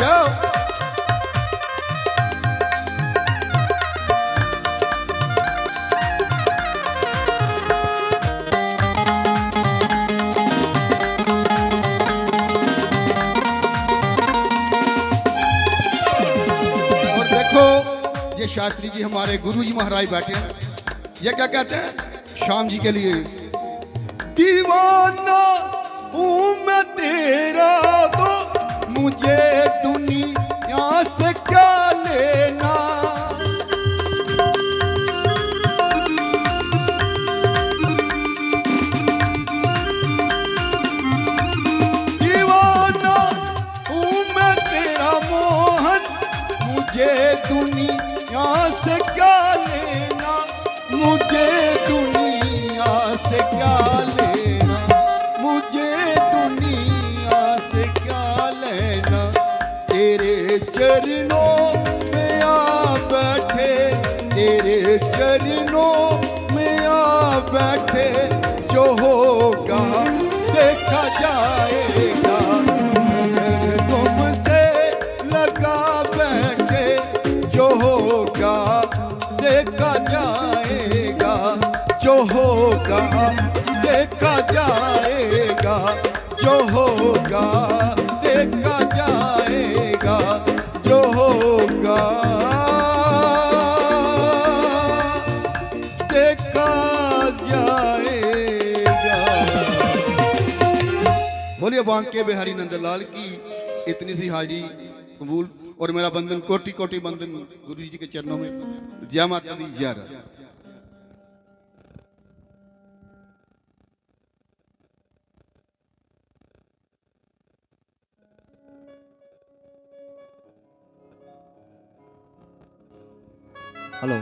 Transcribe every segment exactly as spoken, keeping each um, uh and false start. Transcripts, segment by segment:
जाओ। और देखो, ये शास्त्री जी, हमारे गुरु जी महाराज बैठे हैं। ये क्या कहते हैं श्याम जी के लिए? दीवाना हूँ मैं तेरा, तो मुझे दुनिया से क्या लेना। दीवाना हूँ मैं तेरा मोहन, मुझे दुनिया से क्या लेना, मुझे दुनिया से क्या लेना, मुझे दुनिया से क्या लेना। तेरे चरणों में आ बैठे, तेरे चरणों में आ बैठे, जो होगा देखा जाएगा। अगर तुमसे लगा बैठे, जो होगा देखा जाएगा, जो होगा देखा जाएगा, जो होगा देखा जाएगा, जो होगा देखा जाएगा। बोलिए बांके बिहारी नंदलाल की। इतनी सी हाजिरी कबूल और मेरा वंदन, कोटि कोटि वंदन गुरु जी के चरणों में। जय माता दी, जय राधे। हेलो।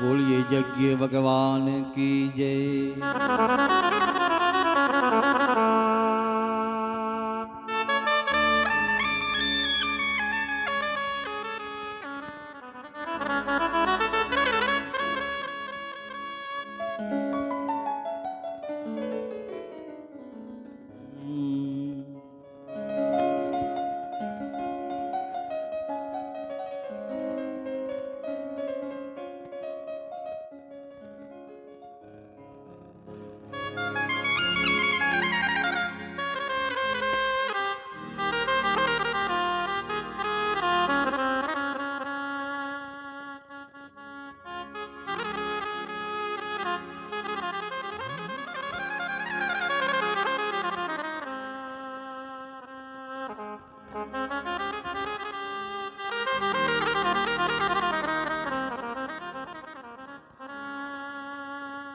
बोलिए यज्ञ भगवान की जय।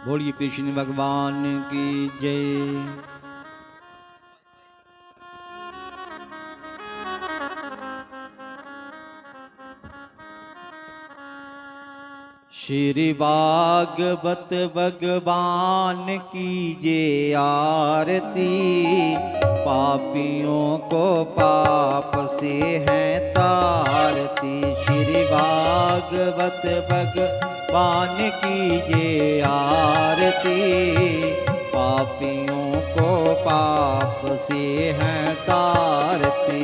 बोलिए कृष्ण भगवान की जय। श्री भागवत भगवान की जय आरती, पापियों को पाप से है तारती। श्री भागवत भगवान की जय आरती, पापियों को पाप से है तारती।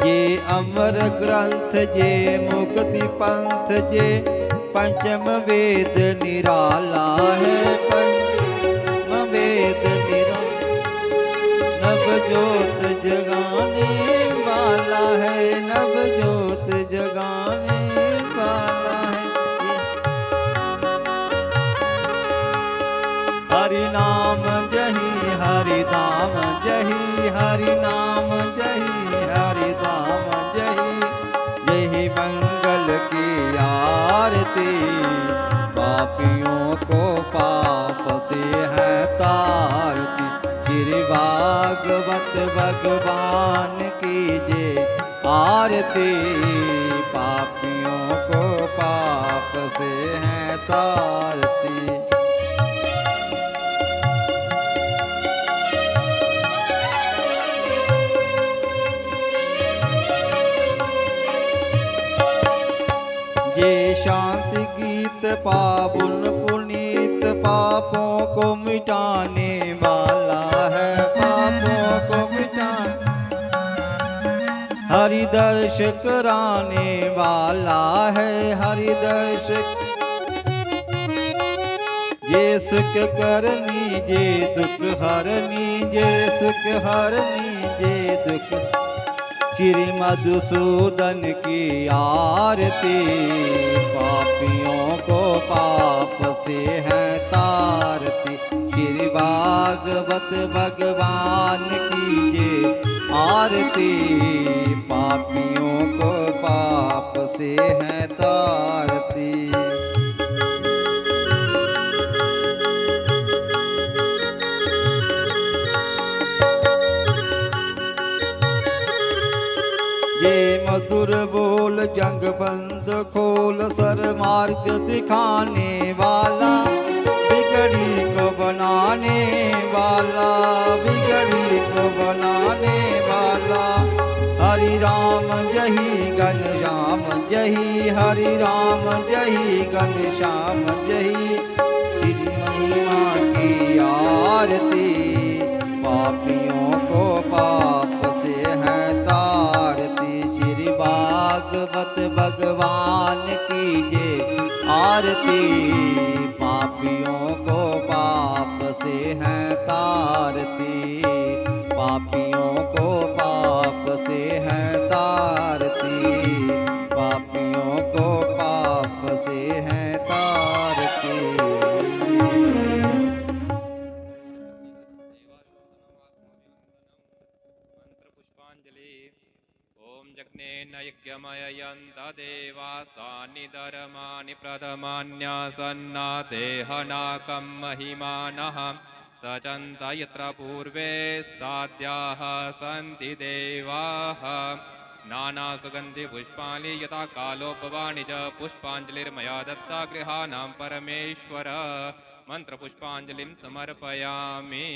ये अमर ग्रंथ जे मुक्ति पंथ जे, पंचम वेद निराला है, पंचम वेद निराला। नव जोत जगाने वाला है, नव जोत जगाने वाला है। हरि नाम जही, हरि धाम जही, हरि नाम जही, हरि धाम जही। यही मंगल की आरती, पापियों को पाप से है तारती। श्री भागवत भगवान की जय आरती, पापियों को पाप से है तारती। ये शांति गीत पावन पुनीत पापों को मिटाने वाला है, पापों को मिटाने हरि दर्श कराने वाला है, हरि दर्श। ये सुख करनी, ये दुख हरनी, ये सुख हरनी, ये दुख। श्री मधुसूदन की आरती, पापियों को पाप से है तारती। श्री भागवत भगवान की ये आरती, पापियों को पाप से है तारती। ये मधुर बोल जग बंद खोल, सर मार्ग दिखाने वाला, बिगड़ी को बनाने वाला, बिगड़ी को बनाने वाला। हरि राम जही घनश्याम जही, हरि राम जही घनश्याम जही। श्री महिमा की आरती, पापियों को पाप से है तारती। श्री भागवत भगवान की ये आरती, पापियों को पाप से है तारती, पापियों को पाप से है तारती, पापियों को पाप से है तारती। मंत्र पुष्पांजलि। ॐ यज्ञेन यज्ञमययन्त देवास्तानि धर्माणि प्रथमान्यासन्ना देहनाकं महिमानः सचन्त यत्र पूर्वे साध्याः सन्ति देवाः। नानासुगन्धिपुष्पाणि यथा कालोपवाणि च पुष्पाञ्जलिर्मया दत्ता गृहाणां परमेश्वर। मन्त्रपुष्पाञ्जलिं समर्पयामि।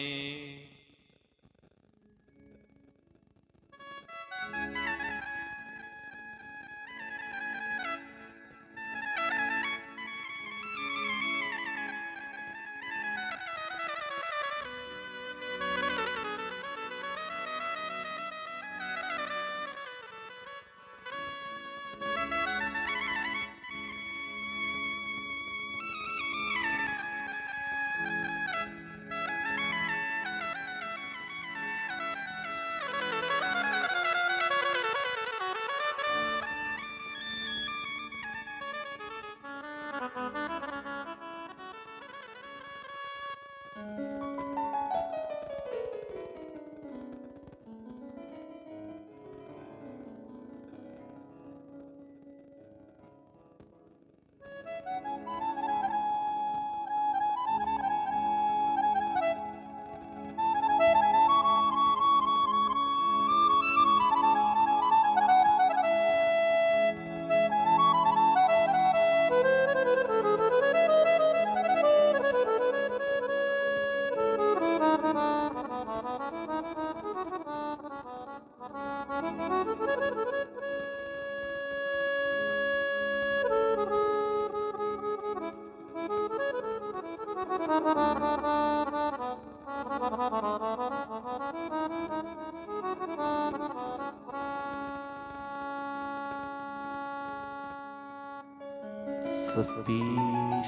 स्वस्ति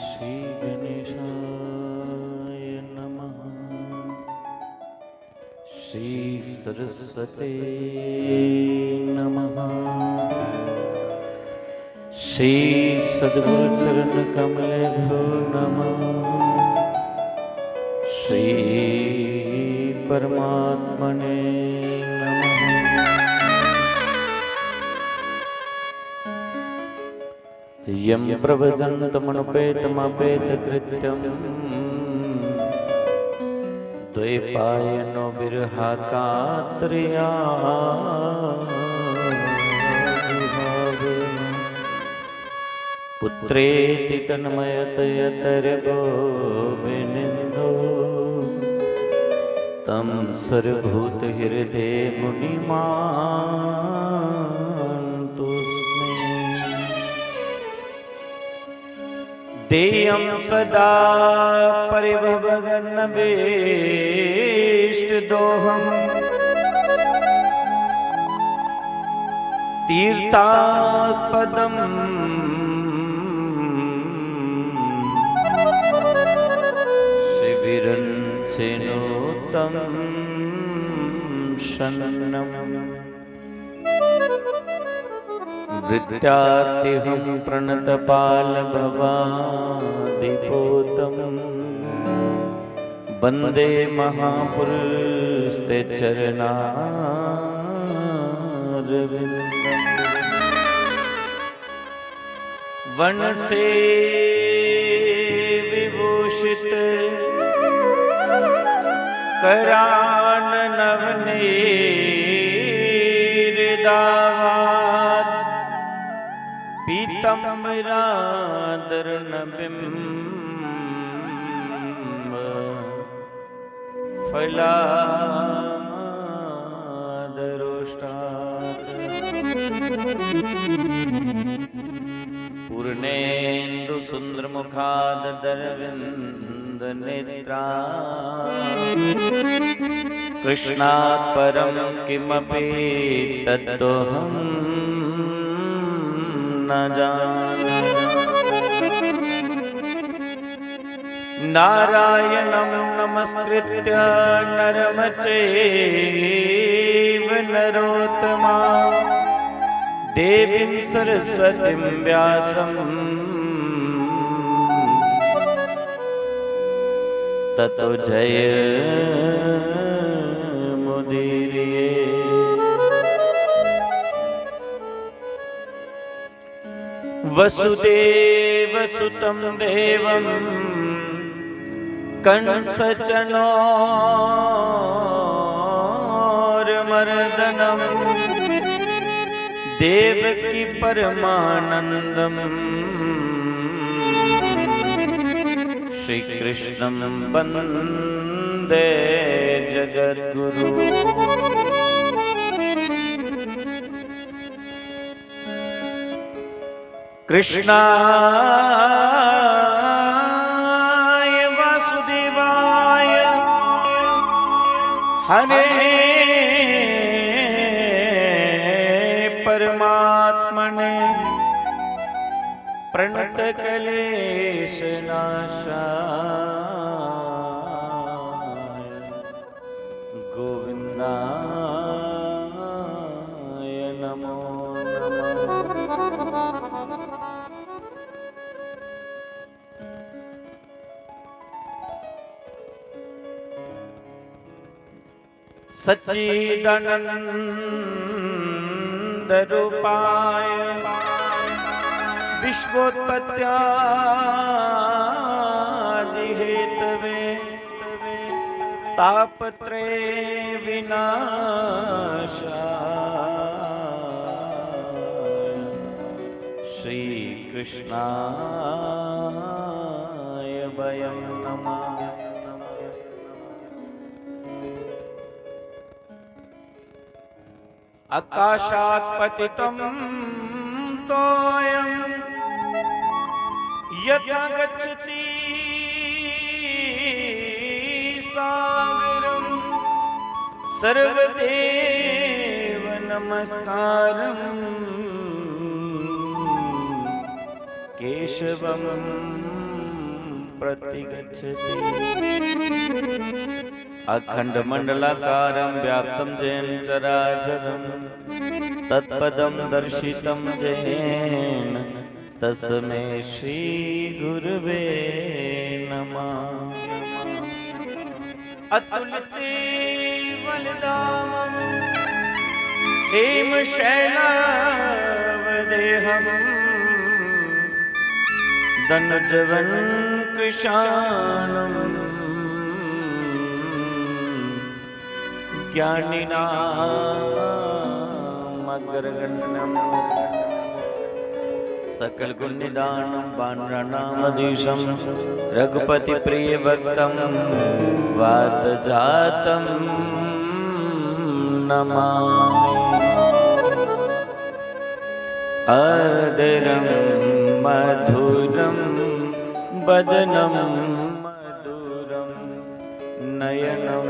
श्री गणेशाय नमः। श्री सरस्वते नमः। श्री सद्गुरु चरण कमलेभ्यो नमः। श्री परमात्मने नमः। यं प्रव्रजन्तमनुपेतमापेतकृत्यम्। द्वैपायनो विरहाकातरया जुहाव। पुत्रेति तन्मयतयतर्वो विनिन्दो। तं सर्वभूतहृदये मुनिमानतोऽस्मि। देयं सदा परिभवघ्नवेष्टदोहम्। तीर्थास्पदं शिबिरञ्चेनोतं शन्नम्। भृत्यात्यहं प्रणतपालभवादिपोतम्। वन्दे महापुरुषते चरणारविन्दम्। वनसेविभूषित कराननवनीरिदावात्। पीतम्बरादरुणबिम्ब फलादरोष्ठात्। पूर्णेन्दुसुन्दरमुखादरविन्दनेत्रा। कृष्णात् परं किमपि तत्त्वहं न जाने। नारायणं नमस्कृत्य नरं चैव नरोत्तमम्। देवीं सरस्वतीं व्यासं ततो जयमुदीरये। वसुदेवसुतं देवं कंसचनोर्मर्दनम्। देवकी परमानन्दं श्रीकृष्णं वन्दे जगद्गुरु। कृष्णाय वासुदेवाय हरे परमात्मने प्रणतकलेशनाशाय गोविन्दाय नमो नमः। सच्चिदानन्दरूपाय विश्वोत्पत्त्यादिहेतवे ताप त्रय विनाशाय श्रीकृष्णाय वयं नमः। आकाशात् पतितं तोयं यथा गच्छति सागरम्। सर्वदेव नमस्कारं केशवं प्रतिगच्छति। अखण्डमण्डलाकारं व्याप्तं येन चराचरम्। तत्पदं दर्शितं येन तस्मै श्रीगुरवे नमः। अतुलितबलधामं हेमशैलावदेहम्। दनुजवनं कृशानं ज्ञानिनामग्रगण्यम्। सकलगुणनिधानं वानराणामधीशं रघुपतिप्रियभक्तं वातजातं नमामि। अधरं मधुरं वदनं मधुरं नयनं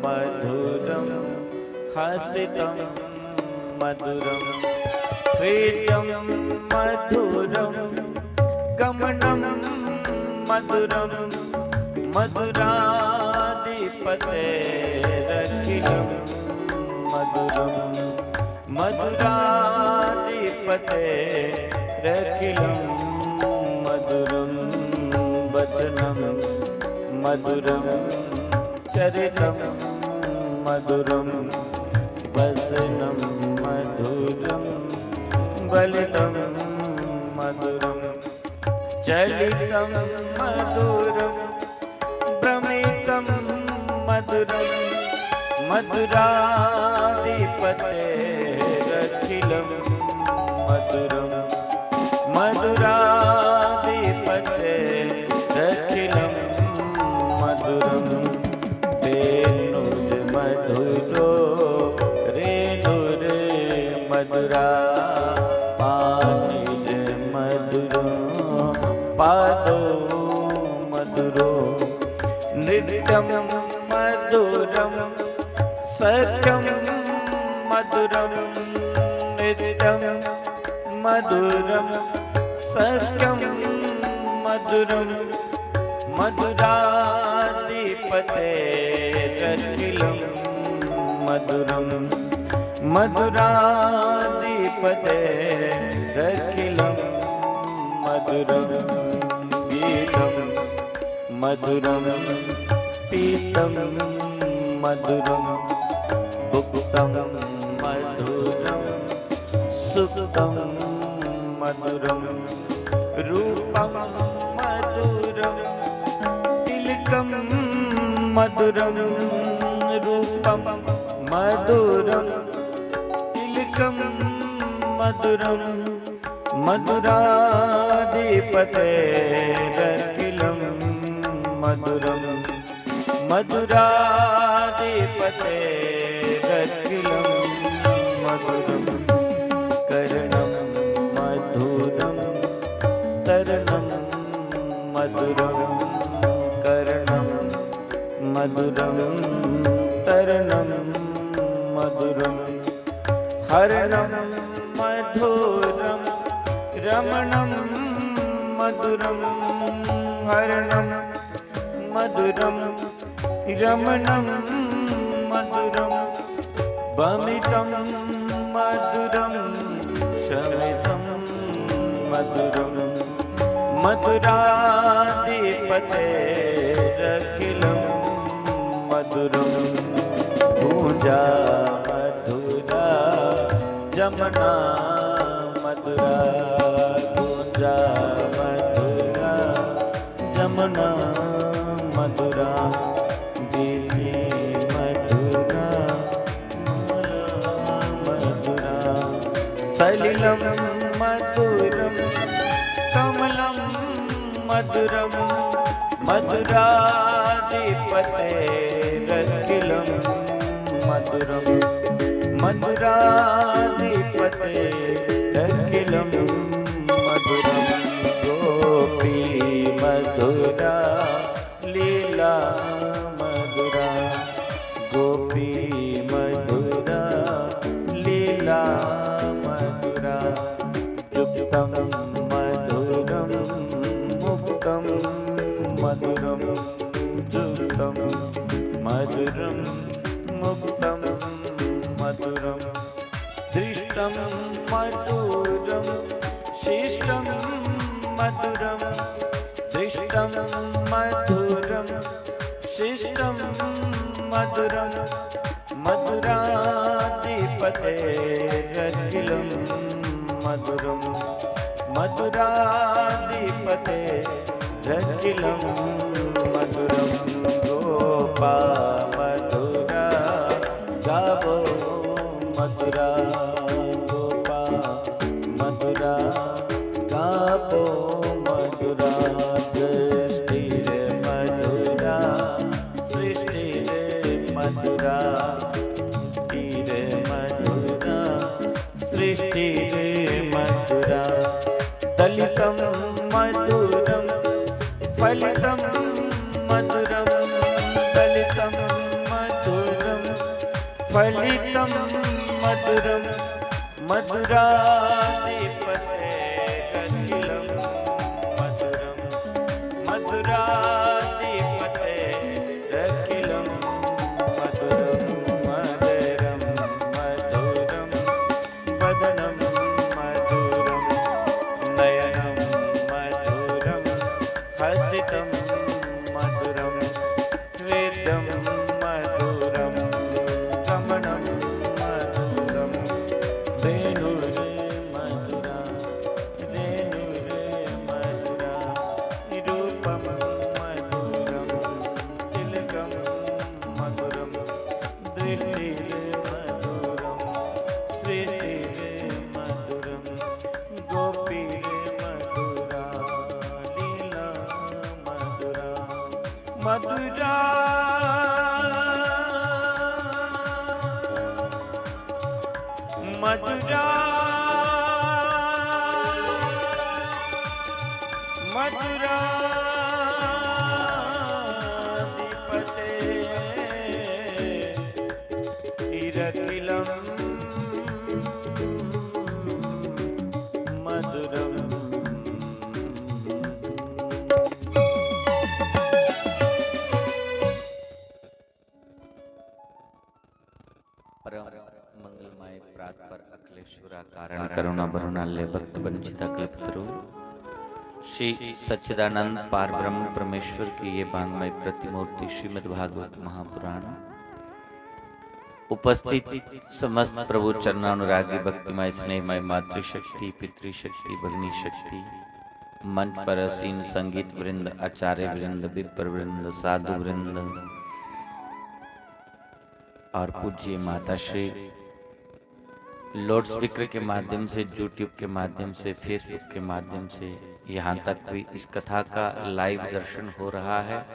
मधुरं हसितं मधुरं स्फीतं मधुरं गमनं मधुरं मधुराधिपतेरखिलं मधुरं मधुराधिपतेरखिलं मधुरं वचनं मधुरं चरितं मधुरं वसनं मधुरं बलितं मधुरं चलितं मधुरं भ्रमितं मधुरं मधुराधिपतेरखिलं मधुरं मधुराधिपतेरखिलं मधुरं वेणुर्मधुरो रेणुर्मधुरा पाणिर्मधुरो पादो मधुरो नृत्यं मधुरं सख्यं मधुरं नृत्यं मधुरं सख्यं मधुरं मधुराधिपतेरखिलं मधुरं मधुराधिपतेरखिलं मधुरं गीतं मधुरं पीतं मधुरं भुक्तं मधुरं सुप्तं मधुरं रूपं मधुरं तिलकं मधुरं रूपं मधुरं तिलकं मधुरं मधुराधिपतेरखिलं मधुरं मधुराधिपतेरखिलं मधुरं कर्णं मधुरं तरणं मधुरं कर्णं मधुरं तरणं मधुरं हरणं मधुरं रमणं मधुरं हरणं मधुरं रमणं मधुरं भमितं मधुरं शमितं मधुरं मधुराधिपतेरखिलं मधुरं गूंजा मधुरा जमुना मधुरा गूंजा मधुरा जमुना मधुरा गीति मधुरा मधुरा सलिलं मधुरं कमलं मधुरं मधुराधिपतेरखिलं मधुरं मधुराधिपतेरखिलं मधुरं गोपी मधुरा लीला मधुरा गोपी मधुरा लीला मधुरा तृप्तं मधुरं मुक्तं मधुरं तृप्तं मधुरं मुक्तं मधुरं दृष्टं मधुरं शिष्टं मधुरं दृष्टं मधुरं शिष्टं मधुरं मधुराधिपतेरखिलं मधुरं मधुराधिपतेरखिलं मधुरं गोपा मधुरा गावो मधुरा गोपा मधुरा मधुरं ललितं मधुरं फलितं मधुरं मधुराधिपतेरखिलं मधुरं मधुराधिपतेरखिलं मधुरं मधुरं मधुरं वदनं मधुरं नयनं मधुरं हसितं मधुरं स्वेदं मधुरं गमनं मधुरं वेणुर्मधुरा रेणुर्मधुरा रूपं मधुरं तिलकं मधुरं दृष्टिर्मधुरं स्मृतिर्मधुरं गोपीर्मधुरा लीला मधुरा मधुरा मधुरा मधुराधिपते इरखिलं मधुरं परम मंगलमय प्रात पर अखिलेश्वरा कारण करुणा बरुणालय भक्त वंचिता कल्पतरु श्री सच्चिदानंद पार ब्रह्म परमेश्वर की ये भांगमय प्रतिमूर्ति श्रीमद् भागवत महापुराण उपस्थित समस्त प्रभु चरणानुरागी भक्तिमय स्नेहमय मातृशक्ति पितृशक्ति भगिनी शक्ति मंच पर आसीन संगीत वृंद आचार्य वृंद विप्र वृंद साधु वृंद और पूज्य माता श्री लाउडस्पीकर के माध्यम से YouTube के माध्यम से Facebook के माध्यम से यहाँ तक भी इस कथा का लाइव दर्शन हो रहा है।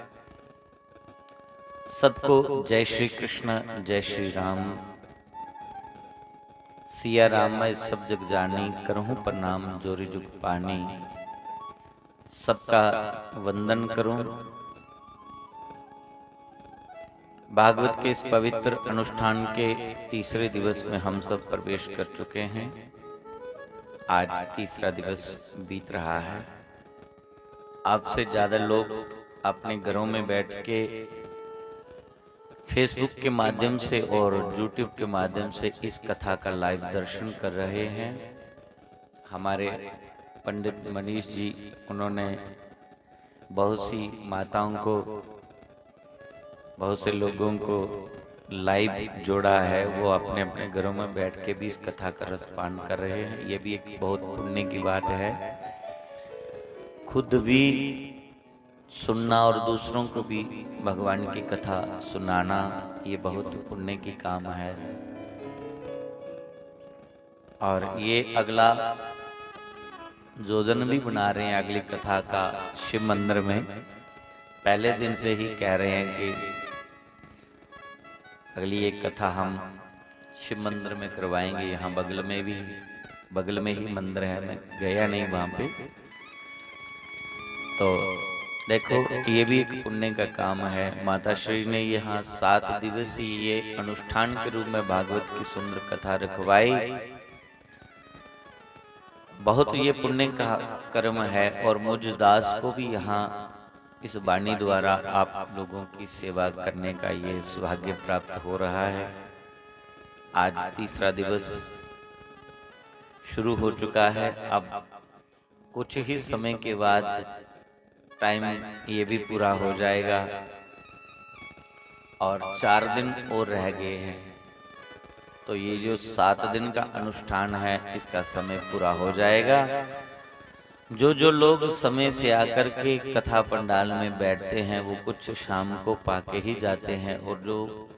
सबको जय श्री कृष्ण जय श्री राम। सिया राम मैं सब जग जानी करहूँ प्रणाम जोरी जुग पानी। सबका वंदन करूं। भागवत के इस पवित्र अनुष्ठान के तीसरे दिवस में हम सब प्रवेश कर चुके हैं। आज तीसरा दिवस बीत रहा है। आपसे ज़्यादा लोग अपने घरों में बैठ के Facebook के माध्यम से और YouTube के माध्यम से इस कथा का लाइव दर्शन कर रहे हैं। हमारे पंडित मनीष जी, उन्होंने बहुत सी माताओं को, बहुत से लोगों को लाइव जोड़ा है। वो अपने अपने घरों में बैठ के भी इस कथा का रसपान कर रहे हैं। ये भी एक बहुत पुण्य की बात है। खुद भी सुनना और दूसरों को भी भगवान की कथा सुनाना, ये बहुत पुण्य की काम है। और ये अगला योजन भी बना रहे हैं अगली कथा का शिव मंदिर में। पहले दिन से ही कह रहे हैं कि अगली एक कथा हम शिव मंदिर में करवाएंगे। यहाँ बगल में भी, बगल में ही मंदिर है, मैं गया नहीं वहाँ पे। तो देखो, ये भी एक पुण्य का काम है। माता श्री ने यहाँ सात दिवसीय ये अनुष्ठान के रूप में भागवत की सुंदर कथा रखवाई। बहुत ये पुण्य का कर्म है और मुझ दास को भी यहाँ इस वाणी द्वारा आप लोगों की सेवा करने का ये सौभाग्य प्राप्त हो रहा है। आज तीसरा दिवस शुरू हो चुका है। अब कुछ ही समय के बाद टाइम ये भी पूरा हो जाएगा और चार दिन और रह गए हैं। तो ये जो सात दिन का अनुष्ठान है, इसका समय पूरा हो जाएगा। जो जो लोग समय से आकर के कथा पंडाल में बैठते हैं, वो कुछ शाम को पाके ही जाते हैं, और जो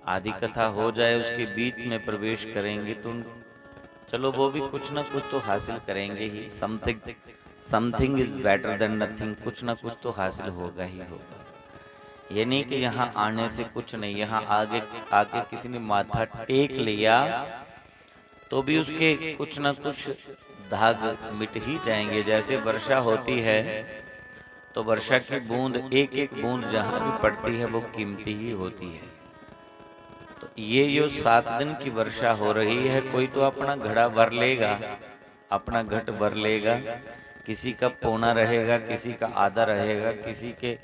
आदि कथा हो जाए, उसके बीच में प्रवेश करेंगे तो उन, चलो, वो भी कुछ ना कुछ तो हासिल करेंगे ही। Something, something is better than nothing। कुछ ना कुछ तो हासिल होगा ही होगा। ये नहीं कि यहाँ आने से कुछ नहीं, यहाँ आगे आके किसी ने माथा टेक लिया तो भी उसके कुछ ना कुछ दाग मिट ही जाएंगे। जैसे वर्षा होती है तो वर्षा की बूंद, एक एक बूंद जहाँ भी पड़ती है, वो कीमती ही होती है। तो ये जो सात दिन की वर्षा हो रही है, कोई तो अपना घड़ा भर लेगा, अपना घट भर लेगा, किसी का पौना रहेगा, किसी का आधा रहेगा, किसी के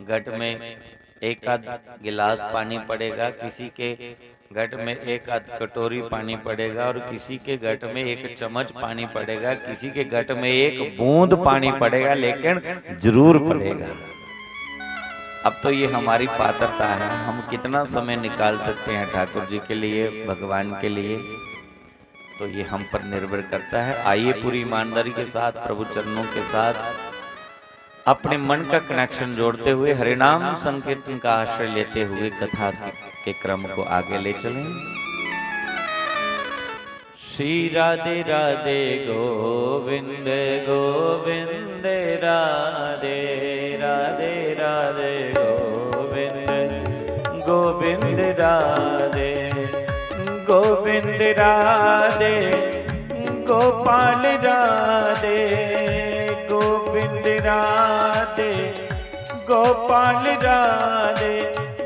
घट में एक आध गिलास पानी पड़ेगा, किसी के घट में एक आध कटोरी पानी पड़ेगा और किसी के घट में एक चम्मच पानी पड़ेगा, किसी के घट में एक बूंद पानी पड़ेगा, लेकिन जरूर पड़ेगा। अब तो ये हमारी पात्रता है, हम कितना समय निकाल सकते हैं ठाकुर जी के लिए, भगवान के लिए, तो ये हम पर निर्भर करता है। आइए, पूरी ईमानदारी के साथ, प्रभु चरणों के साथ अपने मन का कनेक्शन जोड़ते हुए, हरिनाम संकीर्तन का आश्रय लेते हुए कथा के, के क्रम को आगे ले चलें। श्री राधे राधे गोविंद गोविंद राधे राधे राधे गोविंद गोविंद राधे गोविंद राधे गोपाल राधे गोविंद राधे गोपाल राधे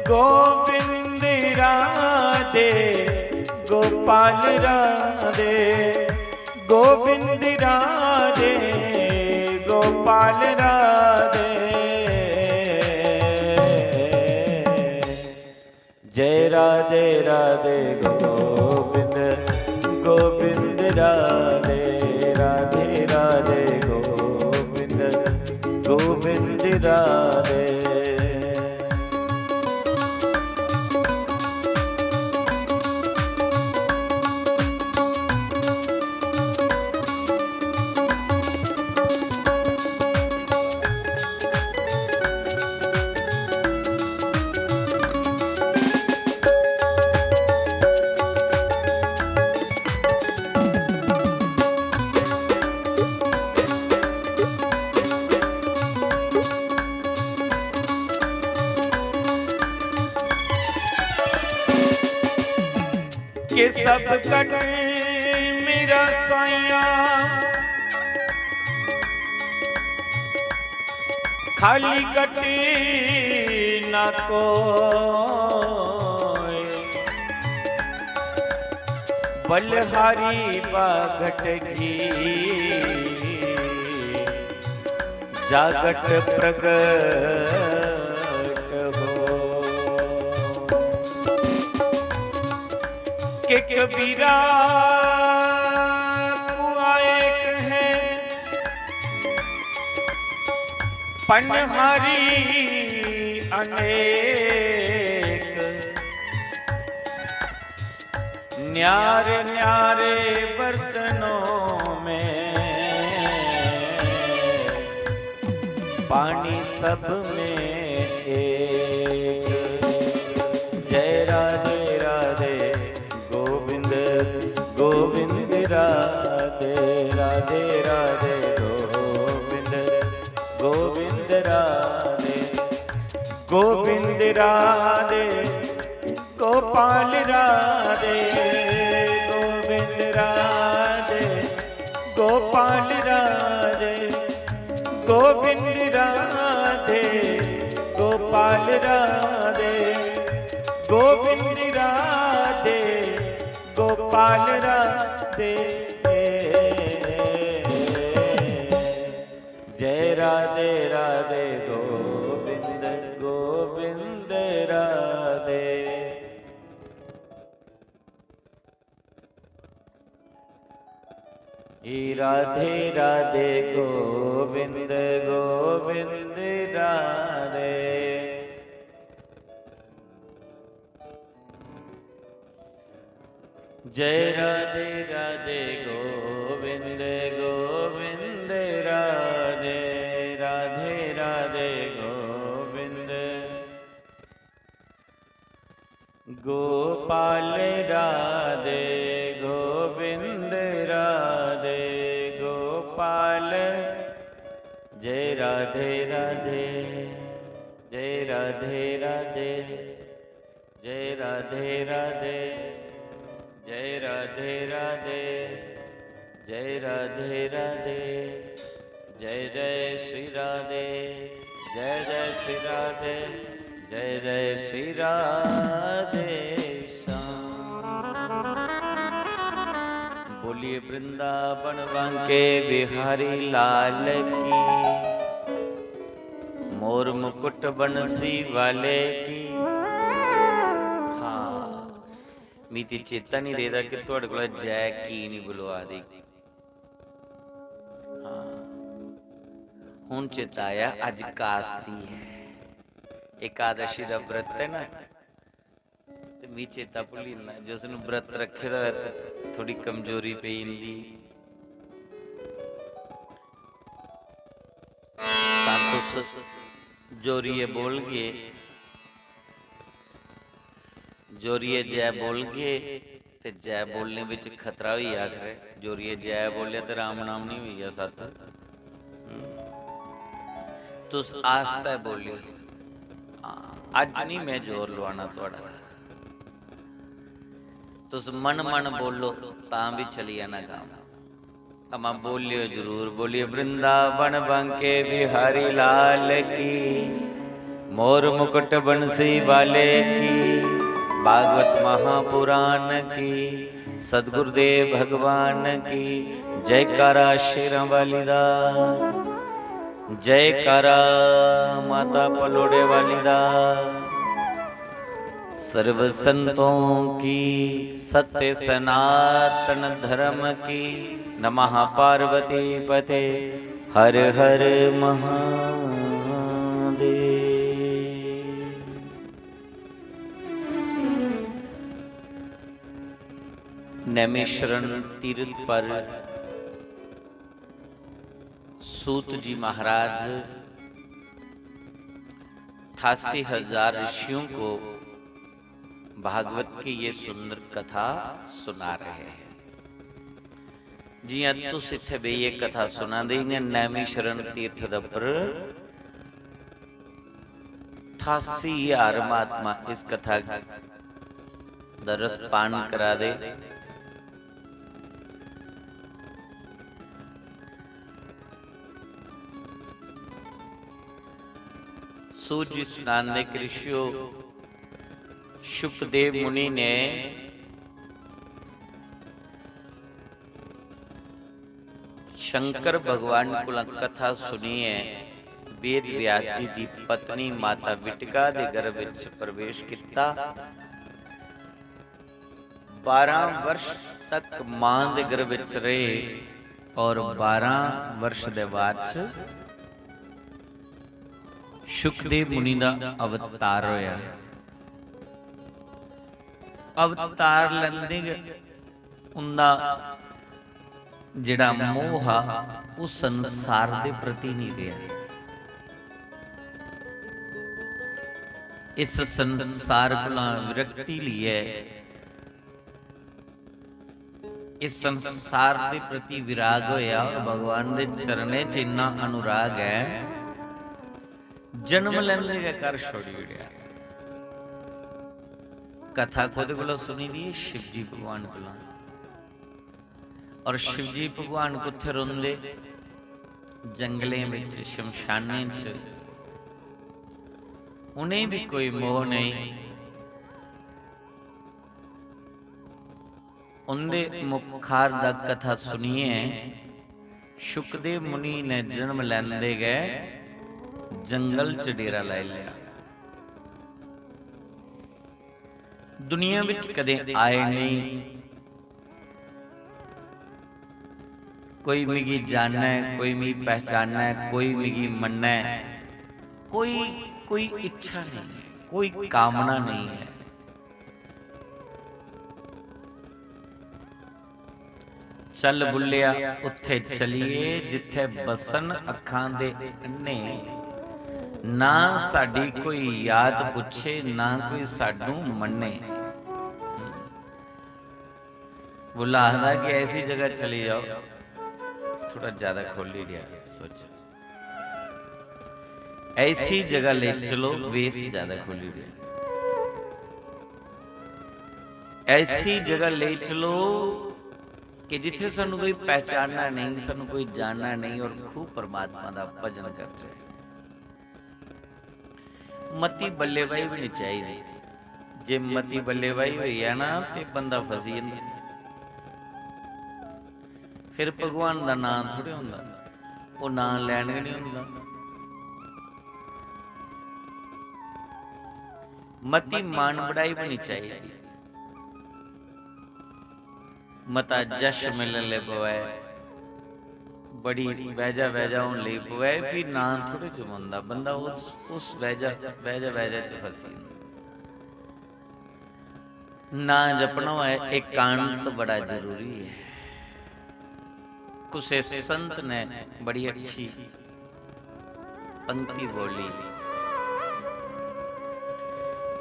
गोविंद राधे गोपाल राधे गोविंद राधे गोपाल राधे। जय राधे राधे गोविंद गोविंद राधे राधे राधे गोविंद गोविंद राधे। के सब कट मेरा साया, खाली कट ना कोई, बलिहारी बाघट घी, जागट प्रगट हो। के कबीरा कुआ एक है, पनहारी अनेक, न्यारे न्यारे बर्तनों में, पानी सब में एक। जय राधे राधे गोविंद गोविंद राधे राधे राधे गोविंद गोविंद राधे गोविंद राधे गोपाल राधे गोविंद राधे गोपाल राधे गोविंद राधे गोपाल राधे गोविंद राधे गोपाल राधे। जय राधे राधे गोविंद गोविंद राधे। ई राधे राधे गोविंद गोविंद राधे। जय राधे राधे गोविंद गोविंद राधे राधे राधे गोविंद गोपाल राधे गोविंद राधे गोपाल। जय राधे राधे जय राधे राधे जय राधे राधे जय राधे राधे जय राधे राधे जय जय श्री राधे, जय जय श्री राधे, जय जय श्री राधे श्याम। बोलिए वृंदावन बांके बिहारी लाल की, मोर मुकुट बंसी वाले की। हाँ, मिगी चेता नहीं रेहदा कि थुआढ़े कोला जय की नहीं बुलवा दी। हाँ, हुन चेता आया, अज्ज कास्ती है, एकादशी दा व्रत है ना, ते मी चेता भुल्ली जंदा। जिस दिन व्रत रक्खे दा होऐ ते थोड़ी कमजोरी पेई जंदी। तां तुस जोरियै बोलगे, जोरियै जय बोलगे ते जय बोलने बिच खतरा होई गेआ। आखर जोरियै जय बोलेआ ते राम नाम नहीं होई गेआ सत। हम्म। तुस आस्तै बोलियो। हां, अज्ज नहीं मैं जोर लुआना थुआढ़ा। तुस मन मन बोलो, तां भी चली जाना काम। अमा बोलियो जरूर, बोलिए वृंदावन बांके बिहारी लाल की, मोर मुकुट बंसी वाले की, भागवत महापुराण की, सतगुरुदेव भगवान की। जयकारा शेरां वाली दा, जयकारा माता पलोड़े वाली दा। सर्व संतों की, सत्य सनातन धर्म की। नमः पार्वती पते, हर हर महादेव। नैमिषारण्य तीर्थ पर सूत जी महाराज अठासी हजार ऋषियों को भागवत की ये सुंदर कथा सुना रहे हैं। जियां तुस इत्थै बेहियै कथा सुना दे, इयां नैमिषारण्य तीर्थ दे उप्पर अठासी हजार महात्मा इस कथा दा रसपान करा दे। सूत जी सुनांदे कि ऋषियो, शुकदेव मुनि ने शंकर भगवान कोला कथा सुनियै वेद व्यास जी दी पत्नी माता विटका दे गर्भ विच प्रवेश किता। बारह वर्ष तक मां दे गर्भ विच रहे और बारह वर्ष दे बाद च शुकदेव मुनि दा अवतार होया। अवतार लैंदे गै उंदा जेड़ा मोह हा, ओह संसार दे प्रति नहीं रहा। इस संसार कोला विरक्ति लेइयै इस संसार दे प्रति विराग होया और भगवान दे चरणें च इन्ना अनुराग है, जन्म लैंदे गै घर छोड़ी ओड़ेआ। कथा कोह्दे कोला सुनी दी? शिवजी भगवान कोला। और शिवजी भगवान कुत्थै रौंह्दे? जंगलें बिच, शमशानें च। उ'नें बी कोई मोह नेईं। उं'दे मुखार दा कथा सुनियै शुकदेव मुनि ने जन्म लैंदे गै जंगल च डेरा लाई लेआ। दुनिया बिच कदें आए नेईं, कोई मिगी जानै, कोई मिगी पहचानै, कोई मिगी मन्नै, कोई, कोई इच्छा नेईं है, कोई कामना नेईं है। चल बुल्लेआ उत्थे चलिए, जित्थे बसन अखां दे अन्ने। ना साडी कोई याद पुछे, ना कोई साडू मन्ने। बुल्ला आखदा कि ऐसी जगह चली जाओ, थोड़ा ज्यादा खोली दिया सोच। ऐसी जगह ले चलो, बेस ज्यादा खोली दिया। ऐसी जगह ले चलो कि जित्थै सानू कोई पहचानना नेईं, सानू कोई जानना नेईं, और खूब परमात्मा दा भजन करचै। मती बल्लेबाही बी निं चाहिदी। जे मती बल्लेबाही होई जा ना, ते बंदा फसी जंदा। फिर भगवान दा नांऽ थोड़े होंदा, ओह् नांऽ लैन गै निं होंदा। मती मान बड़ाई बी निं चाहिदी। मता जश मिलन लगी पवै, बड़ी वैजा वैजा होन लगी पवै, फ्ही नांऽ थोड़े जमोंदा, बंदा उस, उस वैजा, वैजा, वैजा च फसी जंदा। नांऽ जपना होऐ, एकांत बड़ा जरूरी ऐ। कुसै संत ने बड़ी अच्छी पंक्ति बोली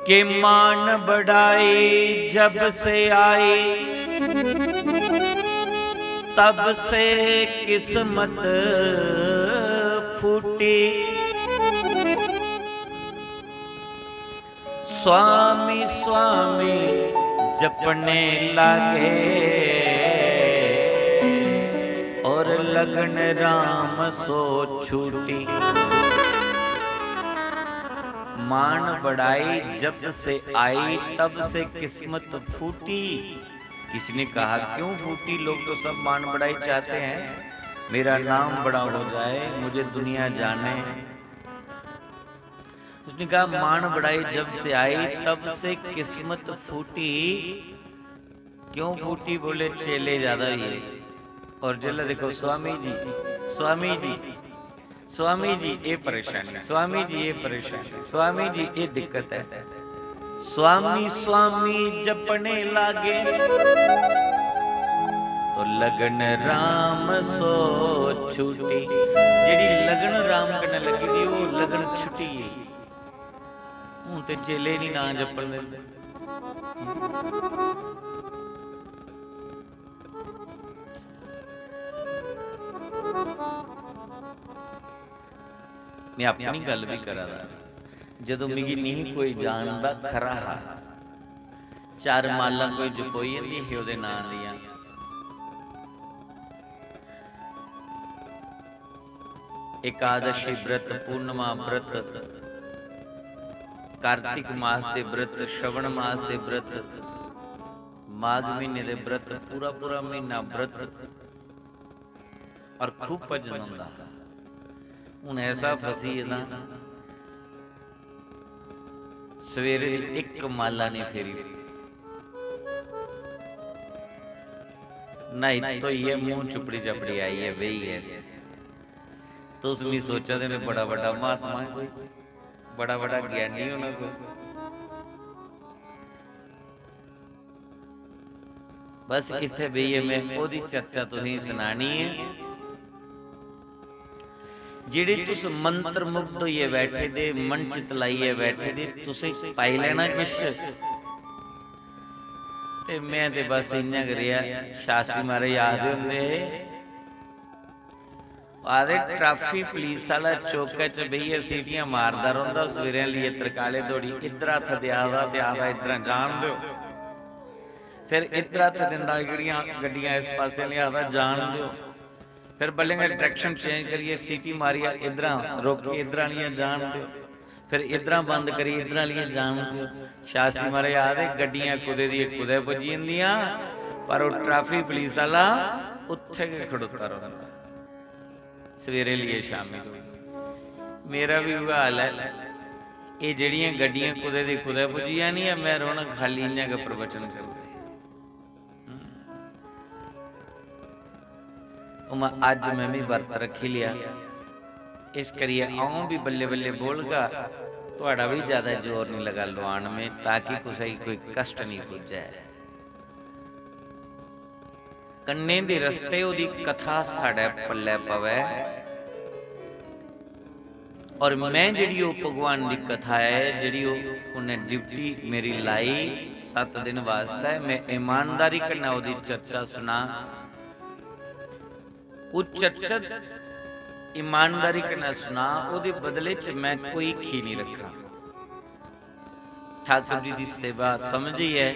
कि मान बड़ाई जब से आई, तब से किस्मत फूटी। स्वामी स्वामी जपने लागे, और लगन राम सो छूटी। मान बड़ाई जब से आई, तब से किस्मत फूटी। किसी ने कहा, "क्यों फूटी?" लोग तो सब मान बड़ाई चाहते हैं, मेरा नाम बड़ा हो जाए, मुझे दुनिया जाने। उसने कहा, "मान बड़ाई जब से आई, तब से किस्मत फूटी।" क्यों फूटी? बोले, चेले ज्यादा हुए। और जिसलै देखो, "स्वामी जी, स्वामी जी, स्वामी जी, ये परेशानी, स्वामी जी, ये परेशानी, स्वामी जी, ये दिक्कत है।" स्वामी स्वामी जपने लागे, तो लगन राम सो छूटी। जेड़ी लगन राम कन्नै लगी दी, ओह् लगन छुट्टी गेई। हून ते चेले निं नांऽ जपन दिंदे। में अपनी गल्ल बी करा दा। जदों मिगी निं कोई जानदा, खरा हा, चार मालां कोई जपोई जंदी ही ओह्दे नांऽ दियां। एकादशी व्रत, पूर्णिमा व्रत, कार्तिक मास दे व्रत, श्रवण मास दे व्रत, माघ महीने दे व्रत, पूरा पूरा महीना व्रत, और खूब भजन होंदा। हून ऐसा फसी गेदा, सवेरे दी इक माला नहीं फेरी, न्हाई धोइयै मूंह चुपड़ी चापड़ी आई ऐ, बेही ऐ। तुस मी सोचा दे, में बड़ा बड्डा महात्मा ऐ कोई, बड़ा बड्डा ज्ञानी होना कोई। बस इत्थै बेहियै में ओह्दी चर्चा तुसेंगी सनानी ऐ। जेह्ड़े तुस मंत्र मुग्ध होइयै बैठे दे, मन चित लाइयै बैठे दे, तुसें पाई लैना किश। ते में ते बस इ'यां गै रेहा। शास्त्री महाराज आखदे होंदे हे, आखदे, ट्रैफिक पुलिस आह्ला चौकै च बेहियै सीटियां मारदा रौंह्दा, सवेरे लेइयै तरकाले धोड़ी। इद्धरा हत्थ देआ दा ते आखदा, इद्धरा जान देओ। फिर इद्धरा हत्थ दिंदा, जेह्ड़ियां गड्डियां इस पासै आह्लियां, आखदा, जान देओ। फिर बल्लें गै direction change करियै सीटी मारियै इद्धरा रोकी, इद्धरा आह्लियां जान देओ। फिर इद्धरा बंद करी, इद्धरा आह्लियां जान देओ। शास्त्री महाराज आखदे, गड्डियां कुदै दी कुदै पुज्जी जंदियां, पर ओह् ट्रैफिक पुलिस आह्ला उत्थै गै खड़ोता रौंह्दा, सवेरे लेइयै शामीं धोड़ी। मेरा बी उ'ऐ हाल ऐ। एह् जेह्ड़ियां गड्डियां कुदै दी कुदै पुज्जी जानियां, में रौह्ना खाल्ली इ'यां गै प्रवचन करदे। उमा, अज्ज में बी बर्त रक्खी लेआ, इस करियै अ'ऊं बी बल्लें बल्लें बोलगा, थुआढ़ा बी ज्यादा जोर निं लगा लोआन में, ताकि कुसै गी कोई कश्ट निं पुज्जै। कन्नै दे रस्ते ओह्दी कथा साढ़े पल्लै पवै। और में जेह्ड़ी ओह् भगवान दी कथा ऐ, जेह्ड़ी ओह् उन्नै ड्यूटी मेरी लाई सत्त दिन वास्तै, में ईमानदारी कन्नै ओह्दी चर्चा सुना। ओह् चर्चा ईमानदारी कन्नै सुना, ओह्दे बदले च में कोई खी निं रक्खां। ठाकुर जी दी सेवा समझियै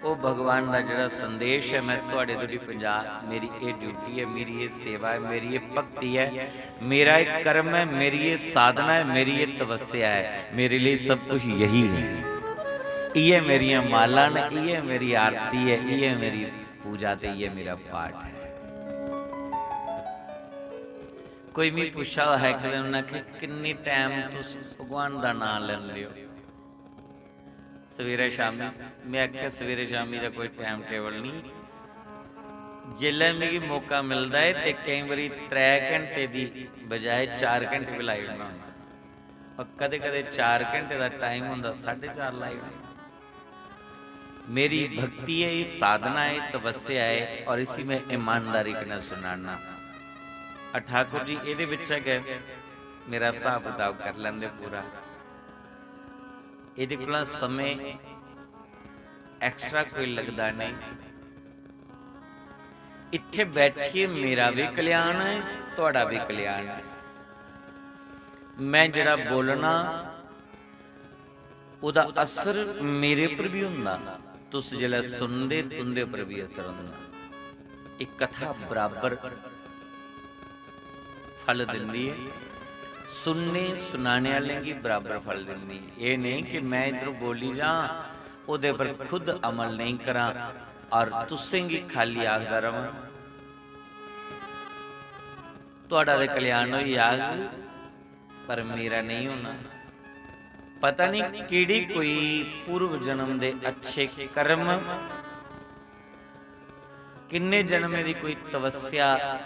ओह् भगवान दा जेह्ड़ा संदेश ऐ, में थुआढ़े धोड़ी पजां। मेरी एह् ड्यूटी ऐ, मेरी एह् सेवा ऐ, मेरी एह् भक्ति ऐ, मेरा एह् कर्म ऐ, मेरी एह् साधना ऐ, मेरी एह् तपस्या ऐ, मेरे लिए सब कुछ यही है। इ'यै मेरियां मालां न, इ'यै मेरी आरती ऐ, इ'यै मेरी पूजा ते इ'यै मेरा पाठ ऐ। कोई मिगी पुच्छा दा हा इक दिन, उ'न्नै आखेआ, "किन्नी टैम तुस भगवान दा नांऽ लैंदे ओ?" सवेरै शामीं, में आखेआ, "सवेरै शामीं दा कोई टाइम टेबल निं। जेल्लै मिगी मौका मिलदा ऐ ते केईं बारी त्रै घैंटे दी बजाए चार घैंटे बी लाई ओड़ना होन्ना। और कदें-कदें चार घैंटे दा टाइम होंदा, साढ़े चार लाई ओड़ना।" मेरी भक्ति ऐ, एह् साधना ऐ, तपस्या ऐ, और इसी में ईमानदारी कन्नै सुनाना। और ठाकुर जी, एह्दे बिच्चा गै मेरा स्हाब कताब करी लैंदे पूरा। एह्दे कोला समें एक्स्ट्रा कोई लगदा नेईं। इत्थै बैठियै मेरा बी कल्याण ऐ, थुआढ़ा बी कल्याण ऐ। में जेह्ड़ा बोलना, ओह्दा असर मेरे उप्पर बी होंदा। तुस जिसलै सुनदे, तुं'दे उप्पर बी असर होंदा। एह् कथा बराबर फल दिंदी ऐ, सुनने, सुनाने आह्लें गी बराबर फल दिंदी ऐ। एह् नेईं कि में इद्धरों बोली जां, ओह्दे पर खुद अमल नेईं करां और तुसें गी खाली आखदा रवां। थुआढ़ा ते कल्याण होई जाग, पर मेरा नेईं होना। पता निं केह्ड़ी कोई पूर्व जन्म दे अच्छे कर्म, किन्ने जन्में दी कोई तपस्या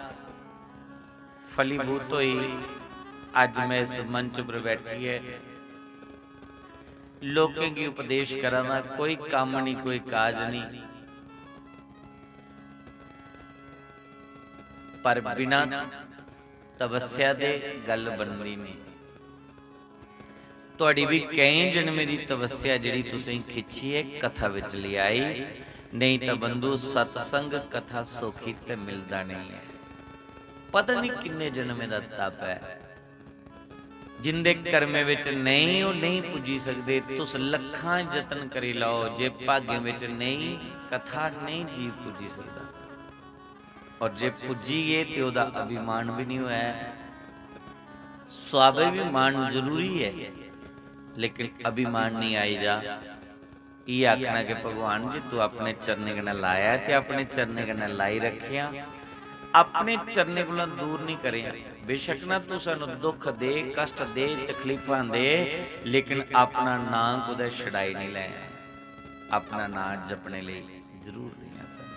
फलीभूत होई, अज्ज में इस मंच पर बैठियै लोकें गी उपदेश करा दा। कोई कम्म निं, कोई काज निं, पर बिना तपस्या दे गल्ल बनदी नेईं। थुआढ़ी बी केईं जन्में दी तपस्या जेह्ड़ी तुसें खिच्ची ऐ, कथा बिच लेआई, नेईं तां बंधु, सत्संग कथा सौखी ते मिलदा नेईं ऐ। पता निं किन्ने जन्में दा तप ऐ। जिंदे कर्में बिच नेईं, ओह् नेईं पुज्जी सकदे। तुस लक्खां जतन करी लैओ, जे भागें बिच नेईं, कथा नेईं जीव पुज्जी सकदा। और जे पुज्जी गे ते ओह्दा अभिमान बी निं होऐ। स्वाभिमान जरूरी ऐ, लेकिन अभिमान निं आई जा। इ'यै आखना कि भगवान जी, तू अपने चरणें कन्नै लाया ते अपने चरणें कन्नै लाई रक्खेआं। अपने चरणें कोला दूर निं करेआं। बेशक ना तू सानूं दुख दे, कष्ट दे, तकलीफां दे, लेकिन अपना नांऽ कुतै छड़ाई निं लैआं। अपना नांऽ जपने लेई जरूर देआं सानूं।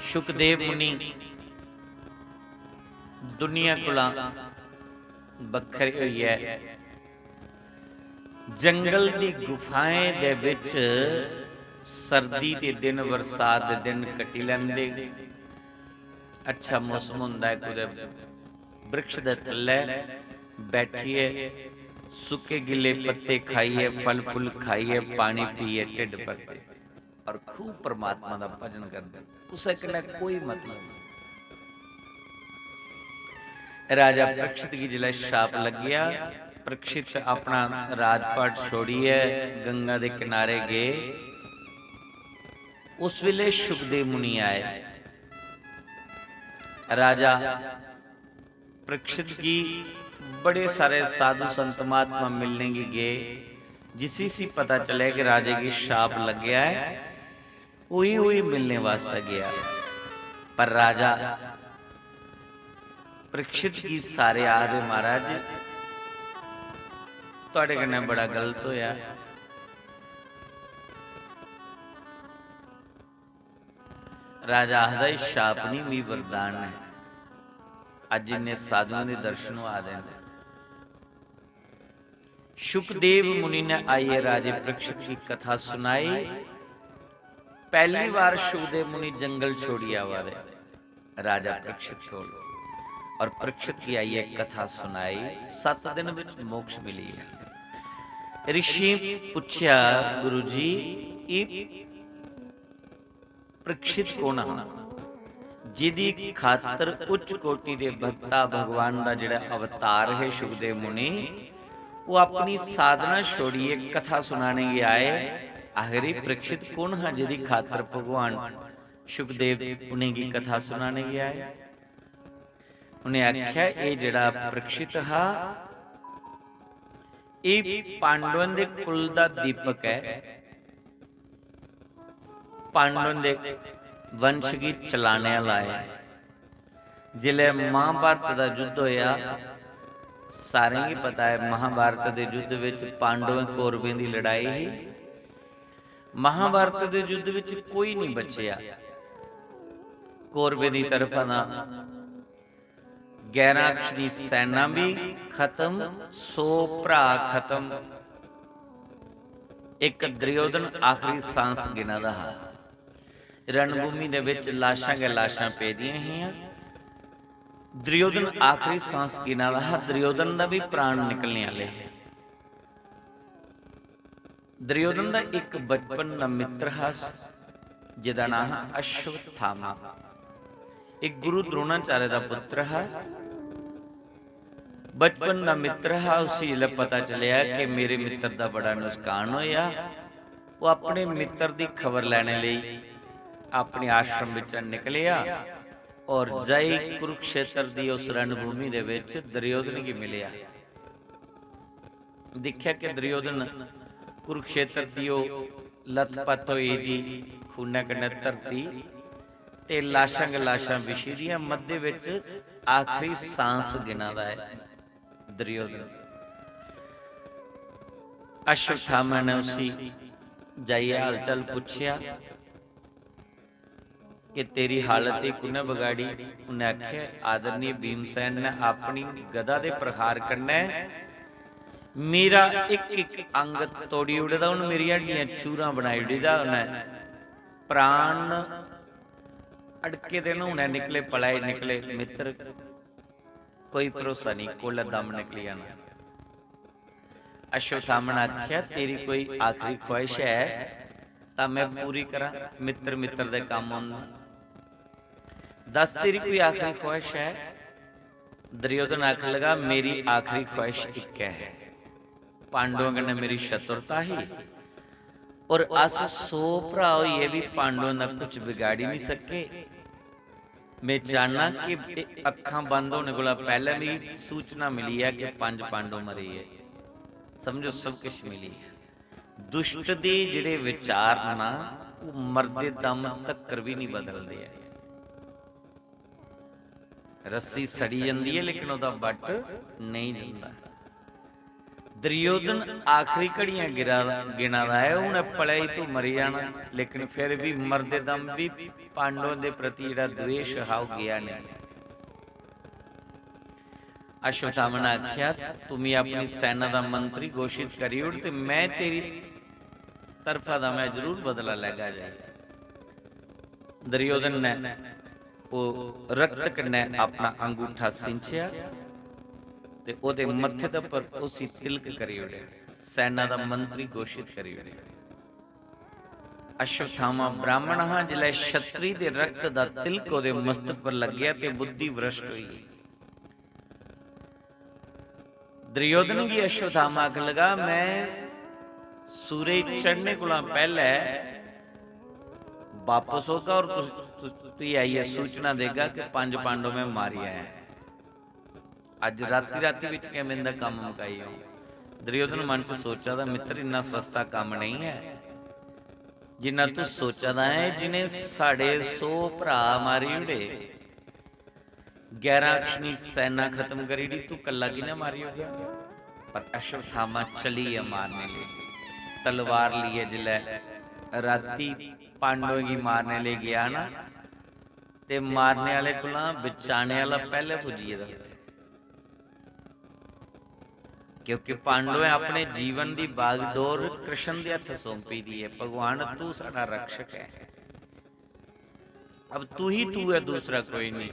शुकदेव मुनि दुनिया कोला बक्खरे होइयै जंगल दी गुफाएं दे बिच सर्दी दे दिन, बरसात दे दिन कट्टी लैंदे। अच्छा मौसम होंदा ऐ, कुतै वृक्ष दे थल्लै बैठियै सुक्के गिल्ले पत्ते खाइयै, फल फुल खाइयै, पानी पियै ढिड्ड भरदे और खूब परमात्मा दा भजन करदे, कुसै कन्नै कोई मतलब नेईं। राजा परीक्षित गी जिसलै शाप लग्गेआ, परीक्षित अपना राजपाट छोड़ियै गंगा दे किनारे गे। उस बेले शुकदेव मुनि आए। राजा परीक्षित गी बड़े सारे साधु संत महात्मा मिलने गी गे। जिसी सी पता चलेआ कि राजे गी शाप लग्गेआ ऐ, उही उही मिलने वास्तै गेआ। पर राजा परीक्षित गी सारे आखदे, "महाराज, थुआढ़े कन्नै बड़ा गलत होएआ।" राजा आखदा, "एह् शाप निं, मी वरदान ऐ। अज्ज इन्ने साधुएं दे दर्शन होआ दे न।" शुकदेव मुनि ने आइयै राजे परीक्षित की कथा सुनाई। पहली बार शुकदेव मुनि जंगल छोड़ी आवा दे राजा परीक्षित कोल, और परीक्षित की आइयै कथा सुनाई। सत्त दिन विच मोक्ष मिली गया। ऋषि पुछया, "गुरु जी, ये परीक्षित कौन हा?" जिदी खातर उच्च कोटि दे भक्ता भगवान दा जेह्ड़ा अवतार है शुकदेव मुनि, वो अपनी साधना छोड़ियै कथा सुनाने गी आए। आखिरी परीक्षित कौन हा जिदी खातर भगवान शुकदेव उ'नेंगी कथा सुनाने गी आए? उ'नें आखेआ, "एह् जेह्ड़ा परीक्षित हा, एह् पांडवें दे कुल दा दीपक ऐ, पांडवें दे वंश गी चलाने आह्ला ऐ।" जिसलै महाभारत दा युद्ध होएआ, सारें गी पता ऐ, महाभारत दे युद्ध विच पांडवें कौरवें दी लड़ाई ही। महाभारत दे युद्ध विच कोई नहीं बचेआ। कौरवें दी तरफा दा गैराक्षणी सैना भी खत्म, सौ भ्रा खत्म। इक दुर्योधन आखिरी सांस गिना दा हा। रणभूमि दे विच लाशां गै लाशां पेदियां हियां। दुर्योधन आखिरी सांस गिना दा हा। दुर्योधन दा भी प्राण निकलने आह्ले हे। दुर्योधन दा इक बचपन दा मित्र हा, जेह्दा नांऽ हा अश्वत्थामा। इक गुरु द्रोणाचार्य दा पुत्र हा। बचपन दा मित्र हा, उसी जिसलै पता चलेआ कि मेरे मित्र दा बड़ा नुकसान होएआ, ओह् अपने मित्र दी खबर लैने लेई अपने आश्रम बिच्चा निकलेआ और जाई कुरुक्षेत्र दी उस रणभूमि दे विच दुर्योधन गी मिलेआ। दिक्खेआ कि दुर्योधन कुरुक्षेत्र दी ओह् लथपथ होई दी खूनै कन्नै धरती ते लाशां गै लाशां बिछी दियां, मध्य बिच आखिरी सांस गिना दा ऐ दुर्योधन। अश्वत्थामा ने उसी जाइयै हालचाल पुच्छेआ कि तेरी हालत ही कु'न्नै बगाड़ी? उ'न्नै आखेआ, आदरणीय भीमसेन ने अपनी गदा दे प्रहार कन्नै मेरा इक इक अंग तोड़ी ओड़े दा, हून मेरियां हड्डियां चूरां बनाई ओड़ी दा उ'न्नै। प्राण अड़के दे न, हुनै निकले, पलै निकले, मित्र, कोई भरोसा नेईं, कोल्लै दम निकली जाना। अश्वत्थामा ने आखेआ, तेरी कोई आखिरी ख्वाहिश ऐ तां में पूरी करां, मित्र मित्र दे कम्म औंदा। दस, तेरी कोई आखिरी ख्वाहिश ऐ? दुर्योधन आखन लगा, मेरी आखिरी ख्वाहिश इक ऐ, पांडवें कन्नै मेरी शत्रुता ही और अस सौ भ्रा होइयै बी पांडवें दा कुछ बिगाड़ी नहीं सके। में चाहना कि एह् अक्खां बंद होने कोला पैह्लें मिगी सूचना मिली ऐ कि पंज पांडव मरी गे। समझो, सब किश मिली ऐ। दुष्ट दे जेह्ड़े विचार न ना, ओह् मरदे दम तक्कर बी निं बदलदे ऐ। रस्सी सड़ी जंदी ऐ, लेकिन ओह्दा बट नेईं जंदा। दुर्योधन आखिरी घड़ियां गिरा, गिना दा ऐ, हून पलै ही तू मरी जाना, लेकिन फिर बी मरदे दम बी पांडवें दे प्रति जेह्ड़ा द्वेष हा, ओह् गेआ नेईं। अश्वत्थामा ने आखेआ, "तू मी अपनी सैना दा मंत्री घोशित करी ओड़ ते में तेरी तरफा दा में जरूर बदला लैगा।" जाई दुर्योधन ने ओह् रक्त कन्नै अपना अंगूठा सिंचेआ ते ओह्दे मत्थे दे उप्पर उसी तिलक करी ओड़ेआ, सैना दा मंत्री घोशित करी ओड़ेआ। अश्वत्थामा ब्राह्मण हा, जिसलै क्षत्री दे रक्त दा तिलक ओह्दे मस्तक पर लग्गेआ ते बुद्धि भ्रष्ट होई गेई। दुर्योधन गी अश्वत्थामा आखन लगा, "मैं सूरज चढ़ने कोला पैह्लै बापस होगा और तुस, तुस, तुगी आइयै सूचना देगा कि पंज पांडव मैं मारी आया। अज्ज राती, राती बिच गै मैं इंदा कम्म मकाई आऊं।" दुर्योधन मन च सोचा दा, "मित्तर, इन्ना सस्ता कम्म नेईं ऐ। जिन्ना तू सोचा दा ऐ, जिनें साढ़े सौ भ्रा मारी ओड़े, ग्यारह अक्षनी सैना खत्म करी ओड़ी, तू कल्ला कि'यां मारी ओड़ेआ?" पर अश्वत्थामा चली गेआ मारने लेई। तलवार लेइयै जिसलै राती पांडवें गी मारने लेई गेआ ना, ते मारने आह्ले कोला बचाने आह्ला पैह्ले पुज्जी गेदा उत्थै। क्योंकि पांडवें अपने जीवन दी बागडोर कृष्ण दे हत्थ सौंपी दी ऐ, "भगवान, तू साढ़ा रक्षक है, अब तू ही तू है, दूसरा कोई नहीं।"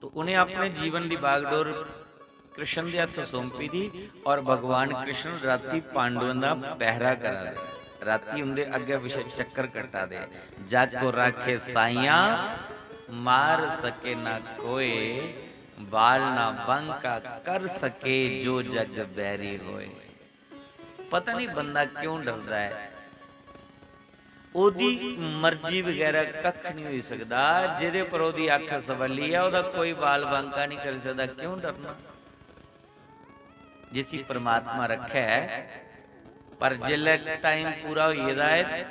तो उन्हें अपने जीवन दी बागडोर कृष्ण दे हत्थ सौंपी दी और भगवान कृष्ण राती पांडवें दा पहरा करा दे, राती उंदे अग्गे पिछे चक्कर कट्टा दे, "जग को राखे साइयां, मार सके ना कोय, बाल ना बांका कर सके, जो जग बैरी होए। पता नहीं बंदा क्यों डरदा है, ओदी मर्जी बगैरा कख नहीं होई सकदा। जेदे पर ओदी अख सवली है, ओदा कोई बाल बांका नहीं करी सकदा। क्यों डरना? जिसी परमात्मा रखै, पर जिसलै टाइम पूरा होई गेदा ऐ,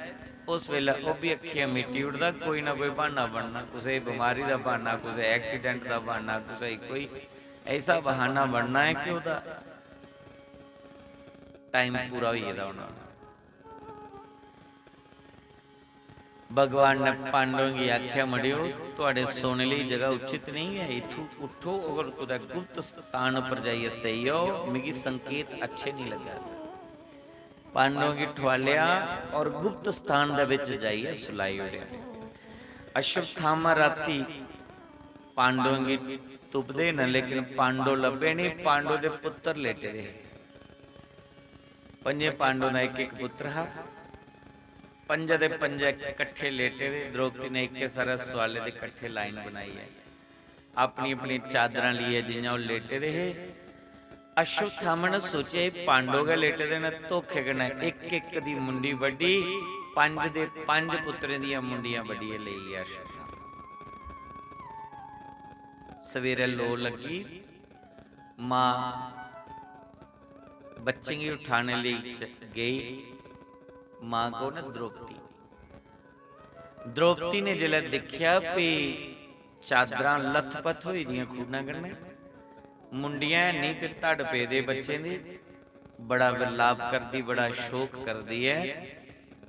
उस बेल्लै ओह् बी अक्खियां मिटी उठदा। कोई ना कोई ब्हाना बनना, कुसै दी बमारी दा ब्हाना, कुसै accident दा ब्हाना, कुसै दी कोई ऐसा बहाना बनना ऐ कि ओह्दा टाइम पूरा होई गेदा होना। भगवान ने पांडवों गी आखेआ, "मड़ेओ, थुआड़े सोने लेई जगह उचित नेईं ऐ, इत्थूं उठो, अगर कुतै गुप्त स्थान उप्पर जाइयै सेई जाओ, मिगी संकेत अच्छे नेईं लग्गा दे।" पांडवों गी ठुआलेआ और गुप्त स्थान दे बिच जाइयै सुलाई ओड़ेआ। अश्वत्थामा राती पांडवों गी तुपदे न, लेकिन पांडव लब्भे नेईं, पांडव दे पुत्तर लेटे दे हे। पंजे पांडवों दा इक इक पुत्तर हा। पंजे दे पंजे कट्ठे लेटे दे। द्रौपदी ने इक्के सारे सुआले दे कट्ठे लाइन बनाई ऐ। अपनी अपनी चादरां लेइयै जि'यां ओह् लेटे दे हे। अश्वत्थामा ने सोचेआ, "एह् पांडव गै लेटे दे न।" धोखे कन्नै इक इक दी मुंडी बड्ढी, पंज दे पंज पुत्तरें दियां मुंडियां बड्ढियै लेई गेआ अश्वत्थामा। सवेरै लो लग्गी, मां बच्चें गी उठाने लेई च-, गेई। मां कौन ऐ? द्रौपदी। द्रौपदी ने जिसलै दिक्खेआ, फ्ही चादरां लथपथ होई दियां खूना कन्नै, मुंडियां हैनी ते धड़ पेदे बच्चें दे। बड़ा विलाप करदी, बड़ा शोक करदी ऐ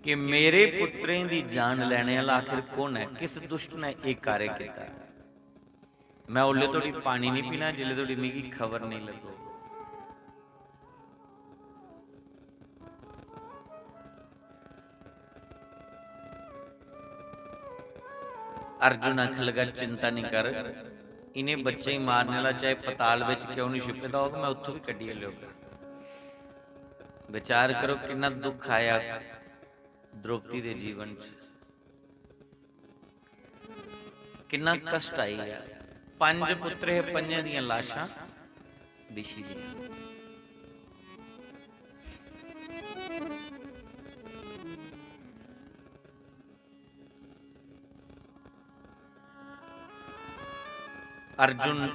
कि मेरे पुत्तरें दी जान लैने आह्ला आखिर कु'न ऐ, किस दुष्ट ने एह् कार्य कीता? मैं ओल्ले धोड़ी पानी निं पीना जिल्ले धोड़ी मिगी खबर नेईं लग्गग। अर्जुन आखन लगा, "चिंता निं कर, इ'नें बच्चें गी मारने आह्ला चाहे पताल बिच क्यों निं छुपे दा होग, मैं उत्थों बी कड्ढियै लेऔगा।" विचार करो, किन्ना दुख आया द्रौपदी दे जीवन च। किन्ना कष्ट आई गेआ। पंज पुत्र हे, पंजें दियां लाशां बिछी दियां। अर्जुन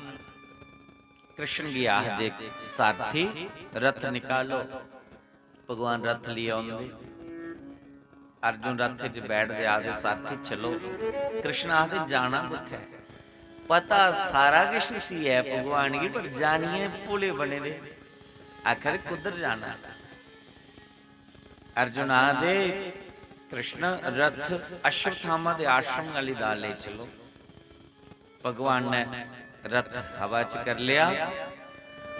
कृष्ण गी आखदे, "सारथी, रथ निकालो।" भगवान रथ लेई औंदे। अर्जुन रथ च बैठदे, आखदे, "सारथी चलो।" कृष्ण आखदे, "जाना कुत्थै?" पता सारा किश उसी ऐ भगवान गी, पर जानियै भोले बने दे। आखर कुद्धर जाना? अर्जुन आखदे, "कृष्ण, रथ अश्वत्थामा दे आश्रम आह्ली दा लेई चलो।" भगवान ने रथ हवा च कर लेआ।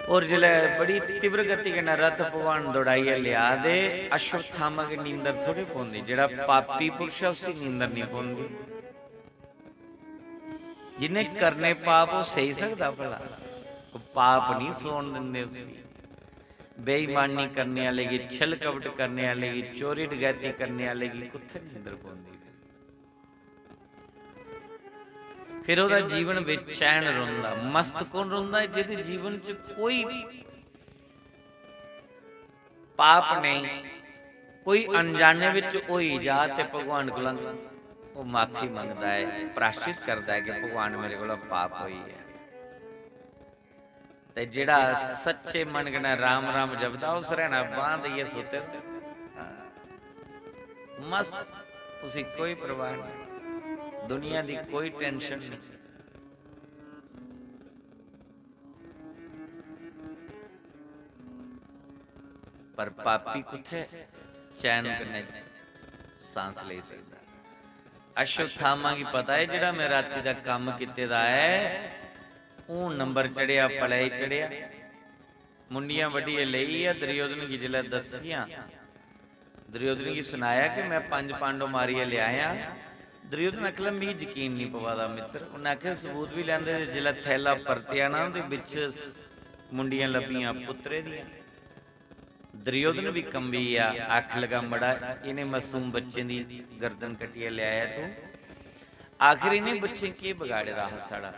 और जिसलै बड़ी तीव्र गति कन्नै रथ भगवान दौड़ाइयै लेआ दे, अश्वत्थामा गी नींदर थोड़ी पौंदी, जेह्ड़ा पापी पुरुष ऐ उसी नींदर निं पौंदी। जिन्ने करने पाप ओह् सेई सकदा भला? ओह् पाप निं सौन दिंदे उसी। बेईमानी करने आह्ले गी, छल कपट करने आह्ले गी, चोरी डकैती करने आह्ले गी कुत्थै नींदर पौंदी? फिर ओह्दा जीवन बेचैन रौंह्दा। मस्त कौन रौंह्दा ऐ? जेह्दे जीवन च कोई पाप नेईं, कोई अनजाने बिच होई जा ते भगवान कोला ओह् माफी मंगदा ऐ, प्राश्चित करदा ऐ कि भगवान मेरे कोला पाप होई गेआ। ते जेह्ड़ा सच्चे मन कन्नै राम राम जपदा, ओह् सरैह्ना बांह् देइयै सुत्ते दा। हां। मस्त, उसी कोई परवाह नेईं, दुनिया दी कोई tension नेईं। पर पापी कुत्थै चैन कन्नै सांस लेई सकदा? अश्वत्थामा गी पता ऐ, जेह्ड़ा में राती दा कम्म कीते दा ऐ, हून नंबर चढ़ेआ, पलै गी चढ़ेआ। मुंडियां बड्ढियै लेई गेआ, दुर्योधन गी जिसलै दस्सियां, दुर्योधन गी सनाया कि में पंज पांडव मारियै लेआया। दुर्योधन आखन लगा, "मिगी यकीन निं पवा दा मित्तर।" उन्नै आखेआ, "सबूत बी लैंदे, ते जिसलै थैला परतेआ ना, ते बिच स-, मुंडियां लब्भियां पुत्तरे दियां।" दुर्योधन बी कंबी गेआ, आखन लगा, "मड़ा, इ'नें मासूम बच्चें दी गर्दन कट्टियै लेआया तूं?" आखिर इ'नें बच्चें केह् बगाड़े दा हा साढ़ा?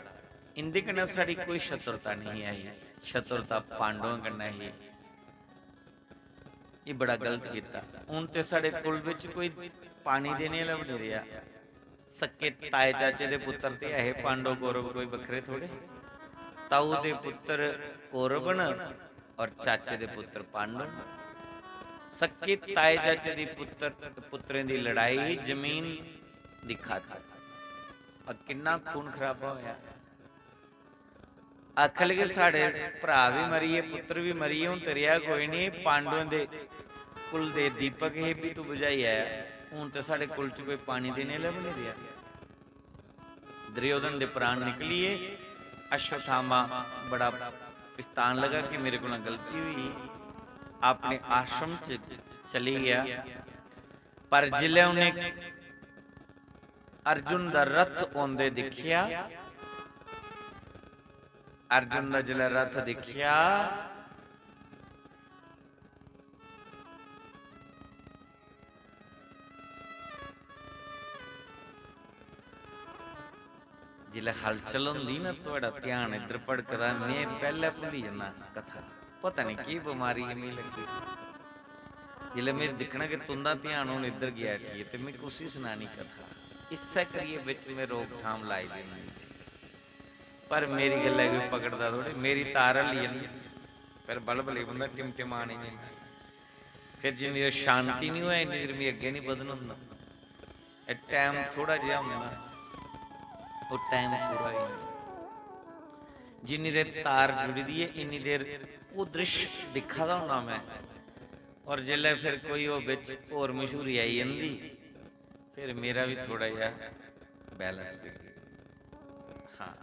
इं'दे कन्नै साढ़ी कोई शत्रुता नेईं आई, शत्रुता पांडवें कन्नै ही। एह् बड़ा गलत कीता। हून ते साढ़े कुल बिच कोई पानी देने आह्ला बी निं रेहा। सक्के ताए चाचे दे पुत्तर ते ऐ हे, पांडव कौरव कोई बक्खरे थोड़े। ताऊ दे पुत्तर कौरव न और चाचे दे पुत्तर पांडव न। सक्के ताए चाचे दी पुत्तर, पुत्तरें दी लड़ाई ही जमीन दी खातर। और किन्ना खून खराबा होया। आखन लगे, "साढ़े भ्राऽ बी मरी गे, पुत्तर बी मरी गे, हून ते रेहा कोई निं, पांडवें दे कुल दे दीपक हे, भी तू बुझाई आया, हून ते साढ़े कुल च कोई पानी देने आह्ला बी निं रेहा।" दुर्योधन दे प्राण निकली गे। अश्वत्थामा बड़ा पछतान लगा कि मेरे कोला गलती होई, अपने आश्रम च चली गेआ। पर जिसलै उ'नें अर्जुन दा रथ औंदे दिक्खेआ, अर्जुन दा जिसलै रथ दिक्खेआ, जिसलै हलचल होंदी ना, थुआढ़ा ध्यान इद्धर भड़कदा, में पैह्लें भुल्ली जन्ना कथा। पता निं केह् बमारी ऐ मिगी लग्गी दी। जिसलै में दिक्खना कि तुं'दा ध्यान हून इद्धर गेआ, ठीक ऐ, ते में कुसी सनानी कथा? इस्सै करियै बिच में रोकथाम लाई दी होंदी। पर मेरी गल्लै गी पकड़दा थोड़े, मेरी तार हल्ली जंदी, फिर बल्ब लगी पौंदा टिमटिमान इ'यां। फिर जिन्नी देर शांति निं होऐ, इन्नी देर मिगी अग्गें निं बधन होंदा। एह् टैम थोड़ा जेहा होंदा, ओह् टैम पूरा होई जंदा। जिन्नी देर तार जुड़ी दी ऐ, इन्नी देर ओह् द्रिश्श दिक्खा दा होना में। और जिसलै फिर कोई ओह् बिच होर मशहूरी आई जंदी, फिर मेरा बी थोड़ा जेहा बैलेंस बिगड़ी। हाँ,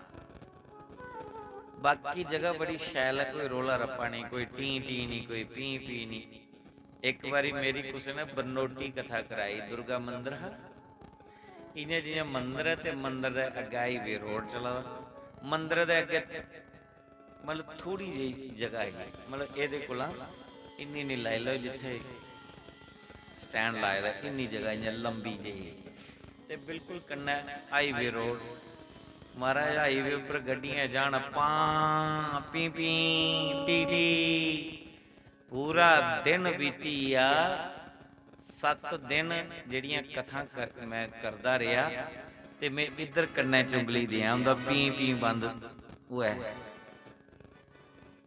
बाकी जगह बड़ी शैल ऐ, कोई रौला रप्पा नेईं, कोई टीं टीं नेईं, कोई पीं पीं नेईं। इक बारी मेरी कुसै ने बनोटी कथा कराई, दुर्गा मंदर हा, इ'यां जि'यां मंदर ऐ ते मंदर दे अग्गें हाईवे रोड चला दा, मंदर दे अग्गें मतलब थोड़ी जेही जगह ही, मतलब एह्दे कोला इन्नी निं लाई लैओ, जित्थै स्टैंड लाए दा, इन्नी जगह इ'यां लंबी जेही, ते बिल्कुल कन्नै हाईवे रोड। महाराज, हाईवे उप्पर गड्डियां जान, पां पीं पीं टी टी, पूरा दिन बीती गेआ। सत्त दिन जेह्ड़ियां कथां कर-, में करदा रेहा ते में इद्धर कन्नै च उंगली देआं, उं'दा पीं पीं बंद होऐ।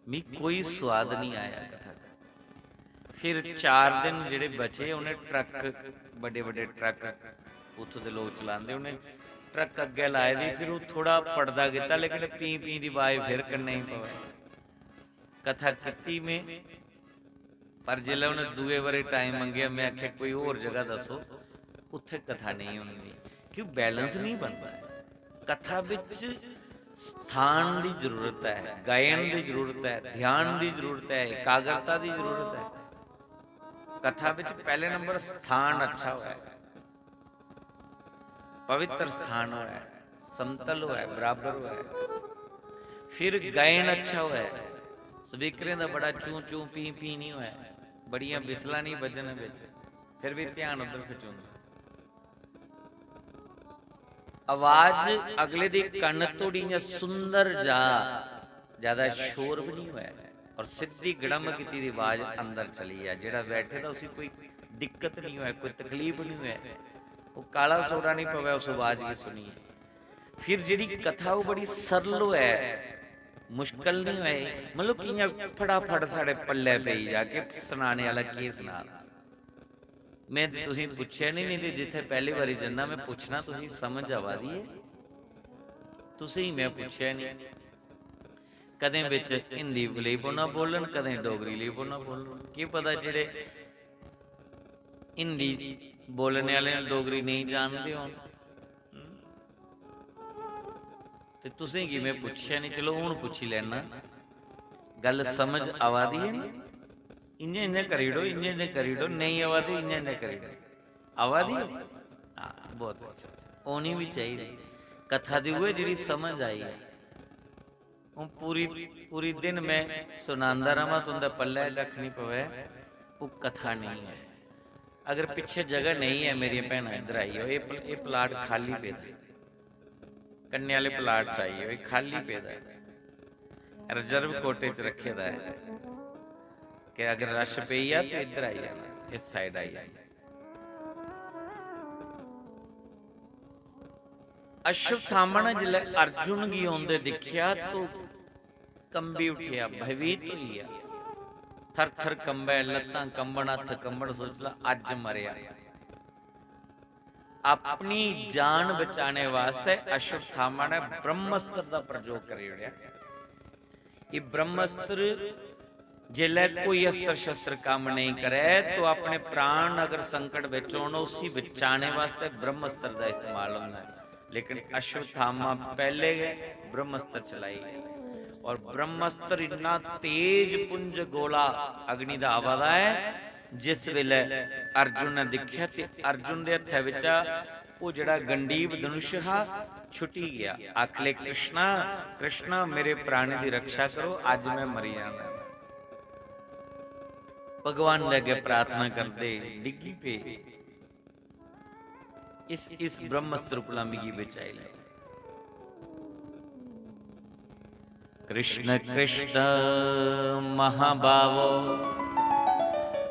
मिगी कोई सोआद निं आया कथा दा। फिर चार दिन जेह्ड़े बचे, उ'नें ट्रक, बड्डे बड्डे ट्रक उत्थूं दे लोक चलांदे, उ'नें ट्रक अग्गें लाए दे, फिर ओह् थोह्ड़ा पड़दा कीता, लेकिन पीं पीं दी अवाज फिर कन्नै ही पवै। कथा कीती में, पर जिसलै उ'नें दूए बारी टाइम मंगेआ, में आखेआ, "कोई होर जगह दस्सो, उत्थै कथा नेईं होंदी।" क्यों, बैलेंस निं बनदा ऐ। कथा बिच स्थान दी जरूरत ऐ, गायन दी जरूरत ऐ, ध्यान दी जरूरत ऐ, एकाग्रता दी जरूरत ऐ। कथा बिच पैह्ले नंबर स्थान अच्छा होऐ, पवित्र स्थान होऐ, समतल होऐ, बराबर होऐ, फिर गायन अच्छा होऐ, स्पीकरें दा बड़ा चूं चूं पीं पीं निं होऐ, बड़ियां बिसलां निं बज्जन बिच, फिर बी ध्यान उद्धर खचोंदा। आवाज अगले दे कन्न धोड़ी इ'यां सुंदर जा, ज्यादा शोर बी निं होऐ और सिद्धी गड़म कीती दी आवाज अंदर चली जा। जेह्ड़ा बैठे दा उसी कोई दिक्कत निं होऐ, कोई तकलीफ निं होऐ, ओह् काला सोरा निं पवै उस आवाज गी सुनियै। फिर जेह्ड़ी कथा ओह् बड़ी सरल होऐ, मुश्कल निं होऐ, मतलब कि इ'यां फटाफट साढ़े पल्लै पेई जा कि सनाने आह्ला केह् सना दा। में ते तुसेंगी पुच्छेआ निं, नेईं ते जित्थै पैह्ली बारी जन्ना में पुच्छना, तुसेंगी समझ आवा दी ऐ? तुसेंगी में पुच्छेआ निं। कदें बिच हिंदी लेई पौना बोलन, कदें डोगरी लेई पौना बोलन। केह् पता जेह्ड़े हिंदी बोलने आह्ले न, डोगरी नेईं जानदे होन। हम्म? ते तुसेंगी में पुच्छेआ निं, चलो हून पुच्छी लैना, गल्ल समझ आवा दी ऐ ना? इ'यां इ'यां करी ओड़ो, इ'यां इ'यां करी ओड़ो, नेईं आवा दी, इ'यां इ'यां करी ओड़ो। आवा दी ऐ? हां, बहुत अच्छा। होनी बी चाहिदी। कथा दी उ'ऐ जेह्ड़ी समझ आई ऐ। हून पूरी, पूरी दिन में सनांदा र'वां, तुं'दे पल्लै कक्ख निं पवै, ओह् कथा नेईं ऐ। अगर पिच्छे जगह नेईं ऐ, मेरियां भैनां, इद्धर आई जाओ, एह् पल-, एह् प्लाट खाल्ली पेदा ऐ। कन्ने आह्ले प्लाट च आई जाओ, एह् खाल्ली पेदा ऐ, रिजर्व कोटे च रक्खे दा ऐ कि अगर रश पेई जा ते इद्धर आई जाना, इस साइड आई जाना। अश्वत्थामा ने जिसलै अर्जुन गी औंदे दिक्खेआ तो कंबी उठेआ, भयभीत होई गेआ, थर थर कंबै, लत्तां कंबन, हत्थ कंबन, सोच ला अज्ज मरेआ। अपनी जान बचाने वास्तै अश्वत्थामा ने ब्रह्मास्त्र दा प्रयोग करी ओड़ेआ। एह् ब्रह्मास्त्र, जेल्लै कोई अस्त्र शस्त्र कम्म नेईं करै तो अपने प्राण अगर संकट बिच होन, उसी बचाने वास्तै ब्रह्मास्त्र दा इस्तेमाल होंदा ऐ। लेकिन अश्वत्थामा पैह्ले गै ब्रह्मास्त्र चलाई, और ब्रह्मास्त्र इन्ना तेज पुंज गोला अग्नि दा आवा दा ऐ। जिस बेलै अर्जुन ने दिक्खेआ ते अर्जुन दे हत्थै बिच्चा ओह् जेह्ड़ा गंडीव धनुष हा, छुट्टी गेआ। आखले, "कृष्णा, कृष्णा, मेरे प्राणी दी रक्षा करो, अज्ज मैं मरी जाना।" भगवान दे अग्गें प्रार्थना करदे डिग्गी पे, "इस, इस ब्रह्मास्त्र कोला मिगी बचाई लै।" कृष्ण कृष्ण महाबाहो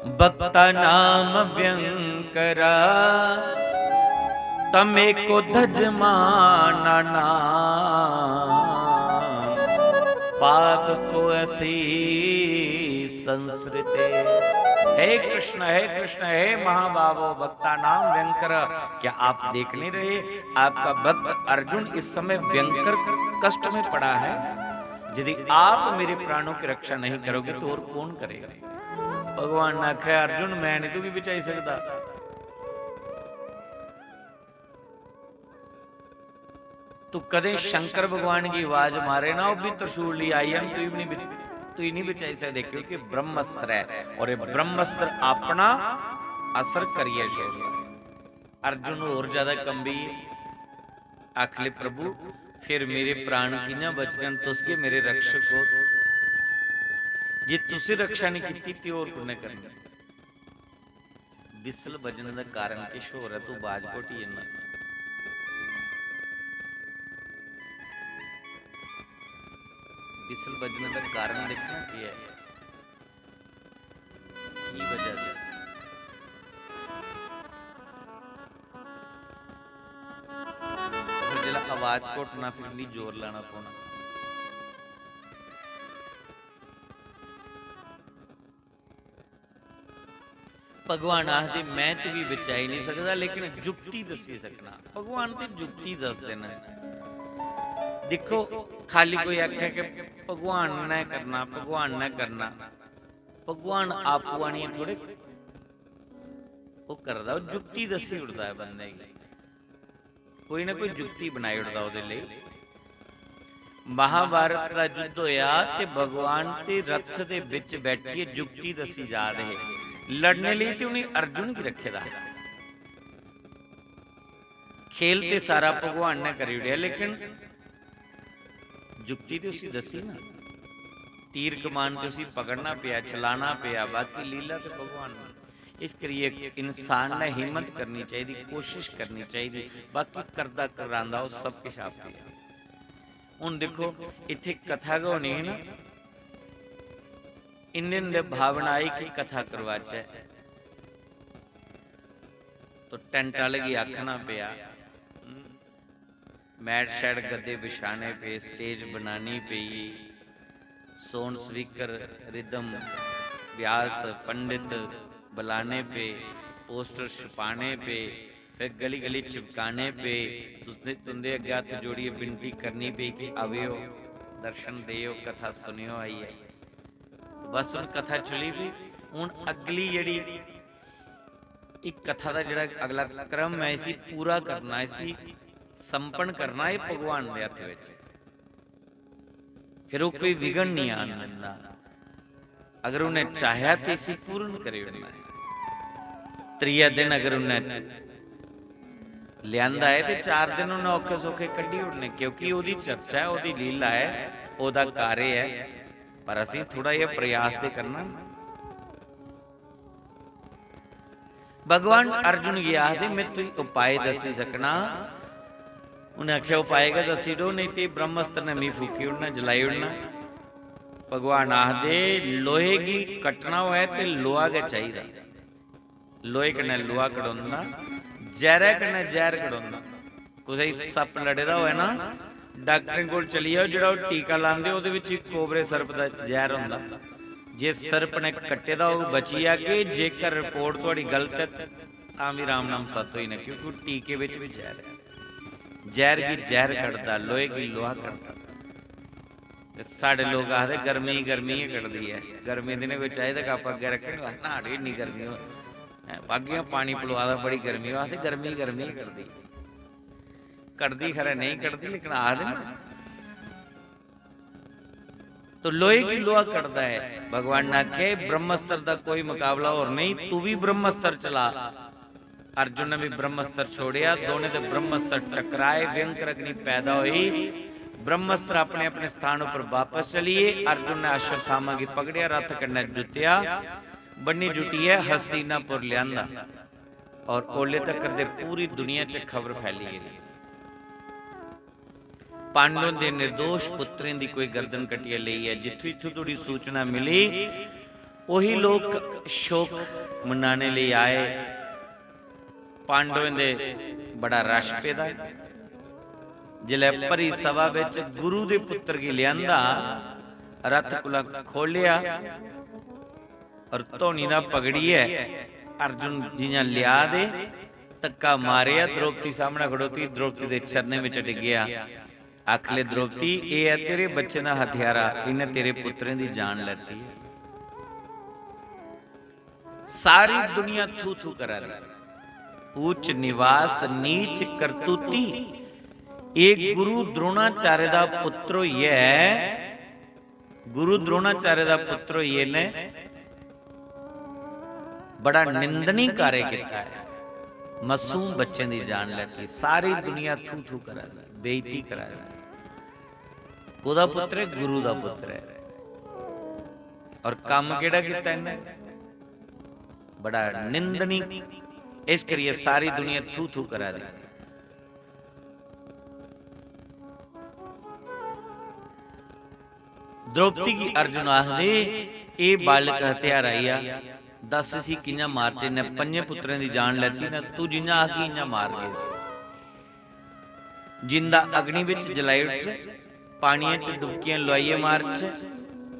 भक्ता नाम व्यंकरा, तमेको धजमाना नाम, पाप को असी संसृते। हे कृष्ण, हे कृष्ण, हे महाबाहो भक्ता नाम व्यंकर, क्या आप देख नहीं रहे? आपका भक्त अर्जुन इस समय व्यंकर कष्ट में पड़ा है। यदि आप मेरे प्राणों की रक्षा नहीं करोगे तो और कौन करेगा? भगवान ने आख्या, अर्जुन, मैं नहीं तुगी बचाई सकता। तू कदें शंकर भगवान की आवाज मारे ना, वो भी त्रिशूल ली आई है, तू ही नहीं बच-, तू ही नहीं बचाई सकते, क्योंकि ब्रह्मास्त्र है और ये ब्रह्मास्त्र अपना असर करिए छोड़दा। अर्जुन होर ज्यादा कंबी, आखले, "प्रभु, फिर मेरे प्राण कि'यां बचगन? तुस गै मेरे रक्षक हो। जे तुसें रक्षा नहीं कीती ते होर कु'न्नै करनी?" बिसल बजने दा कारण किश होर ऐ, तू बाज घोटी जन्ना। बिसल बजने दा कारण दिक्खना केह् ऐ, की बजह ऐ? फिर जिसलै आवाज घोटना, फिर मिगी जोर लाना पौना। भगवान आखदे, "मैं तुगी बचाई नहीं सकदा, लेकिन जुक्ति दस्सी सकना।" भगवान ते जुक्ति दसदे न। दिक्खो, खाली कोई आखे कि भगवान ने करना, भगवान ने करना, भगवान आपू आनियै थोड़े ओह् करदा, ओह् जुक्ति दस्सी ओड़दा ऐ बंदे गी। कोई ना कोई जुक्ति बनाई ओड़दा ओह्दे लेई। महाभारत दा युद्ध होया ते भगवान ते रथ दे बिच बैठियै जुक्ति दस्सी जा दे हे। लड़ने लेई ते उ'नें अर्जुन गी रक्खे दा हा। खेल ते सारा भगवान ने करी ओड़ेआ, लेकिन जुक्ति ते उसी दस्सी ना, तीर कमान ते उसी पकड़ना पेआ, चलाना पेआ, बाकी लीला ते भगवान ने। इस करियै इंसान ने हिम्मत करनी चाहिदी, कोशिश करनी चाहिदी, बाकी करदा करांदा ओह् सब किश आपे ऐ। हुन दिक्खो, इत्थै कथा गै होनी ही ना, इन्ने दिन दे भावना आई कि कथा करवाचै, तो टैंट आह्ले गी आखना पेआ, हम्म, मैट शैट गद्दे बिछाने पे, स्टेज बनानी पेई, साउंड स्पीकर, रिदम, व्यास, पंडित बुलाने पे, पोस्टर छपाने पे, फिर गली गली चिपकाने पे। तुंदे, तुंदे अग्गें हत्थ जोड़ियै विनती करनी पेई कि आवेओ, दर्शन देओ, कथा सुनेओ आइयै। बस हुन कथा चली पेई। हुन अगली जेह्ड़ी इक कथा दा जेह्ड़ा अगला क्रम ऐ, इसी पूरा करना, इसी संपन्न करना, एह् भगवान दे हत्थ बिच ऐ। फिर ओह् कोई विघ्न निं आन दिंदा। अगर उन्नै चाहेआ ते इसी पूर्ण करी ओड़ना ऐ। त्रिया दिन अगर उन्नै लेआंदा ऐ ते चार दिन उन्नै औखे सौखे कड्ढी ओड़ने, क्योंकि ओह्दी चर्चा ऐ, ओह्दी लीला ऐ, ओह्दा कार्य ऐ। पर असें थोह्ड़ा जेहा प्रयास ते करना ना। भगवान अर्जुन गी आखदे, "में तुगी उपाय दस्सी सकना, उ'नें आखेआ, "उपाय गै दस्सी ओड़ो, नेईं ते ब्रह्मास्त्र ने मी फूकी ओड़ना, जलाई ओड़ना।" भगवान आखदे, "लोहे गी कट्टना होऐ ते लोहा गै चाहिदा, लोहे कन्नै लोहा कटोंदा, जैह्रै कन्नै जैह्र कटोंदा।" कुसै गी सप्प लड़े दा होऐ ना, डाक्टरें कोल चली जाओ, जेह्ड़ा ओह् टीका लांदे, ओह्दे बिच बी कोबरे सर्प दा जैह्र होंदा। जे सर्प ने कट्टे दा होग, बची जागे, जेकर रिपोर्ट थुआढ़ी गलत ऐ, तां बी राम नाम सत्त होई जाना, क्योंकि ओह् टीके बिच बी जैह्र ऐ। जैह्र गी जैह्र कटदा, लोहे गी लोहा कटदा। ते साढ़े लोक आखदे, "गर्मी, गर्मी गै कटदी ऐ।" गर्मी दिनें कोई चाही दा कप्प अग्गें रक्खे ना, "न्हाड़ी इन्नी गर्मी होऐ।" हैं, बागें पानी पलोआ दा, बड़ी गर्मी होऐ, आखदे, "गर्मी, गर्मी गै कटदी।" कटदी खरै नेईं कटदी, लेकिन आखदे ना। तो लोहे गी लोहा कटदा ऐ। भगवान ने आखेआ, "ब्रह्मास्त्र दा कोई मकाबला होर नेईं, तू भी ब्रह्मास्त्र चला।" अर्जुन ने भी ब्रह्मास्त्र छोड़ेआ, दोनों दे ब्रह्मास्त्र टकराए, भयंकर अग्नि पैदा हुई। ब्रह्मास्त्र अपने अपने स्थान उपर वापस चली गे। अर्जुन ने अश्वत्थामा गी पकड़ेआ, रथ कन्नै जुत्तेआ, बन्नी जुटियै हस्तिनापुर लियांदा। और ओले तक ते पूरी दुनिया च खबर फैली गेई। पांडवों दे निर्दोष पुत्रें दी कोई गर्दन कट्टियै लेई ऐ। जित्थों इत्थों धोड़ी सूचना मिली, ओही लोक शोक मनाने लेई आए। पांडवों दे बड़ा रश पेदा ऐ। जिसलै भरी सभा बिच गुरु दे पुत्र गी लेआंदा, रथ कोला खोलेआ और धोनी दा पकड़ियै अर्जुन जियां लिआ दे, धक्का मारेआ, द्रौपदी सामनै खड़ोती, द्रौपदी दे चरणें बिच डिग्गेआ। आखले, "द्रौपदी, एह् ऐ तेरे बच्चें दा हथियारा, इन्नै तेरे पुत्रें दी जान लैती ऐ।" सारी दुनिया थू थू करा दी। ऊंच निवास नीच करतूती, एह् गुरु द्रोणाचार्य दा पुत्र होइयै, गुरु द्रोणाचार्य दा पुत्र होइयै ने बड़ा निंदनीय कार्य कीता ऐ। मासूम बच्चें दी जान लैती, सारी दुनिया थू थू करा दी, बेइज्जती करा दी। कोदा पुत्र ऐ? गुरु दा पुत्र ऐ। और कम्म केड़ा कीता इन्नै? बड़ा निंदनीय। इस करियै सारी दुनिया थू थू करा दी। द्रौपदी गी अर्जुन आखदे, "एह् बालक हत्यारा ई आ, दस इसी कि'यां मारचे? इन्नै पंजें पुत्रें दी जान लैती ना, तू जि'यां आखगी इ'यां मारगे इसी। जिंदा अग्नि बिच जलाई ओड़चे, पानियै च डुबकियां लोआइयै मारचे,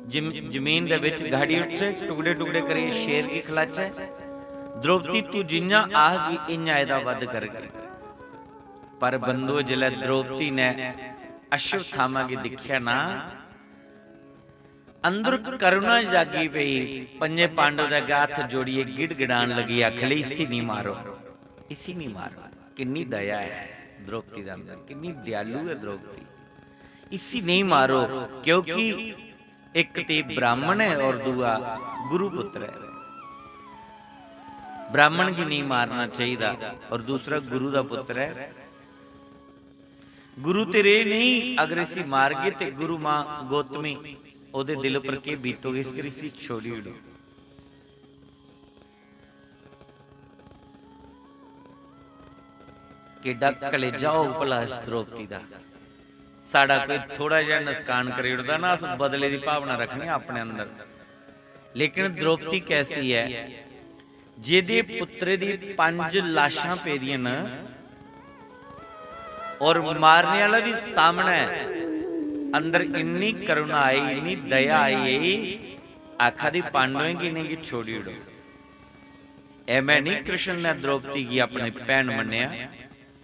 जिम-, जमीन दे बिच गाड़ी ओड़चे, टुकड़े-टुकड़े करियै शेर गी खलाचे। द्रौपदी, तू जि'यां आखगी, इ'यां एह्दा वध करगे।" पर बंधुओ, जिसलै द्रौपदी ने अश्वत्थामा गी दिक्खेआ ना, अंदर करुणा जागी पेई। पंजे पांडव दे अग्गै हत्थ जोड़ियै गिड़गिड़ान लगी, आखली, "इसी नहीं मारो, इसी नहीं मारो।" किन्नी दया ऐ द्रौपदी दे अंदर, किन्नी दयालु ऐ द्रौपदी। "इसी नहीं मारो, क्योंकि एक ते ब्राह्मण ऐ और दूआ गुरु पुत्र ऐ। ब्राह्मण गी नहीं मारना चाहिदा और दूसरा गुरु दा पुत्र ऐ। गुरु ते रेह् नहीं, अगर इसी मारगे ते गुरु मां गौतमी ओह्दे दिल पर केह् बीतोग, इस करी इसी छोड़ी ओड़ो।" केड्डा कलेजा होग भला इस द्रौपदी दा। साढ़ा कोई थोड़ा जेहा नसकान करी ओड़दा ना, अस बदले दी भावना रखने आं अपने अंदर। लेकिन द्रौपदी कैसी ऐ, जेह्दे पुत्तरे दी पंज लाशां पेदियां न और मारने आह्ला बी सामनै, अंदर इन्नी करुणा आई, इन्नी दया आई, आखा दी, "पांडवें गी, इ'नेंगी छोड़ी ओड़ो।" ऐ, मैं नहीं, कृष्ण ने द्रौपदी गी अपनी भैन मन्नेआ,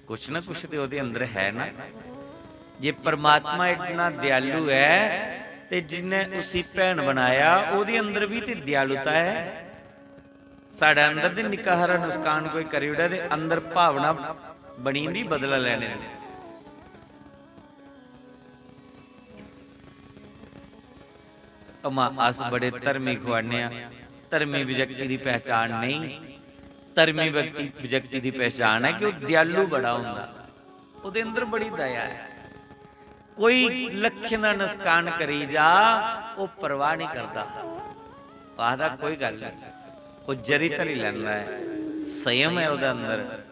कुछ ना कुछ ते ओह्दे अंदर है ना। जे परमात्मा इतना दयालु ऐ ते जिन्ने उसी भैन बनाया, ओह्दे अंदर भी ते दयालुता ऐ। साढ़े अंदर ते निक्का हारा नुकसान कोई करी ओड़े ते अंदर भावना बनी जंदी बदला लैने दी। अमा, अस बड़े धर्मी खुआने आं, धर्मी व्यक्ति दी पहचान नेईं। धर्मी व्यक्ति, व्यक्ति दी पहचान ऐ कि ओह् दयालु बड़ा होंदा, ओह्दे अंदर बड़ी दया ऐ। कोई लक्खें दा नसकान करी जा, ओह् परवाह नहीं करदा। ओह् आखदा, "कोई गल्ल नहीं," ओह् जरी धरी लैंदा ऐ। संयम ऐ ओह्दे अंदर,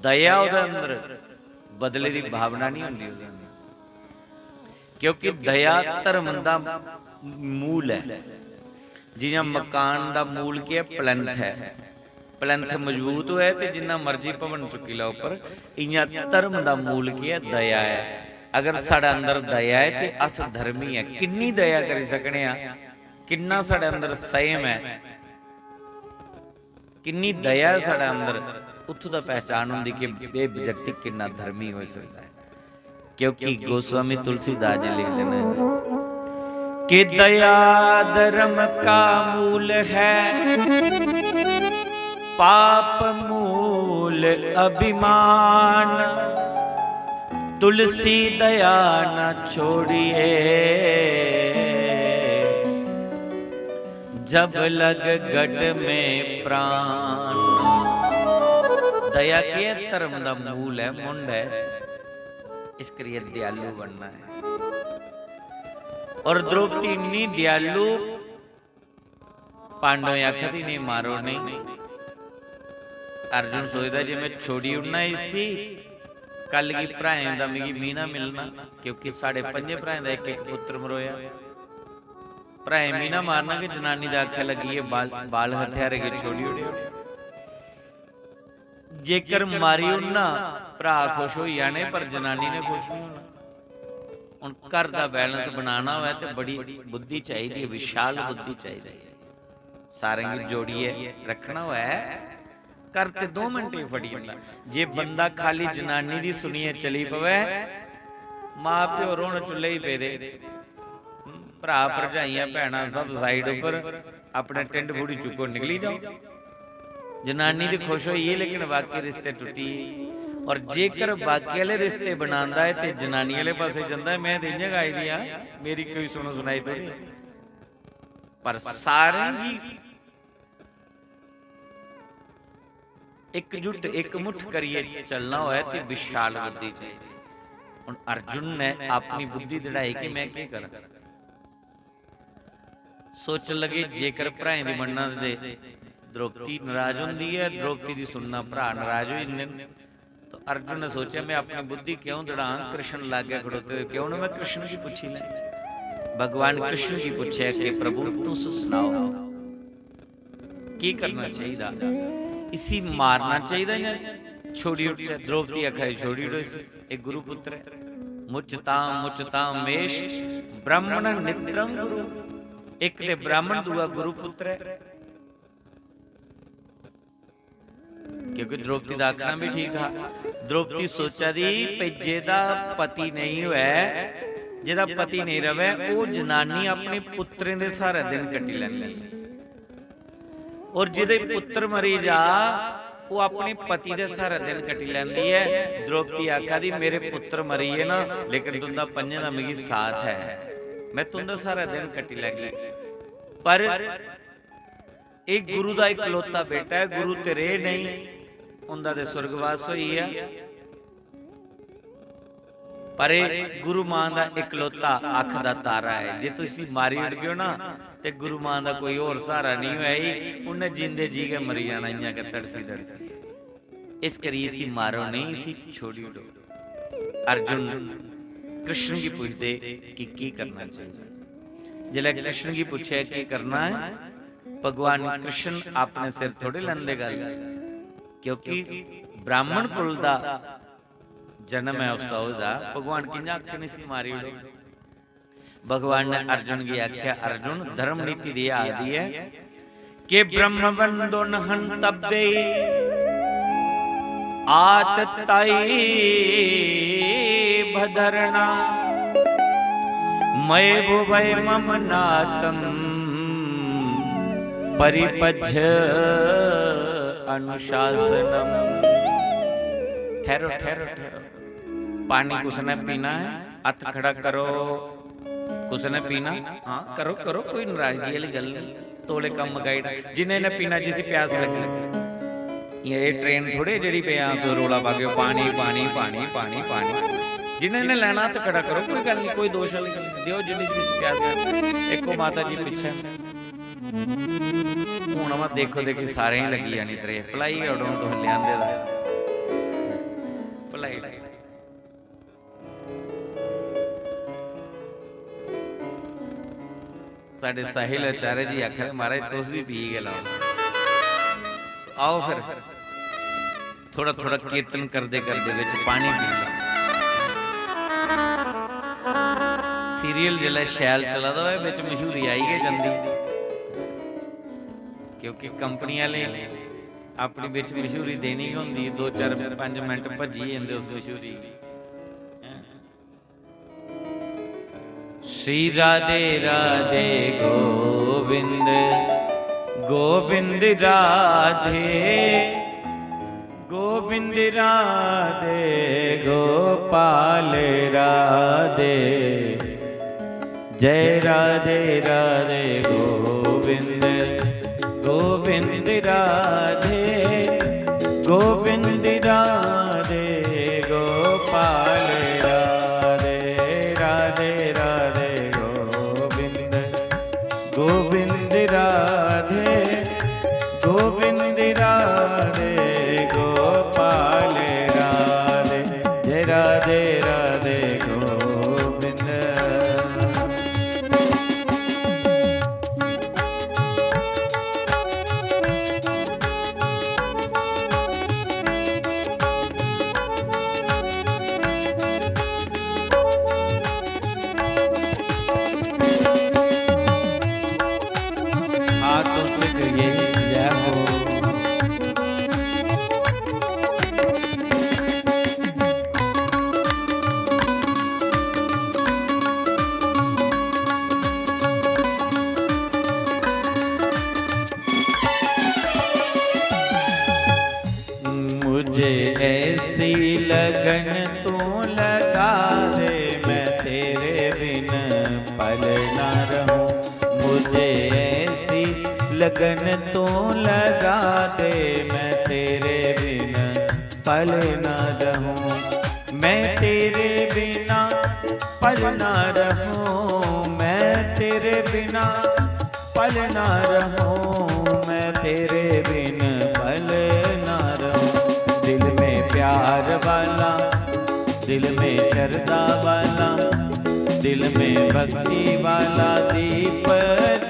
दया ओह्दे अंदर, बदले दी भावना नहीं होंदी ओह्दे अंदर। क्योंकि दया धर्म दा मूल ऐ। जि'यां मकान दा मूल केह् ऐ? प्लिंथ ऐ। प्लिंथ मजबूत होऐ ते जिन्ना मर्जी भवन चुक्की लैओ उप्पर, इ'यां धर्म दा मूल केह् ऐ? दया ऐ। अगर साढ़े अंदर दया ऐ ते अस धर्मी ऐ। किन्नी दया करी सकने आं, किन्ना साढ़े अंदर संयम ऐ, किन्नी दया ऐ साढ़े अंदर, उत्थों दा पहचान होंदी कि एह् व्यक्ति किन्ना धर्मी होई सकदा ऐ। क्योंकि गोस्वामी तुलसीदास जी लिखदे ने कि दया धर्म का मूल है, पाप मूल अभिमान, तुलसी दया न छोड़िए, जब लग गट में प्राण। दया केह् ऐ? धर्म दा मूल ऐ, मुंढ ऐ। इस करियै दयालु बनना ऐ। और द्रौपदी इन्नी दयालु, पांडवें आखेआ, "नहीं, मारो नहीं।" अर्जुन सोचदा, "जे में छोड़ी ओड़ना इसी, कल गी भ्राएं दा मिगी मीह्ना मिलना, क्योंकि साढ़े पंजे भ्राएं दा इक इक पुत्र मरोया। भ्राएं मीह्ना मारना कि जनानी दा आखेआ लग्गी, एह् बाल, बाल हत्यारे गी छोड़ी ओड़ेओ।" जेकर मारी ओड़ना, भ्राऽ खुश होई जाने, पर जनानी ने खुश नहीं होना। हुन घर दा बैलेंस बनाना होऐ ते बड़ी बुद्धि चाहिदी ऐ, विशाल बुद्धि चाहिदी ऐ। सारें गी जोड़ियै रक्खना होऐ, घर ते दो मिंट च फटी जंदा। जे बंदा खाली जनानी दी सुनियै चली पवै, मां प्यो रौह्न चुल्हे ही पेदे। भ्राऽ, भरजाइयां, भैनां सब साइड उप्पर, अपने टिंड फूड़ी चुक्को, निकली जाओ। जनानी ते खुश होई गेई, लेकिन बाकी रिश्ते टुट्टी गे। और जेकर बाकी आह्ले रिश्ते बनांदा ऐ ते जनानी आह्ले पासै जंदा ऐ, में ते इ'यां गै आई दी आं, मेरी कोई सुनो सुनाई थोड़ी। पर सारें गी इकजुट, इकमुठ करियै चलना होऐ ते विशाल बुद्धि चाहिदी। हुन अर्जुन ने अपनी बुद्धि दड़ाई कि में केह् करां? सोचन लगे, जेकर भ्राएं दी मन्ना ते द्रौपदी नाराज होंदी ऐ, द्रौपदी दी सुनना भ्राऽ नाराज होई जंदे न। तो अर्जुन ने सोचेआ, "में अपनी बुद्धि क्यों दड़ां, कृष्ण लागै खड़ोते होए, क्यों ना में कृष्ण गी पुच्छी लैं?" भगवान कृष्ण गी पुच्छेआ कि, "प्रभु, तुस सनाओ, केह् करना चाहिदा? इसी मारना चाहिदा जां छोड़ी ओड़चै?" द्रौपदी आखा दी, "छोड़ी ओड़ो इसी, एह् गुरुपुत्र ऐ।" "मुचतां, मुचतां मेश ब्राह्मण नेत्रं गुरु।" इक ते ब्राह्मण, दूआ गुरुपुत्र ऐ। क्योंकि द्रौपदी दा आखना भी ठीक हा। द्रौपदी सोचा दी भई जेह्दा पति नेईं होऐ, जेह्दा पति नेईं रवै, ओह् जनानी अपने पुत्तरें दे स्हारै दिन कट्टी लैंदी ऐ। और जेह्दे पुत्तर मरी जा, ओह् अपने पति दे स्हारै दिन कट्टी लैंदी ऐ। द्रौपदी आखा दी, "मेरे पुत्तर मरी गे ना, लेकिन तुं'दा पंजें दा मिगी साथ ऐ, में तुं'दे स्हारै दिन कट्टी लैगी।" पर एह् गुरु दा इकलौता बेटा ऐ, गुरु ते रेह् नेईं, उं'दा ते सुर्गवास होई गेआ। पर एह् गुरु मां दा इकलौता अक्ख दा तारा ऐ। जे तुस इसी मारी ओड़गेओ ना, ते गुरु मां दा कोई होर स्हारा नेईं होऐ। एह् उन्नै जींदे जी गै मरी जाना, इ'यां गै तड़फी तड़फी। इस करियै इसी मारो नेईं, इसी छोड़ी ओड़ो। अर्जुन कृष्ण गी पुछदे कि केह् करना चाहिदा। जिसलै कृष्ण गी पुच्छेआ केह् करना ऐ, भगवान कृष्ण अपने सिर थोड़े लैंदे गल्ल, क्योंकि ब्राह्मण कुल दा जन्म ऐ उसदा, ओह्दा भगवान कि'यां आखन इसी मारी ओड़ो। भगवान ने अर्जुन गी आखेआ, "अर्जुन, धर्म नीति दी आखदी ऐ कि ब्रह्मवंदो न हंतव्ये आततायी भधरणा। मये भुवै मम नातं परिपज्झ अनुशासनम।" ठहरो, ठहरो, ठहरो। पानी कुसै ने पीना ऐ? हत्थ खड़ा करो। कुसै ने पीना? हां, करो, करो, कोई नाराजगी आह्ली गल्ल नेईं। तौले कम्म मकाई ओड़ो। जिन्ने ने पीना, जिसी प्यास लग्गी। इ'यां एह् ट्रेन थोड़े जेह्ड़ी पे हां तुस रौला पागे, "पानी, पानी, पानी, पानी, पानी।" जिन्ने ने लैना, हत्थ खड़ा करो, कोई गल्ल नेईं, कोई दोश आह्ली गल्ल नेईं। देओ जिन्नी जिसी प्यास लग्गी। इक ओह् माता जी पिच्छें। हून अमां देखो देखी सारें गी लग्गी जानी त्रेह्। भलाई गै उडो, हून तुसें लेआंदे दा। भलाई। साढ़े साहिल आचार्य जी आखा दे, "महाराज, तुस बी पी गै लैओ।" आओ फिर, थोड़ा थोड़ा कीर्तन करदे करदे बिच पानी पी लैओ। सीरियल जिसलै शैल चला दा होऐ, बिच मशहूरी आई गै जंदी, क्योंकि कंपनी आह्ले अपनी बिच मशहूरी देनी गै होंदी, दो चार पंज मिंट भज्जी जंदे उस मशहूरी गी। श्री राधे राधे गोविंद, गोविंद राधे, गोविंद राधे गोपाल राधे। जय राधे राधे गोविंद, गोविंद राधे, गोविंद राधे गोपाल राधे। राधे राधे गोविंद, गोविंद राधे, गोविंद राधे गोपाल राधे। जय राधे राधे गोविंद। हाथ ऊंचे करिए, जय हो। मुझे ऐसी लगन तू लगा दे, मैं तेरे बिन पल ना रहूं। मुझे ऐसी लगन तू लगा दे, मैं तेरे बिन पल ना रहूं। मैं तेरे बिना पल ना रहूं, मैं तेरे बिना पल ना रहूं, मैं तेरे बिन पल ना रहूं। दिल में प्यार वाला, दिल में श्रद्धा वाला, दिल में भक्ति वाला दीप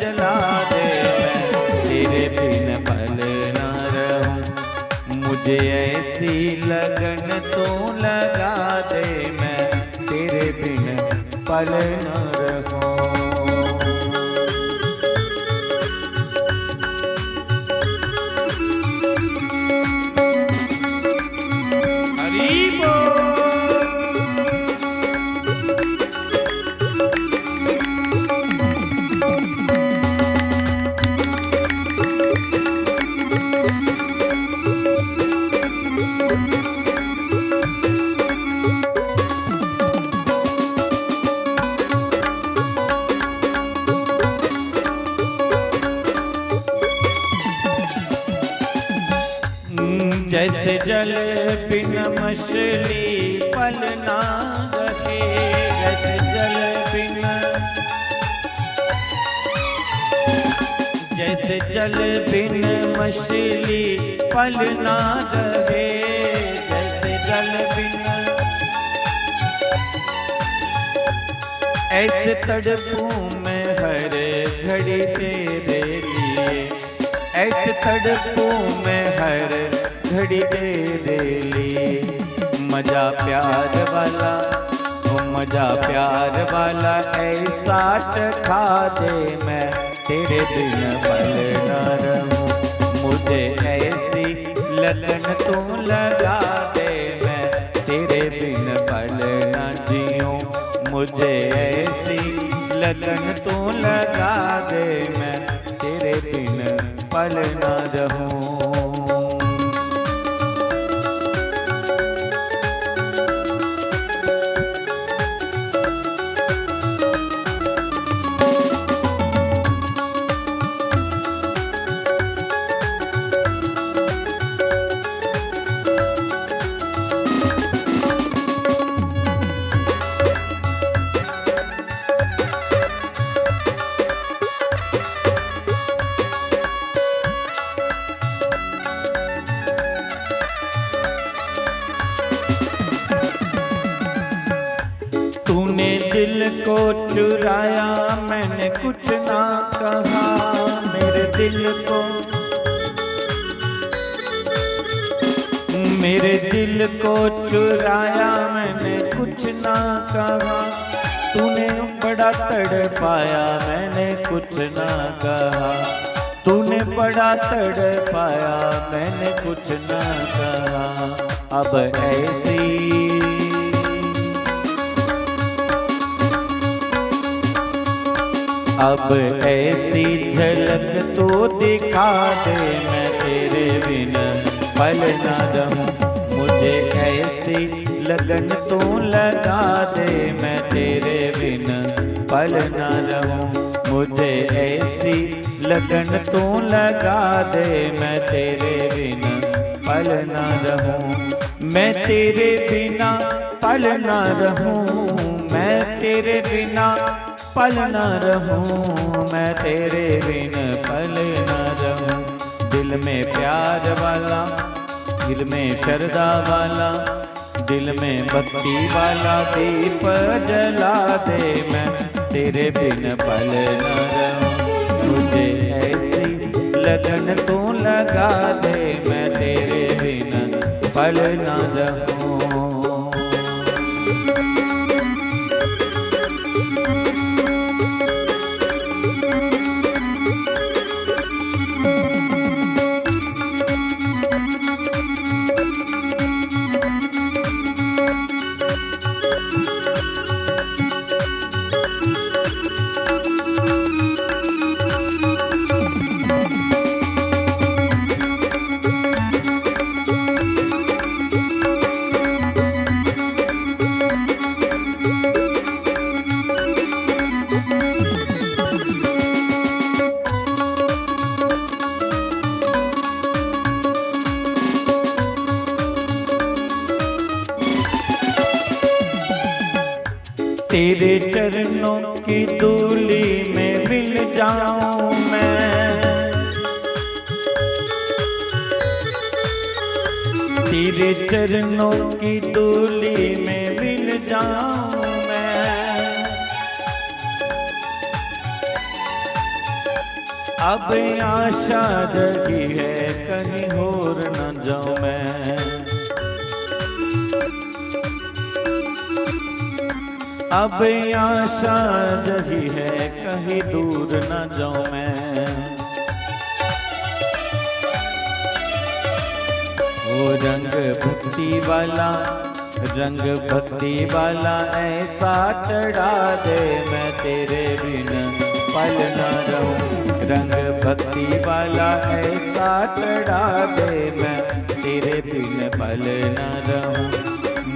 जला दे, मैं तेरे बिन पल ना रहूं। मुझे ऐसी लगन तू लगा दे, मैं तेरे बिन पल न रहूं। हरि बोल। जैसे जल बिन मछली पल ना रहे, जैसे जल बिन, जैसे जल बिन मछली पल ना रहे, जैसे जल बिन, ऐसे तड़पूं मैं हर घड़ी तेरे लिए, ऐसे तड़पूं मैं हर घड़ी तेरे लिए। मजा प्यार वाला, ओ मजा प्यार वाला, ऐसा चखा दे, मैं तेरे बिन पल ना रहूं। मुझे ऐसी लगन तू लगा दे, मैं तेरे बिन पल ना जीऊं। मुझे ऐसी लगन तू लगा दे, मैं तेरे बिन पल ना रहूं। को चुराया मैंने कुछ ना कहा, मेरे दिल को, मेरे दिल को चुराया मैंने कुछ ना कहा। तूने बड़ा तड़पाया, मैंने कुछ ना कहा। तूने बड़ा तड़पाया, मैंने कुछ ना कहा। अब ऐसी, अब ऐसी झलक तो दिखा दे, मैं तेरे बिन पल ना रहूं। मुझे ऐसी लगन तू लगा दे, मैं तेरे बिन पल ना रहूं। मुझे ऐसी लगन तू लगा दे, मैं तेरे बिन पल ना रहूं। मैं तेरे बिना पल ना रहूं, मैं तेरे बिना पल ना रहूं, मैं तेरे बिन पल ना रहूं। दिल में प्यार वाला, दिल में श्रद्धा वाला, दिल में भक्ति वाला दीप जला दे, मैं तेरे बिन पल ना रहूं। तुझे ऐसी लगन तू लगा दे, मैं तेरे बिन पल ना रहूं। तेरे चरणों की धूली में मिल जाऊं मैं, तेरे चरणों की धूली में मिल जाऊं मैं। अब आशा जगी है, कहीं होर न जाऊं मैं। अब आशा जगी है, कहीं दूर न जाऊं मैं। वो रंग भक्ति वाला, रंग भक्ति वाला ऐसा चढ़ा दे, मैं तेरे बिन पल ना रहूं। रंग भक्ति वाला ऐसा चढ़ा दे, मैं तेरे बिन पल ना रहूं।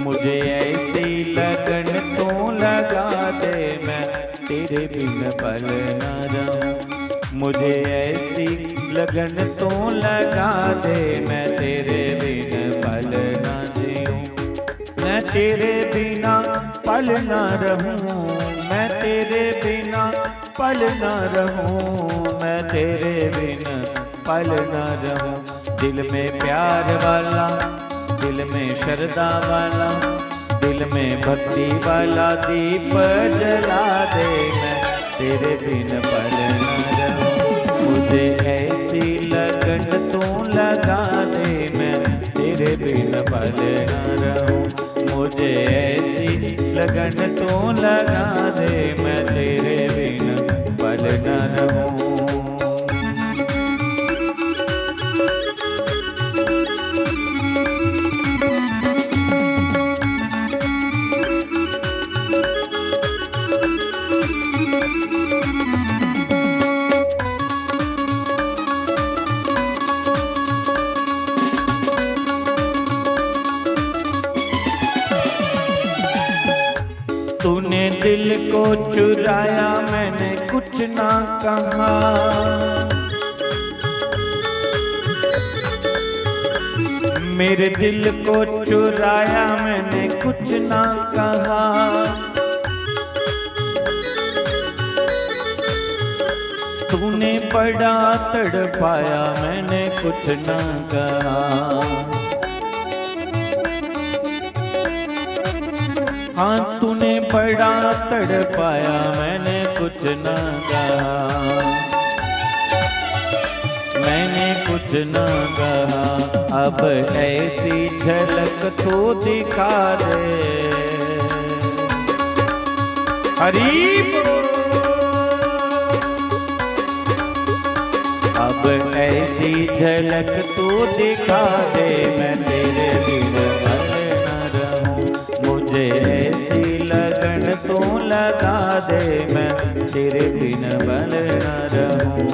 मुझे ऐसी लगन तू लगा दे, मैं तेरे बिन पल ना रहूं। मुझे ऐसी लगन तू लगा दे, मैं तेरे बिन पल ना जीऊं। मैं तेरे बिना पल ना रहूं, मैं तेरे बिना पल ना रहूं, मैं तेरे बिन पल ना रहूं। दिल में प्यार वाला, दिल में श्रद्धा वाला, दिल में भक्ति वाला दीप जला दे, मैं तेरे बिन पल ना रहूं। मुझे ऐसी लगन तू लगा दे, मैं तेरे बिन पल ना रहूं। मुझे ऐसी लगन तू लगा दे, मैं तेरे बिन पल ना रहूं। तूने दिल को चुराया, मैंने कुछ ना कहा। मेरे दिल को चुराया, मैंने कुछ ना कहा। तूने बड़ा तड़पाया, मैंने कुछ ना कहा। हाँ, तूने बड़ा तड़पाया, मैंने कुछ ना कहा, मैंने कुछ ना कहा। अब ऐसी झलक तू दिखा दे। हरी बोल। अब ऐसी झलक तू दिखा दे, मैं तेरे बिन पल न रहूं। मुझे ऐसी लगन तू लगा दे, मैं तेरे बिन पल न रहूं।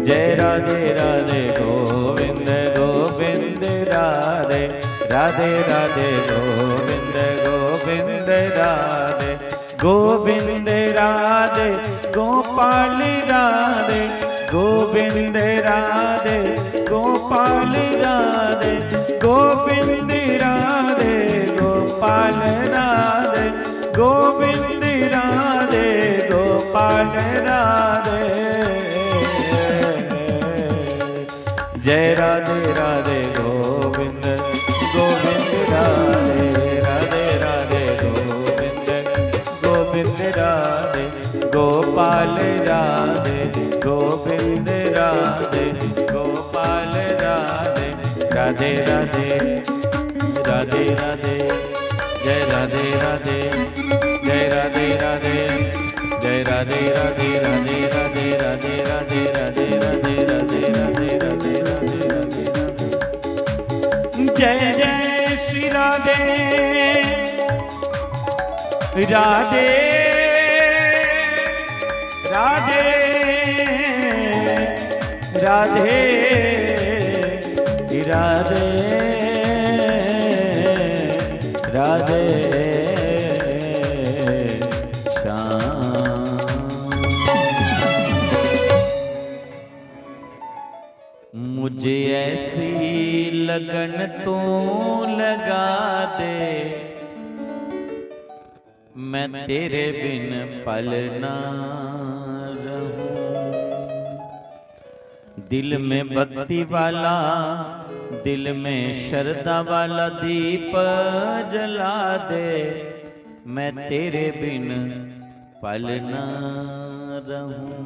जय राधे राधे गोविंद गोविंद राधे, राधे राधे गोविंद गोविंद राधे। गोविंद राधे गोपाल राधे, गोविंद राधे गोपाल राधे, गोविंद राधे गोपाल राधे, गोविंद राधे गोपाल राधे। जय राधे राधे गोविंद गोविंद राधे, राधे राधे गोविंद गोविंद राधे, गोपाल राधे गोविंद राधे, गोपाल राधे। राधे राधे, राधे राधे, जय राधे राधे, जय राधे राधे, जय राधे राधे, राधे राधे, राधे राधे, राधे राधे, राधे राधे, राधे राधे, राधे राधे। जय जय श्री राधे, राधे राधे, राधे राधे, राधे श्याम। मुझे ऐसी लगन तू लगा दे, मैं तेरे बिन पल ना रहूं। दिल में भक्ति वाला, दिल में श्रद्धा वाला दीप जला दे, मैं तेरे बिन पल ना रहूं।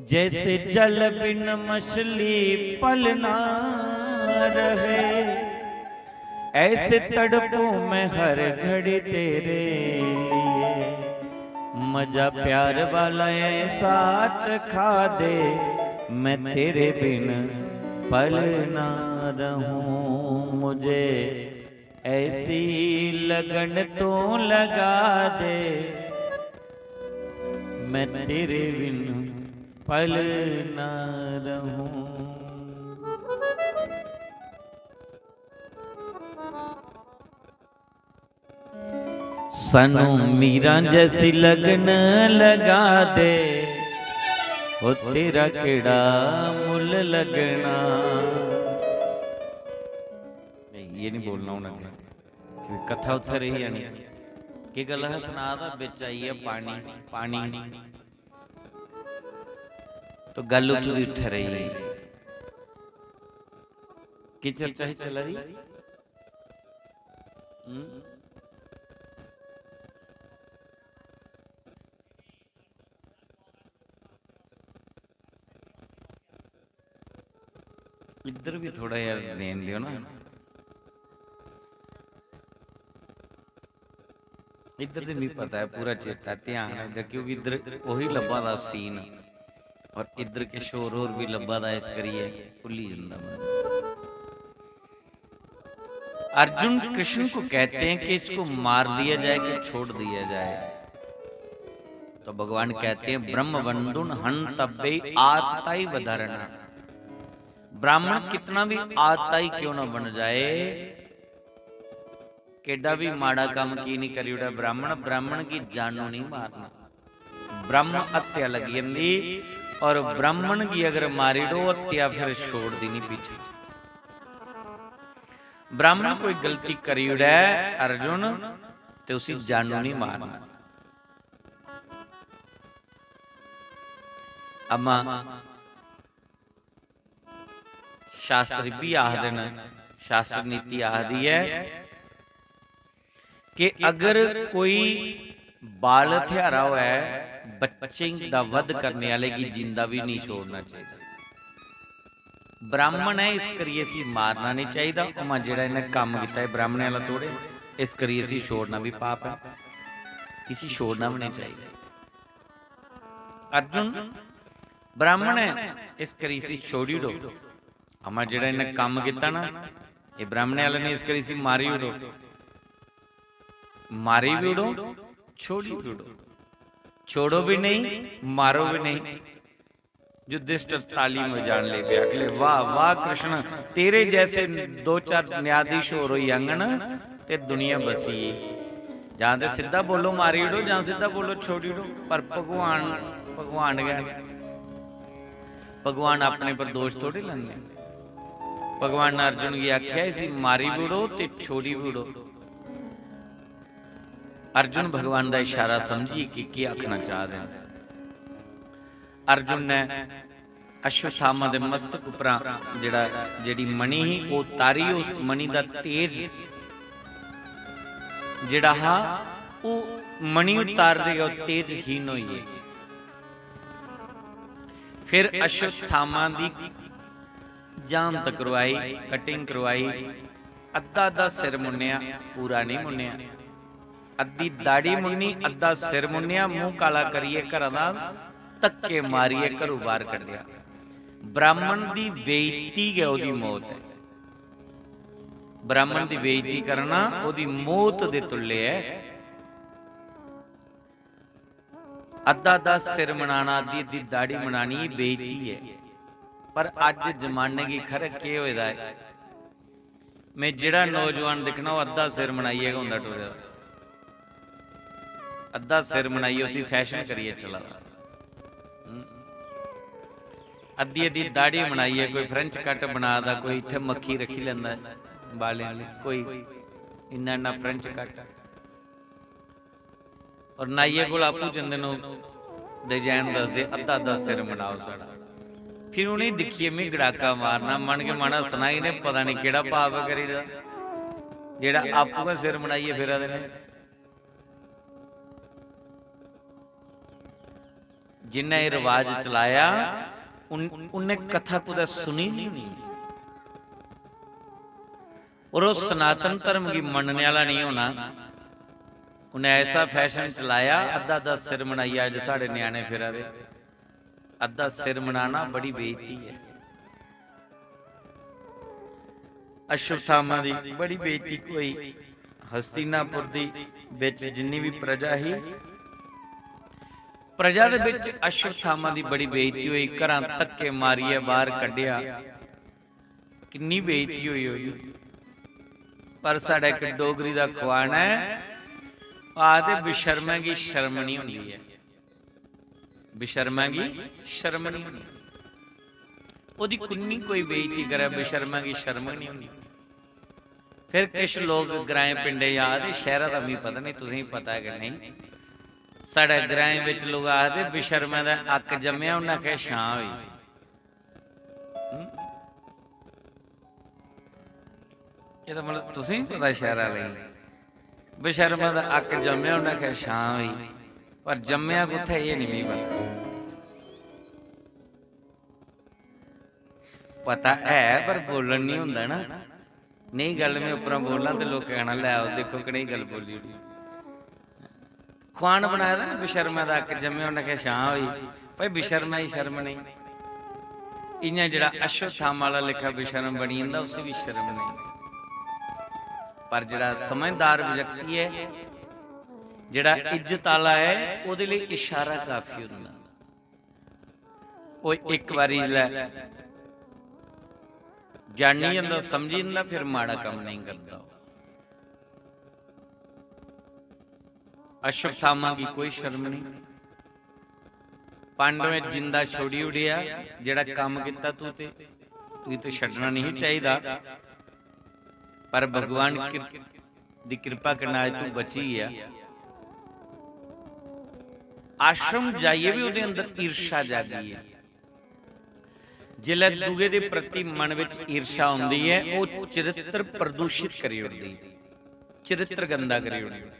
जैसे जल बिन मछली पल ना रहे, ऐसे तड़पूं मैं हर घड़ी तेरे लिए। मजा प्यार वाला ऐसा चखा दे, मैं तेरे बिन पल ना रहूं। मुझे ऐसी लगन तू लगा दे, मैं तेरे बिन पल ना रहूं। सानू मीरां जैसी लगन लगा दे, ओ तेरा केड़ा मुल लगना। नहीं, ये नहीं बोलना हूं अग्गें, क्योंकि कथा उत्थे रही जानी। की गल्ल है, सना दा बिच आई है पानी, पानी, तो गल्ल उत्थों दी उत्थे रही। की चर्चा ही चला रही? हम्म? इधर भी थोड़ा यार ध्यान दियो ना। इधर ते मिगी पता है, पूरा चेता, ध्यान है इधर, क्योंकि इधर वही लब्भा दा scene और इधर किश होर, होर भी लब्भा दा, इस करियै भुल्ली जंदा बंदा। अर्जुन कृष्ण को कहते हैं कि इसको मार दिया जाए कि छोड़ दिया जाए, तो भगवान कहते हैं, ब्रह्म बंधुन हंतव्य आततायी वधारणा। ब्राह्मण कितना भी आतताई क्यों ना बन जाए, केडा भी माड़ा काम की नहीं करी उड़ा ब्राह्मण, ब्राह्मण की जानू नहीं मारना। ब्रह्म हत्या लगी जंदी, और ब्राह्मण की अगर मारी डो, हत्या फिर छोड़ देनी पीछे। ब्राह्मण कोई गलती करी उड़े अर्जुन, ते उसी जानू नहीं मारना। अमा शास्त्र भी आखदे न, शास्त्र नीति आखदी ऐ कि अगर कोई बाल हत्यारा होऐ, बच्चें दा वध करने आह्ले गी जिंदा बी नेईं छोड़ना चाहिदा। ब्राह्मण ऐ, इस करियै इसी मारना नेईं चाहिदा। उ'आं जेह्ड़ा इ'न्नै कम्म कीता, एह् ब्राह्मणें आह्ला थोड़े, इस करियै इसी छोड़ना बी पाप ऐ, इसी छोड़ना बी नेईं चाहिदा। अर्जुन ब्राह्मण ऐ, इस करी इसी छोड़ी ओड़ो। अमा जेह्ड़ा इ'न्नै कम्म कीता ना, एह् ब्राह्मणें आह्ला नेईं, इस करी इसी मारी ओड़ो। मारी भी ओड़ो, छोड़ी भी ओड़ो। छोड़ो भी नहीं, मारो भी नहीं। युधिष्ठिर ताली बजान लगी पे, आखले, "वाह, वाह कृष्ण, तेरे जैसे दो चार न्यायाधीश होर होई जाङन ते दुनिया बसी गेई।" जां ते सिद्धा बोलो, मारी ओड़ो, जां सिद्धा बोलो, छोड़ी ओड़ो। पर भगवान, भगवान गै न। भगवान अपने पर दोष थोड़ी लैंदे। भगवान ने अर्जुन गी आखेआ, "इसी मारी बी ओड़ो ते छोड़ी बी ओड़ो।" अर्जुन भगवान दा इशारा समझियै कि केह् आखना चाह दे न। अर्जुन ने अश्वत्थामा दे मस्तक उप्परा जेह्ड़ा, जेह्ड़ी मणि ही, ओह् तारी। उस मणि दा तेज जेह्ड़ा हा, ओह् मणि उतारदे गै ओह् तेजहीन होई गे। फिर अश्वत्थामा दी जान तकरवाई, cutting करवाई, अद्धा अद्धा सिर मुन्नेआ, पूरा नहीं मुन्नेआ। अद्धी दाढ़ी मुन्नी, अद्धा सिर मुन्नेआ, मूंह काला करियै घरा दा धक्के मारियै घरू बाहर कड्ढेआ। ब्राह्मण दी बेइज्जती गै ओह्दी मौत ऐ। ब्राह्मण दी बेइज्जती करना ओह्दी मौत दे तुल्ले ऐ। अद्धा अद्धा सिर मनाना, अद्धी अद्धी दाढ़ी मनानी, बेइज्जती ऐ। पर अज्ज जमाने गी खरै केह् होए दा ऐ। में जेह्ड़ा नौजवान दिक्खना, ओह् अद्धा सिर मनाइयै गै होंदा टुरे दा। अद्धा सिर मनाइयै उसी fashion करियै चला दा। हम्म। अद्धी अद्धी दाढ़ी मनाइयै कोई French cut बना दा, कोई इत्थै मक्खी रक्खी लैंदा ऐ बालें दी, कोई इन्ना इन्ना French cut। और नाइये कोल आपूं जंदे न, ओह् design दसदे, "अद्धा अद्धा सिर बनाओ साढ़ा।" फिर उ'नेंगी दिक्खियै में गड़ाका मारना, मन गै मन हस्सना, "इ'नें पता निं केह्ड़ा पाप करी ओड़े दा, जेह्ड़ा आपूं गै सिर बनाइयै फिरा दे न।" जिन्नै एह् रवाज चलाया, उन-, उन्नै कथा कुतै सुनी निं होनी। और ओह् सनातन धर्म गी मन्नने आह्ला निं होना। उन्नै ऐसा fashion चलाया, अद्धा अद्धा सिर बनाइयै अज्ज साढ़े ञ्याणे फिरा दे। अद्धा सिर बनाना बड़ी बेइज्जती ऐ। अश्वत्थामा दी बड़ी बेइज्जती होई। हस्तिनापुर दी बिच जिन्नी बी प्रजा ही, प्रजा दे बिच अश्वत्थामा दी बड़ी बेइज्जती होई। घरां धक्के मारियै बाहर कड्ढेआ। किन्नी बेइज्जती होई ओह्दी। पर साढ़ा इक डोगरी दा खुआन ऐ, आखदे, "बेशर्मा गी शर्म निं होंदी ऐ।" बेशर्मा गी शर्म निं होंदी। ओह्दी कुन्नी कोई बेइज्जती करै, बेशर्मा गी शर्म निं होंदी। फिर किश लोक ग्राएं पिंडें च आखदे, शैह्रा दा मिगी पता निं, तुसेंगी पता ऐ कि नेईं, साढ़े ग्राएं बिच लोक आखदे, "बेशर्मा दा अक्क जम्मेआ, उन्नै आखेआ छां होई।" हं? एह्दा मतलब तुसें बी पता शैह्रा लेई। बेशर्मा दा अक्क जम्मेआ, उन्नै आखेआ छां होई, पर जम्मेआ कुत्थै एह् निं मिगी पता। पता है पर बोलन निं होंदा ना। नेही गल्ल में उप्परा बोलां ते लोकें आखना, "लै आओ, दिक्खो कनेही गल्ल बोली ओड़ी।" खुआन बनाए दा ना बेशर्मा दा अक्क जम्मेआ, उन्नै आखेआ छां होई। भाई, बेशर्मा गी शर्म नेईं। इ'यां जेह्ड़ा अश्वत्थामा आह्ला लेखा बेशर्म बनी जंदा, उसी बी शर्म नेईं। पर जेह्ड़ा समझदार व्यक्ति ऐ, जेह्ड़ा इज्जत आह्ला ऐ, ओह्दे लेई इशारा काफी होंदा। ओह् इक बारी जिसलै जानी जंदा, समझी जंदा, फिर माड़ा कम्म नेईं करदा ओह्। अश्वत्थामा गी कोई शर्म नेईं। पांडवें जिंदा छोड़ी ओड़ेआ, जेह्ड़ा कम्म कीता तू ते, तुगी ते छड्डना नेईं चाहिदा, पर भगवान किर-, दी किरपा कन्नै अज्ज तू बची गेआ। आश्रम जाइयै बी ओह्दे अंदर ईर्ष्या जागी ऐ। जिसलै दूए दे प्रति मन बिच ईर्ष्या औंदी ऐ, ओह् चरित्र प्रदूषित करी ओड़दी ऐ। चरित्र गंदा करी ओड़ेआ।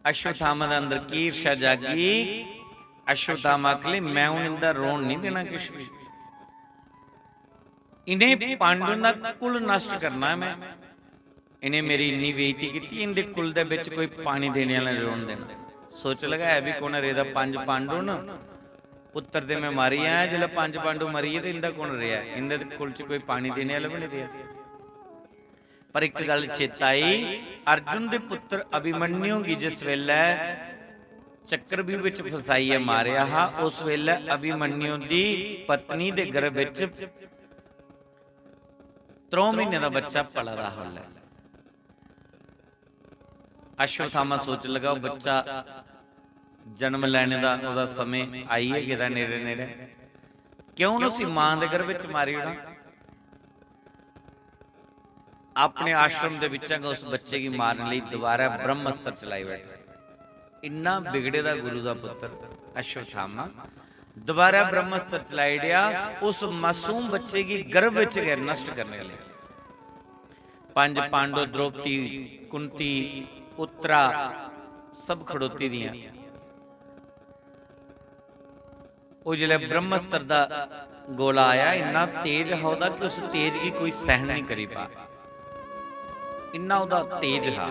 अश्वत्थामा दे अंदर की ईर्ष्या जागी? अश्वत्थामा आखले, "मैं हून इंदा रोन नहीं देना किश भी। इ'नें पांडुएं दा कुल नष्ट करना ऐ मैं। इ'नें मेरी इन्नी बेइज्जती कीती, इंदे कुल दे बिच कोई पानी देने आह्ला निं रौह्न देना।" सोच लगा, है भी कु'न रेह्दा? पंज पांडु न, पुत्तर ते मैं मारी आया। जिसलै पंज पांडु मरी गे ते इंदा कु'न रेहा? इंदे ते कुल च कोई पानी देने आह्ला बी निं रेहा। पर इक गल्ल चेता आई, अर्जुन दे पुत्तर अभिमन्यु गी जिस बेल्लै चक्रव्यूह बिच फसाइयै मारेआ हा, उस बेल्लै अभिमन्यु दी पत्नी दे गर्भ बिच त्रौ म्हीने दा बच्चा पला दा हा। उसलै अश्वत्थामा सोच लगा, "ओह् बच्चा जन्म लैने दा ओह्दा समें आई गै गेदा नेड़े नेड़े, क्यों ना उसी मां दे गर्भ बिच मारी ओड़ां?" अपने आश्रम दे बिच्चा गै उस बच्चे गी मारने लेई दोबारा ब्रह्मास्त्र चलाई बैठा। इन्ना बिगड़े दा गुरु दा पुत्तर अश्वत्थामा दोबारा ब्रह्मास्त्र चलाई ओड़ेआ। उस मासूम बच्चे गी गर्भ बिच गै नष्ट करने लेई पंज पांडव, द्रौपदी, कुंती, उत्तरा, सब खड़ोती दियां। ओह् जिसलै ब्रह्मास्त्र दा गोला आया, इन्ना तेज हा ओह्दा कि उस तेज गी कोई सैहन निं करी पा। इन्ना ओह्दा तेज हा।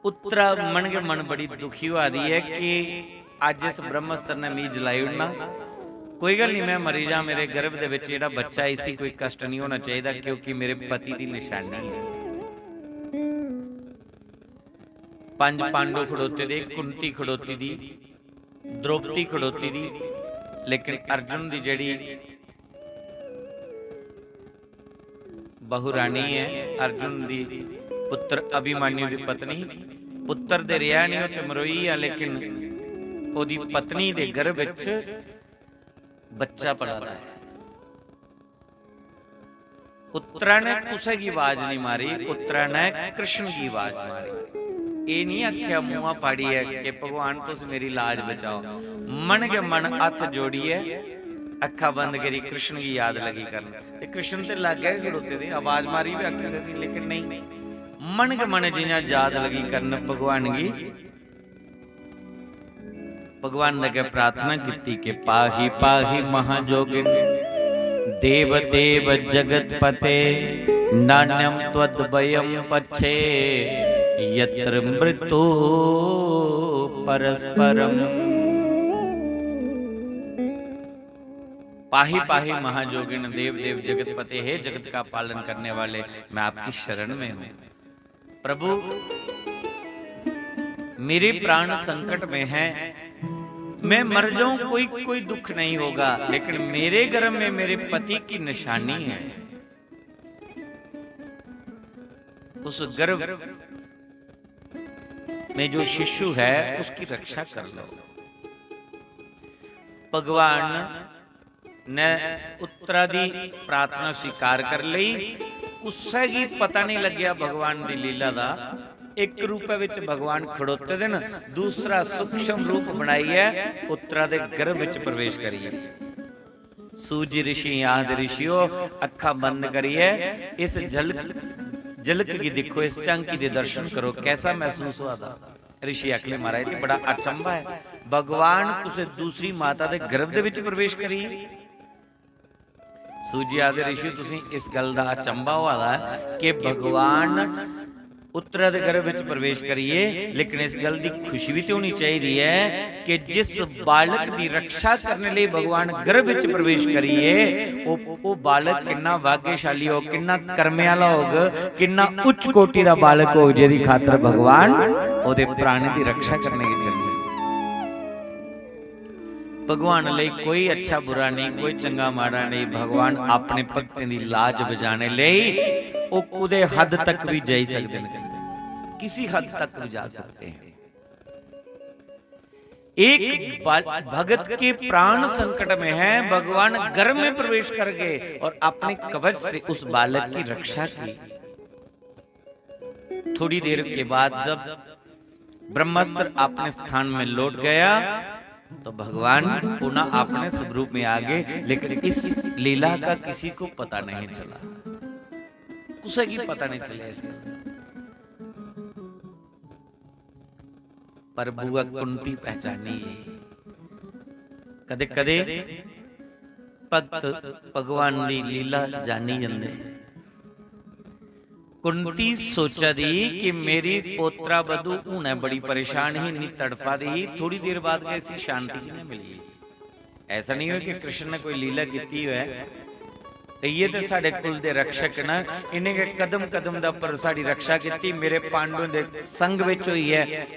उत्तरा मन गै मन बड़ी दुखी होआ दी ऐ कि अज्ज इस ब्रह्मास्त्र ने मिगी जलाई ओड़ना। कोई गल्ल निं, मैं मरी जां, मेरे गर्भ दे बिच जेह्ड़ा बच्चा ऐ, इसी कोई कष्ट निं होना चाहिदा, क्योंकि मेरे पति दी निशानी ऐ। पंज पांडव खड़ोते दे, कुंती खड़ोती दी, द्रौपदी खड़ोती दी, लेकिन अर्जुन दी जेह्ड़ी बहुरानी ऐ, अर्जुन दी पुत्र अभिमन्यु दी पत्नी, पुत्र ते रेहा निं, ओह् ते मरोई गेआ, लेकिन ओह्दी पत्नी दे गर्भ बिच बच्चा पला दा ऐ। उत्तरा ने कुसै गी आवाज निं मारी, उत्तरा ने कृष्ण गी आवाज मारी। एह् निं आखेआ मुंहा पाड़ियै कि "भगवान, तुस मेरी लाज बचाओ।" मन गै मन हत्थ जोड़ियै अक्खां बंद करी कृष्ण गी याद लगी करन। ते कृष्ण ते लाग्गै गै खड़ोते दे, आवाज मारी बी आखी सकदी, लेकिन नेईं, मन गै मन जि'यां याद लगी करन भगवान गी। भगवान दे अग्गें प्रार्थना कीती कि "पाहि पाहि महाजोगिन, देव देव जगतपते, नान्यम त्वद्भयम पच्छे, यत्र मृत्यु परस्परम।" पाहि पाहि महाजोगिन, देव देव जगतपते, हे जगत का पालन करने वाले, मैं आपकी शरण में हूँ। प्रभु, मेरे प्राण संकट में हैं, मैं मर जाऊं, कोई, कोई दुख नहीं होगा, लेकिन मेरे गर्भ में मेरे पति की निशानी है। उस गर्भ में जो शिशु है, उसकी रक्षा कर लो। भगवान ने उत्तरा दी प्रार्थना स्वीकार कर लेई। कुसै गी पता नहीं लग्गेआ भगवान दी लीला दा। इक रूपै विच भगवान खड़ोते दे न, दूसरा सूक्ष्म रूप बनाइयै उत्तरा दे गर्भ विच प्रवेश करियै सूत जी ऋषि आखदे, "ऋषियो, अक्खां बंद करियै इस झलक, झलक गी दिक्खो, इस झांकी दे दर्शन करो, कैसा महसूस होआ दा?" ऋषि आखले, "महाराज, ते बड़ा अचंभा ऐ, भगवान कुसै दूसरी माता दे गर्भ दे विच प्रवेश करियै।" सूत जी आखदे, "ऋषि, तुसें इस गल्ल दा अचंभा होआ दा ऐ कि भगवान उत्तरा दे गर्भ विच प्रवेश करियै, लेकिन इस गल्ल दी खुशी भी ते होनी चाहिदी ऐ कि जिस बालक दी रक्षा करने लेई भगवान गर्भ विच प्रवेश करियै, ओह्, ओह् बालक किन्ना भाग्यशाली होग, किन्ना कर्मे आह्ला होग, किन्ना उच्च कोटि दा बालक होग, जेह्दी खातर भगवान ओह्दे प्राणें दी रक्षा करने गी चली जाए।" भगवान लेई कोई अच्छा बुरा नहीं, कोई चंगा माड़ा नहीं। भगवान अपने भक्तें दी लाज बचाने लेई ओह् कुदे हद तक भी जाई सकदे न, किसी हद तक भी जा सकते हैं। एक बा-, भगत के प्राण संकट में है, भगवान गर्भ में प्रवेश कर गए और अपने कवच से उस बालक की रक्षा की। थोड़ी देर के बाद जब ब्रह्मास्त्र अपने स्थान में लौट गया, तो भगवान पुनः अपने स्वरूप में आ गए, लेकिन इस लीला का किसी को पता नहीं चला, कुसै गी पता नहीं चलेआ इस गल्ल दा। पर बुआ कुंती पहचानी। कदे कदे भक्त भगवान दी लीला जानी जंदे। कुंती सोचा दी कि मेरी पोतरा बधू हुनै बड़ी परेशान ही, इन्नी तड़फा दी ही, थोड़ी देर बाद गै इसी शांति कि'यां मिली। ऐसा नहीं हो कि कृष्ण ने कोई लीला कीती हो है। ये तो साढ़े कुल दे रक्षक न, इन्हें के कदम कदम दा पर साड़ी रक्षा कीती। मेरे पांडवों दे संग विच होई है,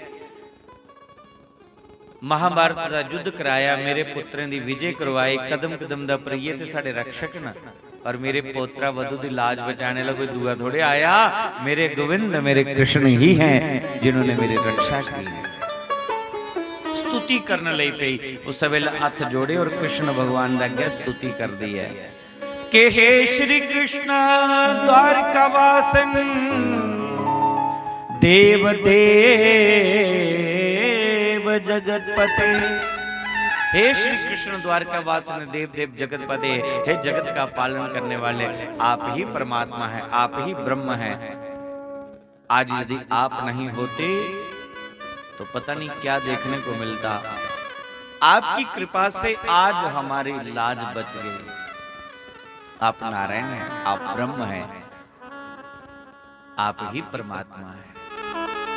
महाभारत दा युद्ध कराया, मेरे पुत्रें दी विजय करवाई, कदम कदम दा पर ये ते साढ़े रक्षक न। और मेरे पोतरा वधू दी लाज बचाने वाला कोई दूआ थोड़े आया। मेरे गोविंद, मेरे कृष्ण ही हैं जिन्होंने मेरी रक्षा की है। स्तुति करने लई पई। उस वेले हत्थ जोड़े और कृष्ण भगवान दा अग्गे स्तुति कर दी है कि हे श्री कृष्ण द्वारकावासिन देव देव जगतपते। हे श्री कृष्ण द्वारकावासिन देव देव जगतपते, हे जगत का पालन करने वाले, आप ही परमात्मा है, आप ही ब्रह्म है। आज यदि आप नहीं होते तो पता नहीं क्या देखने को मिलता। आपकी कृपा से आज हमारी लाज बच गई। आप नारायण हैं, आप ब्रह्म हैं, आप ही परमात्मा हैं।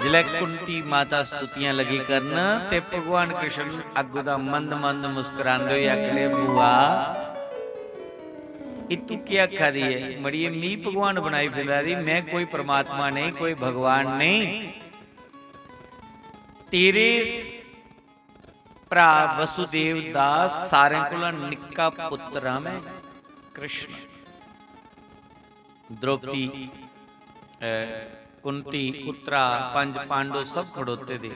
जिसलै कुंती माता स्तुतियां लगी करन ते भगवान कृष्ण अग्गू दा मंद मंद मुस्कुरांदे होए आखले, "बुआ, इत्तू केह् आखा दी ऐ? मड़िये, मी भगवान बनाई फिरा दी, मैं कोई परमात्मा नहीं, कोई भगवान नहीं। तेरे स-, भ्रा वसुदेव दा सारें कोला निक्का पुत्तर आं मैं, कृष्ण।" द्रौपदी, अ, कुंती, उत्तरा, पंज पांडव सब खड़ोते दे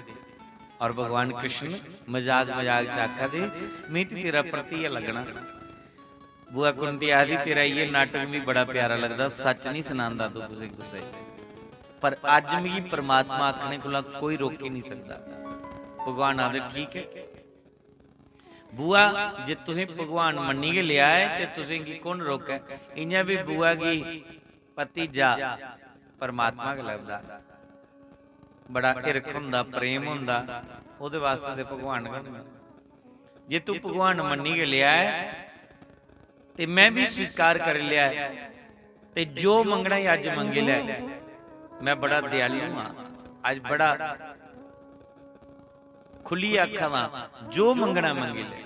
और भगवान कृष्ण मजाक मजाक च आखा दे, "मी ते तेरा भरतिया लगना।" बुआ कुंती आखदी, "तेरा इ'यै नाटक मी बड़ा प्यारा लगदा, सच नहीं सनांदा तू कुसै कुसै गी, पर अज्ज मिगी परमात्मा आखने कोला कोई रोकी नहीं सकदा।" भगवान आखदे, "ठीक है बुआ, जे तुसें भगवान मन्नी गै लेआ ऐ ते तुसें गी कु'न रोकै?" इ'यां बी बुआ गी भतीजा परमात्मा गै लगदा, बड़ा हिरख होंदा, प्रेम होंदा, ओह्दे वास्तै ते भगवान गै होंदा। जे तू भगवान मन्नी गै लेआ ऐ ते मैं भी स्वीकार करी लेआ ऐ, ते जो मंगना ही अज्ज मंगी लै। मैं बड़ा दयालु हां, अज्ज बड़ा खुल्लियै आखा दा, जो मंगना मंगी लै।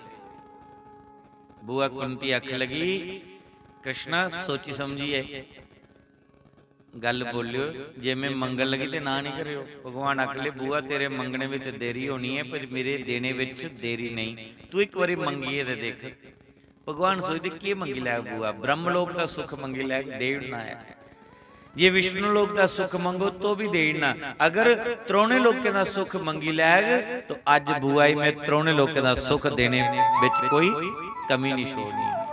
बुआ कुंती आख लगी, कृष्णा, सोची समझियै गल्ल बोलियो, जे मैं मंगन लगी ते ना नहीं करियो। भगवान आख ले, बुआ, तेरे मंगने में तो देरी होनी है, पर मेरे देने में देरी नहीं। तू एक बारी मंगिए ते देख। भगवान सोचदे, "केह् मंगी लैग बुआ? ब्रह्मलोक दा सुख मंगी लैग, देई ओड़ना ऐ। जे विष्णु लोक दा सुख मंगो, तो भी देई ओड़ना। अगर त्रौने लोकें दा सुख मंगी लैग, तो अज्ज बुआ गी मैं त्रौने लोकें दा सुख देने बिच कोई कमी नहीं छोड़नी।"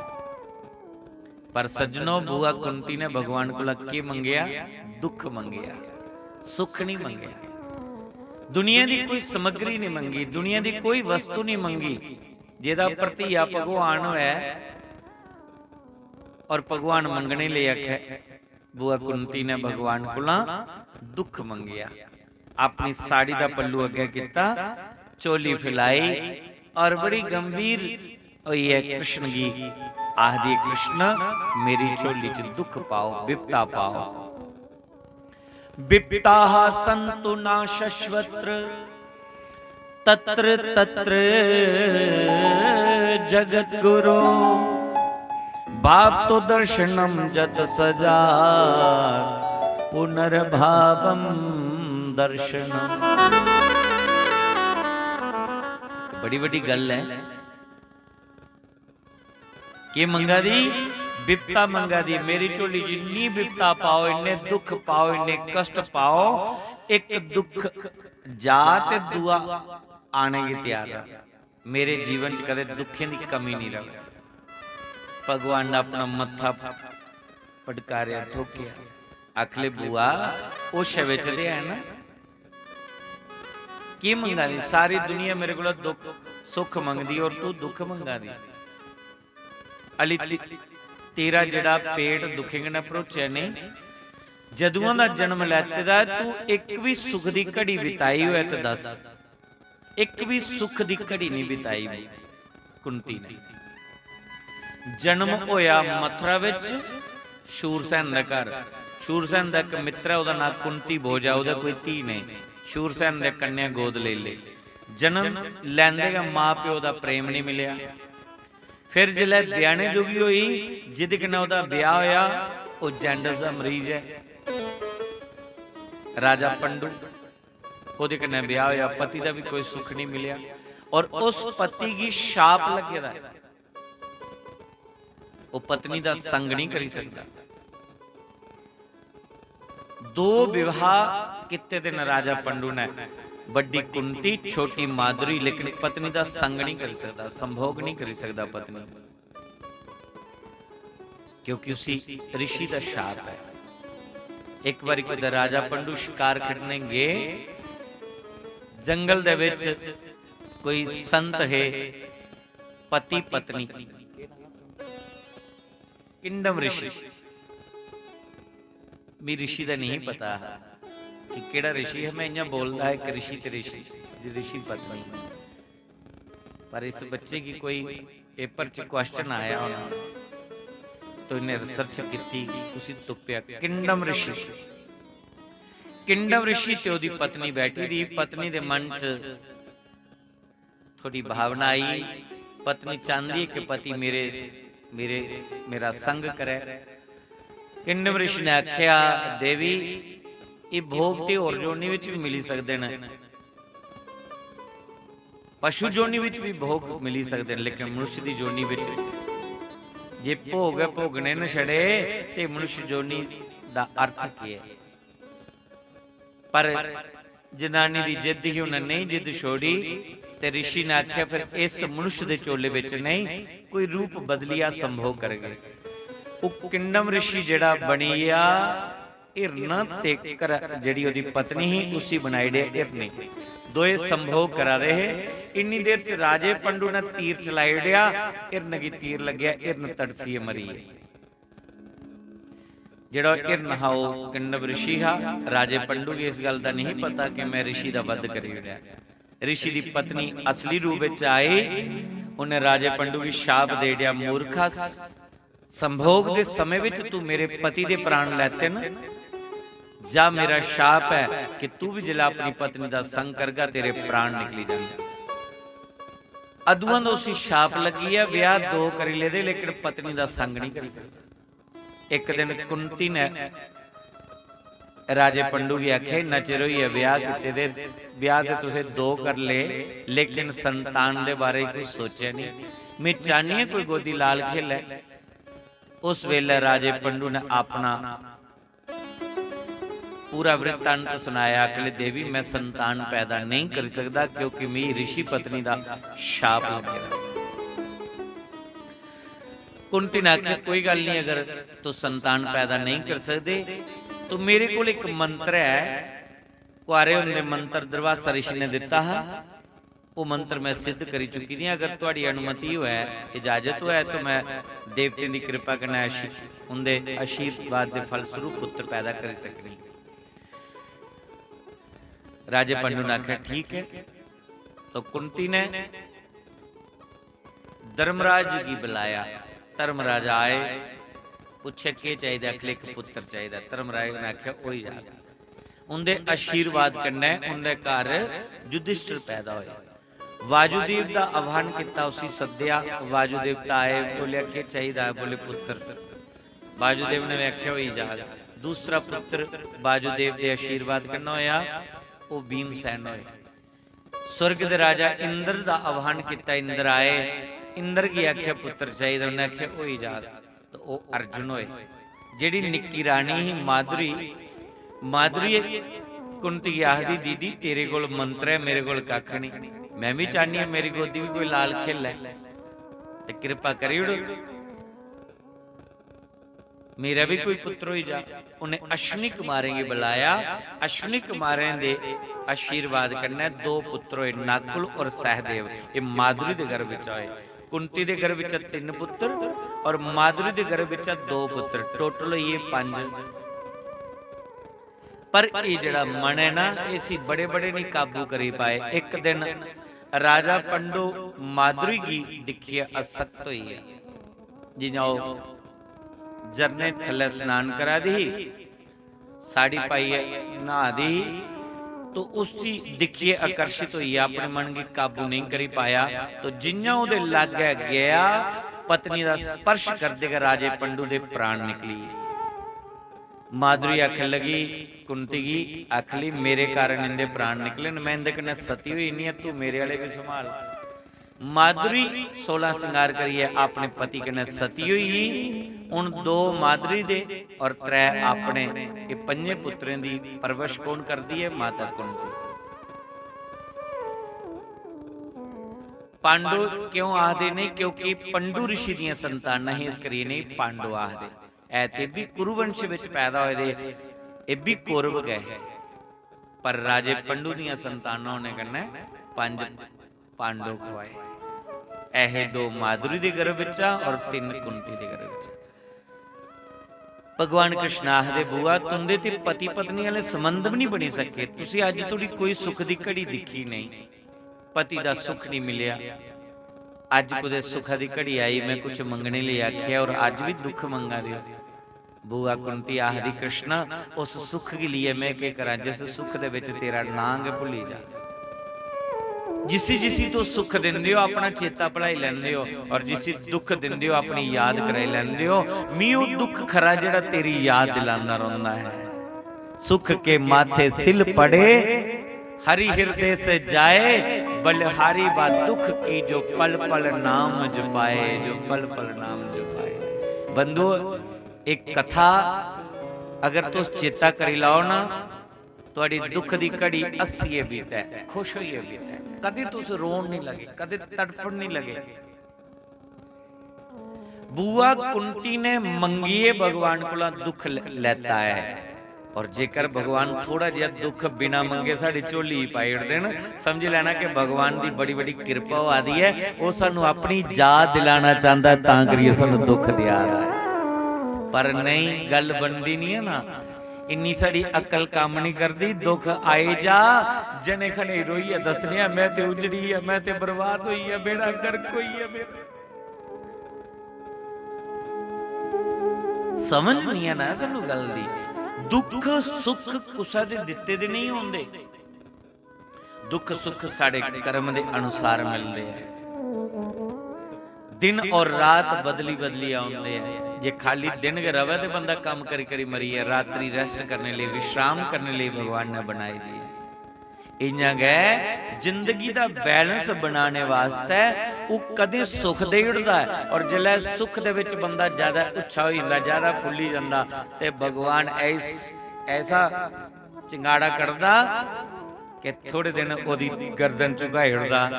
पर सज्जनो, बुआ कुंती ने भगवान कोला केह् मंगेआ? दुख मंगेआ, सुख नहीं मंगेआ। दुनिया दी कोई समग्री नहीं मंगी, दुनिया दी कोई वस्तु नहीं मंगी। जेदा भरतिया भगवान होऐ और भगवान मंगने लेई आखे, बुआ कुंती ने भगवान कोला दुख मंगेआ। अपनी साड़ी दा पल्लू अग्गें कित्ता, चोली फैलाई और बड़ी गंभीर होइयै कृष्ण गी आखदी, "कृष्ण, मेरी झोली च दुख पाओ, बिपता पाओ।" विपताः सन्तु न शश्वत्र तत्र तत्र जगद्गुरो। भावतो दर्शनं जत सजा पुनर्भावं दर्शनम्। बड़ी बड़ी गल्ल है। केह् मंगा दी? बिपता मंगा दी। मेरी झोली च इन्नी बिपता पाओ, इन्ने दुख पाओ, इन्ने कष्ट पाओ, इक दुख जा ते दूआ आने गी त्यार रह। मेरे जीवन च कदे दुखें दी कमी नहीं रहे। भगवान ने अपना मत्था पटकारेआ, ठोकेआ। आखले, "बुआ, होशै बिच ते है ना? की मंगा दी? सारी दुनिया मेरे कोला दुख, सुख मंगदी और तू दुख मंगा दी।" अली ते-, तेरा जेड़ा पेट दुखें कन्नै भरोचेआ नेईं, जदुआं दा जन्म लैते दा ऐ, तू इक बी सुख दी घड़ी बिताई होऐ ते दस। इक बी सुख दी घड़ी नहीं बिताई कुंती ने। जन्म होया मथुरा विच शूरसेन दे घर। शूरसेन दा इक मित्र ऐ, ओह्दा नांऽ कुंती भोज ऐ, ओह्दे कोई धी नेईं। शूरसेन दे कन्या गोद लेई लेई। जन्म लैंदे गै मां प्यो दा प्रेम नहीं मिलेआ। फिर जिसलै ब्याहने जोगी होई, जिदे कन्नै ओह्दा ब्याह होया, ओह् जैंडस दा मरीज ऐ, राजा पंडू। ओह्दे कन्नै ब्याह होया, पति दा भी कोई सुख नहीं मिलेआ। और उस पति गी शाप लग्गे दा ऐ, ओह् पत्नी दा संग नहीं करी सकदा। दो विवाह किते दे न राजा पंडू ने, बड्डी कुंती, छोटी माधुरी, लेकिन पत्नी दा संग नहीं करी सकदा, संभोग नहीं करी सकदा पत्नी, क्योंकि उसी ऋषि दा शाप है। एक बारी कुतै राजा पंडू शिकार करने गए, जंगल दे विच कोई संत है, पति पत्नी, किंडम ऋषि। मी ऋषि दा नहीं पता हा कि केड़ा ऋषि है। मैं इ'यां बोलदा हा, इक ऋषि ते ऋषि, ऋषि पत्नी। पर इस बच्चे गी कोई पेपर च क्वेश्चन आया होना, तो इन्हें रिसर्च कीती, उसी तुप्पेआ। किंडम ऋषि, किंडम ऋषि ते ओह्दी पत्नी बैठी दी। पत्नी दे मन च थोड़ी भावना आई। पत्नी चाहती है कि पति मेरे, मेरे, मेरा संग करे। किंडम ऋषि ने आख्या, "देवी, ये भोग ते होर जोनी विच भी मिली सकदे न, पशु जोनी विच भी भोग मिली सकदे न, लेकिन मनुष्य दी जोनी विच जे भोग गै भोगने न छड़े, ते मनुष्य जोनी दा अर्थ केह् ऐ?" पर जनानी दी जिद्द ही, उन्हें नहीं जिद्द छोड़ी। ते ऋषि ने आख्या, "फिर इस मनुष्य दे चोले विच नहीं, कोई रूप बदलिया संभोग करगे।" वो किंडम ऋषि जेड़ा बनी गया हिरन, ते कर-, जेड़ी ओदी पत्नी ही, उसी बनाई ओड़ेआ हिरनी। दोए संभोग करा दे हे। इन्नी देर च राजे पंडू ने तीर चलाई ओड़ेआ, हिरन गी तीर लग्गेआ, हिरन तड़फियै मरी गे। जेड़ा हिरन हा, ओह किंडम ऋषि हा। राजे पंडू गी इस गल दा नहीं पता कि मैं ऋषि दा वध करी ओड़ेआ। ऋषि दी पत्नी असली रूप विच आई, उन्हें राजे पंडू गी शाप दे ओड़ेआ, "मूर्खा, संभोग दे समय विच तू मेरे पति दे प्राण लैते न, जा मेरा शाप है कि तू भी जिसलै अपनी पत्नी दा संग करगा, तेरे प्राण निकली जाणगे।" अदुआं दा उसी शाप लग्गी ऐ, ब्याह दो करी लेदे, लेकिन पत्नी दा संग नहीं करी सकदा। इक दिन कुंती ने राजे पंडू गी आखेआ, "इन्ना चिर होई गेआ ब्याह कीते दे, ब्याह ते तुसें दो कर ले, लेकिन संतान दे बारे च कुछ सोचेआ नहीं। मैं चाहनी आं कोई गोदी लाल खेलै।" उस वेले राजे पंडू ने अपना पूरा वृत्तांत सुनाया, आखले, "देवी, मैं संतान पैदा नहीं करी सकदा, क्योंकि मिगी ऋषि पत्नी दा शाप लग्गे दा।" कुंती ने आखेआ, "कोई गल्ल नहीं, अगर तुस संतान पैदा नहीं कर सकदे, तो मेरे कोल इक मंत्र ऐ, कुआरे होंदे मंत्र दुर्वासा ऋषि ने दित्ता हा, ओह् मंत्र मैं सिद्ध करी चुकी दी आं। अगर तुहाड़ी अनुमति होऐ, इजाजत होऐ, तो मैं देवतें दी कृपा कन्नै आशी-, उंदे आशीर्वाद दे फलस्वरूप पुत्र पैदा करी सकनी।" राजे पंडू ने आखेआ, "ठीक है।" तो कुंती ने धर्मराज गी बुलाया। धर्मराज आए, पुच्छेआ, "केह् चाहिदा?" आखले, "इक पुत्तर चाहिदा।" धर्मराज ने आखेआ, "होई जाग।" उंदे आशीर्वाद कन्नै उंदे घर युधिष्ठिर पैदा होए। वायुदेव दा आह्वान कीता, उसी सद्देआ। वायुदेवता आए, बोलेआ, "केह् चाहिदा?" बोले, "पुत्तर।" वायुदेव ने बी आखेआ, "होई जाग।" दूसरा पुत्तर वायुदेव दे आशीर्वाद कन्नै होया, ओह् भीमसेन होए। स्वर्ग दे राजा इंद्र दा आह्वान कीता, इंद्र आए, इंद्र गी आखेआ पुत्तर चाहिदा, उन्नै आखेआ होई जाग, ते ओह् अर्जुन होए। जेह्ड़ी निक्की रानी ही माधुरी, माधुरी कुंती गी आखदी, "दीदी, तेरे कोल मंत्र ऐ, मेरे कोल कक्ख नहीं। मैं बी चाह्न्नी आं मेरी गोदी बी कोई लाल खेलै, ते किरपा करी ओड़।" मेरा बी कोई पुत्र होई जा। उन्हें अश्विनी कुमारें गी बुलाया। अश्विनी कुमारें दे आशीर्वाद कन्नै दो पुत्र होए, नकुल और सहदेव। ये माधुरी दे गर्भ च होए। कुंती दे गर्भ च तिन्न पुत्र और माधुरी दे गर्भ च दो पुत्र, total होई गे पंज। पर एह् जेह्ड़ा मन ऐ ना, इसी बड़े-बड़े निं काबू करी पाए। इक दिन राजा पंडु माधुरी गी दिक्खियै असक्त होई गेआ। जि'यां ओह् झरने थल्लै स्नान करा दी ही, साड़ी पाइयै न्हा दी ही, तो उसी दिक्खियै आकर्षित होइयै अपने मन गी काबू नेईं करी पाया। तो जि'यां ओह्दे लागै गेआ, पत्नी दा स्पर्श करदे गै राजे पंडु दे प्राण निकली गे। माधुरी आखन लगी, कुंती गी आखन लगी, "मेरे कारण इंदे प्राण निकले न, मैं इंदे कन्नै सती होई जन्नी आं, तू मेरे आह्ले बी संभाल।" माधुरी सोलां सिंगार करियै अपने पति कन्नै सती होई गेई। हून दो माधुरी दे और त्रै अपने, एह् पंजे पुत्रें दी परवरिश कौन करदी ऐ? माता कुंती। पांडु क्यों आखदे ने? क्योंकि पंडु ऋषि दियां संतानां ही, इस करियै इ'नेंगी पांडु आखदे। ऐ ते बी कुरुवंश विच पैदा होए दे, एह् बी कौरव गै हे, पर राजे पंडु दियां संतानां होने कन्नै पंज पांडव खुआए। ऐ हे दो माधुरी दे गर्भ बिच्चा और तिन्न कुंती दे गर्भ बिच्चा। भगवान कृष्ण आखदे, "बुआ, तुंदे ते पति पत्नी आह्ले संबंध बी निं बनी सके, तुसी अज्ज धोड़ी कोई सुख दी घड़ी दिक्खी नेईं।" पति दा सुख निं मिलेआ। अज्ज कुतै सुखा दी घड़ी आई, मैं कुछ मंगने लेई आखेआ और अज्ज बी दुख मंगा दे ओ। बुआ कुंती आखदी, "कृष्णा, उस सुख गी लेइयै मैं केह् करां, जिस सुख दे बिच तेरा नां गै भुल्ली जा। जिसी जिसी तुस सुख दिंदे ओ, अपना चेता भुलाई लैंदे ओ, और जिसी दुख दिंदे ओ, अपनी याद कराई लैंदे ओ। मी ओह् दुख खरा जेह्ड़ा तेरी याद दिलांदा रौंह्दा ऐ।" सुख के माथे सिल पड़े, हरि हृदय से जाए, बलिहारी बा दुख की जो पल पल नाम जपाए, जो पल पल नाम जपाए। बंधुओ, एक कथा अगर तुस चेता करी लाओ ना, तुहाड़ी दुख दी घड़ी हस्सियै बीतै, खुश होइयै बीतै, कदें तुस रोन नहीं लगे, कदें तड़फन नहीं लगे। बुआ कुंती ने मंगियै भगवान कोला दुख ल-, लैता ऐ। और जेकर भगवान थोड़ा जिहा दुख बिना मंगे साढ़ी झोली च पाई ओड़दे न, समझी लैना कि भगवान दी बड़ी बड़ी किरपा होआ दी ऐ, ओह् सानू अपनी जा दिलाना चांह्दा ऐ, तां करियै सानू दुख देआ दा ऐ। पर नेईं, गल्ल बनदी निं ऐ ना, इन्नी साढ़ी अक्ल कम्म निं करदी। दुख आई जा, जने खने रोइयै दस्सने आं, "मैं ते उजड़ी आ, मैं ते बर्बाद होई आ, बेड़ा गर्क होई आ मेरा।" समझ निं ऐ ना सानू गल्ल दी। दुख सुख कुसै दे दित्ते दे नेईं होंदे। दुख सुख साढ़े कर्म दे अनुसार मिलदे ऐ। दिन और रात बदली बदली औंदे ऐ। जे खाली दिन गै रवै ते बंदा कम्म करी करी मरी जा, रात्रि rest करने लेई, विश्राम करने लेई भगवान ने बनाई दी ऐ। इ'यां गै जिंदगी दा balance बनाने वास्तै ओह् कदें सुख देई ओड़दा ऐ, और जिसलै सुख दे बिच बंदा ज्यादा उच्छा होई जंदा, ज्यादा फुल्ली जंदा, ते भगवान ऐस-, ऐसा चंगाड़ा कड्ढदा कि थोड़े दिन ओह्दी गर्दन झुकाई ओड़दा।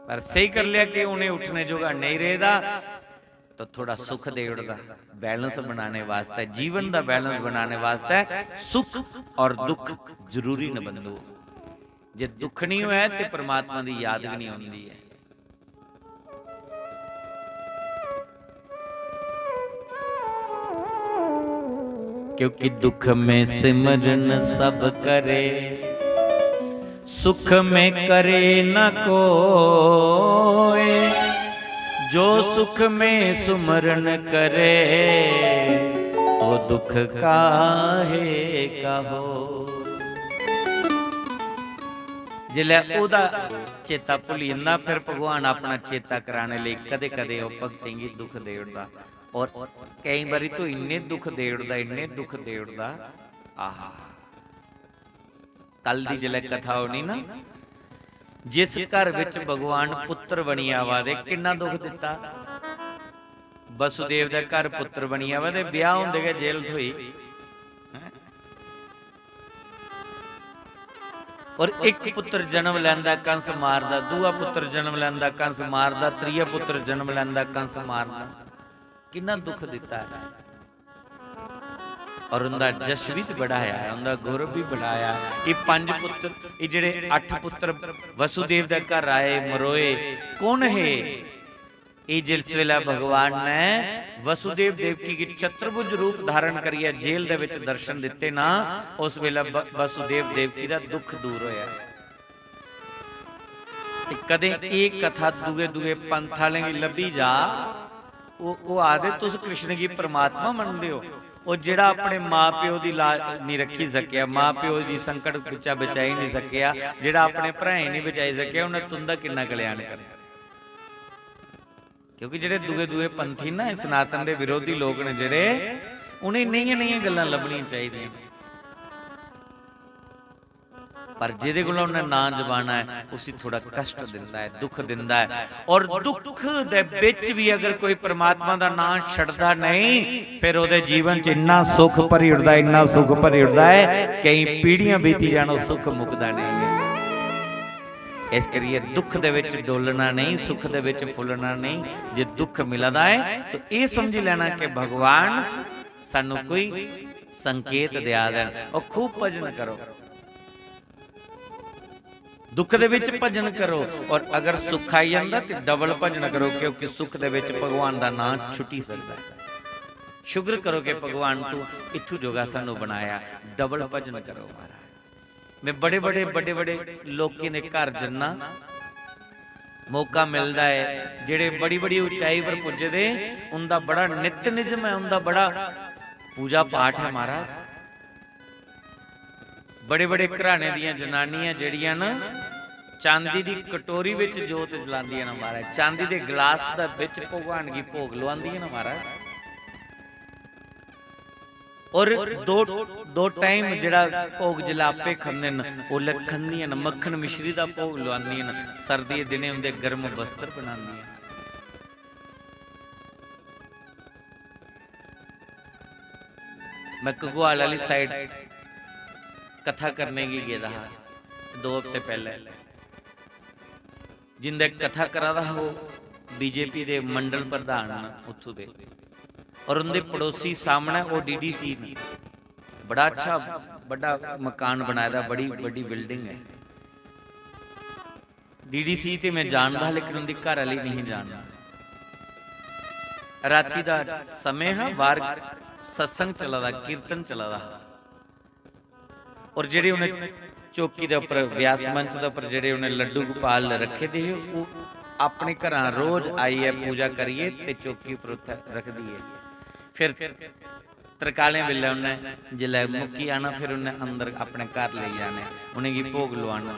पर स्हेई कर लेआ कि उ'नें उट्ठने जोगा नेईं रेह्दा, तो थोड़ा सुख दे ओड़दा। Balance बनाने वास्तै, जीवन दा balance बनाने वास्तै सुख और दुख जरूरी न बंधुओ। जे दुख नहीं होऐ ते परमात्मा दी याद गै नहीं होंदी ऐ। क्योंकि दुख में सिमरन सब करे, सुख में करे न कोय। जो सुख में सुमरन करे, तो दुख काहे का हो। जिसलै ओह्दा चेता भुल्ली जंदा, फिर भगवान अपना चेता कराने लेई कदें-कदें ओह् भक्तें गी दुख देई ओड़दा। और केईं बारी तो इन्ने दुख देई ओड़दा, इन्ने दुख देई ओड़दा, आहा। कल दी जिसलै कथा होनी ना, जिस घर बिच भगवान पुत्र बनी आवा दे, किन्ना दुख दित्ता। वसुदेव दे घर पुत्र बनी आवा दे, ब्याह होंदे गै जेल थ्होई। हैं? और इक पुत्र जन्म लैंदा, कंस मारदा, दूआ पुत्र जन्म लैंदा, कंस मारदा, त्रीया पुत्र जन्म लैंदा, कंस मारदा। किन्ना दुख दित्ता ऐ। और उंदा जश भी ते बढ़ाया ऐ, उंदा गौरव भी बढ़ाया। ये पंज पुत्र, ये जेह्ड़े अठ पुत्र वसुदेव दे घर आए, मरोए, कौन हे? एह् जिस वेल्लै भगवान ने वसुदेव देवकी गी चतुर्भुज रूप धारण करियै जेल दे विच दर्शन दित्ते ना, उस वेल्लै ब-, वसुदेव देवकी दा दुख दूर होया। ते कदें एह् कथा दूए दूए पंथ आह्लें गी लब्भी जा, ओह्, ओह् आखदे, "तुस कृष्ण गी परमात्मा मनदे ओ?" ओह् जेह्ड़ा अपने मां प्यो दी लाज निं रक्खी सकेआ, मां प्यो दी संकट बिच्चा बचाई निं सकेआ, जेह्ड़ा अपने भ्राएं निं बचाई सकेआ, उन्नै तुं'दा किन्ना कल्याण करना? क्योंकि जेह्ड़े दूए दूए पंथी ना, एह् सनातन दे विरोधी लोक न जेह्ड़े, उ'नें नेहियां नेहियां गल्लां लब्भनियां चाहिदियां। पर जेह्दे कोला उन्नै नां जपाना ऐ, उसी थोड़ा कष्ट दिंदा ऐ, दुख दिंदा ऐ। और दुख दे बिच भी अगर कोई परमात्मा दा नां छड़दा नहीं, फिर ओह्दे जीवन च इन्ना सुख भरी उठदा, इन्ना सुख भरी उठदा ऐ, केईं पीढ़ियां बीती जान, ओह् सुख मुकदा नहीं ऐ। इस करियै दुख दे विच डोलना नहीं, सुख दे विच फुल्लना नहीं। जे दुख मिला दा ऐ, तो एह् समझी लैना कि भगवान सानू कोई संकेत देआ दे न। और खूब भजन करो, दुख दे विच भजन करो, और अगर सुख आई जांदा ते डबल भजन करो, क्योंकि सुख दे विच भगवान दा नां छुट्टी सकदा है। शुक्र करो कि भगवान तू इत्थू जोगा सानू बनाया, डबल भजन करो महाराज। मैं बड़े बड़े, बड़े बड़े लोकें दे घर जन्ना, मौका मिलदा है, जेह्ड़े बड़ी बड़ी उचाई पर पुज्जे दे, उंदा बड़ा नित्य निजम है, उंदा बड़ा पूजा पाठ है महाराज। बड़े बड़े घराने दियां जनानियां जेह्ड़ियां न, चांदी दी कटोरी बिच जोत जलांदियां न महाराज, चांदी दे गलास दा बिच भगवान गी भोग लुआंदियां न महाराज। और दो, दो टाइम जेह्ड़ा भोग जिसलै आपे खंदे न, उसलै खंदियां न, मक्खन मिश्री दा भोग लुआंदियां न, सर्दी दे दिनें उं'दे गर्म वस्त्र बनांदियां न। मैं घगवाल आह्ली side कथा करने गी गेदा हा दो हफ्ते पैह्ले। जिंदे कथा करा दा हा, ओह् बीजेपी दे मंडल प्रधान न उत्थू दे, और उंदे पड़ोसी सामने ओह् डीडीसी न। बड़ा अच्छा बड्डा मकान बनाए दा, बड़ी बड्डी building है। डीडीसी ते मैं जानदा हा, लेकिन उंदी घर आह्ली नहीं जानदा। राती दा समें हा, बाहर सत्संग चला दा, कीर्तन चला दा हा। और जेह्ड़े उ'नें चौकी दे उप्पर, व्यास मंच दे उप्पर जेह्ड़े उ'नें लड्डू गोपाल रक्खे दे हे, ओह् अपने घरां रोज आइयै पूजा करियै ते चौकी उप्पर उत्थै रखदी ऐ। फिर तरकालें बेल्लै उ'न्नै जिसलै मुक्की जाना, फिर उ'न्नै अंदर अपने घर लेई जाने, उ'नेंगी भोग लोआना।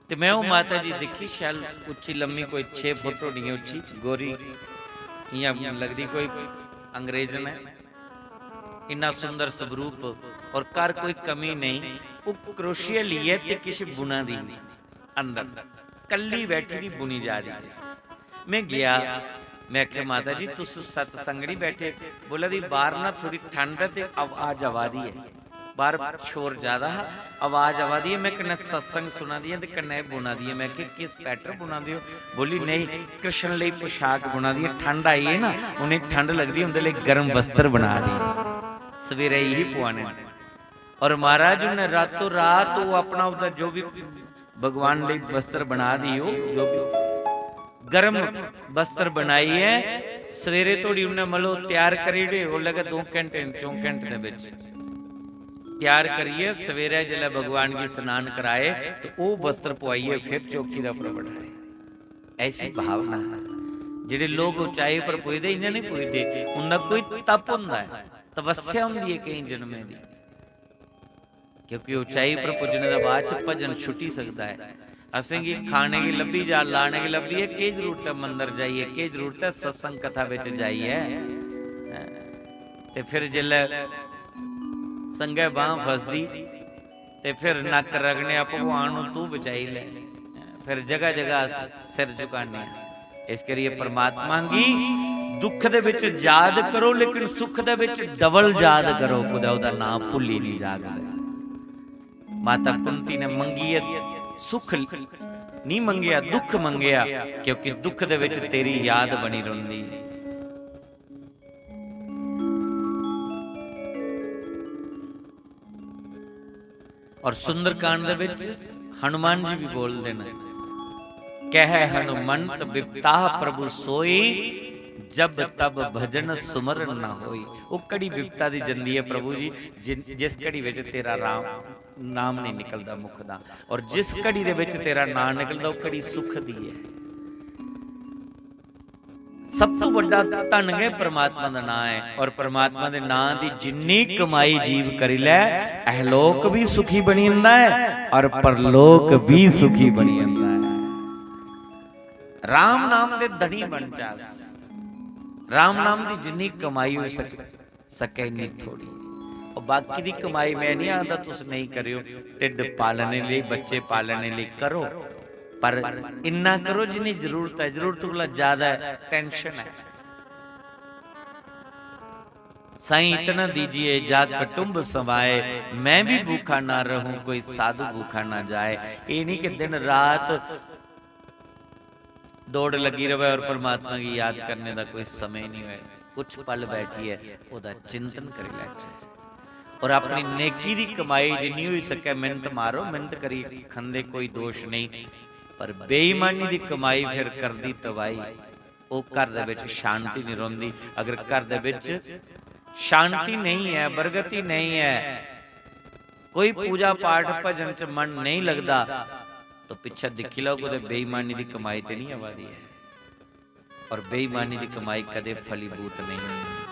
ते मैं ओह् माता जी दिक्खी, शैल उच्ची लम्मी, कोई छे फुट होनी ऐ उच्ची, गोरी, इ'यां लगदी कोई अंग्रेजन ऐ। इन्ना सुंदर स्वरूप, और घर कोई कमी नेईं। ओह् crochet लेइयै ते किश बुना दी ही अंदर, कल्ली बैठी दी बुनी जा दी ही। मैं गेआ, मैं आखेआ, "माता जी, तुस सत्संग निं बैठे?" बोला दी, "बाहर ना थोड़ी ठंड ऐ ते आवाज आवा दी ऐ।" बाहर शोर ज्यादा हा, आवाज आवा दी ऐ, मैं कन्नै सत्संग सुना दी ऐ ते कन्नै एह् बुना दी ऐ। मैं आखेआ, "किस sweater बुना दे ओ?" बोली, "नेईं, कृष्ण लेई पोशाक बुना दी ऐ, ठंड आई ऐ ना, उ'नें ठंड लगदी, उं'दे लेई गर्म वस्त्र बना दी ऐ, सवेरे एही पुआने न।" और महाराज उ'न्नै रातों रात ओह् अपना, ओह्दा जो भी भगवान लेई वस्त्र बना दी, ओह् जो भी गर्म वस्त्र बनाइयै सवेरे धोड़ी उ'न्नै, मतलब, त्यार करी ओड़े। उसलै गै दो घैंटे, चौं घैंटे दे बिच त्यार करियै सवेरे जिसलै भगवान गी स्नान कराए ते ओह् वस्त्र पुआइयै फिर चौकी दे उप्पर बठाए। ऐसी भावना। जेह्ड़े लोक उचाई पर पुजदे, इ'यां निं पुजदे। उं'दा कोई तप होंदा ऐ, तपस्या होंदी ऐ केईं जन्में दी। क्योंकि उचाई पर पुज्जने दे बाद च भजन छुट्टी सकदा ऐ। असेंगी खाने गी लब्भी जा, लाने गी लब्भी ऐ, केह् जरूरत ऐ मंदर जाइयै, केह् जरूरत ऐ सत्संग कथा बिच जाइयै? हैं? ते फिर जिसलै संगै बांह् फसदी ते फिर नक्क रगड़ने, "आ भगवान, हून तूं बचाई लै।" फिर जगह जगह अस सिर झुकाने आं। इस करियै परमात्मा गी दुख दे बिच याद करो, लेकिन सुख दे बिच डबल याद करो, कुतै ओह्दा नां भुल्ली निं जा कुतै। माता कुंती ने मंगियै सुख निं मंगेआ, दुख मंगेआ, क्योंकि दुख दे बिच तेरी याद बनी रौंह्दी ऐ। और सुंदरकांड दे विच हनुमान जी भी बोलदे न, कह हनुमंत बिपता प्रभु सोई, जब तब भजन सुमरन न होई। ਉਹ ਘੜੀ ਬਿਪਤਾ ਦੀ ਜੰਦੀ ਹੈ ਪ੍ਰਭੂ ਜੀ, ਜਿ- ਜਿਸ ਘੜੀ ਵਿੱਚ ਤੇਰਾ ਰਾਮ ਨਾਮ ਨਹੀਂ ਨਿਕਲਦਾ ਮੁਖ ਦਾ, ਔਰ ਜਿਸ ਘੜੀ ਦੇ ਵਿੱਚ ਤੇਰਾ ਨਾਮ ਨਿਕਲਦਾ, ਉਹ ਘੜੀ ਸੁਖ ਦੀ ਹੈ। ਸਭ ਤੋਂ ਵੱਡਾ ਧਨ ਹੈ ਪਰਮਾਤਮਾ ਦਾ ਨਾਮ ਹੈ, ਔਰ ਪਰਮਾਤਮਾ ਦੇ ਨਾਮ ਦੀ ਜਿੰਨੀ ਕਮਾਈ ਜੀਵ ਕਰੀ ਲੈ, ਅਹਲੋਕ ਵੀ ਸੁਖੀ ਬਣੀ ਜਾਂਦਾ ਹੈ ਔਰ ਪਰਲੋਕ ਵੀ ਸੁਖੀ ਬਣੀ ਜਾਂਦਾ ਹੈ। ਰਾਮ ਨਾਮ ਦੇ ਧਣੀ ਬਣ ਜਾ। ਰਾਮ ਨਾਮ ਦੀ ਜਿੰਨੀ ਕਮਾਈ ਹੋ ਸਕੇ, ਸਕੇ ਇੰਨੀ ਥੋੜੀ। ਉਹ ਬਾਕੀ ਦੀ ਕਮਾਈ, ਮੈਂ ਨਹੀਂ ਆਂਦਾ ਤੁਸੀਂ ਨਹੀਂ ਕਰਿਓ, ਢਿੱਡ ਪਾਲਣੇ ਲਈ, ਬੱਚੇ ਪਾਲਣੇ ਲਈ ਕਰੋ, ਪਰ ਇੰਨਾ ਕਰੋ ਜਿੰਨੀ ਜ਼ਰੂਰਤ ਹੈ। ਜ਼ਰੂਰਤ ਕੋਲੋਂ ਜ਼ਿਆਦਾ ਹੈ, ਟੈਨਸ਼ਨ ਹੈ। ਸਾਈਂ, ਇਤਨਾ ਦੀਜੀਏ, ਜਾ ਕੁਟੁੰਬ ਸਵਾਏ, ਮੈਂ ਵੀ ਭੁੱਖਾ ਨਾ ਰਹੂੰ, ਕੋਈ ਸਾਧੂ ਭੁੱਖਾ ਨਾ ਜਾਏ। ਇਹ ਨਹੀਂ ਕਿ ਦਿਨ ਰਾਤ ਦੌੜ ਲੱਗੀ ਰਵੇ ਔਰ ਪਰਮਾਤਮਾ ਕੀ ਯਾਦ ਕਰਨੇ ਦਾ ਕੋਈ ਸਮੇਂ ਨਹੀਂ ਹੋਏ। ਕੁਛ ਪਲ ਬੈਠੀਏ, ਉਹਦਾ ਚਿੰਤਨ ਕਰੀ ਲੈਚੇ। ਔਰ ਆਪਣੀ ਨੇਕੀ ਦੀ ਕਮਾਈ ਜਿੰਨੀ ਹੋਈ ਸਕੇ, ਮਿਹਨਤ ਮਾਰੋ, ਮਿਹਨਤ ਕਰੀ ਖੰਦੇ ਕੋਈ ਦੋਸ਼ ਨਹੀਂ, ਪਰ ਬੇਈਮਾਨੀ ਦੀ ਕਮਾਈ ਫਿਰ ਕਰਦੀ ਤਬਾਈ। ਉਹ ਘਰ ਦੇ ਵਿੱਚ ਸ਼ਾਂਤੀ ਨਹੀਂ ਰਹਿੰਦੀ। ਅਗਰ ਘਰ ਦੇ ਵਿੱਚ ਸ਼ਾਂਤੀ ਨਹੀਂ ਹੈ, ਬਰਕਤੀ ਨਹੀਂ ਹੈ, ਕੋਈ ਪੂਜਾ ਪਾਠ ਭਜਨ ਚ ਮਨ ਨਹੀਂ ਲੱਗਦਾ, ਤਾਂ ਪਿੱਛੇ ਦੇਖੀ ਲਓ, ਉਹਦੇ ਬੇਈਮਾਨੀ ਦੀ ਕਮਾਈ ਤੇ ਨਹੀਂ ਆਵਾਦੀ ਹੈ। ਔਰ ਬੇਈਮਾਨੀ ਦੀ ਕਮਾਈ ਕਦੇ ਫਲੀਭੂਤ ਨਹੀਂ ਹੁੰਦੀ।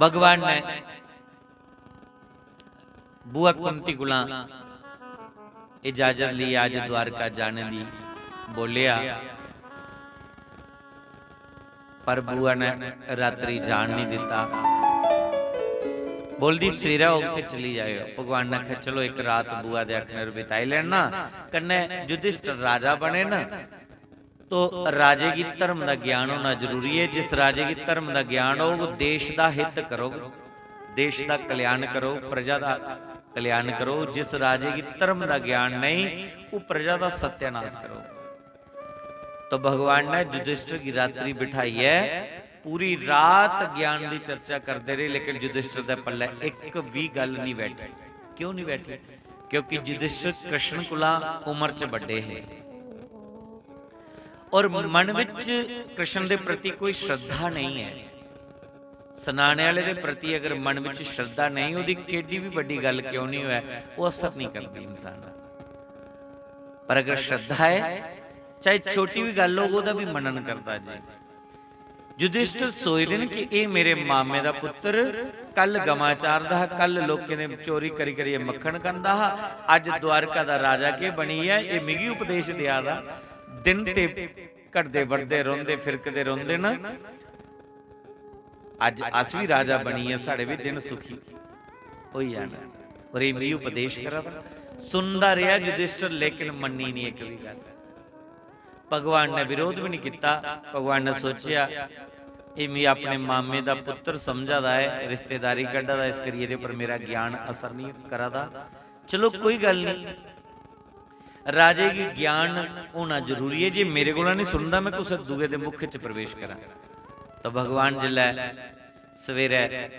ਭਗਵਾਨ ਨੇ ਬੂਆ ਕੁੰਤੀ ਕੋਲੋਂ ਇਜਾਜ਼ਤ ਲਈ ਅੱਜ ਦਵਾਰਕਾ ਜਾਣੇ ਦੀ ਬੋਲਿਆ, ਪਰ ਬੂਆ ਨੇ ਰਾਤਰੀ ਜਾਣ ਨਹੀਂ ਦਿੱਤਾ। ਬੋਲਦੀ, "ਸਵੇਰਾ ਉੱਥੇ ਚਲੀ ਜਾਇਓ।" ਭਗਵਾਨ ਨੇ ਆਖਿਆ, "ਚਲੋ, ਇੱਕ ਰਾਤ ਬੂਆ ਦੇ ਆਖਣੇ ਬਿਤਾਈ ਲੈਣਾ।" ਕਨੇ ਯੁਧਿਸ਼ਟਰ ਰਾਜਾ ਬਣੇ ਨਾ, ਤੋ ਰਾਜੇ ਕੀ ਧਰਮ ਦਾ ਗਿਆਨ ਹੋਣਾ ਜ਼ਰੂਰੀ ਹੈ। ਜਿਸ ਰਾਜੇ ਕੀ ਧਰਮ ਦਾ ਗਿਆਨ ਹੋ, ਉਹ ਦੇਸ਼ ਦਾ ਹਿੱਤ ਕਰੋ, ਦੇਸ਼ ਦਾ ਕਲਿਆਣ ਕਰੋ, ਪ੍ਰਜਾ ਦਾ ਕਲਿਆਣ ਕਰੋ। ਜਿਸ ਰਾਜੇ ਕੀ ਧਰਮ ਦਾ ਗਿਆਨ ਨਹੀਂ, ਉਹ ਪ੍ਰਜਾ ਦਾ ਸਤਿਆਨਾਸ਼ ਕਰੋ। तो भगवान ने युधिष्ठिर की रात्रि बिठाई है, पूरी रात ज्ञान की चर्चा करते रहे, लेकिन युधिष्ठिर के पल्ले एक भी गल नहीं बैठी। क्यों नहीं बैठी? क्योंकि युधिष्ठिर कृष्ण कोला उम्र च बड़े हैं और मन विच कृष्ण के प्रति कोई श्रद्धा नहीं है। सुनाने वाले के प्रति अगर मन विच श्रद्धा नहीं, उसकी केडी भी बड़ी गल क्यों नहीं होए, वो असर नहीं करती इंसान। पर अगर श्रद्धा है, चाहे छोटी भी गल हो, ਉਹਦਾ भी मनन करता जी। युधिष्ठिर सोचदे न कि ਇਹ ਮੇਰੇ ਮਾਮੇ ਦਾ ਪੁੱਤਰ, ਕੱਲ ਗਾਵਾਂ ਚਾਰਦਾ, ਕੱਲ ਲੋਕਾਂ ਦੇ ਚੋਰੀ ਕਰੀ ਕਰੀ ਮੱਖਣ ਖਾਂਦਾ, ਅੱਜ द्वारका ਦਾ ਰਾਜਾ के बनी है, ਇਹ मिगी उपदेश दिया दा। दिन ते घटदे बढ़दे, रोंदे फिरकदे रोंदे ना। अज अस भी राजा बनिए, साढ़े भी दिन सुखी होई जाना। और ये मिगी उपदेश करा दा। सुनदा रेहा युधिष्ठिर, लेकिन मन्नी नहीं एक भी गल। भगवान ने विरोध भी नहीं किता। भगवान ने सोचया, "ये मिगी अपने मामे दा पुत्र समझा दा है, रिश्तेदारी कड्ढा दा, इस करियै एह्दे पर मेरा ज्ञान असर नहीं करा दा। चलो, कोई गल नहीं।" राजे गी ज्ञान होना जरूरी है। जे मेरे कोला नहीं सुनदा, मैं कुसै दूए दे मुख च प्रवेश करां। तो भगवान जिसलै सवेरै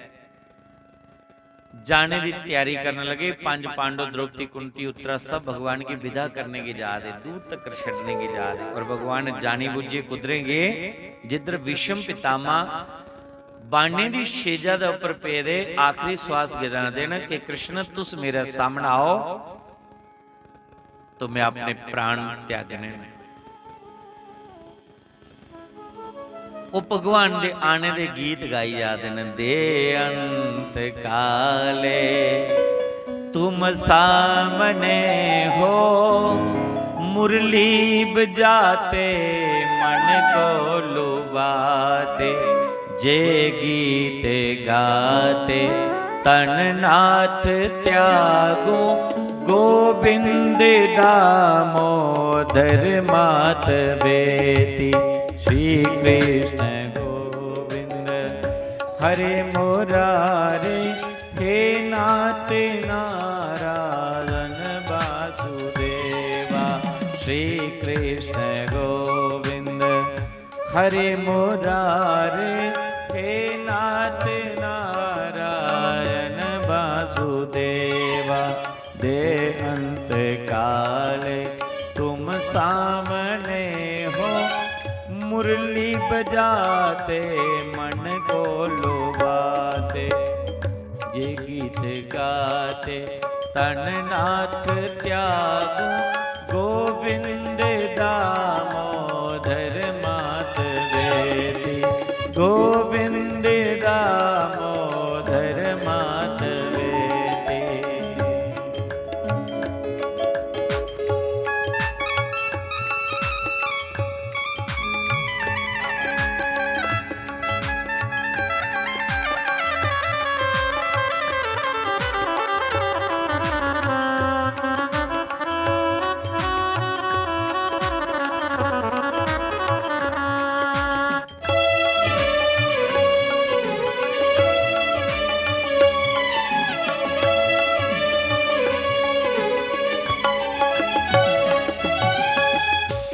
जाने दी त्यारी करने लगे, पंज पांडव, द्रौपदी, कुंती, उत्तरा सब भगवान की विदा करने गी जा दे, दूर तक छड्डने गी जा दे। और भगवान जानी बुझिए कुदरें गे, जिद्धर भीष्म पितामह बाणें दी शेजा दे उप्पर पेदे आखिरी श्वास गिरा दे न कि कृष्ण, तुस मेरे सामने आओ, तो मैं अपने प्राण त्यागने न। ओह् भगवान दे आने दे गीत गाई जा दे न। दे अंत काले तुम सामने हो, मुरली बजाते मन को लुभाते, जे गीत गाते तन नाथ त्यागो, गोविंद दामोदर मात बेती। श्री कृष्ण गोविंद हरे मुरारे, हे नाथ नारायण वासुदेवा। श्री कृष्ण गोविंद हरे मुरारे, हे नाथ नारायण वासुदेवा। दे अंत काले तुम सामने हो, मुरली बजाते मन को लुभाते, ये गीत गाते तन नाथ त्यागो, गोविंद दामोदर मात वेती, गोविंद दामोदर मात वेती।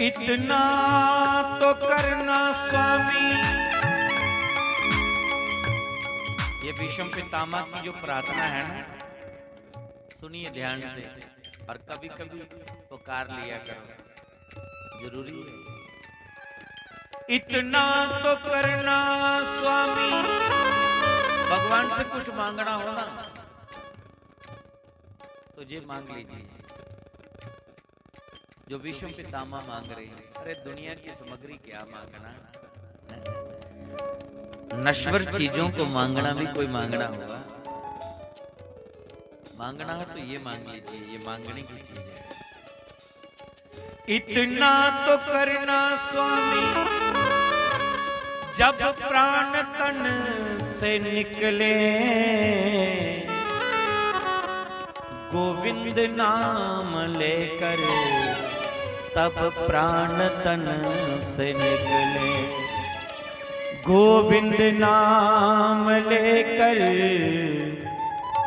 इतना तो करना स्वामी। ये भीष्म पितामह की जो प्रार्थना है ना, सुनिए ध्यान से और कभी कभी पुकार लिया करो, जरूरी है। इतना तो करना स्वामी, भगवान से कुछ मांगना हो ना तो ये मांग लीजिए जो भीष्म पितामह मांग रहे हैं। अरे दुनिया की सामग्री क्या मांगना, नश्वर चीजों को मांगना भी कोई मांगना होगा। मांगना हो तो ये मांग लीजिए, ये मांगने की चीज है। इतना तो करना स्वामी, जब प्राण तन से निकले, गोविंद नाम लेकर तब प्राण तन से निकले। गोविंद नाम लेकर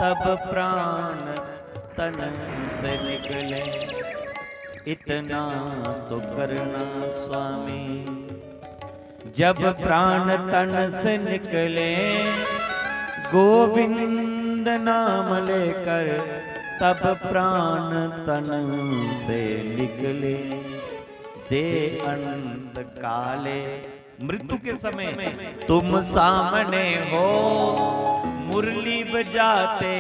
तब प्राण तन से निकले, इतना तो करना स्वामी। जब प्राण तन से निकले, गोविंद नाम लेकर तब प्राण तन से निकले। दे अंत काले मृत्यु के समय तुम सामने हो, मुरली बजाते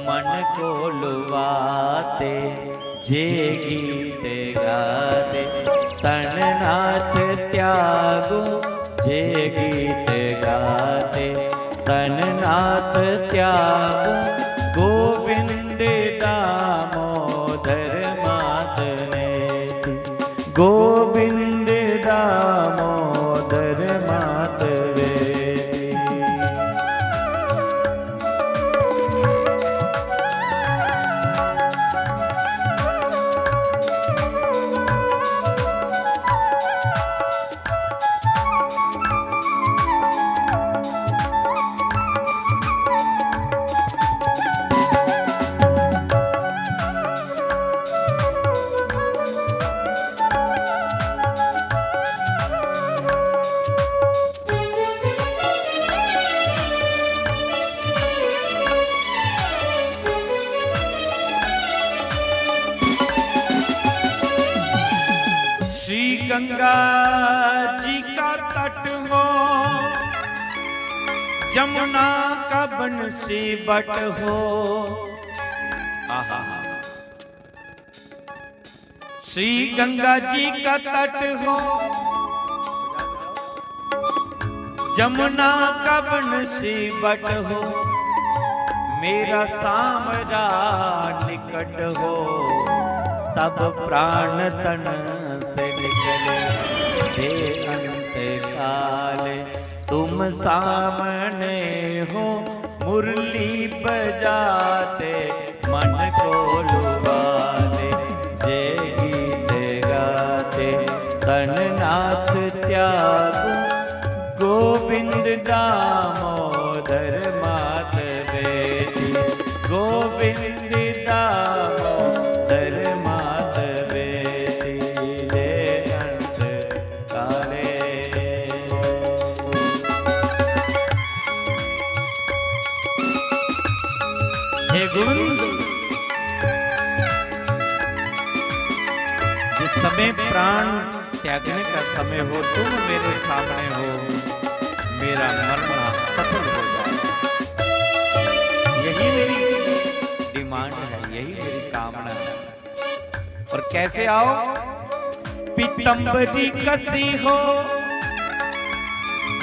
मन को लुभाते, जे गीत गाते तन नाथ त्यागो, जे गीत गाते तन नाथ त्यागो, गोविंद दामोदर मात ने, गोविंद दामोदर मात वेती। श्री गंगा जी का तट हो, जमुना का बंसी बट हो। आहा। श्री गंगा जी का तट हो, जमुना का बंसी बट हो, मेरा सामरा निकट हो, तब प्राण तन से निकले। हे अंत काल तुम सामने हो, मुरली बजाते मन को लुभाते, जे गीत गाते तन नाथ त्यागो, गोविंद दामोदर मात वेती, गोविंद दामोदर मात वेती। हे अंत काले। हे गोविंद। समय प्राण त्यागने का समय हो, तुम मेरे सामने हो, मेरा मरना सफल हो जाए। यही मेरी डिमांड है, यही मेरी कामना है। और कैसे आओ? पीतंबरी कसी हो,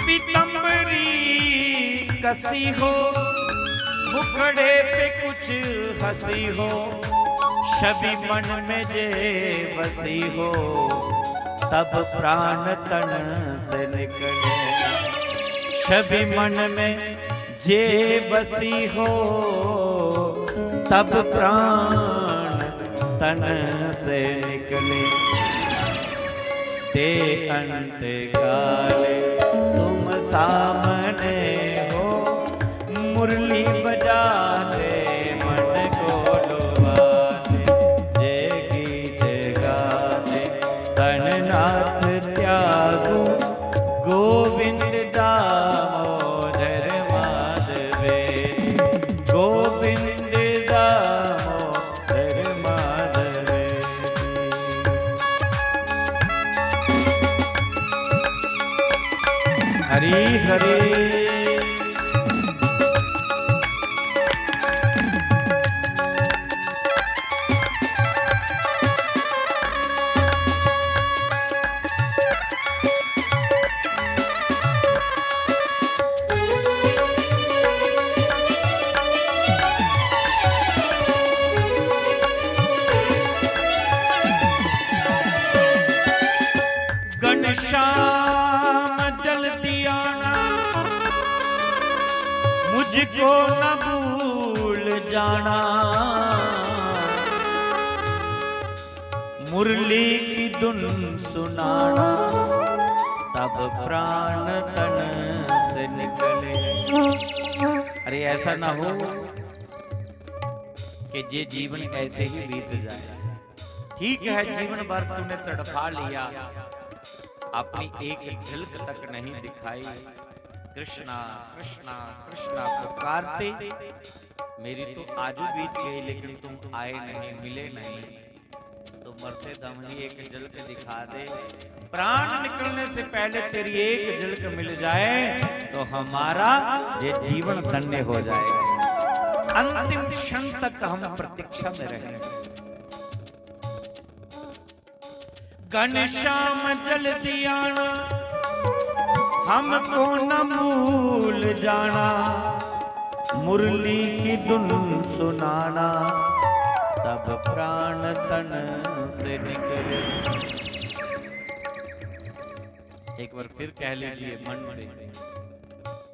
पीतंबरी कसी हो, मुखड़े पे कुछ हंसी हो, छवि मन में जे बसी हो, तब प्राण तन से निकले। छवि मन में जे बसी हो, तब प्राण तन से निकले। ते अंत काल तुम सामने हो, मुरली बजाते मन को लुभाते, जे गीत गाते तन नाथ त्यागू, गोविंद दामोदर माधवे, गोविंद दामोदर माधवे। हरी हरी। घनश्याम जल्दी आना, मुझको न भूल जाना, मुरली की धुन सुनाना, तब प्राण तन से निकले। अरे, ऐसा ना हो कि ये जीवन ऐसे ही बीत जाए। ठीक है, जीवन भर तूने तड़फा लिया, अपनी एक झलक तक नहीं दिखाई। कृष्णा, कृष्णा, कृष्णा पुकारते मेरी तो आजु बीत गई, लेकिन तुम आए नहीं, मिले नहीं। तो मरते दम ही एक झलक दिखा दे। प्राण निकलने से पहले तेरी एक झलक मिल जाए तो हमारा ये जीवन धन्य हो जाए। अंतिम क्षण तक हम प्रतीक्षा में रहेंगे। घनश्याम जल्दी आना, हमको न भूल जाना, मुरली की धुन सुनाना, तब प्राण तन से निकले। एक बार फिर कह लीजिए मन से।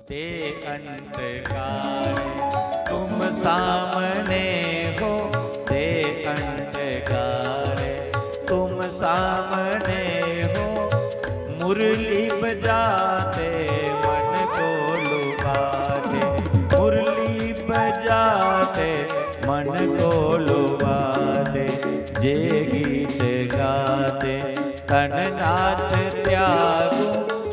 ते अंत काल तुम सामने हो, ते अंत काल तुम सामने हो, मुरली बजाते मन को लुभाते, मुरली बजाते मन को लुभाते, जे गीत गाते तन नाथ त्यागू,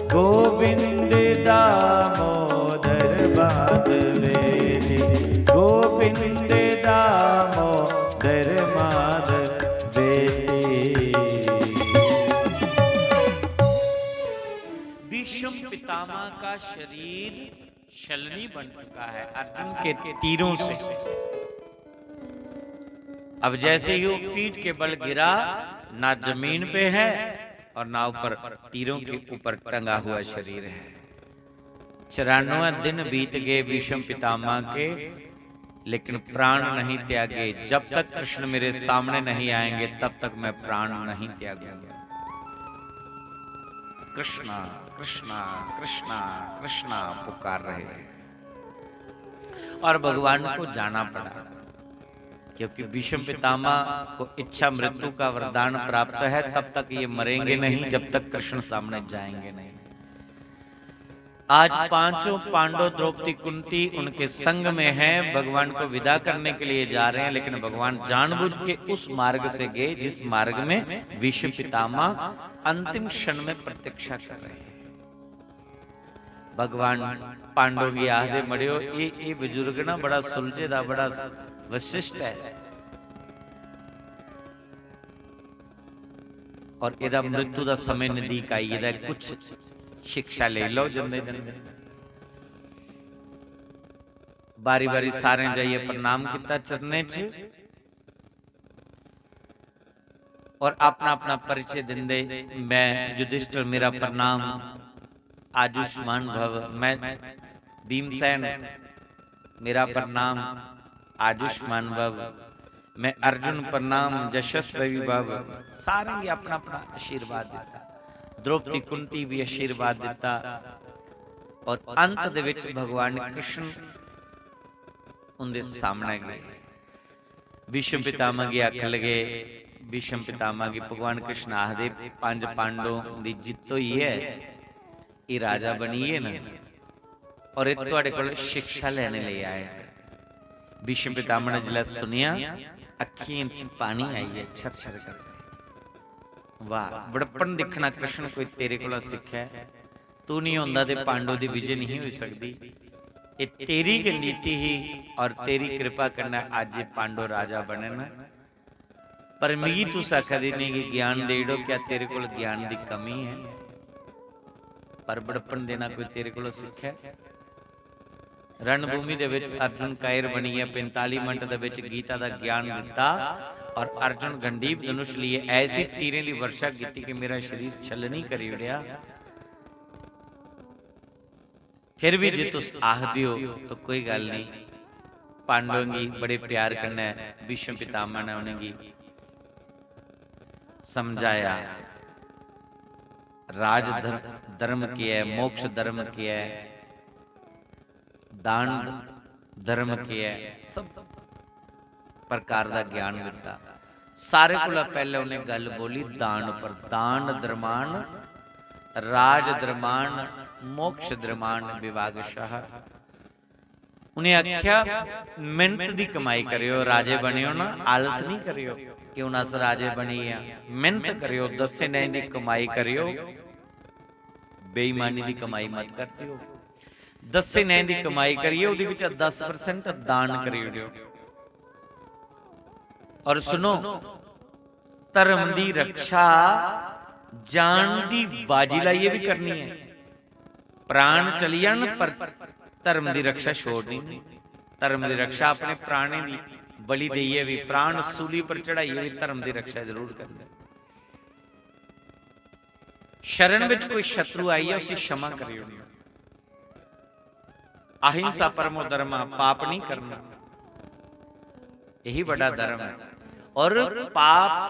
गोविंद दामोदर माधवेति, गोविंद दामोदर माधवेति। भीष्म पितामह का शरीर छलनी बन चुका है अर्जुन के तीरों से। अब जैसे ही वो पीठ के बल गिरा, ना जमीन पे है और ना ऊपर तीरों के ऊपर टंगा हुआ शरीर है। चौरानवे दिन बीत गए भीष्म पितामह के, लेकिन प्राण नहीं त्यागे। जब तक कृष्ण मेरे सामने नहीं आएंगे, तब तक मैं प्राण नहीं त्यागूंगा। कृष्णा, कृष्णा, कृष्णा, कृष्णा पुकार रहे हैं। और भगवान को जाना पड़ा, क्योंकि भीष्म पितामह को इच्छा मृत्यु का वरदान प्राप्त है। तब तक ये मरेंगे नहीं, जब तक कृष्ण सामने जाएंगे नहीं। आज पांचों पांडव, द्रौपदी, कुंती उनके संग में हैं, भगवान को विदा करने के लिए जा रहे हैं, लेकिन भगवान जानबूझ के उस मार्ग से गए जिस मार्ग में भीष्म पितामह अंतिम क्षण में प्रतीक्षा कर रहे हैं। भगवान पांडव गी आखदे, "मड़ियो, ये, ये बजुर्ग ना बड़ा सुलझे दा, बड़ा विशिष्ट है।" और एदा मृत्यु दा समय नजदीक आई गेदा ऐ। कुछ शिक्षा लेई लैओ जंदे जंदे। बारी बारी सारें जाइयै प्रणाम कीता चरणें च और अपना अपना परिचय दिंदे, "मैं युधिष्ठिर, मेरा प्रणाम, आयुष्मान भव, मैं भीमसेन, मेरा प्रणाम, आयुष्मान भव, मैं अर्जुन, प्रणाम, यशस्वी भव।" सारें गी अपना अपना आशीर्वाद दिता। द्रौपदी कुंती भी आशीर्वाद दिता और अंत दे विच भगवान कृष्ण उंदे सामने गए। भीष्म पितामह गी आखन लगे, भीष्म पितामह गी भगवान कृष्ण आखदे, "पंज पांडवों दी जित्त होई है, एह् राजा बनी गे न और एह् तुआढ़े कोल शिक्षा लैने लेई आए न।" भीष्म पितामह ने जिसलै सुनेआ, अक्खियें च पानी आई गेआ, छर छर करदे। "वाह, बड़प्पन दिक्खना कृष्ण, कोई तेरे कोला सिक्खै, तू निं होंदा ते पांडव दी विजय निं होई सकदी। एह् तेरी गै नीति ही और तेरी कृपा कन्नै अज्ज एह् पांडव राजा बने न। पर मिगी तुस आखा दे इ'नेंगी ज्ञान देई ओड़ो, क्या तेरे कोल ज्ञान दी कमी ऐ? पर बड़प्पन देना कोई तेरे कोल सिक्खै?" रणभूमि दे विच अर्जुन कायर बनियै पैंताली मिनट दे विच गीता दा ज्ञान दिता और अर्जुन गंडीव धनुष लिए ऐसी तीरें दी वर्षा कीती कि मेरा शरीर छलनी करी ओड़ेआ। फिर भी जे तुस आखदे हो तो कोई गल्ल नहीं। पांडवों गी बड़े प्यार कन्नै भीष्म पितामह ने उ'नेंगी समझाया, राज धर-, धर्म केह् ऐ, मोक्ष धर्म केह् ऐ, दान धर्म केह् ऐ, सब प्रकार दा ज्ञान दिता। सारे कोला पैह्ले उ'नें गल्ल बोली दान उप्पर, दान द्रमाण, राज द्रमाण, मोक्ष द्रमाण विभागशः। उ'नें आखेआ, "मेहनत दी कमाई करेओ, राजे बनेओ ना, आलस नहीं करेओ कि हून अस राजे बनी गे आं। मेहनत करेओ, दस्से न्याय दी कमाई करेओ, बेईमानी दी कमाई मत करदेओ। दस्से न्याय दी कमाई करियै ओह्दे बिच्चा दस percent दान करी ओड़ेओ। और सुनो, धर्म दी रक्षा जान दी बाजी लाइयै भी करनी है। प्राण चली जान पर धर्म दी रक्षा छोड़नी नहीं। धर्म दी रक्षा अपने प्राणें दी बलि देइयै भी, प्राण सूली पर चढ़ाइयै भी धर्म दी रक्षा जरूर करनी।" शरण विच कोई शत्रु आई है, उसी क्षमा करी ओड़ना। अहिंसा परमो धर्म, पाप नहीं करना, यही बड़ा धर्म है। और पाप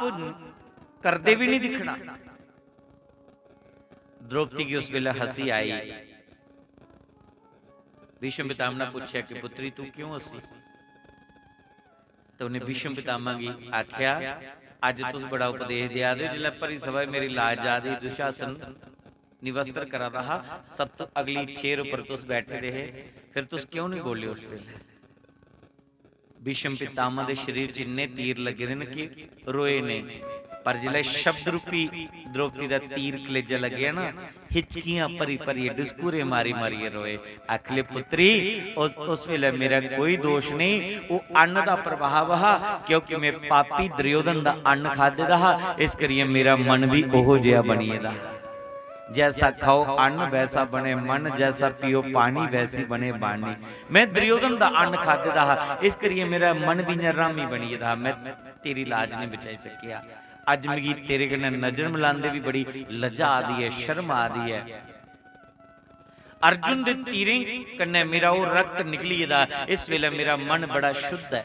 करदे भी नहीं दिखना। द्रौपदी गी उस वेले हंसी आई। भीष्म पितामह ने पूछया कि पुत्री, तू क्यों हंसी? तो उन्हें भीष्म पितामह गी आख्या, "अज तुस बड़ा उपदेश देआ दे ओ, जिसलै भरी सभा मेरी लाज जा दी, दुशासन निवस्त्र करा दा हा, सब तो अगली chair उप्पर तुस बैठे दे हे, फिर तुस क्यों नहीं बोले उस वेले?" भीष्म पितामह दे शरीर च इन्ने तीर लग्गे दे न कि रोए नेईं, पर जिसलै शब्द रूपी द्रौपदी दा तीर कलेजा लग्गेआ ना, हिचकियां भरी भरियै, डुसकूरे मारी मारियै रोए। आखले, पुत्री, उस, उस वेले मेरा कोई दोष नेईं, ओह् अन्न दा प्रभाव हा, क्योंकि में पापी दुर्योधन दा अन्न खाद्धे दा हा, इस करियै मेरा मन बी ओहो जेहा बनी गेदा हा। जैसा खाओ अन्न वैसा बने मन, जैसा पियो पानी वैसी बने वाणी। में दुर्योधन दा अन्न खाद्धे दा हा, इस करियै मेरा मन बी इ'यां रामी बनी गेदा हा, में तेरी लाज नहीं बचाई सकेआ। अज्ज मिगी तेरे कन्नै नजर मिलांदे बी बड़ी लज्जा आ दी ऐ, शर्म आ दी ऐ। अर्जुन दे तीरें कन्नै मेरा ओह् रक्त निकली गेदा, इस वेले मेरा मन बड़ा शुद्ध ऐ।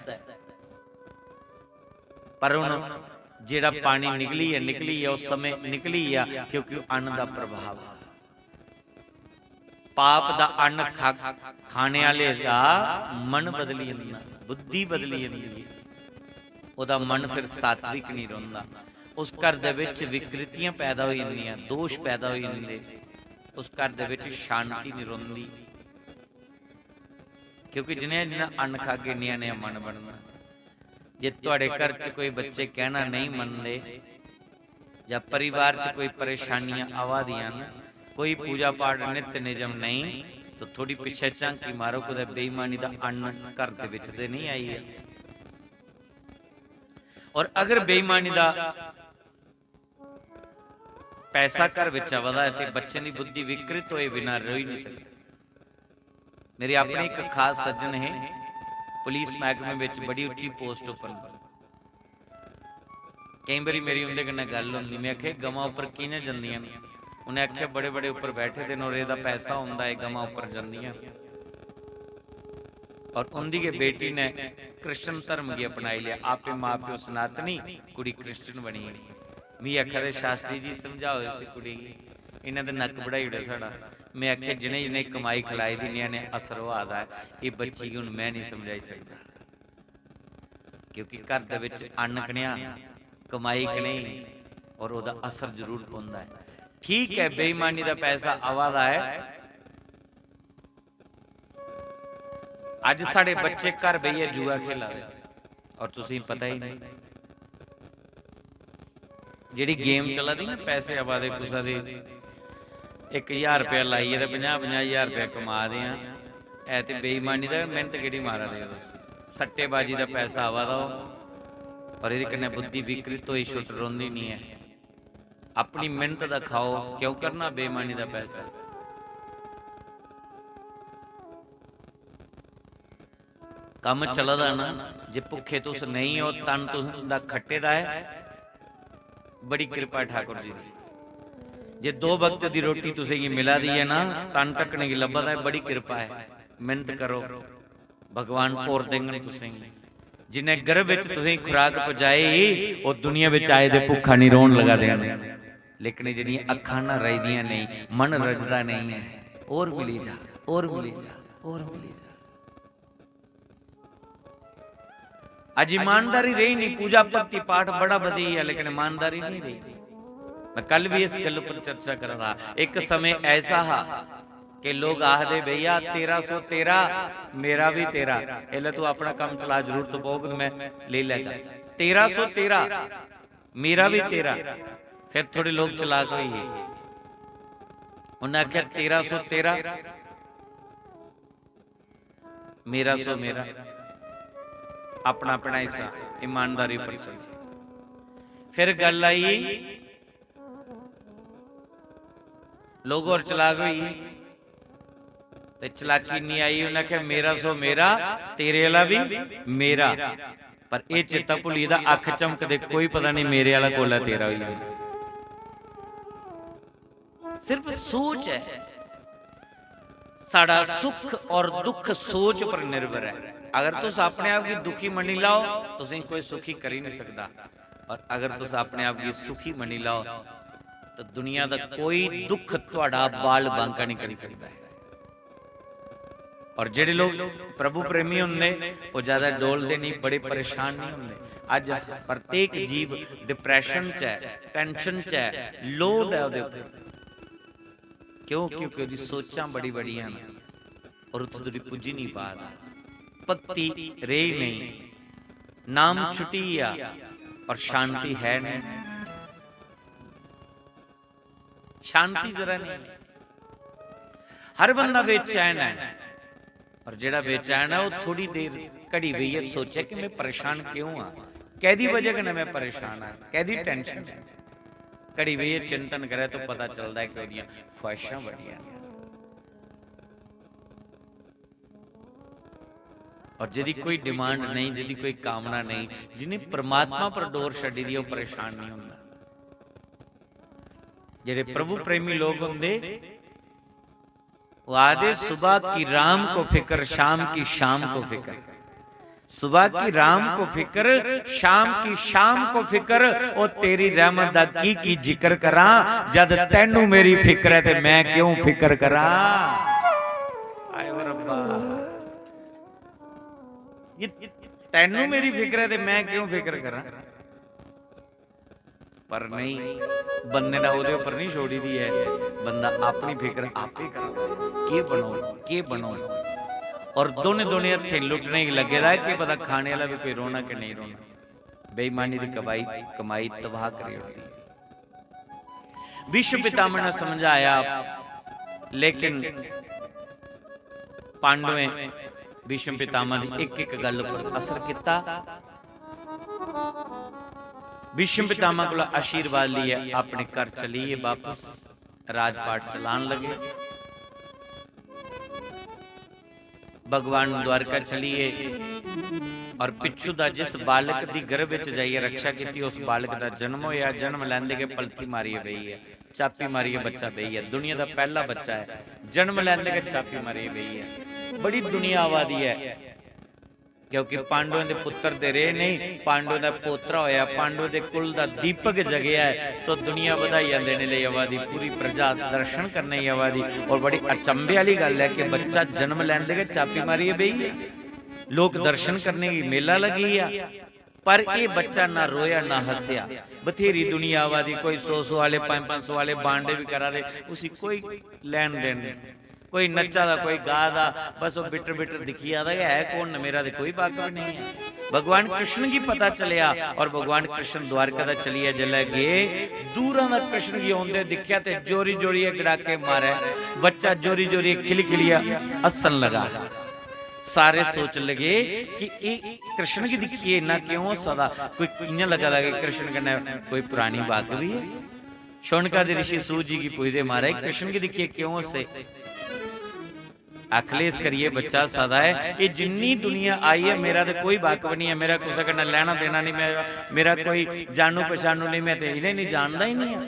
पर हून जेह्ड़ा पानी निकली गेआ, निकली गेआ, उस समें निकली गेआ, क्योंकि ओह् अन्न दा प्रभाव हा। पाप दा अन्न खा-, खाने आह्ले दा मन बदली जंदा, बुद्धि बदली जंदी ऐ। ओह्दा मन फिर सात्विक नहीं रौंह्दा। उस घर दे विच विकृतियां पैदा होई जंदियां, दोष पैदा होई जंदे। उस घर दे विच शांति नहीं रौंह्दी। क्योंकि जिन्हें जिन्ना अन्न खागे, नेहा नेहा मन बनना। जे तुआड़े घर च कोई बच्चे कहना नहीं मनदे, जां परिवार च कोई परेशानियां आवा दियां न, कोई पूजा पाठ नित्य नियम नहीं, तो थोड़ी पिच्छे झांकी मारो, कुतै बेईमानी दा अन्न घर दे विच ते नहीं आई गेआ। और अगर बेईमानी दा पैसा घर बिच आवा दा ऐ ते बच्चें दी बुद्धि विकृत होए बिना रेही नहीं सकदी। मेरे अपने इक खास सज्जन हे, पुलिस मैह्कमे बिच बड़ी उच्ची पोस्ट उप्पर न। केईं बारी मेरी उं'दे कन्नै गल्ल होंदी, में आखेआ, "गमां उप्पर कि'यां जंदियां न?" उ'नें आखेआ, "बड़े-बड़े उप्पर बैठे दे न और एह्दा पैसा होंदा ऐ, गमां उप्पर जंदियां।" और उं'दी गै बेटी ने कृष्ण धर्म गी अपनाई लेआ। आपे मां-प्यो सनातनी, कुड़ी क्रिश्चियन बनी गेई। मी आखा दे, "शास्त्री जी, समझाओ इस कुड़ी गी, इ'न्नै ते नक्क बढ़ाई ओड़ेआ साढ़ा।" में आखेआ, "जि'नें, जि'नें कमाई खलाई दी, इ'नें असर होआ दा ऐ। एह् बच्ची गी हून में निं समझाई सकदा, क्योंकि घर दे बिच अन्न कनेहा, कमाई कनेही, और ओह्दा असर जरूर पौंदा ऐ।" ठीक ऐ, बेईमानी दा पैसा आवा दा ऐ। अज्ज साढ़े बच्चे घर बेहियै जुआ खेला दे, और तुसें पता ही नहीं, जेह्ड़ी गेम चला दी ना, पैसे आवा दे कुसै दे, इक ज्हार रपेआ लाइयै ते पंजाह् पंजाह् ज्हार रपेआ कमा दे आं। है ते बेईमानी दा, मेह्नत केह्ड़ी मारा दे ओ तुस? सट्टेबाजी दा पैसा आवा दा हो, और एह्दे कन्नै बुद्धि विकृत होई छुट्ट रौंह्दी नहीं ऐ। अपनी मेह्नत दा खाओ, क्यों करना बेईमानी दा पैसा? कम्म चला दा ना, जे भुक्खे तुस नेईं ओ, तन तुं'दा खट्टे दा ऐ, बड़ी किरपा ऐ ठाकुर जी दी। जे दो वक्त दी रोटी तुसेंगी मिला दी ऐ ना, तन ढक्कने गी लब्भा दा ऐ, बड़ी किरपा ऐ। मेह्नत करो, भगवान होर देङन तुसेंगी। जिन्ने गर्भ बिच तुसेंगी खुराक पजाई, ओह् दुनिया बिच आए दे भुक्खा निं रौह्न लगा दे न। लेकिन जेह्ड़ियां अक्खां ना रजदियां नेईं, मन रजदा नेईं ऐ, होर मिली जा, होर मिली जा, होर मिली जा। अज्ज ईमानदारी रेही नहीं, पूजा भक्ति पाठ बड़ा बधी है, लेकिन ईमानदारी नहीं रही। मैं कल भी इस गल पर चर्चा कर रहा, एक समय ऐसा हा कि लोग आखदे, "भैया, तेरह सौ तेरह, मेरा भी तेरह।" इसलै तू अपना कम्म चला, जरूरत पौग ते मैं लेई लैगा। तेरह सौ तेरह, मेरा भी तेरह। फिर थोड़े लोग चलाक होई गे, उन्हें आखेआ, "तेरह सौ तेरह, मेरा सौ मेरा, अपना अपना हिस्सा, ईमानदारी पर चल।" फिर गल्ल आई, लोग होर चलाक होई गे, ते चलाकी इन्नी आई, उन्हें आखेआ, "मेरा सौ मेरा, तेरे आह्ला बी मेरा।" पर एह् चेता भुल्ली गेदा, अक्ख झमकदे कोई पता नहीं मेरे आह्ला कोलै तेरा होई जाना। सिर्फ सोच ऐ। साढ़ा सुख और दुख सोच पर निर्भर ऐ। अगर तुस अपने आप गी दुखी मन्नी लैओ, तुसें कोई सुखी करी नहीं सकदा। और अगर तुस अपने आप गी सुखी मन्नी लैओ, तो दुनिया दा कोई दुख थुआढ़ा बाल बांका नहीं करी सकदा है। और जेह्ड़े लोग प्रभु प्रेमी होंदे, ओह् ज्यादा डोलदे नहीं, बड़े परेशान नहीं होंदे। अज्ज प्रत्येक जीव डिप्रैशन च ऐ, टेंशन च ऐ, लोड ऐ ओह्दे उप्पर। क्यों? क्योंकि ओह्दी सोचां बड़ी बड़ियां न और उत्थों धोड़ी पुज्जी नहीं पा दा। भक्ति रेही नहीं, नाम छुट्टी गया और शांति है नहीं। शांति जरा नहीं। हर बंदा बेचैन है, और जेड़ा बेचैन है, वो थोड़ी देर घड़ी बेहियै सोचे कि मैं परेशान क्यों हाँ, कैदी वजह कन्नै मैं परेशान हाँ, कैदी टेंशन है। घड़ी बेहियै चिंतन करे तो पता चलदा है कि ओह्दियां ख्वाहिशां बड़ियां न। और जिदी कोई डिमांड नहीं, जिदी कोई कामना नहीं, जिन्हें परमात्मा पर डोर छड्डी दी, ओह् परेशान नहीं होंदा। जेह्ड़े प्रभु प्रेमी लोग होंदे, वो आदे, "सुबह की राम को फिक्र, शाम की शाम को फिक्र।" सुबह की राम को फिक्र, शाम की शाम को फिक्र, ओ तेरी रहमत दा की की जिक्र करां, जद तैनू मेरी फिक्र है ते मैं क्यों फिक्र करां? आए ओ रब्बा, ये तैनू मेरी फिक्र है ते मैं क्यों फिक्र करां? पर नहीं, बंदे ने ओह्दे उप्पर नहीं छोड़ी दी है, बंदा अपनी फिक्र आपे करो, केह् बनाओ, केह् बनाओ। और दोने दोने हत्थें लुटने गी लग्गे दा है, केह् पता खाने आह्ला बी कोई रोना कि नेईं रोना। बेईमानी दी कमाई, कमाई तबाह करी ओड़दी है। भीष्म पितामह ने समझाया, लेकिन पांडवें भीष्म पितामह दी इक इक गल्ल पर असर कीता। भीष्म पितामह कोला आशीर्वाद लेइयै अपने घर चली गे बापस, राजपाट चलान लगे। भगवान द्वारका चली गे और पिच्छू दा जिस बालक दी गर्भ च जाइयै रक्षा कीती, उस बालक दा जन्म होया। जन्म लैंदे गै पलथी मारियै बेही गेआ, चापी मारियै बच्चा बेही गेआ। दुनिया दा पैह्ला बच्चा ऐ, जन्म लैंदे गै चापी मारियै बेही गेआ। बड़ी दुनिया आवा दी ऐ, क्योंकि पांडवें दे पुत्तर ते रेह् नेईं, पांडवें दा पोतरा होया, पांडवें दे कुल दा दीपक जगेआ ऐ, तो दुनिया बधाइयां देने लेई आवा दी, पूरी प्रजा दर्शन करने गी आवा दी। और बड़ी अचंभे आह्ली गल्ल ऐ कि बच्चा जन्म लैंदे गै चापी मारियै बेही गेआ। लोक दर्शन करने गी मेला लग्गी गेआ, पर एह् बच्चा ना रोया ना हस्सेआ। बथेरी दुनिया आवा दी, कोई सौ सौ आह्ले, पंज पंज सौ आह्ले बांडे बी करा दे, उसी कोई लैन देन नेईं। कोई नच्चा दा, कोई गा दा, बस ओह् बिटर बिटर दिक्खी जा दा गै ऐ, कौन न, मेरा ते कोई वाकफ नेईं ऐ। भगवान कृष्ण गी पता चलेआ और भगवान कृष्ण द्वारका दा चलियै जिसलै गे, दूरा दा कृष्ण गी औंदे दिक्खेआ ते जोरी जोरियै गड़ाके मारै, बच्चा जोरी जोरियै खिली खिलियै हस्सन लगा। सारे सोचन लगे कि एह् कृष्ण गी दिक्खियै इन्ना क्यों हस्सा दा, कोई इ'यां लग्गा दा कि कृष्ण कन्नै कोई परानी वाकफी ऐ। शौनकादि ऋषि सूत जी गी पुछदे, महाराज, कृष्ण गी दिक्खियै क्यों हस्से? आखले, इस करियै बच्चा हस्सा दा ऐ, एह् जिन्नी दुनिया आई ऐ, मेरा ते कोई वाकफ निं ऐ, मेरा कुसै कन्नै लैना देना निं, मेरा, मेरा कोई जानू पछानू निं, में ते इ'नें निं जानदा ही निं ऐ।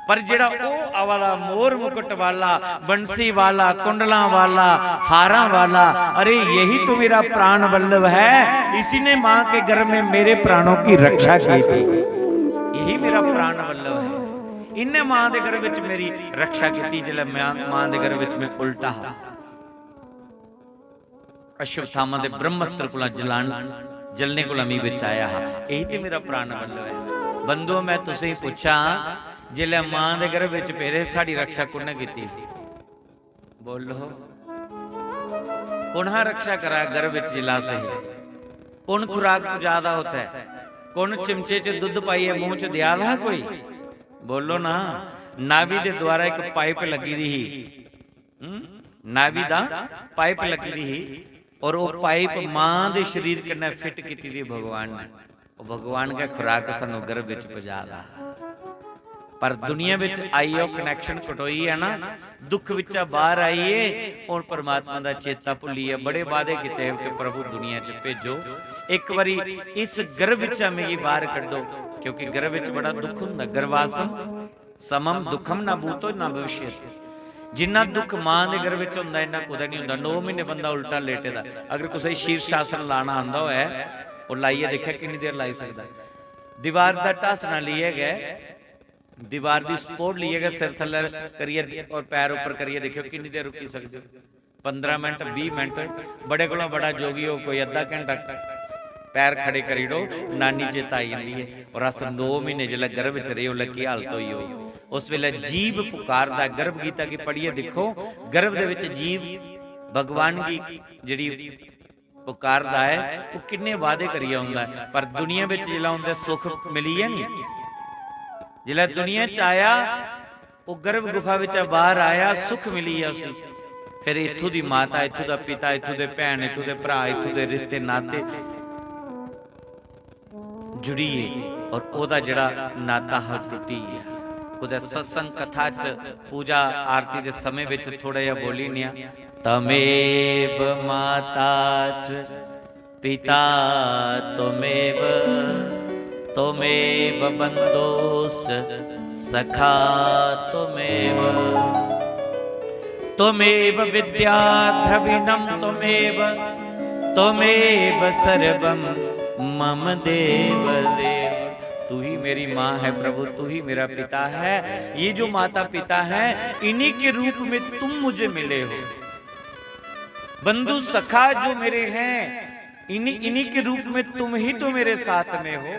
पर जेह्ड़ा ओह् आवा दा मोर मुकुट वाला, बंसी वाला, कुंडलां वाला, हारां वाला, अरे यही तो मेरा प्राण वल्लभ है, इसी ने माँ के गर्भ में मेरे प्राणों की रक्षा की थी, यही मेरा प्राण वल्लभ है, इन्ने माँ दे गर्भ विच मेरी रक्षा की थी, जिसलै मैं माँ दे गर्भ विच मैं उल्टा हा। अश्वत्थामा दे ब्रह्मास्त्र कोला जलान, जलने कोला मी बचाया हा। यही ते मेरा प्राण वल्लभ है। बंधुओ, मैं तुसें गी पुच्छां, जिसलै मां दे गर्भ विच पेदे, साढ़ी रक्षा कु'न्नै कीती? बोलो। कु'न हा रक्षा करा गर्भ विच जिसलै अस हे? कु'न खुराक पुजा दा उत्थै? कु'न चिमचे च दुद्ध पाइयै मूंह च देआ दा हा कोई? बोलो ना। नाभि दे द्वारा इक पाइप लग्गी दी ही। हम्म? नाभि दा पाइप लग्गी दी ही और ओह् पाइप मां दे शरीर कन्नै फिट कीती दी भगवान ने। ओह् भगवान गै खुराक सानू गर्भ विच पजा दा। पर दुनिया विच आई ओह् कनैक्शन कटोई है ना, दुख विचा बाहर आइए, हुन परमात्मा दा चेता भुल्लियै बड़े वादे कीते कि प्रभु दुनिया च भेजो, इक बारी इस गर्भ विचा मिगी बाहर कड्डो, क्योंकि गर्भ विच बड़ा दुख हुंदा, गर्भासम समम दुखम न भूतो न भविष्यति। जिन्ना दुख मां दे गर्भ च होंदा, इन्ना कुतै नहीं होंदा। नौ महीने बंदा उल्टा लेटे दा। अगर कुसै गी शीर्षासन लाना आंदा होऐ, ओह् लाइयै दिक्खै किन्नी देर लाई सकदा। दीवार दा ढासना लेइयै गै, दीवार दी सपोर्ट लेइयै गै सिर थल्लै करियै और पैर उप्पर करियै दिक्खेओ किन्नी देर रुकी सकदे हो। पंदरां मिनट, बीह् मिनट, बड़े कोला बड़ा जोगी हो, कोई अद्धा घंटा पैर खड़े करी ओड़ो, नानी चेता आई जंदी ऐ। और अस नौ महीने जिसलै गर्भ च रेह्, उसलै केह् हालत होई होग? उस बेल्लै जीव पुकारदा ऐ। गर्भ गीता गी पढ़ियै दिक्खो, गर्भ दे विच जीव भगवान गी जेह्ड़ी पुकारदा ऐ, ओह् किन्ने वादे करियै औंदा ऐ, पर दुनिया विच जिसलै औंदा सुख मिली गेआ नी, जिसलै दुनिया च आया, ओह् गर्भ गुफा बिच्चा बाहर आया, सुख मिली गेआ उसी। फिर इत्थूं दी माता, इत्थूं दा पिता, इत्थूं दे भैन, इत्थूं दे भ्राऽ, इत्थूं दे रिश्ते नाते जुड़ी गे और ओह्दा जेह्ड़ा नाता हा, टुट्टी गेआ। कुतै सत्संग कथा च, पूजा आरती दे समें बिच थोड़ा जेहा बोली नेआ, "तमेव माता च पिता त्वमेव, त्वमेव बन्धुश्च सखा त्वमेव, त्वमेव विद्या द्रविणं त्वमेव, त्वमेव सर्वं मम देव देव।" तू ही मेरी माँ है प्रभु, तू ही मेरा पिता है। ये जो माता पिता है, इन्हीं के रूप में तुम मुझे मिले हो। बंधु सखा जो मेरे हैं, इन्हीं, इन्हीं के रूप में तुम ही तो मेरे साथ में हो,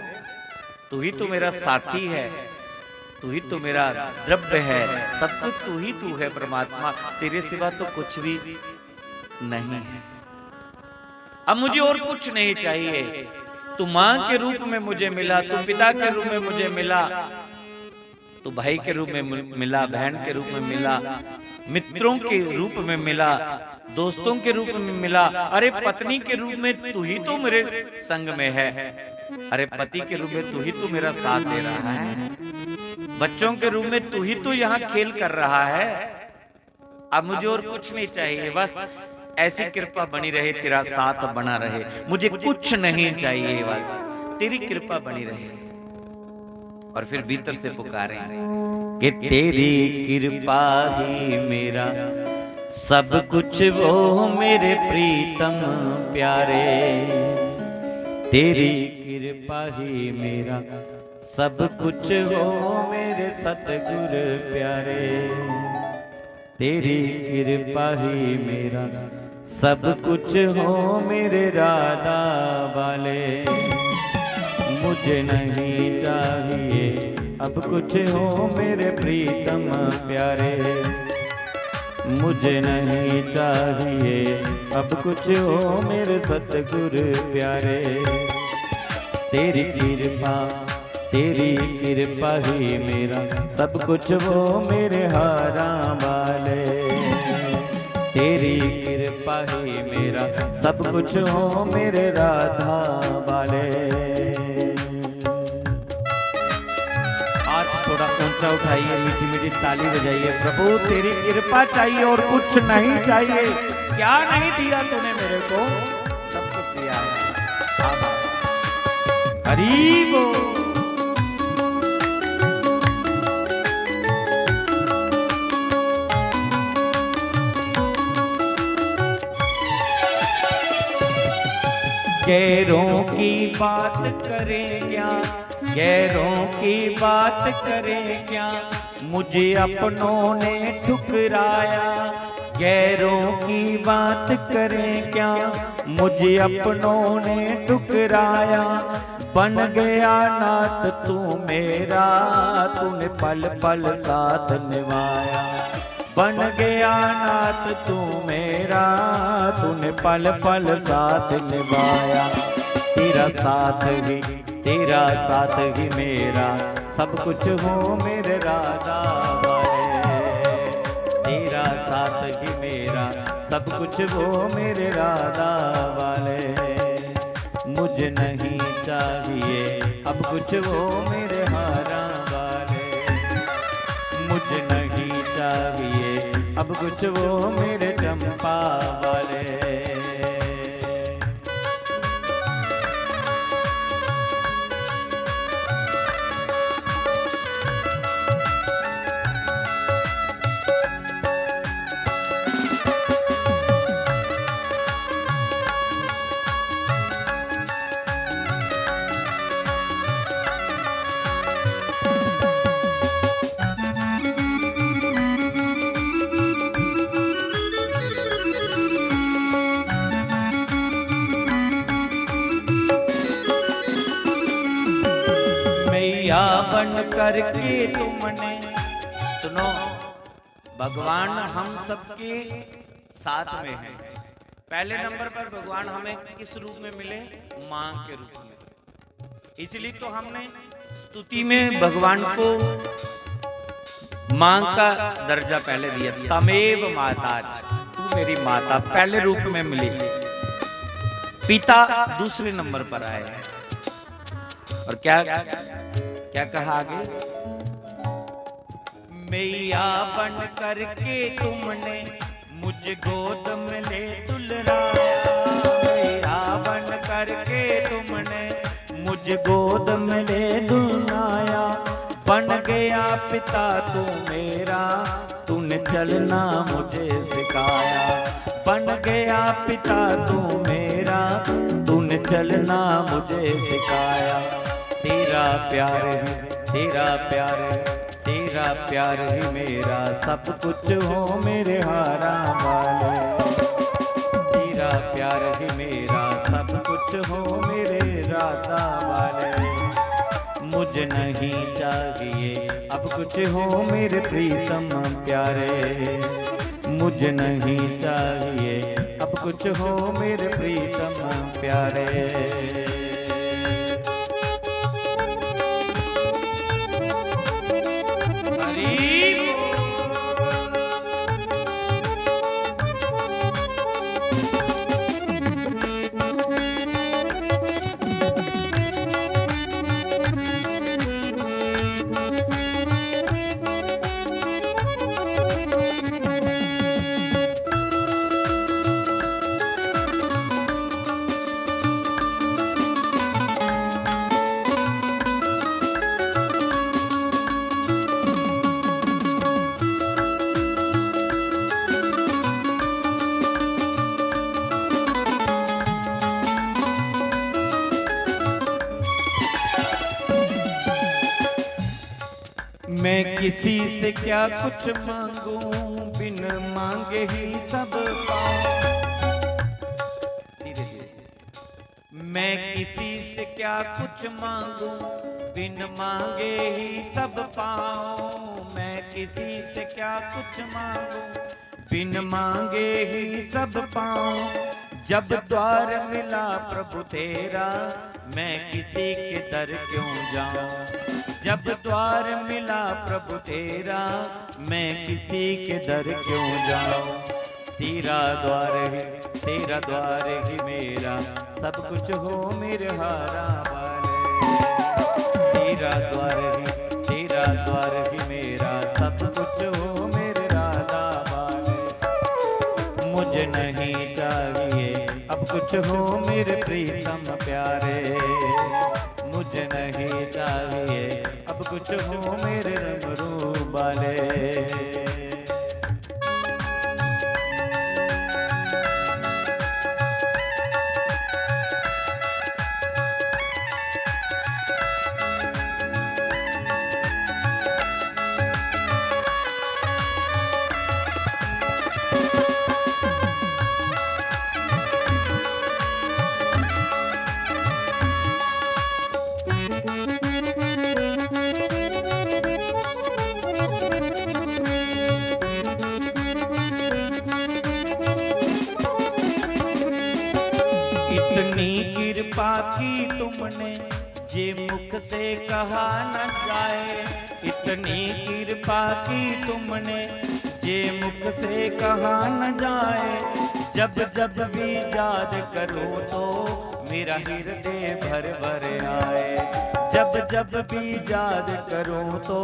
तू ही तो मेरा साथी है, तू ही तो मेरा द्रव्य है, सब कुछ तू ही तू है परमात्मा, तेरे सिवा तो कुछ भी नहीं है। अब मुझे और कुछ नहीं चाहिए। तू माँ के रूप में मुझे मिला, तू पिता के रूप में मुझे मिला, तो भाई के रूप में मिल-, मिला, बहन के रूप में मिला, मित्रों के रूप में मिला, दोस्तों के रूप में मिला, अरे पत्नी के रूप में तू ही तो मेरे संग में है। अरे, पति के रूप में तू ही तो मेरा साथ दे रहा है, बच्चों के रूप में तू ही तो यहाँ खेल कर रहा है। अब मुझे और कुछ नहीं चाहिए, बस ऐसी कृपा बनी रहे, तेरा साथ बना रहे, मुझे कुछ नहीं चाहिए, बस तेरी कृपा बनी रहे। और फिर भीतर से पुकारें कि तेरी कृपा ही मेरा सब कुछ हो मेरे प्रीतम प्यारे, तेरी कृपा ही मेरा सब कुछ हो मेरे सतगुर प्यारे, तेरी कृपा ही मेरा सब कुछ हो मेरे राधा वाले। मुझे नहीं चाहिए अब कुछ हो मेरे प्रीतम प्यारे, मुझे नहीं चाहिए अब कुछ हो मेरे सतगुर प्यारे, तेरी कृपा, तेरी कृपा ही मेरा सब कुछ हो मेरे हारा वाले, तेरी कृपा ही मेरा सब कुछ हो मेरे राधा वाले। हाथ थोड़ा ऊंचा उठाइए, मीठी मीठी ताली बजाइए। प्रभु, तेरी कृपा चाहिए और कुछ नहीं चाहिए। क्या नहीं दिया तूने मेरे को, सब कुछ दिया है। आभार। हरि बोल। गैरों की बात करें क्या, गैरों की बात करें क्या, मुझे अपनों ने ठुकराया। गैरों की बात करें क्या, मुझे अपनों ने ठुकराया। बन गया नाथ तू मेरा, तूने पल पल साथ निभाया। बन गया नाथ तू मेरा, तूने पल पल साथ निभाया। तेरा साथ ही, तेरा साथ ही मेरा सब कुछ हो मेरे राधा वाले, तेरा साथ ही मेरा सब कुछ हो मेरे राधा वाले। मुझे नहीं चाहिए अब कुछ हो मेरे हारा वाले, मुझे नहीं चाहिए अब कुछ हो मेरे चंपा वाले। मैया बन करके तुमने, सुनो, भगवान हम सबके साथ में हैं। पहले नंबर पर भगवान हमें किस रूप में मिले? मां के रूप में। इसलिए तो हमने स्तुति में भगवान को मां का दर्जा पहले दिया, तमेव माता, तू मेरी माता पहले रूप में मिली, पिता दूसरे नंबर पर आए। और क्या, क्या कहा आगे? मैया बन करके तुमने मुझे गोद में ले दुलराया, मैया बन करके तुमने मुझे गोद में ले दुलाया। बन गया पिता तू मेरा, तूने चलना मुझे सिखाया। बन गया पिता तू मेरा, तूने चलना मुझे सिखाया। तेरा प्यार ही, तेरा प्यार, तेरा प्यार ही मेरा सब कुछ हो मेरे हारा वाले, तेरा प्यार ही मेरा सब कुछ हो मेरे राधा वाले। मुझे नहीं चाहिए अब कुछ हो मेरे प्रीतम प्यारे, मुझे नहीं चाहिए अब कुछ हो मेरे प्रीतम प्यारे। मैं किसी से क्या कुछ मांगू, बिन मांगे ही सब पाऊं। धीरे धीरे। मैं किसी से क्या कुछ मांगू, बिन मांगे ही सब पाऊं। मैं किसी से क्या कुछ मांगू, बिन मांगे ही सब पाऊं। जब द्वार मिला प्रभु तेरा, मैं किसी के दर क्यों जाऊं? जब द्वार मिला प्रभु तेरा, मैं किसी के दर क्यों जाऊं? तेरा द्वार ही, तेरा द्वार ही मेरा, सब कुछ हो मेरे हारा वाले। तेरा द्वार ही, तेरा द्वार ही मेरा, सब कुछ हो मेरे राधा वाले। मुझे नहीं चाहिए अब कुछ हो मेरे प्रीतम प्यारे, मुझे नहीं चाहिए अब कुछ हो मेरे डमरू वाले। इतनी कृपा की तुमने, जे मुख से कहा न जाए। इतनी कृपा की तुमने, जे मुख से कहा न जाए। जब जब भी याद करूं तो मेरा हृदय भर भर आए। जब जब भी याद करूं तो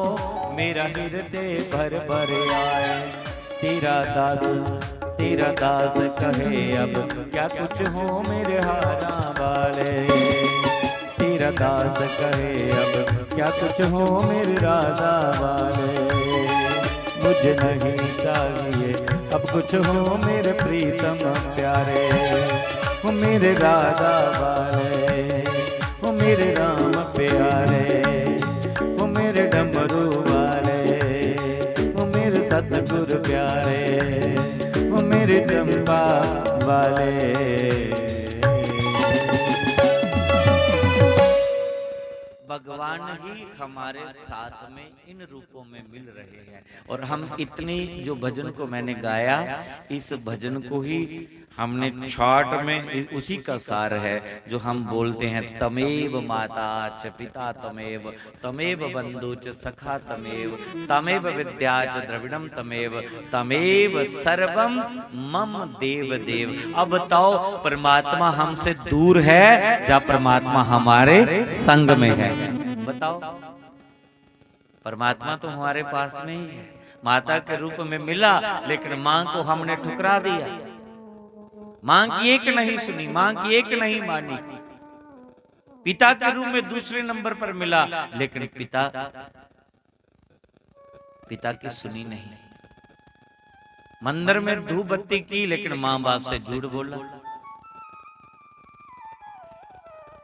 मेरा हृदय भर भर आए। तेरा दास, तेरा दास कहे अब क्या कुछ हो मेरे हारा वाले। तेरा दास कहे अब क्या कुछ हो मेरे राधा वाले। मुझे नहीं चाहिए अब कुछ हो मेरे प्रीतम प्यारे, हो मेरे राधा वाले, हो मेरे राम प्यारे, हो मेरे डमरू वाले, हो मेरे सतगुरु प्यारे, हो मेरे चंपा वाले। भगवान ही हमारे साथ में इन रूपों में मिल रहे हैं। और हम इतनी, जो भजन को मैंने गाया, इस भजन को ही हमने short में इ-, उसी का सार है जो हम बोलते हैं, तमेव माता च पिता तमेव, तमेव बंधु च सखा तमेव, तमेव विद्या च द्रविणम तमेव, तमेव सर्वम मम देव देव। अब बताओ, परमात्मा हमसे दूर है या परमात्मा हमारे संग में है? बताओ। परमात्मा तो हमारे पास में ही है। माता के रूप में मिला, लेकिन मां को हमने ठुकरा दिया। मां की एक नहीं सुनी, मां की एक नहीं मानी। पिता के रूप में दूसरे नंबर पर मिला, लेकिन पिता, पिता की सुनी नहीं। मंदिर में धूप बत्ती की, लेकिन मां बाप से झूठ बोला।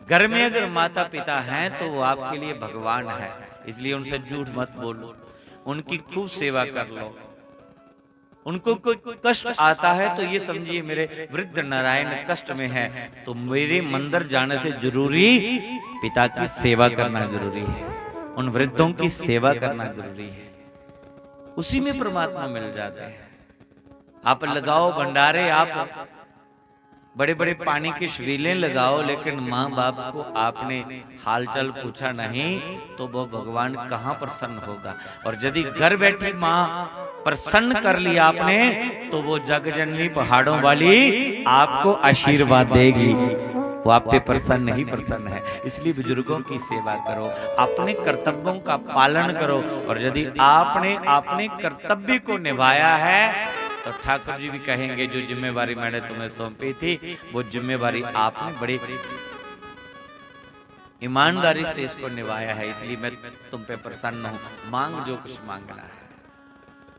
घर में अगर माता पिता हैं तो वो आपके लिए भगवान है, इसलिए उनसे झूठ मत बोलो, उनकी खूब सेवा कर लो। उनको कोई कष्ट आता है तो ये समझिए, मेरे वृद्ध नारायण कष्ट में है, तो मेरे मंदिर जाने से जरूरी पिता की सेवा करना जरूरी है, उन वृद्धों की सेवा करना जरूरी है। उसी में परमात्मा मिल जाते हैं। आप लगाओ भंडारे, आप बड़े बड़े पानी के छबीले लगाओ, लेकिन माँ बाप को आपने हालचाल पूछा नहीं, तो वो भगवान कहाँ प्रसन्न होगा? और यदि घर बैठी माँ प्रसन्न कर लिया आपने, तो वो जग जननी पहाड़ों वाली आपको आशीर्वाद देगी। वो आप पे प्रसन्न ही प्रसन्न है। इसलिए बुजुर्गों की सेवा करो, अपने कर्तव्यों का पालन करो। और यदि आपने अपने कर्तव्य को निभाया है, तो ठाकुर जी भी कहेंगे, "जो जिम्मेवारी मैंने तुम्हें सौंपी थी, वो जिम्मेवारी आपने बड़ी ईमानदारी से इसको निभाया है, इसलिए मैं तुम पे प्रसन्न हूँ, मांग जो कुछ मांगना है।"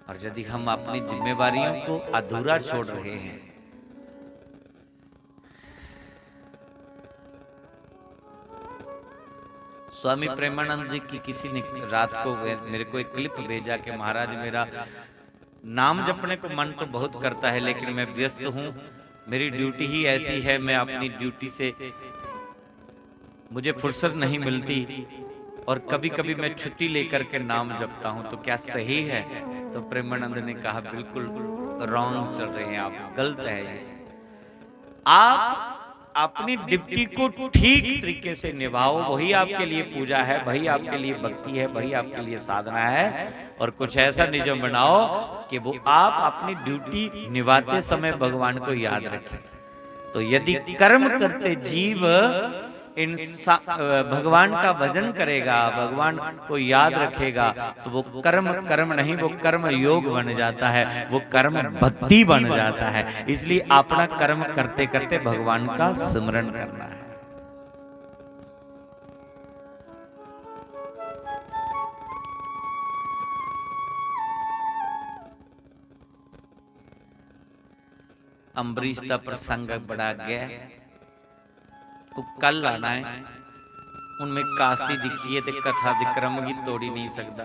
और यदि हम अपनी जिम्मेवारियों को अधूरा छोड़ रहे हैं, स्वामी प्रेमानंद जी की किसी ने रात को वे-, मेरे को एक क्लिप भेजा कि महाराज, मेरा नाम जपने को मन तो बहुत करता है, लेकिन मैं व्यस्त हूँ, मेरी ड्यूटी ही ऐसी है, मैं अपनी ड्यूटी से, मुझे फुर्सत नहीं मिलती और कभी-कभी मैं छुट्टी लेकर के नाम जपता हूँ, तो क्या सही है? तो प्रेमानंद ने कहा, बिल्कुल रॉन्ग चल रहे हैं आप, गलत है ये। आप अपनी ड्यूटी को ठीक तरीके से निभाओ, वही आपके लिए पूजा है, वही आपके लिए भक्ति है, वही आपके लिए साधना है। और कुछ ऐसा नियम बनाओ कि वो आप अपनी ड्यूटी निभाते समय भगवान को याद रखें। तो यदि कर्म करते जीव इंसा-, अ, भगवान का भजन करेगा, भगवान को याद रखेगा, तो वो कर्म कर्म नहीं, वो कर्म योग बन जाता है, वो कर्म भक्ति बन जाता है। इसलिए अपना कर्म करते करते भगवान का स्मरण करना है। अंबरीश का प्रसंग बड़ा अग्गै है, वो कल आना है। हून में कास्ती दिक्खियै ते कथा दे क्रम गी तोड़ी नेईं सकदा।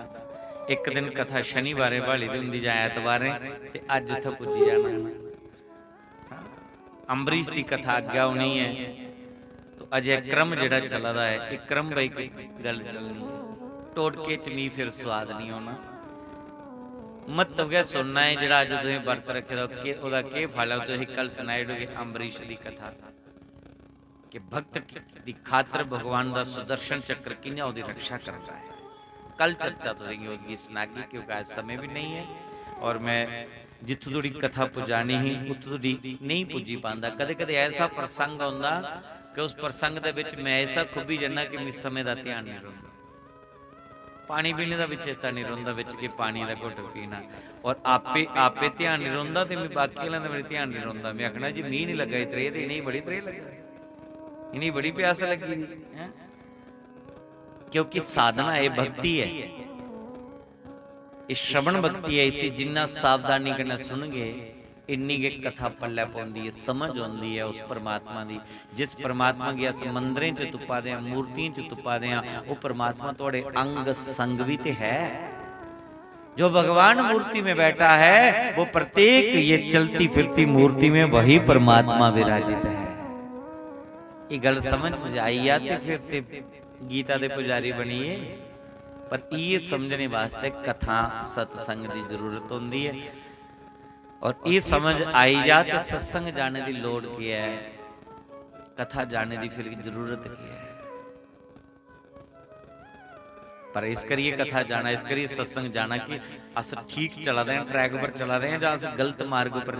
इक दिन कथा शनिवारें ब्हाली दी होंदी जां ऐतवारें, ते अज्ज उत्थै पुज्जी जाना। अंबरीश दी कथा अग्गै होनी ऐ, तो अजै क्रम जेह्ड़ा चला दा ऐ, एह् क्रम बाई गल्ल चलनी ऐ। टोटके च मी फिर सोआद निं औना। म्हत्तव गै सुनना ऐ, जेह्ड़ा अज्ज तुसें बर्त रक्खे दा, केह्, ओह्दा केह् फल ऐ, ओह् तुसें कल सनाई ओड़गे अंबरीश दी कथा। कि भक्त की, दी खातर भगवान दा सुदर्शन चक्र कि'यां ओह्दी रक्षा करदा ऐ। कल चर्चा तुसेंगी ओह्दी सनागी, क्योंकि अज्ज समें बी नेईं ऐ और में जित्थों धोड़ी कथा पुजानी ही, उत्थों धोड़ी नेईं पुज्जी पांदा। कदें-कदें ऐसा प्रसंग औंदा कि उस प्रसंग दे बिच में ऐसा खुब्बी जन्ना कि मिगी समें दा ध्यान नेईं रौंह्दा। पानी पीने दा बी चेता निं रौंह्दा, बिच के पानी दा घुट्ट पीना। और आपे, आपे ध्यान निं रौंह्दा ते मी बाकी आह्लें दा मेरे ध्यान निं रौंह्दा। में आखना जी, मी निं लग्गा दी त्रेह् ते इ'नेंगी बड़ी त्रेह् लग्गा दी, इ'नेंगी बड़ी प्यास लग्गी दी, हैं? क्योंकि साधना एह् भक्ति ऐ, एह् श्रवण भक्ति ऐ। इसी जिन्ना सावधानी कन्नै सुनगे, इन्नी गै कथा पल्लै पौंदी ऐ, समझ औंदी ऐ उस परमात्मा दी। जिस परमात्मा गी अस मंदरें च तुप्पा दे आं, मूर्तियें च तुप्पा दे आं, ओह् परमात्मा थुआढ़े अंग संग भी ते है। जो भगवान मूर्ति में बैठा है, वो प्रत्येक ये चलती फिरती मूर्ति में वही परमात्मा विराजित है। ये गल समझ च आई जा ते फिर ते गीता दे पुजारी बनिए। पर इये समझने वास्ते कथा सत्संग दी जरूरत होंदी है। और ये समझ आई जा तो सत्संग जाने दी लोड़ क्या है, कथा जाने दी फिर जरूरत क्या है? पर इस करिए कथा जाना, इस करिए सत्संग जाना कि अस ठीक चला दे हैं, ट्रैक पर चला दे हैं, जां अस गलत मार्ग पर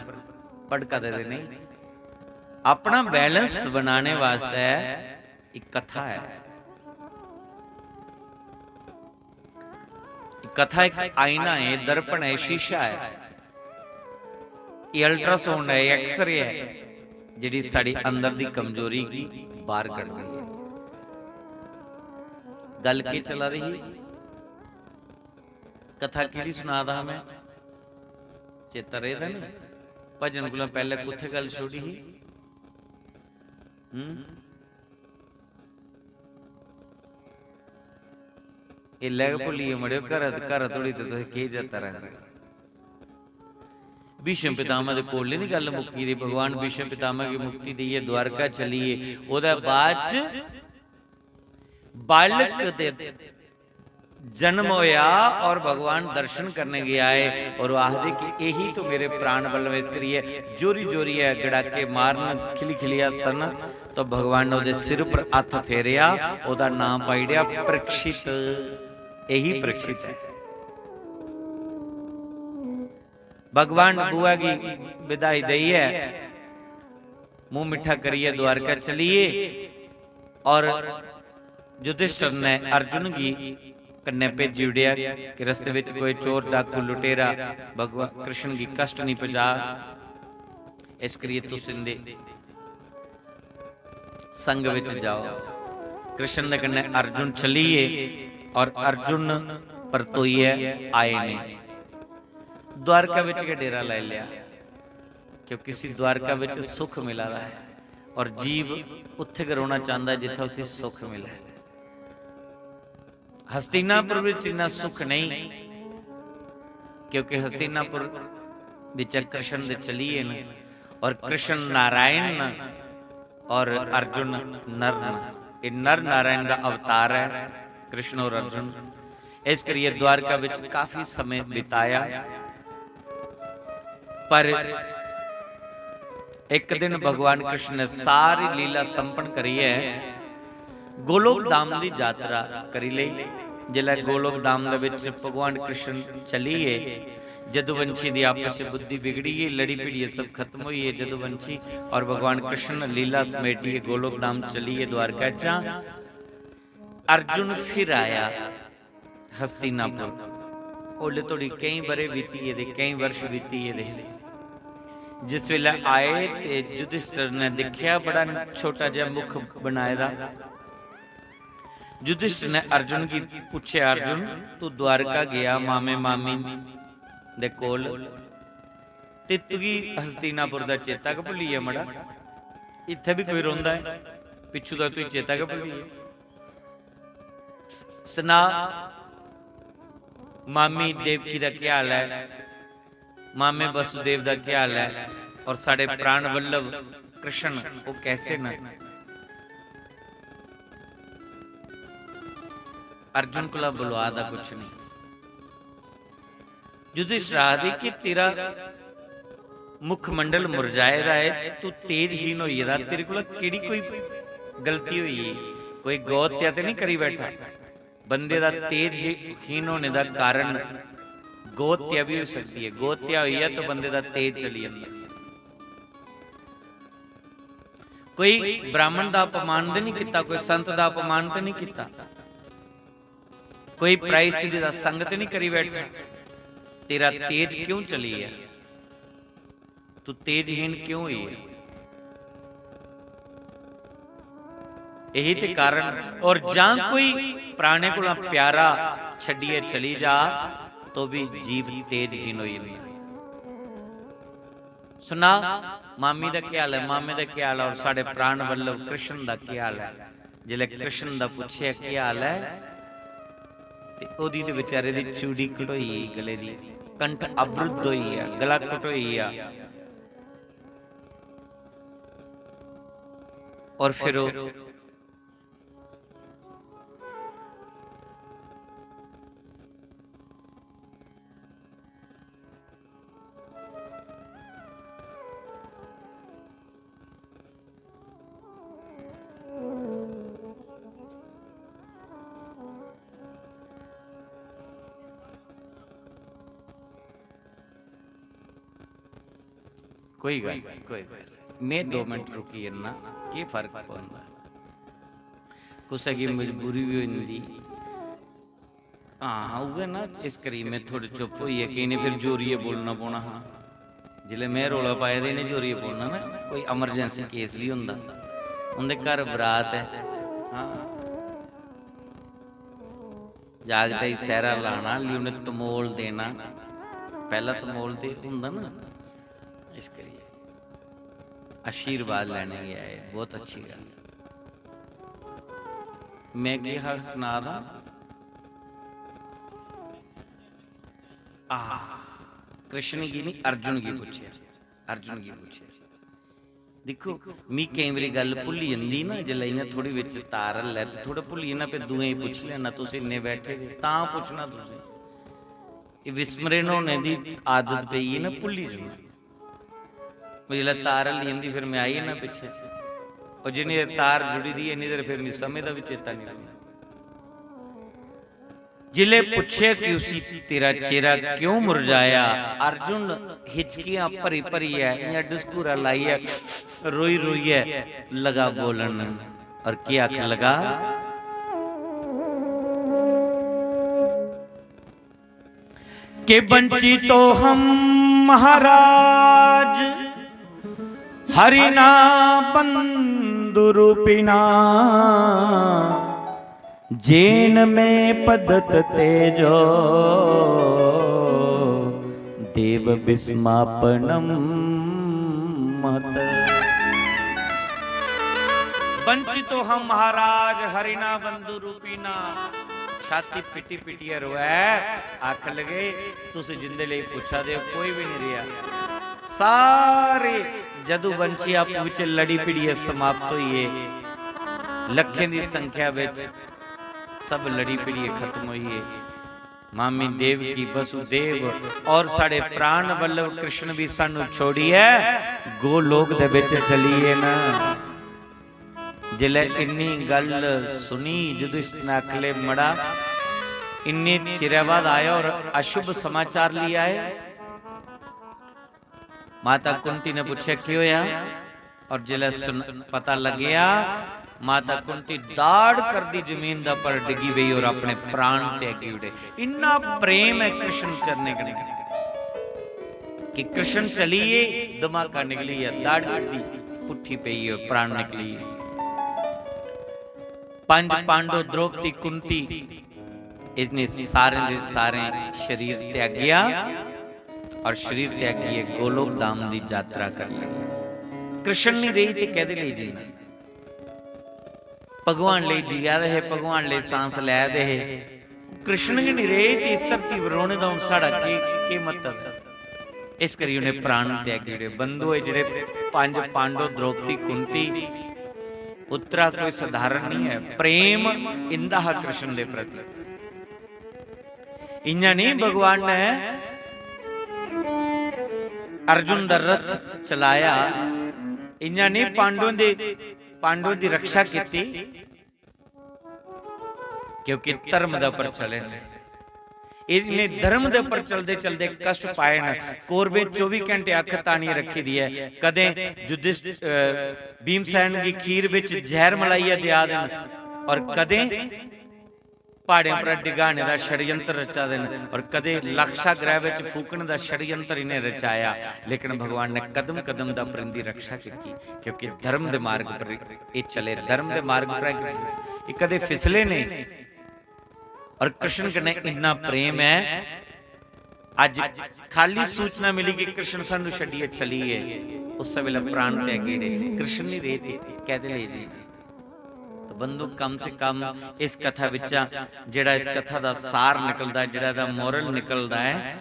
भटका दे नहीं। अपना बैलेंस बनाने वास्ते एक कथा है। कथा एक आईना है, दर्पण है, शीशा है। ये अल्ट्रासाउंड है, ये एक्सरे है, जेह्ड़ी साढ़ी अंदर दी कमजोरी गी बाहर कड्ढदी है। गल्ल केह् चला दी ही? कथा केह्ड़ी सुना दा हा में? चेता रेह्दा नी? भजन कोला पैह्ले कुत्थै गल्ल छोड़ी ही? हम्म? एल्लै गै भुल्ली गे मड़ेओ, घरा, घरा धोड़ी ते तुस केह् जातरा करदे ओ? भीष्म पितामह दे कोले दी गल्ल मुक्की दी, भगवान भीष्म पितामह गी मुक्ति देइयै द्वारका चली गे। ओह्दे बाद च बालक दे जन्म होया और भगवान दर्शन करने गी आए और ओह् आखदे कि यही तो मेरे प्राण बल्लभ। इस करियै जोरी जोरियै गड़ाके मारन, खिली खिली हस्सन, तो भगवान ने ओह्दे सिर पर हत्थ फेरेआ, ओह्दा नांऽ पाई ओड़ेआ परीक्षित। यही परीक्षित है। भगवान बुआ गी विदाई देइयै, मुंह मिट्ठा करियै द्वारका चलिए और युधिष्ठिर ने अर्जुन गी कन्नै भेजी ओड़ेआ कि रस्ते बिच कोई चोर, डाकू, लुटेरा भगवान कृष्ण गी कष्ट नहीं पजा, इस करियै तुस इंदे संग बिच जाओ। कृष्ण दे कन्नै अर्जुन चलिए और अर्जुन परतोइयै आए ने। द्वारका बिच गै डेरा लाई लिया, क्योंकि इसी द्वारका बिच सुख मिला दा है और जीव उत्थे गै रौहना चाहता है जित्थे उसी सुख मिले। हस्तिनापुर विच इन्ना सुख नहीं, क्योंकि हस्तिनापुर विच कृष्ण दे चलिए न और कृष्ण नारायण न और अर्जुन नर न। ये नर नारायण का अवतार है कृष्ण और अर्जुन। इस करिए द्वारका विच काफी समय बिताया। पर एक दिन भगवान कृष्ण ने सारी लीला संपन्न करियै गोलोक धाम दी यात्रा करी लेई। जिसलै गोलोक धाम दे विच भगवान कृष्ण चली गे, जदुवंशी दी आपस च बुद्धि बिगड़ी गई, लड़ी भिड़ियै सब खत्म होई गे जदुवंशी, और भगवान कृष्ण लीला समेटियै गोलोक धाम चली गे द्वारका चा। अर्जुन फिर आया हस्तिनापुर। ओल्ले धोड़ी केईं ब'रे बीती गेदे, केईं वर्ष बीती गेदे। जिस बेल्लै आए ते युधिष्ठिर ने दिक्खेआ बड़ा छोटा जेहा मुख बनाए दा। युधिष्ठिर ने अर्जुन गी पुच्छेआ, "अर्जुन, तू द्वारका गेआ मामे मामी दे कोल, ते तुगी हस्तिनापुर दा चेता गै भुल्ली गेआ मड़ा? इत्थै बी कोई रौंह्दा ऐ, पिच्छू दा तुगी चेता गै भुल्ली गेआ?" सना, मामी देवकी दा केह् हाल ऐ, मामे वसुदेव दा केह् हाल ऐ, और साढ़े प्राण वल्लभ कृष्ण, ओह् कैसे न? अर्जुन कोला बुलवा दा कुछ नहीं। युधिष्ठिर आखदे कि तेरा मुखमंडल मुरझाए दा ऐ, तू तेजहीन होई गेदा, तेरे कोला केह्ड़ी कोई गलती होई गेई? कोई गौ हत्या ते नहीं करी बैठा? बंदे दा तेजहीन होने दा कारण गौ हत्या भी होई सकदी ऐ। गौ हत्या होई ऐ तो बंदे दा तेज चली जंदा। कोई ब्राह्मण दा अपमान ते नहीं किता, कोई संत दा अपमान ते नहीं किता, कोई पराई स्त्री दा संग ते नहीं करी बैठा। तेरा तेज क्यों चली गया? तू तेजहीन क्यों होई है? यही ते कारण। और जां कोई प्राणे कोला प्यारा छड्डियै चली जा, तो भी जीव तेजहीन होई जंदा। सना, मामी दा केह् हाल ऐ, मामे दा केह् हाल ऐ, और साढ़े प्राण वल्लभ कृष्ण दा केह् हाल ऐ? जिसलै कृष्ण दा पुच्छेआ केह् हाल ऐ, ते ओह्दी ते बेचारे दी चूड़ी घटोई गेई गले दी, कंठ अवरुद्ध होई गेआ, गला घटोई गेआ। और फिर ओह् कोई गल्ल निं, कोई गल्ल निं। में दो मिंट रुकी जन्ना, केह् फर्क पौंदा? कुसै गी मजबूरी बी होई जंदी। हां, हां, उ'ऐ ना, इस करी में थोह्ड़े चुप होई गे, केईं ने फिर जोरियै बोलना पौना हा। जिसलै में रौला पाया ते इ'नें जोरियै बोलना ना, कोई emergency case बी होंदा। उं'दे घर बरात ऐ। हां। जागतै गी सैह्रा लाना, हल्ली उ'नें तमोल देना। पैह्ला तमोल ते होंदा ना, इस करियै आशीर्वाद लैने गी आए, बहुत अच्छी गल्ल। में केह् हा सना दा? आ, कृष्ण गी नहीं, अर्जुन गी पुच्छेआ, अर्जुन गी पुच्छेआ। दिक्खो, मी केईं बारी गल्ल भुल्ली जंदी ना, जिसलै इ'यां थोह्ड़ी बिच तार हल्लै ते थोह्ड़ा भुल्ली जन्ना, फिर दूएं गी पुच्छी लैना, तुस इन्ने बैठे दे, तां पुच्छना तुसें। एह् विस्मरण होने दी आदत पेई ऐ ना, भुल्ली जन्ना। ओह् जिसलै तार हल्ली जंदी, फिर में आई जन्ना पिच्छें। ओह् जिन्नी देर तार जुड़ी दी ऐ, इन्नी देर फिर मिगी समें दा बी चेता निं रौंह्दा। जिसलै पुच्छेआ कि उसी तेरा चेहरा क्यों मुरझाया, अर्जुन हिचकियां भरी भरियै, इ'यां डुसकूरा लाइयै, रोई रोइयै लगा बोलन। और केह् आखन लगा? कि वंचितो हम महाराज हरिणा बंधु रूपिणा, जेन में पदत तेजो देव विस्मापनम महत। वंचितो हम महाराज हरिणा बंधु रूपिणा, छाती पिटी पिटियै रोऐ, आखन लगे, "तुस जिंदे लेई पुच्छा दे ओ, कोई बी निं रेहा।" सारे जदुवंशी आपूं बिच्च लड़ी भिड़ियै समाप्त होई गे। लक्खें दी संख्या बिच सब लड़ी भिड़ियै खत्म होई गे। मामी देवकी, वसुदेव और साढ़े प्राण वल्लभ कृष्ण भी सानू छोड़ियै गोलोक दे बिच चली गे न। जिसलै इन्नी गल्ल सुनी, युधिष्ठिर ने आखले, "मड़ा, इन्ने चिरै बाद आया और अशुभ समाचार लेई आए?" माता कुंती ने पुच्छेआ, "केह् होया?" और जिसलै सुन-, पता लग्गेआ, माता कुंती दाड़ करदी जमीन दा पर डिग्गी पेई और अपने प्राण त्यागी ओड़े। इन्ना प्रेम ऐ कृष्ण चरणें कन्नै कि कृष्ण चली गे, धमाका निकली गेआ, दाड़ करदी पुट्ठी पेई और प्राण निकली गे। पंज पांडव, द्रौपदी, कुंती, इन्हें सारें दे सारें शरीर त्यागेआ और शरीर त्यागियै गोलोक धाम दी यात्रा कर ली। कृष्ण नहीं रेही ते कैदे लेई जीना? भगवान लेई जिया दे हे, भगवान लेई सांस लै दे हे। कृष्ण गै नहीं रेह् ते इस धरती पर रौह्ने दा हून साढ़ा केह्, केह् म्हत्तव ऐ? इस करी उ'नें प्राण त्यागी ओड़े। बंधु, एह् जेह्ड़े पंज पांडव, द्रौपदी, कुंती, उत्तरा कोई सधारण नहीं है। प्रेम इंदा हा कृष्ण दे प्रति। इयां नहीं भगवान ने अर्जुन दा रथ चलाया, इयां नहीं पांडवों दे, पांडवों दी रक्षा कीती, क्योंकि धर्म दे उपर चले ने। इन्हें धर्म दे उपर चलदे चलदे कष्ट पाए न। कौरवें चौबी घंटे अख तानियै रखी दी ऐ। कदें युधिष्ठ-, अ, भीमसेन गी खीर बिच जहर मलाइयै देआ दे न और कदें प्हाड़ें पर डिगाने दा षड्यंत्र रचा दे न और कदें लाक्षागृह बिच फूकने दा षड्यंत्र इन्हें रचाया, लेकिन भगवान ने कदम कदम दा परिंदी रक्षा की, क्योंकि धर्म दे मार्ग पर एह् चले, धर्म दे मार्ग पर एह् कदें फिसले नहीं। और कृष्ण कन्नै इन्ना प्रेम ऐ। अज खाली सूचना मिली कि कृष्ण सानू छड्डियै चली गे, उस वेले प्राण त्यागी ओड़े। कृष्ण नहीं रेह ते कैदे लेई जी? तो बंधु, कम से कम इस कथा बिच्चा जेड़ा इस कथा दा सार निकलदा ऐ, जेड़ा एदा moral निकलदा ऐ,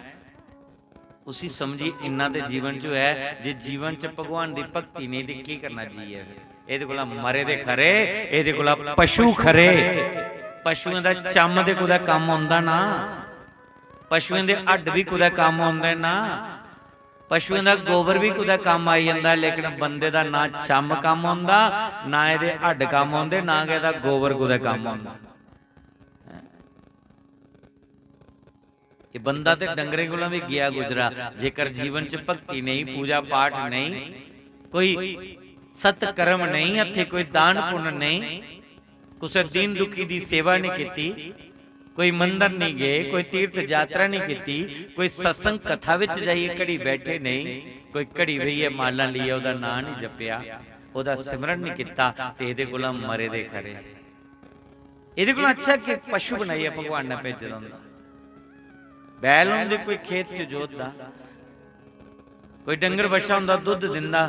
उसी समझी इन्ना ते जीवन च है, जे जीवन च भगवान दी भक्ति नहीं ते केह् करना जी ऐ फिर? एह्दे कोला मरे दे खरे, एह्दे कोला पशु खरे। पशुएं दा चम्म ते कुतै कम्म औंदा ना, पशुएं दे हड्ड बी कुतै कम्म औंदे ना, पशुएं दा गोबर बी कुतै कम्म आई जंदा, लेकिन बंदे दा ना चम्म कम्म औंदा, ना एह्दे हड्ड कम्म औंदे, ना गै एह्दा गोबर कुतै कम्म औंदा। एह् बंदा ते डंगरें कोला बी गेआ गुजरा। जेकर जीवन च भक्ति नेईं, पूजा पाठ नेईं, कोई सत्कर्म नेईं, हत्थे कोई दान पुण्य नेईं, कुसै दीन दुखी दी सेवा नहीं कीती, कोई मंदर नहीं गए, कोई तीर्थ यात्रा नहीं कीती, कोई सत्संग कथा विच जाइए घड़ी बैठे नहीं, कोई घड़ी बेहियै माला लेइयै ओह्दा नांऽ नहीं जपेआ, ओह्दा सिमरन नहीं कीता, ते एह्दे कोला मरे दे खरे। एह्दे कोला अच्छा कि पशु बनाइयै भगवान ने भेजे दा होंदा। बैल होंदे कोई खेत च जोतदा, कोई डंगर बच्छा होंदा, दुद्ध दिंदा,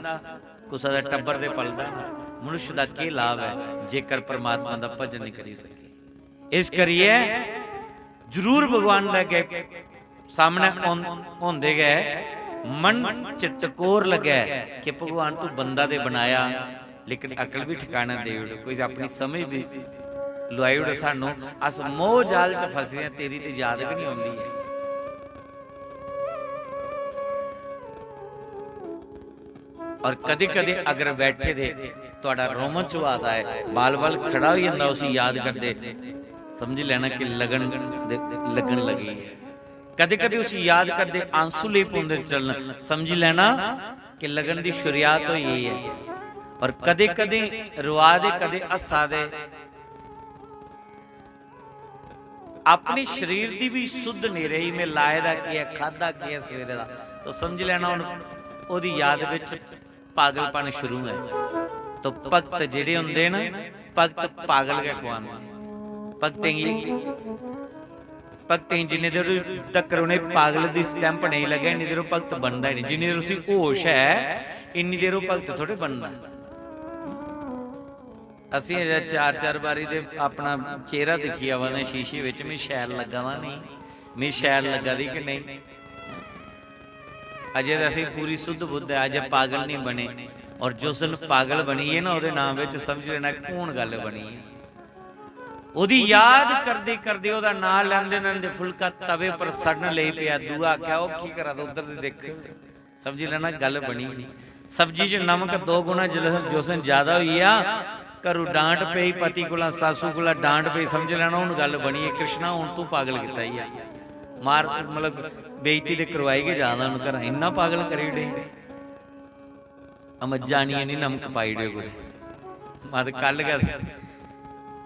कुसै दा टब्बर ते पलदा। मनुष्य दा केह् लाभ ऐ जेकर परमात्मा दा भजन नहीं करी सके? इस करियै जरूर भगवान दे अग्गें सामनै हों-, होंदे गै मन च टकोर लग्गै कि भगवान तू बंदा ते बनाया, लेकिन अकल बी ठिकाना देई ओड़, कोई अपनी समझ बी लुआई ओड़ सानू। अस मोह जाल च फसे आं, तेरी ते याद गै नहीं औंदी ऐ। और कदे-कदे अगर बैठे दे तुहाडा रोमच होआ दा ऐ, बाल-बाल खड़ा होई जंदा उसी याद करदे, समझी लैना कि लगन दे, लगन लगी ऐ। कदे-कदे उसी याद करदे आंसू लेई पौंदे चलन, समझी लैना कि लगन दी शुरुआत होई गेई ऐ। और कदे-कदे रोआ दे, कदे हस्सा दे, अपने शरीर दी भी सुध नहीं रही, मैं लाए दा केह् ऐ, खादा केह् ऐ सवेरे दा, तो समझी लैना हुन ओह्दी याद विच पागलपन शुरू ऐ। तो भक्त जेह्ड़े होंदे न, भक्त पागल गै खुआंदे। भक्तें गी, भक्तें गी जिन्ने देर तकर उ'नें पागल दी stamp नेईं लग्गै, इन्नी देर ओह् भक्त बनदा ही नेईं। जिन्नी देर उसी होश ऐ, इन्नी देर ओह् भक्त थोड़े बनदा। असें अजें चार चार बारी ते अपना चेहरा दिक्खी आवा दे शीशे बिच, "में शैल लग्गा दा नेईं, में शैल लग्गा दी कि नेईं?" अजें ते असें पूरी सुद्ध बुद्ध ऐ, अजें पागल नहीं बने। और जिस दिन पागल बनियै ना, ओह्दे नाम बिच समझ लेना हून गल्ल बनी ऐ। ओह्दी याद करदे करदे, ओह्दा नांऽ लैंदे लैंदे फुलका तवे पर सड़न लेई पेआ। दूआ आखेआ, "ओह् की करा दा उद्धर ते दिक्ख।" समझी लैना गल्ल बनी। सब्जी च नमक दो गुना जिस, जिस दिन ज्यादा होई गेआ, घरू डांट पेई, पति कोला, सासू कोला डांट पेई, समझी लैना हून गल्ल बनी ऐ। कृष्णा, हून तूं पागल कीता ई ऐ। मार, मतलब, बेइज्जती ते करवाई गै जा दा हून घरा, इन्ना पागल करी ओड़े। अमा, जानियै निं नमक पाई ओड़ेओ कुतै। मत कल गै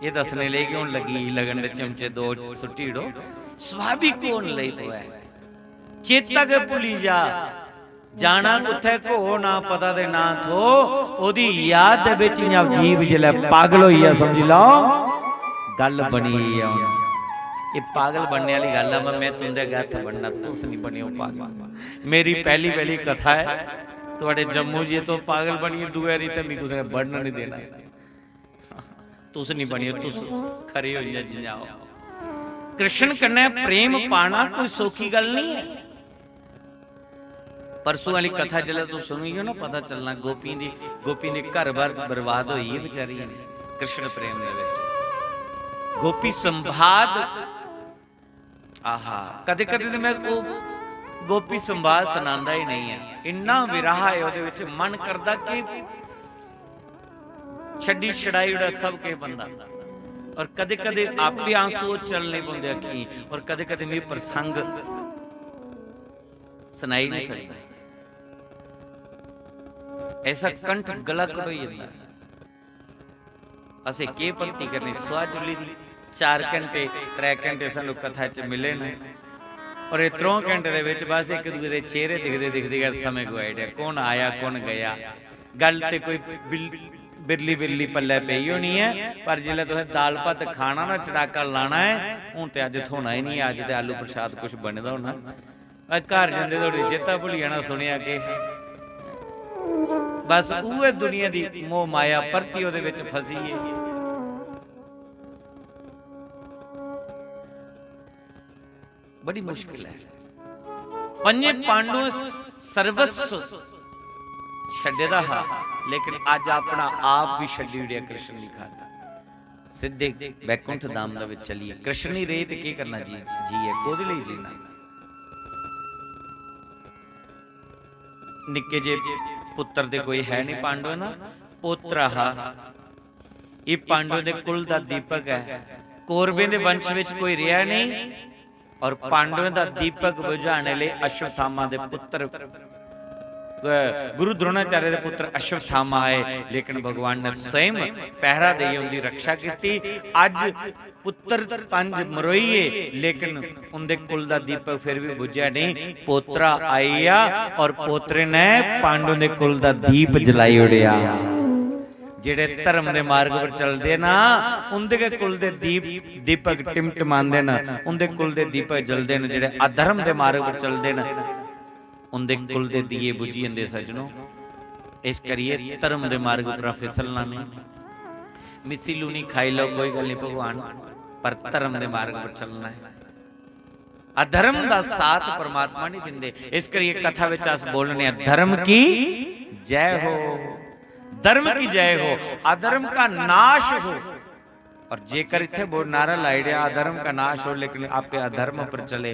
एह् दस्सने लेई कि हून लग्गी गेई लगन ते चमचे दो सुट्टी ओड़ो। स्वाभाविक होन लेई पवै, चेता गै भुल्ली जा। जाना कुत्थै, घो ना पता ते ना थो। ओह्दी याद दे बिच इ'यां जीव जिसलै पागल होई जा, समझी लैओ गल्ल बनी गेई ऐ। हून एह् पागल बनने आह्ली गल्ल ऐ। मैं, मैं तुं'दे अग्गें हत्थ बन्नना, तुस निं बनेओ पागल। मेरी पैह्ली पैह्ली कथा ऐ, थुआढ़े जम्मू जे तुस पागल बनियै दूए री ते मिगी कुसै ने बड़न निं देना। तुस निं बनियो, तुस खरे हो इ'यां जि'यां हो। कृष्ण कन्नै प्रेम पाना कोई सौखी गल्ल निं ऐ। परसों आह्ली कथा जिसलै तुस सुनगे ना, पता चलना गोपियें दी, गोपियें दे घर-बार बर्बाद होई गे बेचारियें दे कृष्ण प्रेम दे बिच। गोपी संवाद, आहा, कदें-कदें ते मैं ओह् गोपी संवाद सनांदा ही नेईं ऐ, इन्ना विराह ऐ ओह्दे बिच, मन करदा कि छड्डी छड़ाई ओड़ै सब किश बंदा। और कदें-कदें आपे आंसू चलने पौंदे अक्खीं, और कदें-कदें मिगी प्रसंग सनाई नहीं सकदा, ऐसा कंठ गला कटोई जंदा। असें केह् भक्ति करनी, सुआह चुल्ली दी, चार घैंटे, त्रै घैंटे सानू कथा च मिले न, और एह् त्रौं घैंटे दे बिच बस इक दूए दे चेहरे दिखदे दिखदे गै समें गुआई ओड़ेआ, कौन आया, कौन गया। गल्ल ते कोई बिल-, बिरली बिरली पल्लै पेई होनी ऐ, पर जिसलै तुसें दाल भत्त खाना ना, चटाका लाना ऐ, हून ते अज्ज थ्होना ही निं ऐ, अज्ज ते आलू प्रसाद कुछ बने दा होना। अज्ज घर जंदे धोड़ी चेता भुल्ली जाना, सुनेआ केह् हा। बस उ'ऐ दुनिया दी मोह माया परती ओह्दे बिच फसी ऐ। बड़ी मुश्किल ऐ। पंजे पांडुएं सर्वस्व छड्डे दा हा, लेकिन अज्ज अपना आप भी छड्डी ओड़ेआ कृष्ण दी खातर। सिद्धे बैकुंठ धाम दे विच चलिए। कृष्ण ही रेह ते केह् करना जी, जियै कोह्दे लेई जीना? निक्के जे पुत्तर ते कोई है नहीं पांडवें दा, पोतरा हा। एह् पांडवें दे कुल दा दीपक ऐ। कौरवें दे वंश विच कोई रेहा नहीं। और पांडवें दा दीपक बुझाने लेई अश्वत्थामा दे पुत्र, अ, गुरु द्रोणाचार्य दे पुत्र अश्वत्थामा आए, लेकिन भगवान ने स्वयं पहरा देइयै उंदी रक्षा कीती। अज्ज पुत्र पंज मरोइये, लेकिन उंदे कुल दा दीपक फिर भी बुझेआ नहीं। पोतरा आई गेआ और पोतरे ने पांडवें दे कुल दा दीप जलाई ओड़ेआ। जेह्ड़े धर्म दे मार्ग पर चलदे ना, उंदे गै कुल दे दीप, दीपक टिमटिमांदे न, उंदे कुल दे दीपक जलदे न। जेह्ड़े अधर्म दे मार्ग पर चलदे न, उंदे कुल दे दिए बुझी जंदे सज्जनो। इस करिए धर्म दे मार्ग पर फिसलना नहीं। मिस्सी लूनी खाई लैओ, कोई गल्ल नहीं भगवान, पर धर्म दे मार्ग पर चलना है। अधर्म दा साथ परमात्मा नहीं दिंदे। इस करिए कथा विच अस बोलने आं, "धर्म की जय हो, धर्म की जय हो, अधर्म का नाश हो।" और जेकर इत्थे बोल नारा लाई दिया, "अधर्म का नाश हो," लेकिन आपे अधर्म पर चले,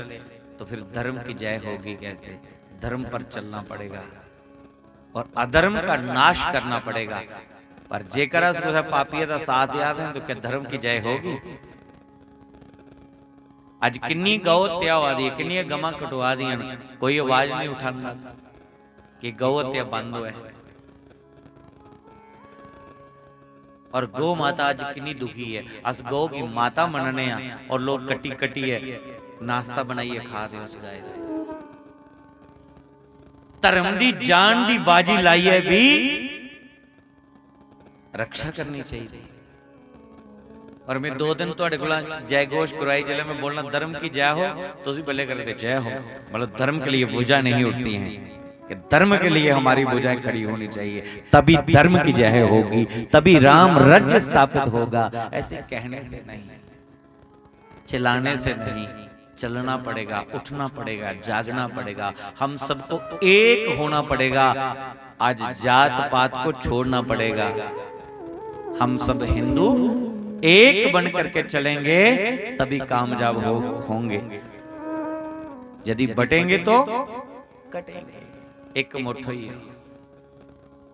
तो फिर धर्म की जय होगी कैसे? धर्म पर चलना पड़ेगा और अधर्म का नाश करना पड़ेगा। पर जेकर अस कुसै पापिये दा साथ देआ दे, तो क्या धर्म की जय होगी? अज्ज किन्नी गौ हत्या होआ दी ऐ, किन्नियां गमां कटोआ दियां न, कोई आवाज नहीं उठांदा कि गौ हत्या बंद होऐ। और गौ माता अज्ज किन्नी दुखी ऐ। अस गौ गी माता मनने आं और लोग कट्टी कट्टियै नाश्ता बनाइयै खा दे उस गाय दा। धर्म दी जान दी बाजी लाइयै भी रक्षा करनी चाहिदी। और मैं दो दिन थुआड़े कोला जय घोष करवाई, जिसलै मैं बोलना, "धर्म की जय हो," तुस भी बल्ले करदे, "जय हो।" मतलब, धर्म के लिए भुजा नहीं उठती हैं। कि धर्म के लिए हमारी भुजाएं खड़ी होनी चाहिए, तभी धर्म की जय होगी, तभी राम राज्य स्थापित होगा। ऐसे कहने से नहीं, चिल्लाने से नहीं, चलना पड़ेगा, उठना पड़ेगा, जागना पड़ेगा, हम सबको एक होना पड़ेगा। आज जात पात को छोड़ना पड़ेगा। हम सब हिंदू एक बन करके चलेंगे, तभी कामयाब हो होंगे। यदि बटेंगे तो कटेंगे। एक मुठ होइए।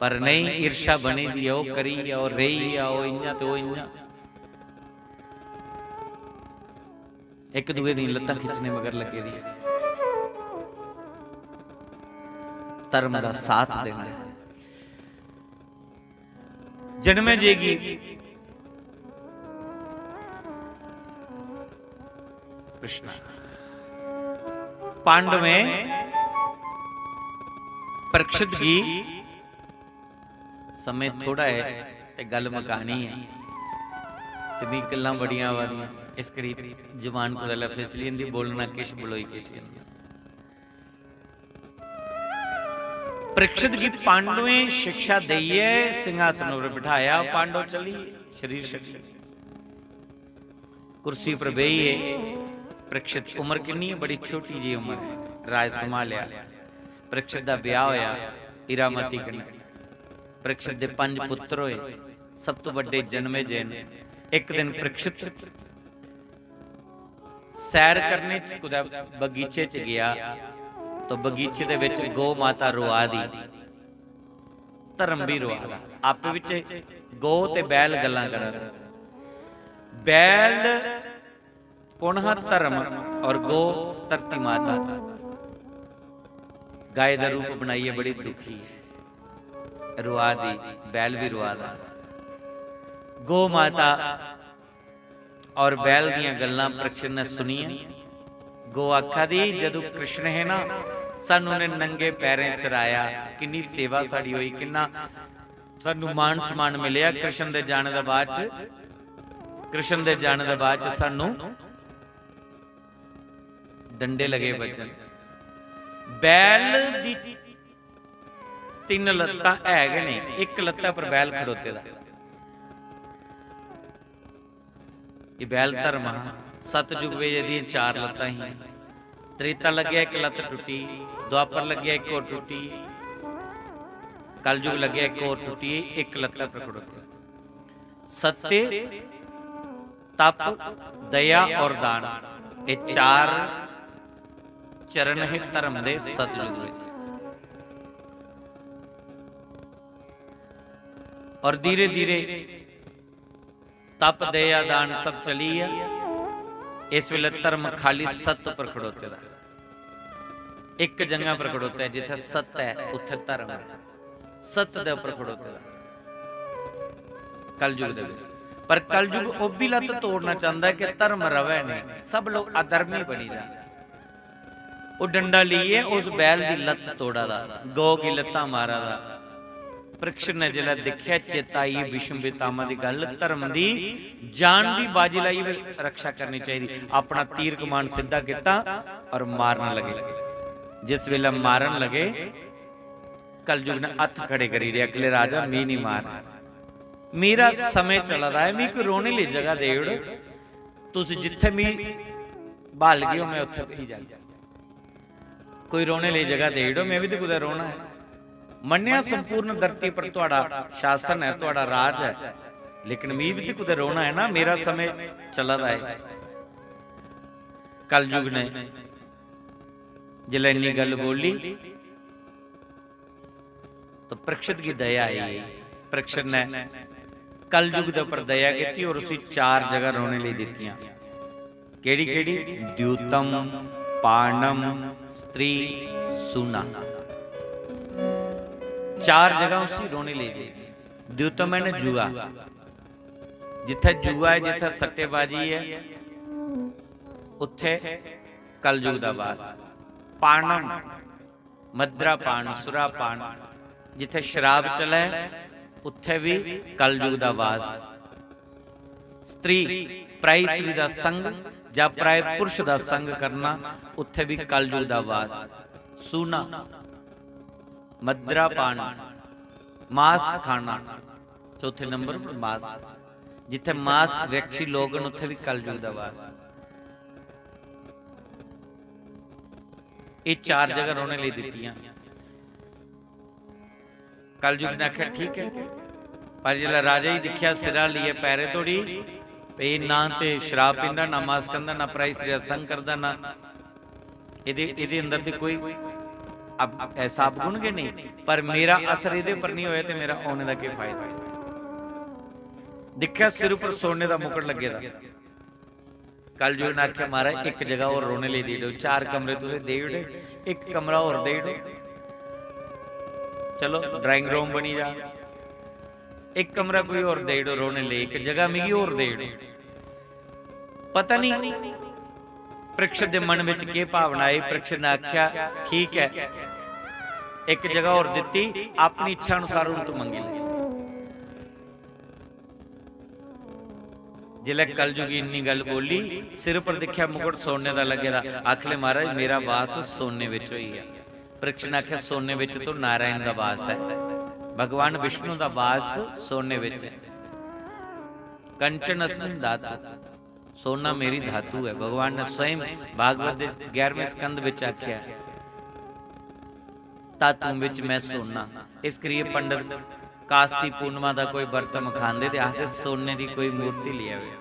पर नहीं, ईर्ष्या बनी दी है, ओह् करी गेआ, ओह् रेही गेआ, ओह् इ'यां ते ओह् इ'यां। इक दूए दी लत्तां खिच्चने मगर लग्गे दी है। धर्म दा साथ देना है। जन्मे जेगी कृष्णा। पांडवें परीक्षित गी, समय थोड़ा है ते गल्ल मकानी है, ते मी गल्लां बड़ियां आवा दियां, इस करी जबान कुतै लै फिसली जंदी, बोलना किश, बलोई किश जंदी। परीक्षित गी पांडवें शिक्षा देइयै सिंहासन पर बिठाया, पांडव चली गे, शरीर छड्डी। कुर्सी पर बेहियै, परीक्षित, उम्र किन्नी है? बड़ी छोटी जी उम्र है। राज संभालेआ। परीक्षित दा ब्याह होया इरामती कन्नै। परीक्षित दे पंज पुत्र होए। सब तो बड्डे जनमेजय न। एक दिन परीक्षित सैर करने च कुतै बगीचे च गया, तो बगीचे दे विच गौ माता रोआ दी। धर्म भी रोआ दा, आपे बिच गौ ते बैल गल्लां करा दे। बैल कौन हा? धर्म। और गौ धरती माता। गाय दा रूप बनाइयै बड़ी दुखी है, रोआ दी, बैल भी रोआ दा। गौ माता और बैल दियां गल्लां परीक्षित ने सुनियां। गौ आखा दी, "जदू कृष्ण है ना, सानू ने नंगे पैरें चराया, किन्नी सेवा साड़ी होई, किन्ना सानू मान सम्मान मिलेआ कृष्ण दे जाने दे बाद च, कृष्ण दे जाने दे बाद च सानू डंडे लगे बज्जन।" बैल दी तिन्न लत्तां है गै नेईं, इक लत्ता पर बैल खड़ोते दा। एह् बैल धर्म हा। सतयुग वे एह्दियां चार लत्तां हियां। त्रेता लग्गेआ, इक लत्त टुट्टी, द्वापर लग्गेआ, इक होर टुट्टी, कलयुग लग्गेआ, इक होर टुट्टी, इक लत्ता पर खड़ोते। सत्य, तप, दया और दान, ये चार चरण हे धर्म दे सतयुग विच। और धीरे धीरे तप, दया, दान सब चली गया। इस वेले धर्म खाली सत्य पर खड़ोते दा, एक जगह पर खड़ोता है, जिथे सत्य है उथे धर्म है। सत्य दे उपर खड़ोते दा कलयुग दे विच। पर कलयुग ओह भी लत्त तोड़ना चाहता है कि धर्म रवे नहीं, सब लोग अधर्मी बनी जाए। ओह डंडा लेइयै उस बैल दी लत्त तोड़ा दा, गौ गी लत्तां मारा दा। परीक्षित ने जिसलै दिक्खेआ, चेता आई भीष्म पितामह दी गल्ल, धर्म दी जान दी बाजी लाइयै रक्षा करनी चाहिदी। अपना तीर कमान सिद्धा कीता और मारन लगे। जिस वेले मारन लगे, कलयुग ने हत्थ खड़े करी ओड़े, "अगले राजा, मी नहीं मार, मेरा समय चला दा है, मी कोई रोने लेई जगह देई ओड़, तुस जित्थे मी ब्हालगे ओ, मैं उत्थे बेही जागा, कोई रोने लेई जगह देई ओड़ो, मैं भी ते कुतै रोना है।" मन्नेआ, संपूर्ण धरती पर थुआड़ा शासन है, थुआड़ा राज है, लेकिन मी भी ते कुतै रोना है ना, मेरा समय चला दा है। कलयुग ने जिसलै इन्नी गल्ल बोली, तो परीक्षित गी दया आई। परीक्षित ने कलयुग दे उपर दया कीती और उसी चार जगह रोने लेई दित्तियां। केड़ी केड़ी? द्यूतम, पाणम, स्त्री, सूना। चार जगह उसी रोने लेई दी। द्यूतम है ना जुआ, जिथे जुआ है, जिथे सट्टेबाजी है, उत्थे कलयुग दा वास। पाणम, मद्रापान, सुरापान, जिथे शराब चले, उत्थे भी कलयुग दा वास। स्त्री, पराई स्त्री दा संग या पराए पुरुष दा संग करना, उत्थे भी कलयुग दा वास। सूना, मद्रा पान, मास खाना, चौथे नंबर पर मास। जित्थै मास भक्षी लोक न, उत्थै भी कलयुग दा वास। एह् चार जगह रौह्ने लेई दित्तियां। कलयुग ने आखेआ, "ठीक ऐ।" पर जिसलै राजा गी दिक्खेआ, सिरा लेइयै पैरें धोड़ी, भई ना ते शराब पींदा, ना मास खंदा, ना पराई स्त्री दा संग करदा, ना एह्दे, एह्दे अंदर ते कोई अप-, ऐसा अवगुण गै नेईं, पर मेरा असर एह्दे पर नेईं होया ते मेरा औने दा केह् फायदा? दिक्खेआ, सिर उप्पर सोने दा मुकट लग्गे दा। कलयुग ने आखेआ, "महाराज, इक जगह होर रौह्ने लेई देई ओड़ो, चार कमरे तुसें देई ओड़े, इक कमरा होर देई ओड़ो, चलो, drawing room बनी जा, इक कमरा कोई होर देई ओड़ो रौह्ने लेई, इक जगह मिगी होर देई ओड़ो।" पता नहीं परीक्षित दे मन विच केह् भावना आई। परीक्षित ने आखेआ, "ठीक ऐ, इक जगह होर दित्ती, अपनी इच्छा अनुसार हुन तू मंगी ले।" जिसलै कलयुगी इन्नी गल्ल बोली, सिर पर दिक्खेआ मुकुट सोने दा लग्गे दा, आखले, "महाराज, मेरा वास सोने विच होई गेआ।" परीक्षित ने आखेआ, "सोने विच तो नारायण दा वास ऐ, भगवान विष्णु दा वास सोने विच ऐ। कंचन अस्मिन धातु, सोना मेरी धातु है।" भगवान ने स्वयं भागवत दे ग्यारहवें स्कंद विच आखेआ, "धातुओं विच मैं सोना।" इस करियै पंडित कास्ती पूर्णिमा दा कोई बर्त मखांदे ते आखदे, "सोने दी कोई मूर्ति लेई आवे।"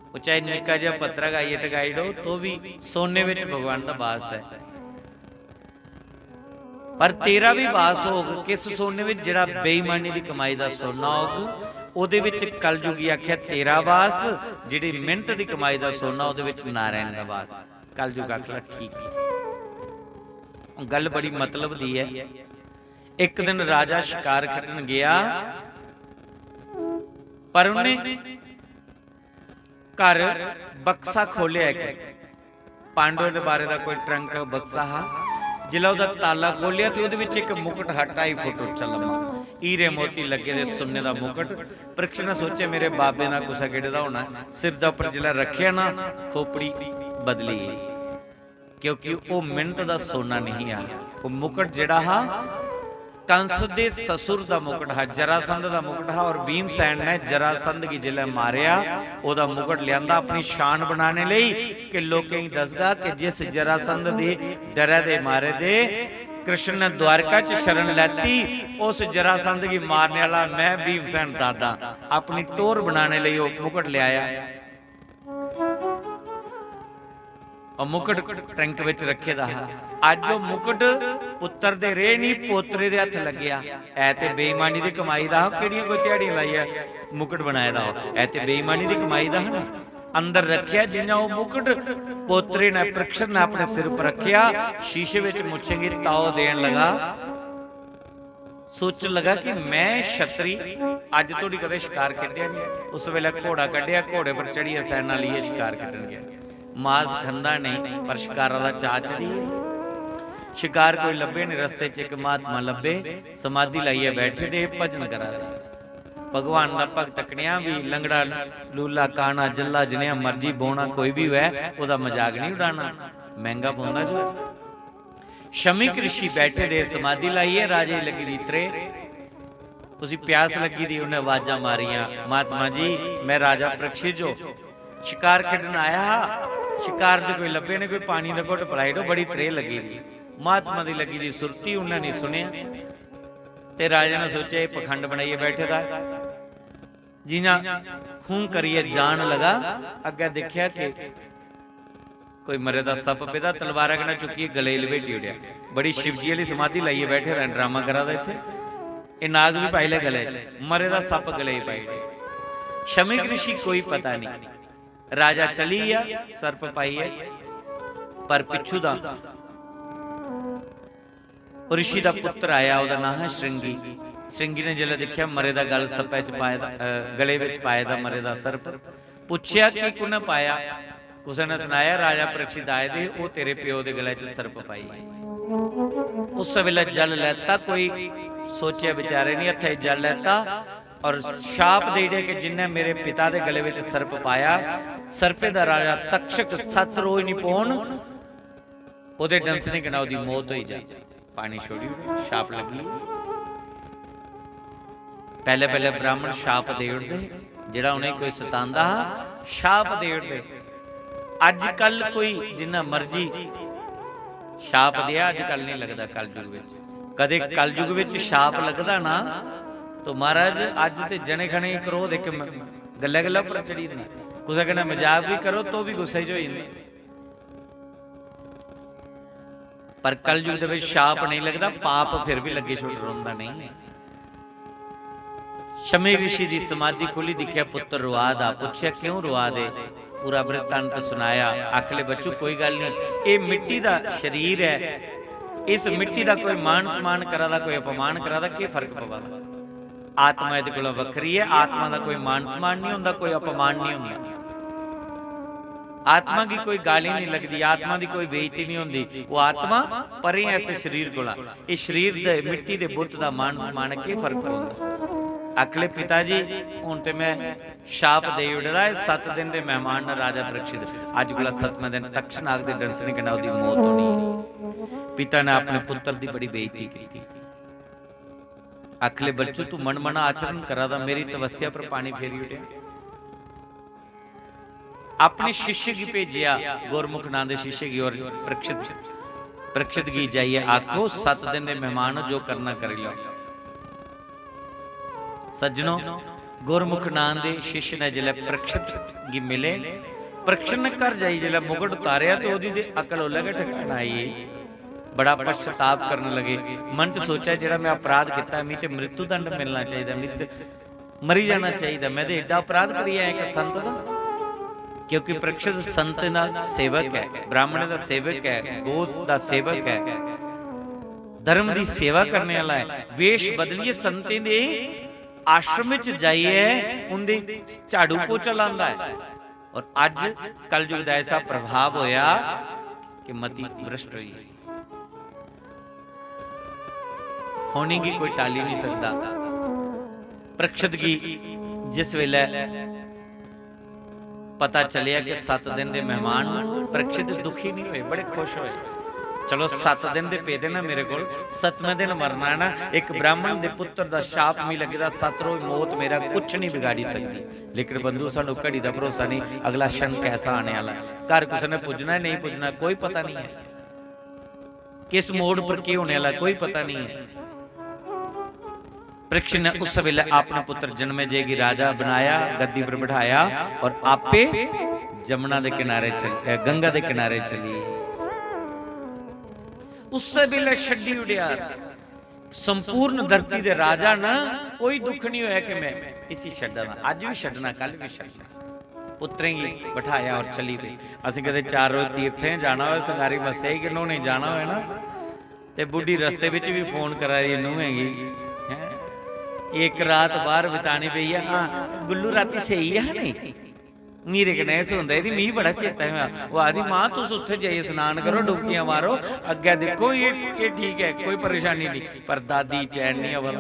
ओह् चाहे निक्का जेहा पत्तरा गै आइयै टकाई ओड़ो, तो भी सोने विच भगवान दा वास ऐ। पर तेरा भी वास होग किस सोने विच, जेह्ड़ा बेईमानी दी कमाई दा सोना होग। ओह्दे विच कलयुगी आखेआ तेरा वास, जेह्ड़ी मेहनत दी कमाई दा सोना, ओह्दे विच नारायण दा वास। कलयुग आखदा, "ठीक है।" गल्ल बड़ी मतलब दी ऐ। इक दिन राजा शिकार खेडन गेआ, पर उन्हें घर बक्सा खोलेआ इक, पांडवें दे बारे दा कोई trunk बक्सा हा। जिसलै ओह्दा ताला खोलेआ ते ओह्दे विच इक मुकुट हा, ढाई फुट उच्चा लम्मा, हीरे मोती लग्गे दे सुन्ने दा मुकुट। परीक्षित ने सोचेआ, "मेरे बाबे दा कुसै केह्ड़े दा होना।" सिर दा उप्पर जिसलै रक्खेआ ना, खोपड़ी बदली गेई, क्योंकि ओह् मेहनत दा सोना नहीं हा। ओह् मुकुट जेह्ड़ा हा, कंस दे ससुर दा मुकुट हा, जरासंध दा मुकुट हा। और भीमसेन ने जरासंध गी जिसलै मारेआ, ओह्दा मुकुट लिआंदा अपनी शान बनाने लेई कि लोकें गी दसगा कि जिस जरासंध दे डरै दे मारे दे कृष्ण ने द्वारका च शरण लैती, उस जरासंध गी मारने आह्ला मैं भीमसेन दादा। अपनी टोर बनाने लेई ओह् मुकुट लिआया। ओह् मुकुट trunk विच रक्खे दा हा। अज्ज ओह् मुकुट पुत्तर दे रेह् निं, पोतरे दे हत्थ लग्गेआ। ऐ ते बेईमानी दी कमाई दा हा, केह्ड़ियां कोई ध्याड़ियां लाइयै मुकुट बनाए दा हो। ऐ ते बेईमानी दी कमाई दा हा ना। अंदर रक्खेआ, जि'यां ओह् मुकुट पोतरे ने, परीक्षित ने अपने सिर पर रक्खेआ, शीशे विच मुच्छें गी ताव देन लगा। सोचन लगा कि मैं छतरी अज्ज धोड़ी कदें शिकार खेड्या नहीं। उस वेले घोड़ा कड्ढेआ, घोड़े पर चढ़ियै सैना लेइयै शिकार खेडन गया। मास खंदा नहीं, पर शिकारा दा चाऽ चढ़ी गेआ। शिकार कोई लब्भे नहीं। रस्ते च इक महात्मा लब्भे, समाधि लाइयै बैठे दे, भजन करा दे। भगवान दा भक्त कनेहा भी, लंगड़ा, लूला, काना, जल्ला, जनेहा मर्जी बौना कोई भी होऐ, ओह्दा मजाक नहीं उड़ाना, महंगा पौंदा जो। शमीक ऋषि बैठे दे, समाधि लाइयै, राजे गी लग्गी दी त्रेह्, उसी प्यास लग्गी दी, उन्नै अवाजां मारियां, "महात्मा जी, मैं राजा परीक्षित जो शिकार खेडन आया हा, शिकार दे कोई लब्भे ने, कोई पानी दा घुट्ट पलाई ओड़ो, बड़ी त्रेह् लग्गी दी।" महात्मा दी लग्गी दी सुरती, उन्नै नहीं सुनेआ। ते राजा ने सोचेआ, "एह् पखंड बनाइयै बैठे दा ऐ।" जियां हूं करियै जान लगा, अग्गै दिक्खेआ कि कोई मरे दा सप्प पेदा, तलवारा कन्नै चुक्कियै गले गी लपेटी ओड़ेआ। बड़ी शिवजी आह्ली समाधि लाइयै बैठे दा, ड्रामा करा दा इत्थै। एह् नाग बी पाई लै गले च, मरे दा सप्प गले गी पाई ओड़ेआ। शमीक ऋषि कोई पता नहीं, राजा चली गेआ सर्प पाइयै, पर पिच्छू दा ओह् ऋषि दा पुत्र आया, ओह्दा नांऽ हा श्रृंगी। श्रृंगी ने जिसलै दिक्खेआ मरे दा गल सप्पै च पाए दा, अ, गले बिच पाए दा मरे दा सर्प, पुच्छेआ कि कु'न्नै पाया? कुसै ने सनाया, "राजा परीक्षित आए दे, ओह् तेरे प्यो दे गले च सर्प पाई।" उस बेल्लै जल लैता, कोई सोचेआ विचारे नहीं, हत्थै च जल लैता और शाप देई ओड़ेआ कि जिन्नै मेरे पिता दे गले बिच सर्प पाया, सर्पे दा राजा तक्षक सत्त रोज नहीं पौन, ओह्दे डंसने कन्नै ओह्दी मौत होई जा। पानी छोड़ी ओड़े, शाप लग्गी। पैह्ले पैह्ले ब्राह्मण शाप देई ओड़दे, जेह्ड़ा उ'नेंगी कोई सतांदा हा, शाप देई ओड़दे। अज्जकल कोई जिन्ना मर्जी शाप देआ, अज्जकल नहीं लगदा कलयुग बिच। कदे कलयुग बिच शाप लगदा ना, तो महाराज, अज्ज ते जने खने गी क्रोध इक म-, गल्लै गल्लै उप्पर चढ़ी जंदा। कुसै कन्नै मजाक बी करो तो बी गुस्से च होई जंदे। पर कलयुग दे विच शाप नहीं लगदा, पाप फिर भी लग्गे छुड़ रौंदा नहीं। शमी ऋषि दी समाधि खुली, दिक्खेआ पुत्र रोआ दा, पुच्छेआ, "क्यों रोआ दे?" पूरा वृत्तांत सुनाया। आखले, "बच्चू, कोई गल्ल नहीं, एह् मिट्टी दा शरीर ऐ, इस मिट्टी दा कोई मान सम्मान करा दा, कोई अपमान करा दा, केह् फर्क पवा दा? आत्मा एह्दे कोला वक्खरी ऐ, आत्मा दा कोई मान सम्मान नहीं होंदा, कोई अपमान नहीं होंदा।" आत्मा गी कोई गाली नहीं लगदी, आत्मा दी कोई बेइज्जती नहीं होंदी। वो आत्मा परें ऐ इस शरीर कोला। इस शरीर दे, मिट्टी दे बुत दा मान सम्मान, केह् फर्क पौंदा? आखले, "पिता जी, हून ते मैं शाप देई ओड़े दा ऐ, सत्त दिन दे मेहमान न राजा परीक्षित, अज्ज कोला सतमें दिन तक्षनाग दे डंसने कन्नै ओह्दी मौत होनी ऐ।" पिता ने अपने पुत्र दी बड़ी बेइज्जती कीती। आखले, "बच्चू, तू मन मन आचरण करा दा, मेरी तपस्या पर पानी फेरी ओड़ेआ।" अपने शिष्य गी भेजेआ, गोरमुख नां दे शिष्य गी, और परीक्षित, परीक्षित गी जाइयै आखो, "सत्त दिन दे मेहमान हो, जो करना करी लैओ।" सज्जनो, गोरमुख नां दे शिष्य ने जिसलै परीक्षित गी मिले, परीक्षित ने घर जाइयै जिसलै मुकुट उतारेआ ते ओह्दी ते अकल उसलै गै ठिकाना आई गेई। बड़ा पश्चाताप करन लगे। मन च सोचेआ, "जेह्ड़ा मैं अपराध कीता, मिगी ते मृत्युदंड मिलना चाहिदा, मिगी ते मरी जाना चाहिदा, मैं ते एड्डा अपराध करी आया इक संत दा।" क्योंकि परीक्षित संत दा सेवक ऐ, ब्राह्मण दा सेवक ऐ, गौ दा सेवक ऐ, धर्म दी सेवा करने आह्ला ऐ। वेश बदलियै संतें दे आश्रम च जाइयै उं'दे झाड़ू पोचा लांदा ऐ। और अज्ज कलयुग दा ऐसा प्रभाव होया कि मती भ्रष्ट होई गेई। होनी गी कोई टाली नहीं सकदा। परीक्षित गी जिस वेले पता चलेआ कि सत्त दिन दे मेहमान न, परीक्षित दुखी नहीं होए, बड़े खुश होए। "चलो, सत्त दिन दे पेदे ना मेरे कोल, सतमें दिन मरना है ना, एक ब्राह्मण दे पुत्र दा शाप मी लग्गे दा, सत्त रोज मौत मेरा कुछ नहीं बिगाड़ी सकदी।" लेकिन बंधु, सानू घड़ी दा भरोसा नहीं, अगला क्षण कैसा आने वाला है। घर कुसै ने पुज्जना है, नहीं पुज्जना, कोई पता नहीं है। किस मोड़ पर केह् होने आह्ला, कोई पता नहीं है। परीक्षित ने उस वेले अपना पुत्र जन्मेजय गी राजा बनाया, गद्दी पर बिठाया और आपे जमुना दे किनारे चल-, अ, गंगा दे किनारे चली। उस वेले छड्डी उड़ेआ। संपूर्ण धरती दे राजा न, कोई दुख नहीं होया कि मैं इसी छड्डा दा। अज्ज भी छड्डना, कल भी छड्डना। पुत्रें गी बठाया और चली पे। असें कदे चार रोज तीर्थें जाना होए, संगारी मस्सेआ गी न्हौने जाना होए ना, ते बुड्ढी रस्ते बिच बी फोन करा दी नूहें गी, हैं? इक रात बाहर बितानी पेई ऐ। हां, गुल्लू राती सेई ऐ, नहीं? मीरे कन्नै एह् सुनदा, एह्दी मिगी बड़ा चेता ऐ। ओह् आखदी, "मां, तुस उत्थै जाइयै स्नान करो, डुबकियां मारो, अग्गै दिक्खो, एह्, एह् ठीक ऐ, कोई परेशानी नेईं।" पर दादी चैन निं आवा दा।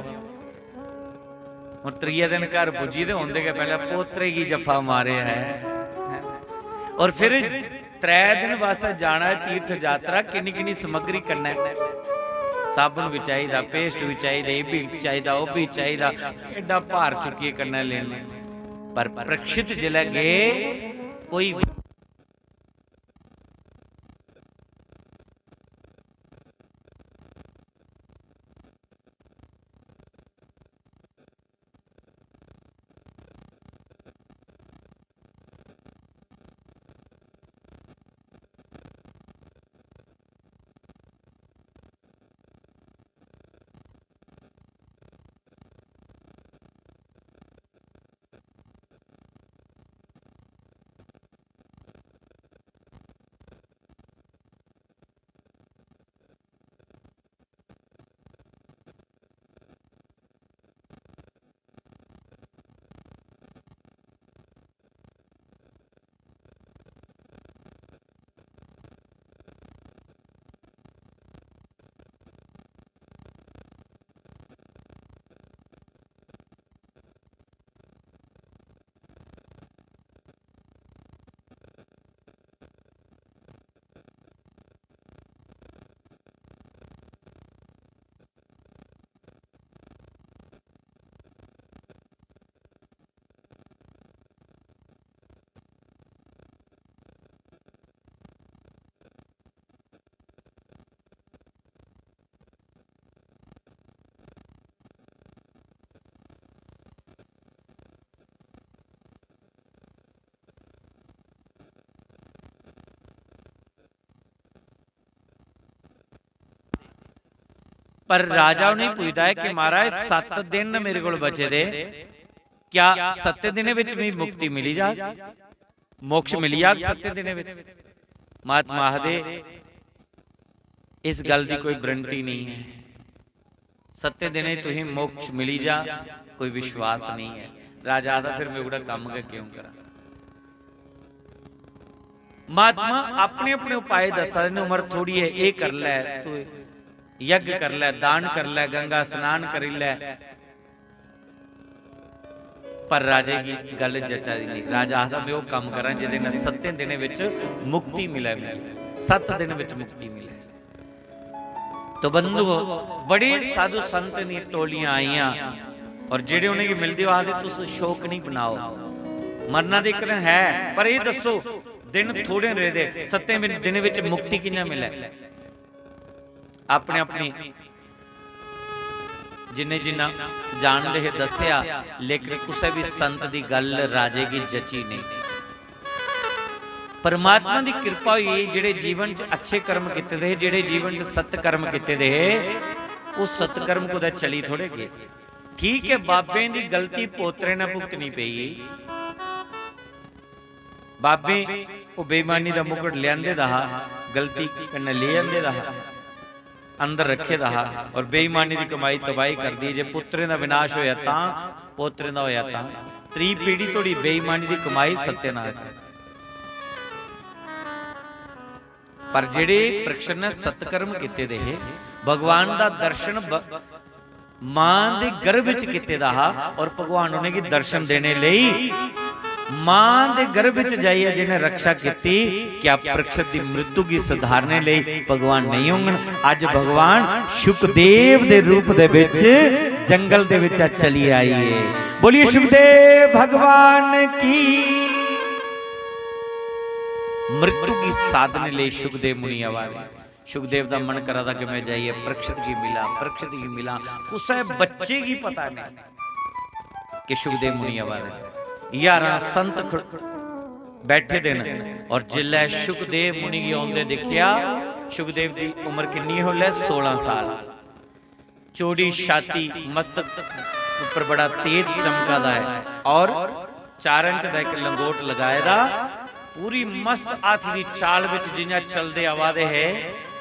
हून त्रिये दिन घर पुज्जी ते औंदे गै पैह्लें पोतरे गी जफ्फा मारेआ ऐ। और फिर त्रै दिन वास्तै जाना ऐ तीर्थ यात्रा, किन्नी किन्नी समग्री कन्नै, साबन बी चाहिदा, paste बी चाहिदे, एह् बी चाहिदा, ओह् बी चाहिदा, एड्डा भार चुक्कियै कन्नै लेने। पर परीक्षित जिसलै गे, कोई पर राजा उ'नेंगी पुछदा ऐ कि महाराज, सत्त दिन न मेरे कोल बचे दे, क्या सत्तें दिनें बिच मिगी मुक्ति मिली जाग, मोक्ष मिली जाग सत्तें दिनें बिच? महात्मा आखदे, इस गल्ल दी कोई गारंटी नहीं ऐ, सत्तें दिनें तुसें मोक्ष मिली जा, कोई विश्वास नहीं ऐ। राजा आखदा, फिर में ओह्ड़ा कम्म गै क्यों करां? महात्मा अपने अपने उपाय दस्सा दे न, उम्र थोड़ी ऐ, एह् कर लै तू, यज्ञ कर लै, दान कर लै, गंगा स्नान करी लै। पर राजे गी गल्ल जचा दी नहीं। राजा आखदा, में ओह् कम्म करां जेह्दे नै सत्तें दिनें बिच मुक्ति मिलै मिगी, सत्त दिन बिच मुक्ति मिलै। तो बंधुओ, बड़े साधु संत दियां टोलियां आइयां और जेह्ड़े उ'नेंगी मिलदे, ओह् आखदे, तुस शोक नहीं बनाओ, मरना ते इक दिन है, पर एह् दस्सो, दिन थोड़े रेह्दे, सत्तें दिन, दिनें बिच मुक्ति कि'यां मिलै? अपने अपने जिन्ने जिन्ना जानदे हे दस्सेआ, लेकिन कुसै बी संत दी गल्ल राजे गी जची नेईं। परमात्मा दी किरपा होई, जेह्ड़े जीवन च अच्छे कर्म कीते दे हे, जेह्ड़े जीवन च सत्कर्म कीते दे हे, ओह् सत्कर्म कुतै चली थोड़े गे। ठीक ऐ, बाबें दी गलती पोतरे ने भुगतनी पेई। बाबें ओह् बेईमानी दा मुकुट लेआंदे दा हा, गलती कन्नै लेई आंदे दा हा, अंदर रक्खे दा हा, और बेईमानी दी कमाई तबाही करदी। जे पुत्तरें दा विनाश होया तां, पोतरें दा होया तां, त्री पीढ़ी तोड़ी बेईमानी दी कमाई सत्यानाश। पर जेह्ड़े परीक्षण ने सत्कर्म कीते दे हे, भगवान दा दर्शन ब-, मां दे गर्भ च कीते दा हा, और भगवान उ'नेंगी दर्शन देने लेई मां दे गर्भ च जाइयै जि'नें रक्षा कीती, क्या परीक्षित दी मृत्यु गी सुधारने लेई भगवान नेईं होङन? अज्ज भगवान शुकदेव दे रूप दे बिच जंगल दे बिच चली आई है। बोलिए शुकदेव भगवान की। मृत्यु गी साधने लेई शुकदेव मुनि आवा दे। शुकदेव दा मन करा दा कि मैं जाइयै परीक्षित गी मिलां, परीक्षित गी मिलां। कुसै बच्चे गी पता नहीं कि शुकदेव मुनि आवा दे। ज्हारां संत ख-, बैठे दे न, और जिसलै शुकदेव मुनि गी औंदे दिक्खेआ, शुकदेव दी उम्र किन्नी ही उसलै? सोलां साल। चौड़ी छाती, मस्तक उप्पर बड़ा तेज चमका दा ऐ, और चार इंच दा इक लंगोट लगाए दा, पूरी मस्त हाथी दी चाल विच जि'यां चलदे आवा दे हे।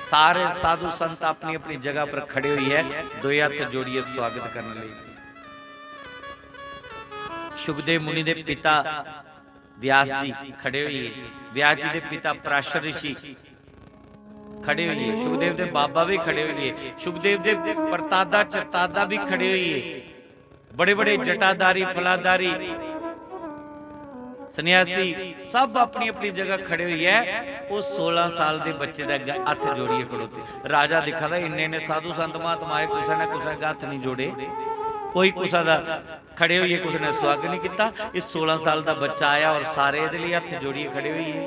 सारे साधु संत अपनी अपनी जगह पर खड़े होइयै दोए हत्थ जोड़ियै स्वागत करन लगी। शुकदेव मुनि दे पिता व्यास जी खड़े होइए, व्यास जी दे पिता पराशर ऋषि खड़े होइए, शुकदेव दे बाबा भी खड़े होइए, शुकदेव दे परतादा चरतादा भी खड़े होइए, बड़े बड़े जटाधारी फलाधारी सन्यासी सब अपनी अपनी जगह खड़े होइए। ओह् सोलां साल दे बच्चे दे अग्गें हत्थ जोड़ियै खड़ोते। राजा दिक्खा दा, इन्ने इन्ने साधु संत महात्मा आए, कुसै ने कुसै अग्गें हत्थ नहीं जोड़े, कोई कुसै दा खड़े होइयै कुसै ने सुआगत नहीं कीता। इस सोलां साल दा बच्चा आया और सारे एह्दे लेई हत्थ जोड़ियै खड़े होई गे।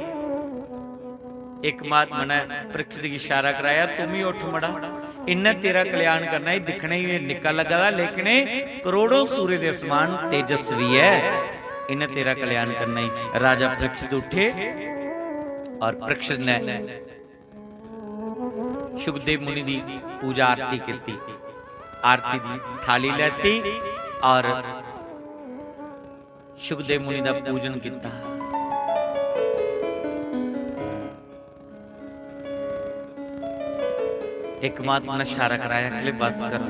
इक महात्मा ने परीक्षित गी इशारा कराया, "तुम ही उठ मड़ा, इन्नै तेरा कल्याण करना।" एह् दिक्खने गी एह् निक्का लग्गा दा, लेकिन एह् करोड़ों सूर्य दे समान तेजस्वी ऐ। इन्नै तेरा कल्याण करना ही। राजा परीक्षित उठे और परीक्षित ने शुकदेव मुनि दी पूजा आरती कीती, आरती दी थाली लैती और शुकदेव मुनि दा पूजन कीता। इक महात्मा ने इशारा कराया, "ले बस करो,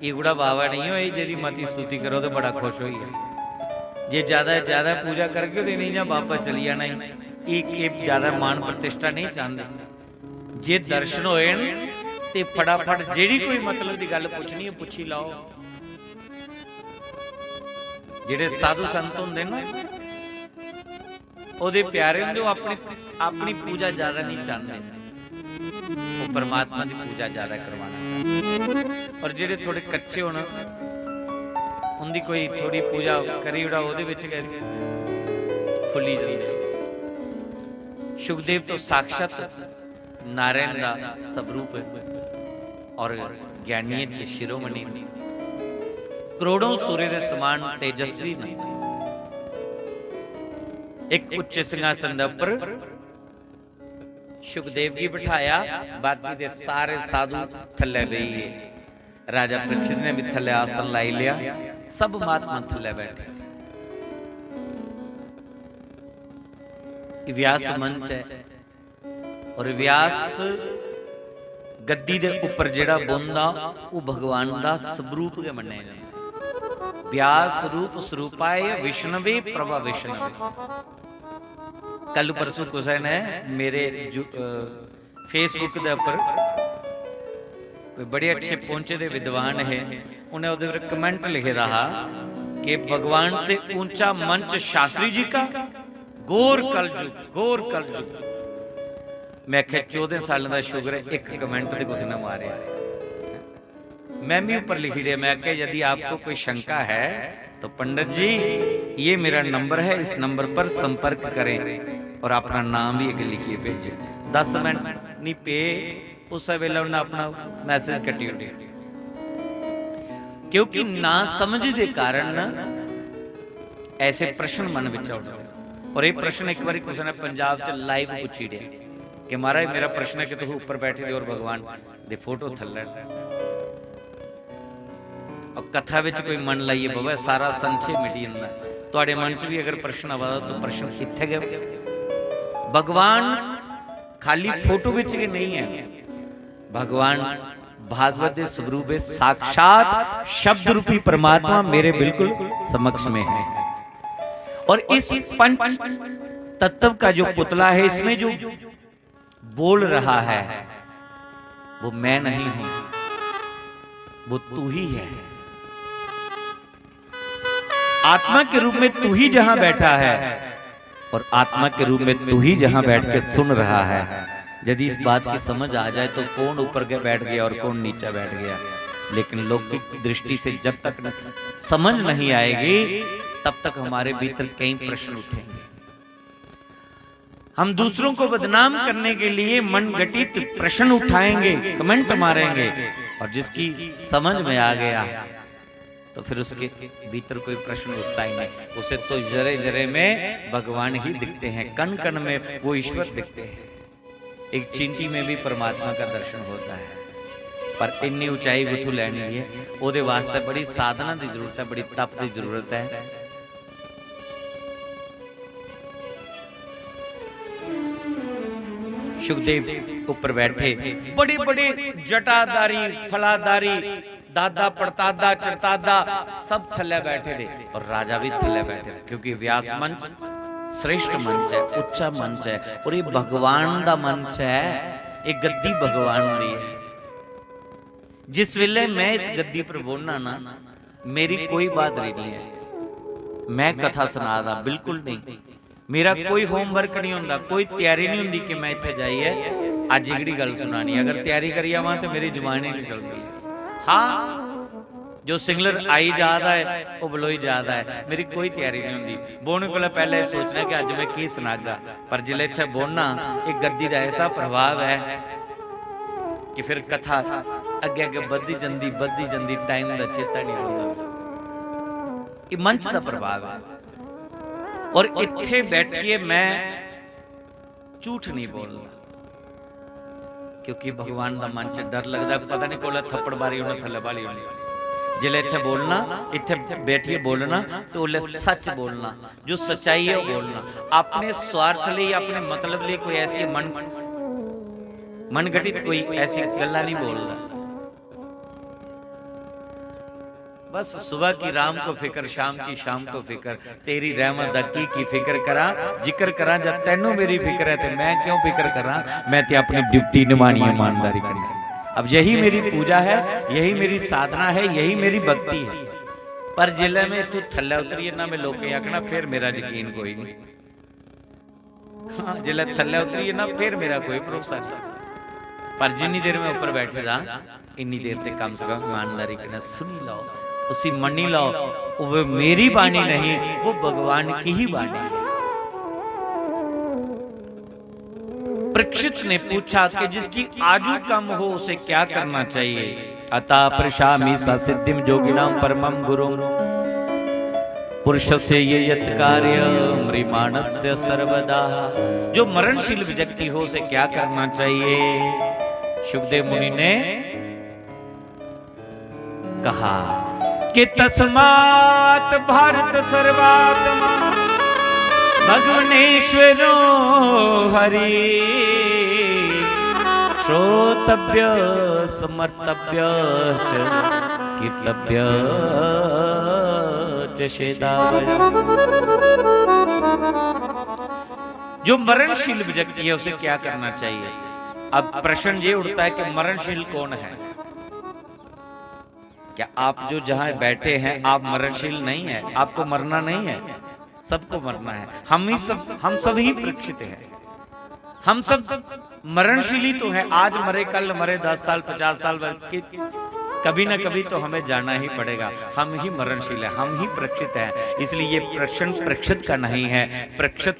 एह्कड़ा बाबा नहीं हो, एह् जेह्दी मती स्तुति करो ते बड़ा खुश होई जा। जे ज्यादा ज्यादा पूजा करगे ते इ'नें जां बापस चली जाना ही। एह्, एह् ज्यादा मान प्रतिष्ठा नहीं चांह्दे।" जे दर्शन होए न ते फटाफट जेह्ड़ी कोई मतलब दी गल्ल पुच्छनी ऐ, पुच्छी लैओ। जेह्ड़े साधु संत होंदे न, ओह्दे प्यारे होंदे, ओह् अपनी, अपनी पूजा ज्यादा नहीं चांह्दे, ओह् परमात्मा दी पूजा ज्यादा करवाना चांह्दे। और जेह्ड़े थोड़े कच्चे होन, उंदी कोई थोड़ी पूजा करी ओड़ा, ओह्दे बिच गै फुल्ली जंदे। शुकदेव तो साक्षात नारायण दा स्वरूप और ज्ञानियें च शिरोमणि न। करोड़ों सूर्य दे समान तेजस्वी न। एक उच्चे सिंहासन दे उप्पर शुकदेव गी बिठाया, बाकी दे सारे साधु थल्ले बेही गे। राजा परीक्षित ने भी थल्ले आसन लाई लिया, सब महात्मा थल्ले बैठे। व्यास मंच है और व्यास गद्दी दे ऊपर जेड़ा बौंदा, वो भगवान दा स्वरूप गै मन्नेआ जंदा। व्यास रूप स्वरूपाय विष्णवे प्रभा विष्णवे। कल परसों कुसै ने मेरे जु-, अ, Facebook दे उप्पर कोई बड़े अच्छे पहुंचे दे विद्वान हे, उन्हें ओह्दे पर comment लिखे दा हा कि भगवान से ऊंचा मंच शास्त्री जी का, घोर कलयुग, घोर कलयुग। मैं आखेआ, चौदां सालें दा शुक्र ऐ, इक comment ते कुसै ने मारेआ। मैं भी ऊपर लिखी दिया, मैं आखेआ, यदि आपको कोई शंका है तो पंडित जी, ये मेरा नंबर है, इस नंबर पर संपर्क करें और अपना नाम भी अग्गें लिखिए भेजें। दस मिनट नहीं पे, उस वेले उन्हें अपना message कट्टी ओड़ेआ। क्योंकि ना समझ दे कारण ना ऐसे प्रश्न मन विच उठदे। और ये प्रश्न एक बार कुसै ने पंजाब च live पूछी दिया कि महाराज, मेरा प्रश्न है कि तुम ऊपर बैठे दे और भगवान दे फोटो थल्ले न। और कथा विच कोई मन लाइए बवै, सारा संशय मिटी जंदा है। तुहाडे मन च भी अगर प्रश्न आवा दा तो प्रश्न इत्थै गै। भगवान खाली फोटो विच गै नहीं है, भगवान भागवत दे स्वरूप में साक्षात शब्द रूपी परमात्मा मेरे बिल्कुल समक्ष में है। और इस पंच तत्व का जो पुतला है, इसमें जो बोल रहा है, वो मैं नहीं हूं, वो तू ही है। आत्मा के रूप में तू ही जहां बैठा है और आत्मा के रूप में तू ही जहां बैठ के सुन रहा है, यदि इस बात की समझ आ जाए तो कौन ऊपर के बैठ गया और कौन नीचे बैठ गया। लेकिन लौकिक दृष्टि से जब तक न-, समझ नहीं आएगी, तब तक हमारे भीतर कई प्रश्न उठेंगे। हम दूसरों को बदनाम करने के लिए मन घटित प्रश्न उठाएंगे, comment मारेंगे, और जिसकी समझ में आ गया तो फिर उसके भीतर कोई प्रश्न उठता ही नहीं। उसे तो जरे जरे में भगवान ही दिखते हैं, कण कण में वो ईश्वर दिखते हैं। एक चींटी में भी परमात्मा का दर्शन होता है, पर इतनी ऊंचाई कुत्थों लेनी है, ओदे वास्ते बड़ी साधना की जरूरत है, बड़ी तप की जरूरत है। सुखदेव ऊपर बैठे, बड़े बड़े जटाधारी, फलाधारी, दादा, पड़तादा, चरतादा, सब थल्ले बैठे थे और राजा भी थल्ले बैठे थे, क्योंकि व्यास मंच श्रेष्ठ मंच है, उच्चा मंच है और ये भगवान का मंच है, ये गद्दी भगवान की है। जिस वेले मैं इस गद्दी पर बोलना ना, मेरी कोई बहादरी नहीं है, मैं कथा सुना दा बिल्कुल नहीं। मेरा कोई homework नहीं होंदा, कोई तैयारी नहीं होंदी कि मैं इत्थे जाइए अज एहकड़ी गल सुनानी। अगर तैयारी करी आवां तो मेरी जुबान ही नहीं चलती। हाँ, जो सिंगलर आई जा दा है, वो बलोई जा दा है। मेरी कोई तैयारी नहीं होंदी। बोलने कोला पैहले सोचना कि अज मैं की सुनागा, पर जिसलै इत्थे बोलना, एक गद्दी का ऐसा प्रभाव है कि फिर कथा अग्गे अग्गे बधदी जंदी, बधदी जंदी, time का चेता नहीं रौंहदा। ये मंच का प्रभाव है। और इत्थे बैठिए मैं झूठ नहीं बोलना, क्योंकि भगवान का मन च डर लगदा, पता नहीं कोला थप्पड़ मारी उन्हें थल्ले बाली होनी। जिसलै इत्थे बोलना, इत्थे बैठिए बोलना, तो उसलै सच बोलना, जो सच्चाई है वो बोलना। अपने स्वार्थ लिए, अपने मतलब लिए कोई ऐसी मन, मन घटित कोई ऐसी गल्ला नहीं बोलना। बस सुबह की राम को फिक्र, शाम की शाम को फिक्र, तेरी रहमत दा की की फिक्र करा, जिक्र करा जब तैनू मेरी फिक्र है, ते मैं क्यों फिक्र करा? मैं ते अपनी duty निभानी है ईमानदारी कन्नै। अब यही मेरी पूजा है, यही मेरी साधना है, यही मेरी भक्ति है। पर जिसलै मैं इत्थों थल्लै उतरी जन्ना, मैं लोकें गी आखना, "फिर मेरा यकीन कोई नहीं।" हाँ, जिसलै थल्लै उतरी जन्ना, फिर मेरा कोई भरोसा नहीं। पर जिन्नी देर मैं ऊपर बैठे दा, इन्नी देर ते कम से कम ईमानदारी कन्नै सुनी लैओ, उसी मन्नी लैओ। वो मेरी बाणी नहीं, वो भगवान की ही बाणी है। परीक्षित ने पूछा कि जिसकी आयु कम हो, उसे क्या करना चाहिए? अतः पृच्छामि सा सिद्धिं योगिनां परमं गुरुम्। पुरुषस्य यत् कार्यं म्रियमाणस्य सर्वदा। जो मरणशील व्यक्ति हो, उसे क्या करना चाहिए? सुखदेव मुनि ने कहा कि तस्मात् भारत सर्वात्मा भगवनेश्वरो हरि, श्रोतव्य स्मर्तव्य च कीर्तव्य च सेदावय। जो मरणशील व्यक्ति है, उसे क्या करना चाहिए? अब प्रश्न ये उठता है कि मरणशील कौन है? क्या आप जो जहां बैठे हैं, आप मरणशील नहीं है? आपको मरना नहीं है? सबको मरना है। हम ही सब, हम सब ही परीक्षित हैं। हम सब मरणशील ही तो हैं। आज मरे, कल मरे, दस साल, पचास साल बाद, कि कभी ना कभी तो हमें जाना ही पड़ेगा। हम ही मरणशील हैं, हम ही परीक्षित हैं। इसलिए ये प्रश्न परीक्षित का नहीं है। परीक्षित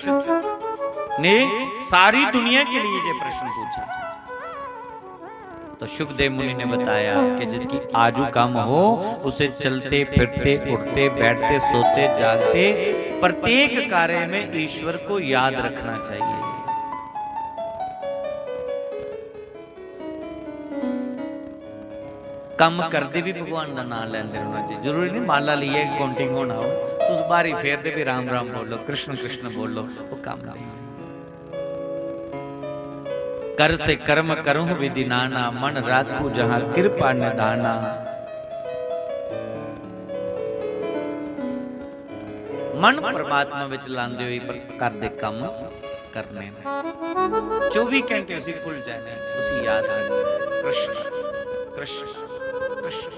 ने सारी दुनिया के लिए ये प्रश्न पूछा। तो शुकदेव मुनि ने बताया कि जिसकी आयु कम हो, उसे चलते फिरते, उठते बैठते, सोते जागते, प्रत्येक कार्य में ईश्वर को याद रखना चाहिए। कम्म करदे भी भगवान दा नाम लैंदे रौह्ना चाहिए। जरूरी नहीं माला लेइयै काउंटिंग होना हो, तुस ब्हारी फेरदे भी राम राम बोलो, कृष्ण कृष्ण बोलो, वो कम्म नहीं। कर से कर्म करूं विधि नाना, मन राखू जहां कृपा निधाना। मन परमात्मा विच लांदे होई पर घर दे कम्म करने ने। चौबी घंटे उसी भुल जाने, उसी याद रख, कृष्ण, कृष्ण, कृष्ण।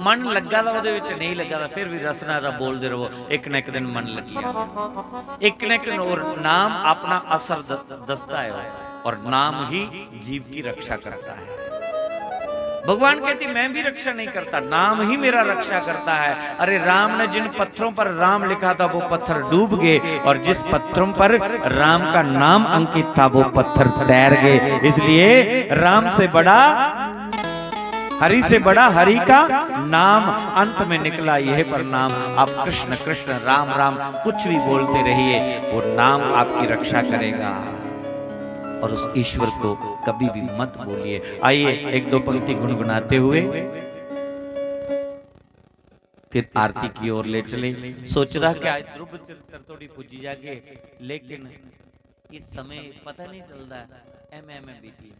मन लग्गा दा ओह्दे विच नेईं लग्गा दा, फिर भी रसना दा बोलदे रवो, इक ना इक दिन मन लग्गी जाना। इक ना इक, और नाम अपना असर द-, दसदा है, और नाम ही जीव की रक्षा करता है। भगवान कहते, मैं भी रक्षा नहीं करता, नाम ही मेरा रक्षा करता है। अरे, राम ने जिन पत्थरों पर राम लिखा था, वो पत्थर डूब गए, और जिस पत्थरों पर राम का नाम अंकित था, वो पत्थर तैर गए। इसलिए राम से बड़ा, हरि से बड़ा हरि का नाम अंत में निकला, यह पर नाम। आप कृष्ण कृष्ण, राम राम कुछ भी बोलते रहिए, वो नाम आपकी रक्षा करेगा। और उस ईश्वर को कभी भी मत भूलिए। आइए, एक दो पंक्ति गुनगुनाते हुए फिर आरती की ओर ले चले। सोचदा कि आज ध्रुव चरित्र थोड़ी पुज्जी जागे, लेकिन इस समय पता नहीं चलदा, एवं एवं बीती।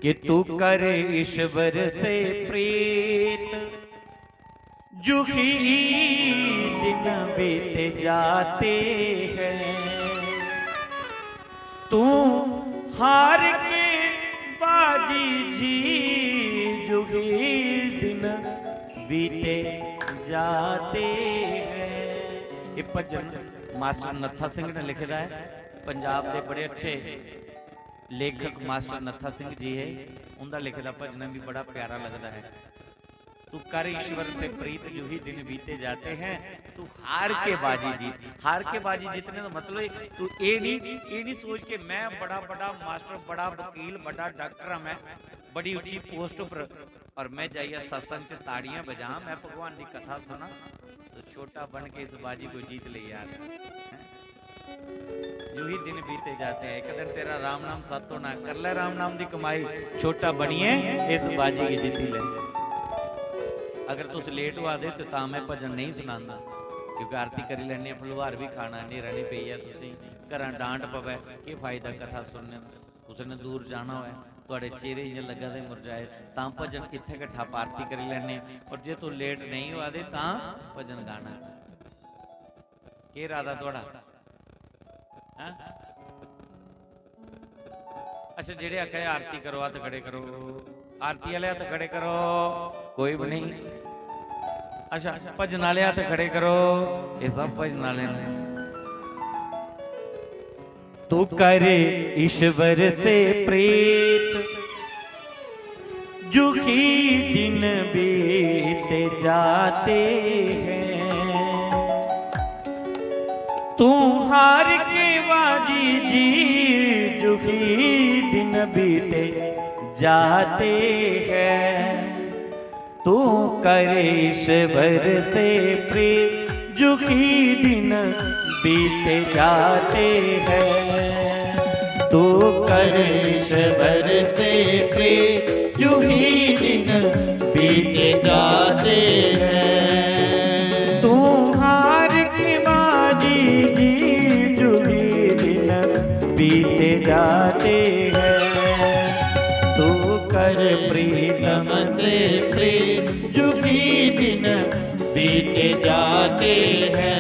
कि तू कर ईश्वर से प्रीत, जू ही दिन बीते जाते हैं। तू हार के बाजी जीत, जू ही दिन बीते जाते हैं। ये भजन मास्टर नत्था सिंह ने लिखे दा है, पंजाब दे बड़े अच्छे लेखक मास्टर नत्था सिंह जी है, उनका लिखे दा भजन भी बड़ा प्यारा लगता है। तू कर ईश्वर से प्रीत, जू ही दिन बीते जाते हैं। तू हार के बाजी जीत। हार के बाजी जीतने का मतलब है, तू ये नहीं, ये नहीं सोच के मैं बड़ा बड़ा मास्टर, बड़ा वकील, बड़ा डॉक्टर हाँ, मैं बड़ी ऊंची पोस्ट पर, और मैं जाइया सत्संग च ताड़ियां बजा, मैं भगवान की कथा सुना। तो छोटा बन के इस बाजी को जीत ले यार, हैं? यूं ही दिन बीते जाते हैं, एक दिन तेरा राम नाम सत होना, कर ले राम नाम दी कमाई, छोटा बनिए इस बाजी की जीती ले। अगर तुस लेट हुआ दे तो तां मैं भजन नहीं सुनांदा, क्योंकि आरती करी लैने, फलवार भी खाना, नेरा नहीं पेई आ, तुसें घरां डांट पवै, केह् फायदा कथा सुनने दा? कुसै ने दूर जाना होऐ, थुआढ़े चेहरे इ'यां लग्गा दे मुरझाए, तां भजन कित्थै गै ठप्प, आरती करी लैने। और जे तुस लेट नेईं होआ दे तां भजन गाना। केह् इरादा थुआढ़ा? हैं? अच्छा, जेह्ड़े आखा दे आरती करो, हत्थ खड़े करो, आरती आह्ले हत्थ खड़े करो, कोई बी नेईं। अच्छा, भजन आह्ले हत्थ खड़े करो, एह् सब भजन आह्ले न। तू कर ईश्वर से प्रीत, जू ही दिन बीते जाते हैं। तू हार के बाजी जीत, जू ही दिन बीते जाते हैं। तू कर ईश्वर से प्रीत, जू ही दिन बीते जाते हैं। तू कर ईश्वर से प्रेम, यूं ही दिन बीते जाते हैं। तू हार के बाजी जीत, यूं ही दिन बीते जाते हैं। तू कर प्रीतम से प्रेम, यूं ही दिन बीते जाते हैं।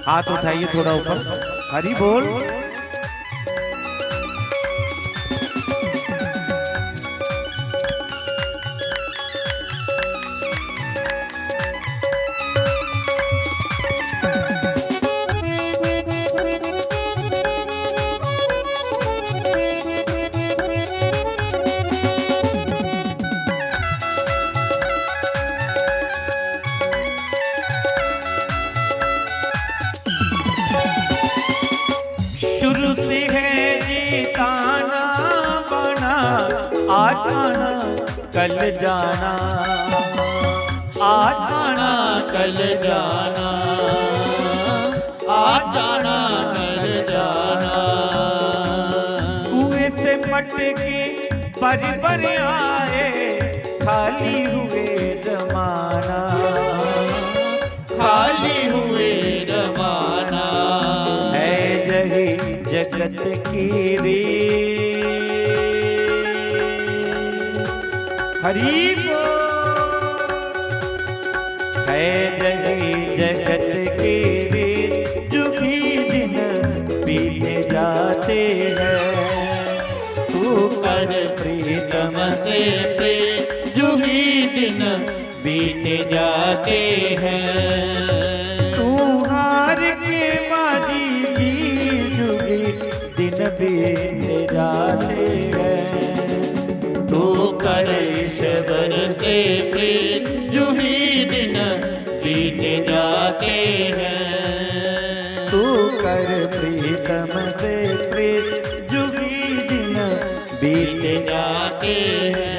हाथ उठाइए थोड़ा ऊपर। हरि बोल। शुरू से है जी ताना बाना, आज आना कल जाना, आज आना कल जाना, आज आना कल जाना। कुएं से मटके भर भर आए, खाली हुए जमाना, खाली हुए रवाना। है यही जगत की रीत। हरि बोल। है यही जगत की रीत, यूं ही दिन बीते जाते हैं। तू कर प्रीतम से प्रेम, यूं ही दिन बीते जाते हैं। तू हार के बाजी जीत, यूं ही दिन बीते जाते हैं। तू कर ईश्वर से प्रेम, यूं ही दिन बीते जाते हैं। तू कर प्रीतम से प्रेम, यूं ही दिन बीते जाते हैं।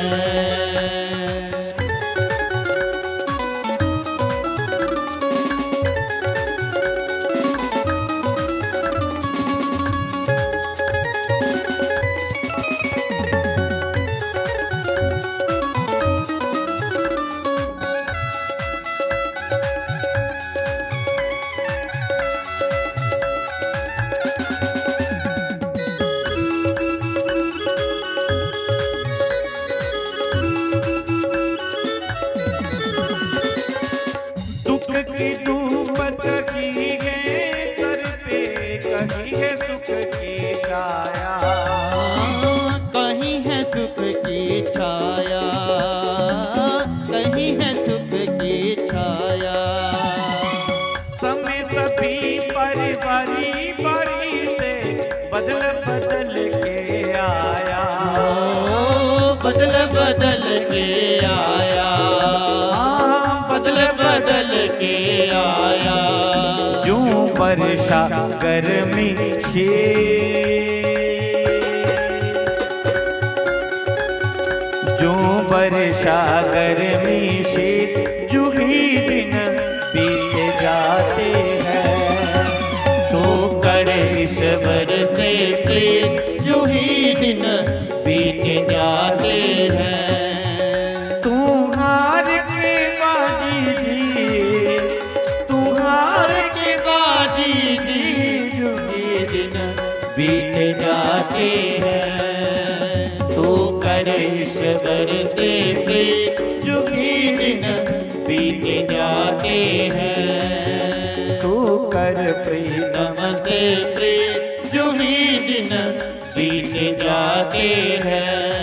दुख की धूप कहीं है सर पे, कहीं है सुख की छाया। कहीं है सुख की छाया, कहीं है सुख की छाया। समय सभी पर बारी बारी से बदल बदल के आया। ओ, बदल बदल के आया। हाँ, बदल बदल के आया। यूं वर्षा गर्मी शीत, यूं वर्षा गर्मी शीत, यूं ही दिन बीत जाते हैं। तू कर ईश्वर से प्रेम, यूं ही दिन बीत जाते हैं। तू हार के बाजी जीत, तू हार के बाजी जीत, यूं ही दिन बीत जाते हैं। तू कर ईश्वर से प्रेम, यूं ही दिन बीत जाते हैं। तू कर प्रीतम से प्रेम, यूं ही दिन बीत जाते हैं।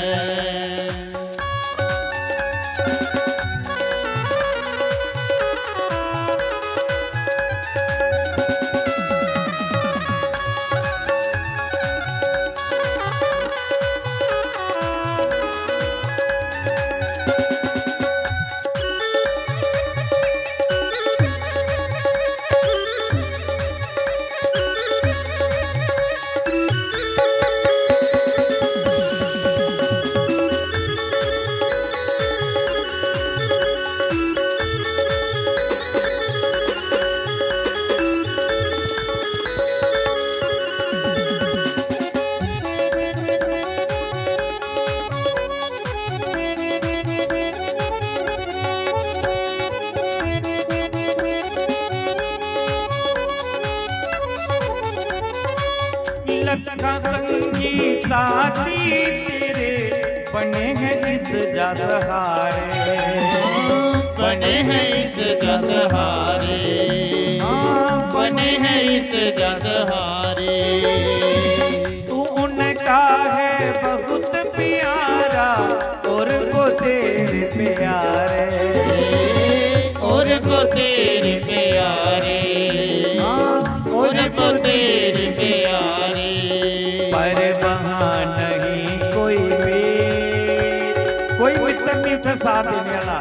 की साथी तेरे बने हैं इस जस हारे। बने हैं इस जस हारे, बने हैं इस जस हारे। तू उनका है बहुत प्यारा और वो तेरे प्यारे। और वो तेरे प्यारे, और वो तेरे प्यारे। पर वहाँ नहीं कोई भी, कोई मित्र नहीं उठे साथ देने वाला।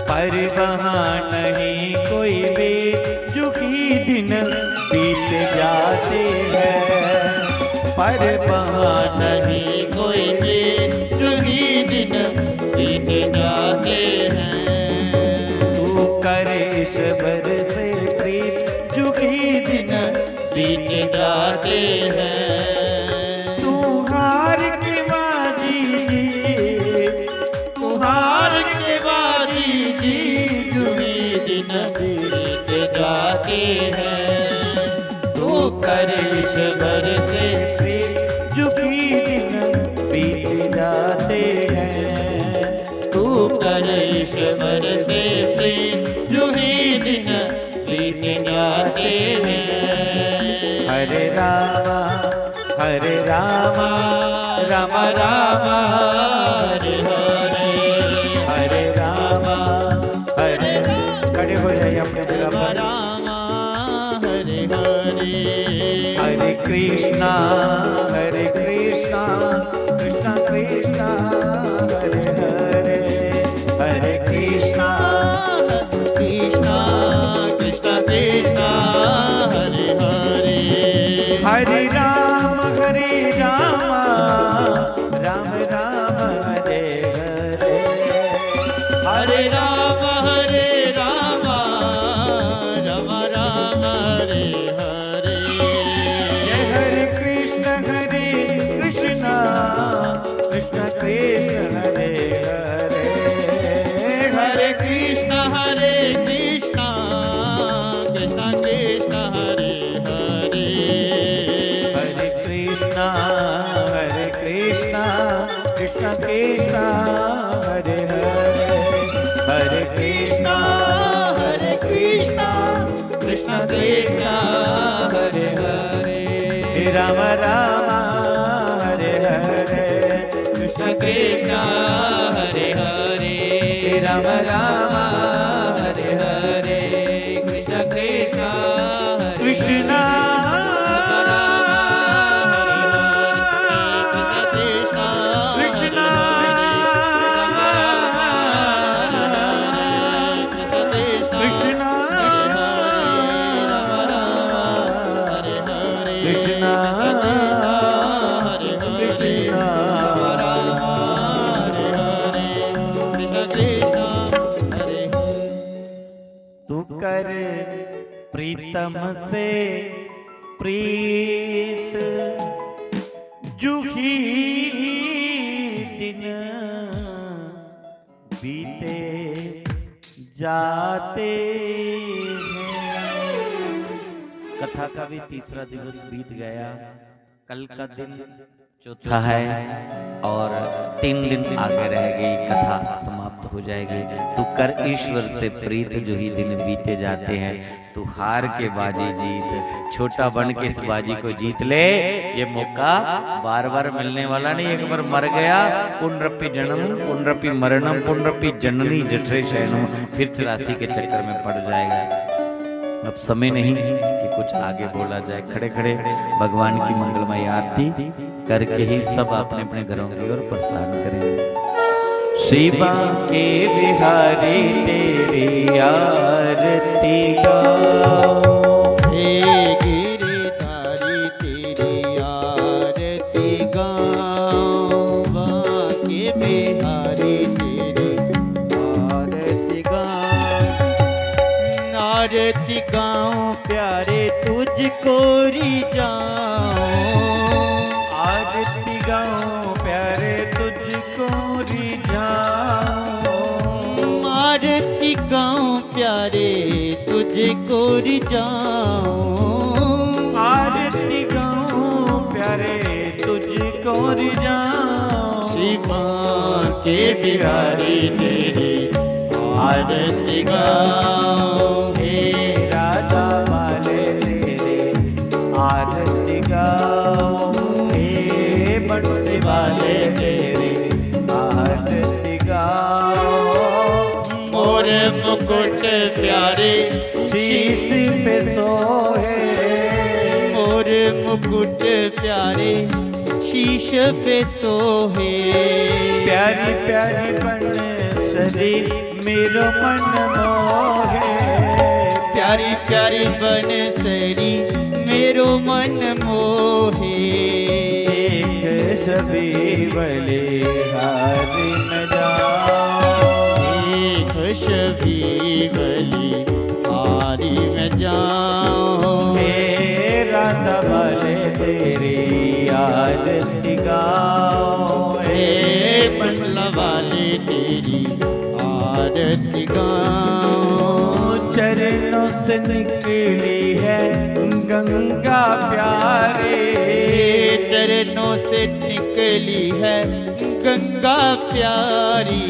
पर वहाँ नहीं कोई भी, जो ही दिन बीत जाते हैं। पर वहाँ नहीं कोई भी, जो ही दिन बीत जाते हैं। तू कर ईश्वर से प्रीत, जो ही दिन बीत जाते हैं। तू हार के बाजी जी, तू हार के बाजी जी, जो ही दिन बीत जाते हैं। तू कर ईश्वर से प्रीत, जो ही दिन बीत जाते हैं। तू कर ईश्वर से प्रीत, जो ही दिन बीत जाते हैं। हरे रामा, हरे रामा, रामा रामा, हरे हरे। हरे रामा, हरे, खड़े हो जाइए अपनी जगह पर। रामा हरे हरे। हरे कृष्णा, हरे कृष्णा, कृष्णा कृष्णा, हरे हरे। हरे कृष्णा, कृष्णा कृष्णा कृष्णा हरे हरे। हरे राम, हरे राम, राम राम, हरे हरे। हरे राम हरे राम, राम राम हरे हरे। जय हरे कृष्ण, हरे कृष्णा, कृष्ण कृष्ण, हरे हरे। हरे कृष्ण हरे कृष्ण, कृष्ण कृष्ण हरे हरे। हरे कृष्णा, हरे कृष्णा, कृष्ण कृष्ण, हरे हरे। हरे कृष्णा, हरे कृष्ण, कृष्ण कृष्ण हरे हरे। हे राम राम, हरे हरे। कृष्ण कृष्ण, हरे हरे। हे राम राम, हरे हरे। कृष्ण कृष्ण, हरे कृष्णा। कृष्णा। कृष्णा। कृष्णा। कृष्णा। तू कर प्रीतम से प्रीत, जूही दिन बीते जाते हैं। कथा का भी तीसरा दिवस बीत गया। कल का दिन चौथा है और तीन दिन आगे रह गई, कथा समाप्त हो जाएगी। तू कर ईश्वर से प्रीत, जूही दिन बीते जाते हैं। तू हार के बाजी जीत, छोटा बन के इस बाजी को जीत ले। ये मौका बार बार मिलने वाला नहीं, एक बार मर गया, पुनरपि जन्म, पुनरपि मरणम, पुनरपि जननी जठरे शयनम, फिर चौरासी के चक्कर में पड़ जाएगा। अब समय नहीं कि कुछ आगे बोला जाए। खड़े खड़े भगवान की मंगलमय आरती करके ही सब अपने अपने घरों की ओर प्रस्थान करें। श्री बांके बिहारी तेरी आरती गाओ। हे गिरधारी तेरी आरती गाऊं, बांके बिहारी तेरी आरती गाऊं। आरती गाऊं प्यारे तुझको रिझाऊं। आरती गाऊं प्यारे तुझको रिझाऊं। आरती गाऊं प्यारे तुझको रिझाऊं। आरती गाऊं रे तुझको रिझाऊं। श्री बांके बिहारी तेरी आरती गाऊं। हे राधा वाले तेरी आरती गाऊं। हे बंसी वाले तेरी आरती गाऊं। मोर मुकुट प्यारे शीश पे सोहे। मोर मुकुट प्यारे शीश पे सोहे। प्यारी प्यारी बंसरी मेरो मन मोहे। प्यारी प्यारी बंसरी मेरो मन मोहे। एक छवि बलिहारी में जाऊं। एक छवि बलिहारी में जाऊं। हे राधा वाले तेरी आरती गाऊं। हे बंसी वाले तेरी आरती गाऊं। चरणों से निकली है गंगा प्यारी। चरणों से निकली है गंगा प्यारी।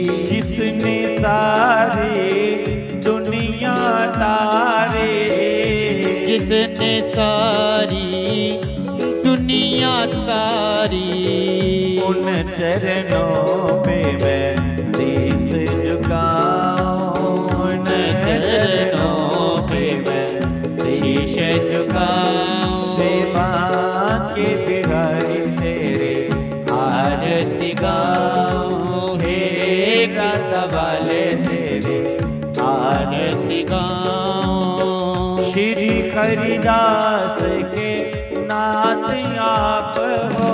जिसने सारी दुनिया तारी। जिसने सारी दुनिया तारी। उन चरणों पे मैं शीश झुकाऊं। उन चरणों पे मैं शीश झुकाऊं। श्री बांके बिहारी तेरी आरती गाऊं। हे राधा वाले तेरी आरती गाऊं। श्री हरिदास के नाथ आप हो।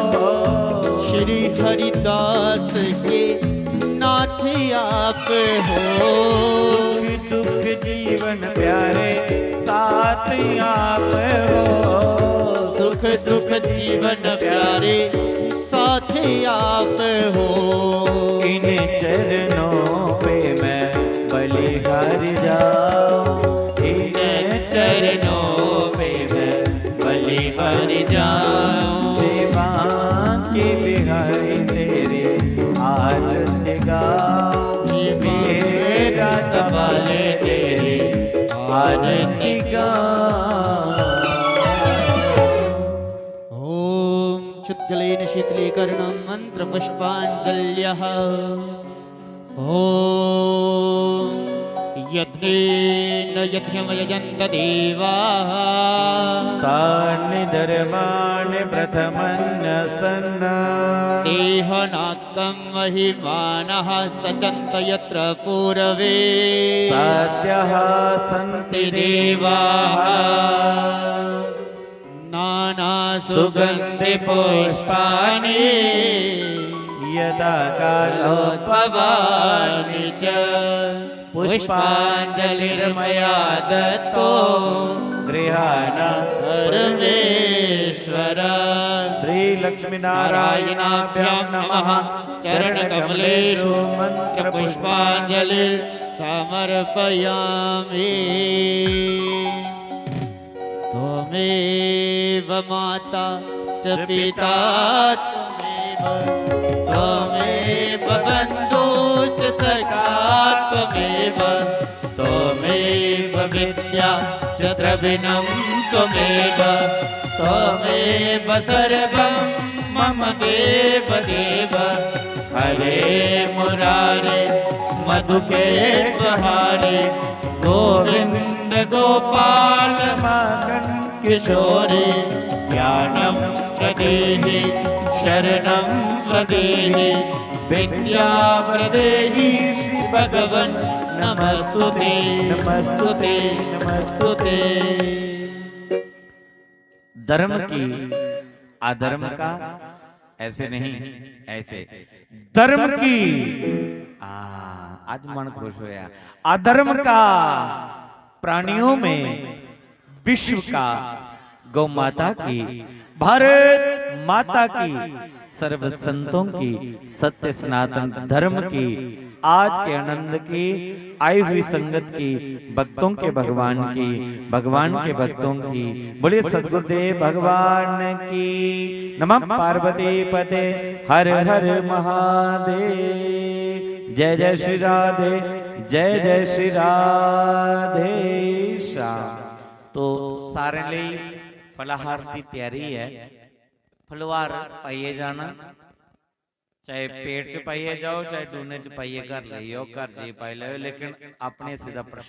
श्री हरिदास के नाथ आप हो। सुख दुख जीवन प्यारे साथ आप हो। सुख दुख जीवन प्यारे साथ आप हो। इन चरणों पे मैं बलिहारी जाऊं। इन चरणों पे मैं बलिहारी जाऊं। श्री बांके बिहारी तेरी आरती गाऊं। श्री बांके बिहारी तेरी आरती गाऊं। ओम शुद्धजलेन शीतलीकरणं मंत्र पुष्पांजल्यः। ओम यज्ञेन यज्ञमयजन्त देवाः। तानि धर्माणि प्रथमन्नसन्। ते ह्यनक्तं महिमानः सचन्त यत्र पूरवे। सद्यः सन्ति देवाः। नानासुगन्धिपुष्पाणि। यदा कालोद्भवानि च। पुष्पांजलिर्मया दत्तो। गृहाण परमेश्वर। श्री लक्ष्मी नारायणाभ्यां नमः। चरणकमलेषु मंत्र पुष्पांजलिर्समर्पयामि। त्वमेव माता च पिता त्वमेव, त्वमेव बन्धु च सखा त्वमेव, त्वमेव विद्या च द्रविणं त्वमेव, त्वमेव सर्वं मम देव देव। हरे मुरारे मधुके बहारे गोविंद गोपाल माखन किशोरे। ज्ञानं प्रदेहि शरणं प्रदेहि विद्या प्रदेहि श्री भगवन् नमस्तुते नमस्तुते नमस्तुते। धर्म की अधर्म का ऐसे नहीं, ऐसे धर्म की। आ, आज मन खुश होया। अधर्म का प्राणियों में, विश्व का गौ माता की, भारत माता की, सर्व संतों की, सत्य सनातन धर्म की आज के आनंद की, आई हुई संगत की, भक्तों के भगवान की, भगवान के भक्तों की। बोलिए सतगुरुदेव भगवान की। नमः पार्वती पते, हर हर महादेव। जय जय श्री राधे, जय जय श्री राधे श्याम। तो सारे लिए फलाहार की तैयारी है। फलोहार पाइयै जाना, चाहे पेट च पाइयै जाओ, चाहे डूने च पाइयै घर लेई जाओ, घर जाइयै पाई लैओ, लेकिन अपने हिस्से दा प्रसाद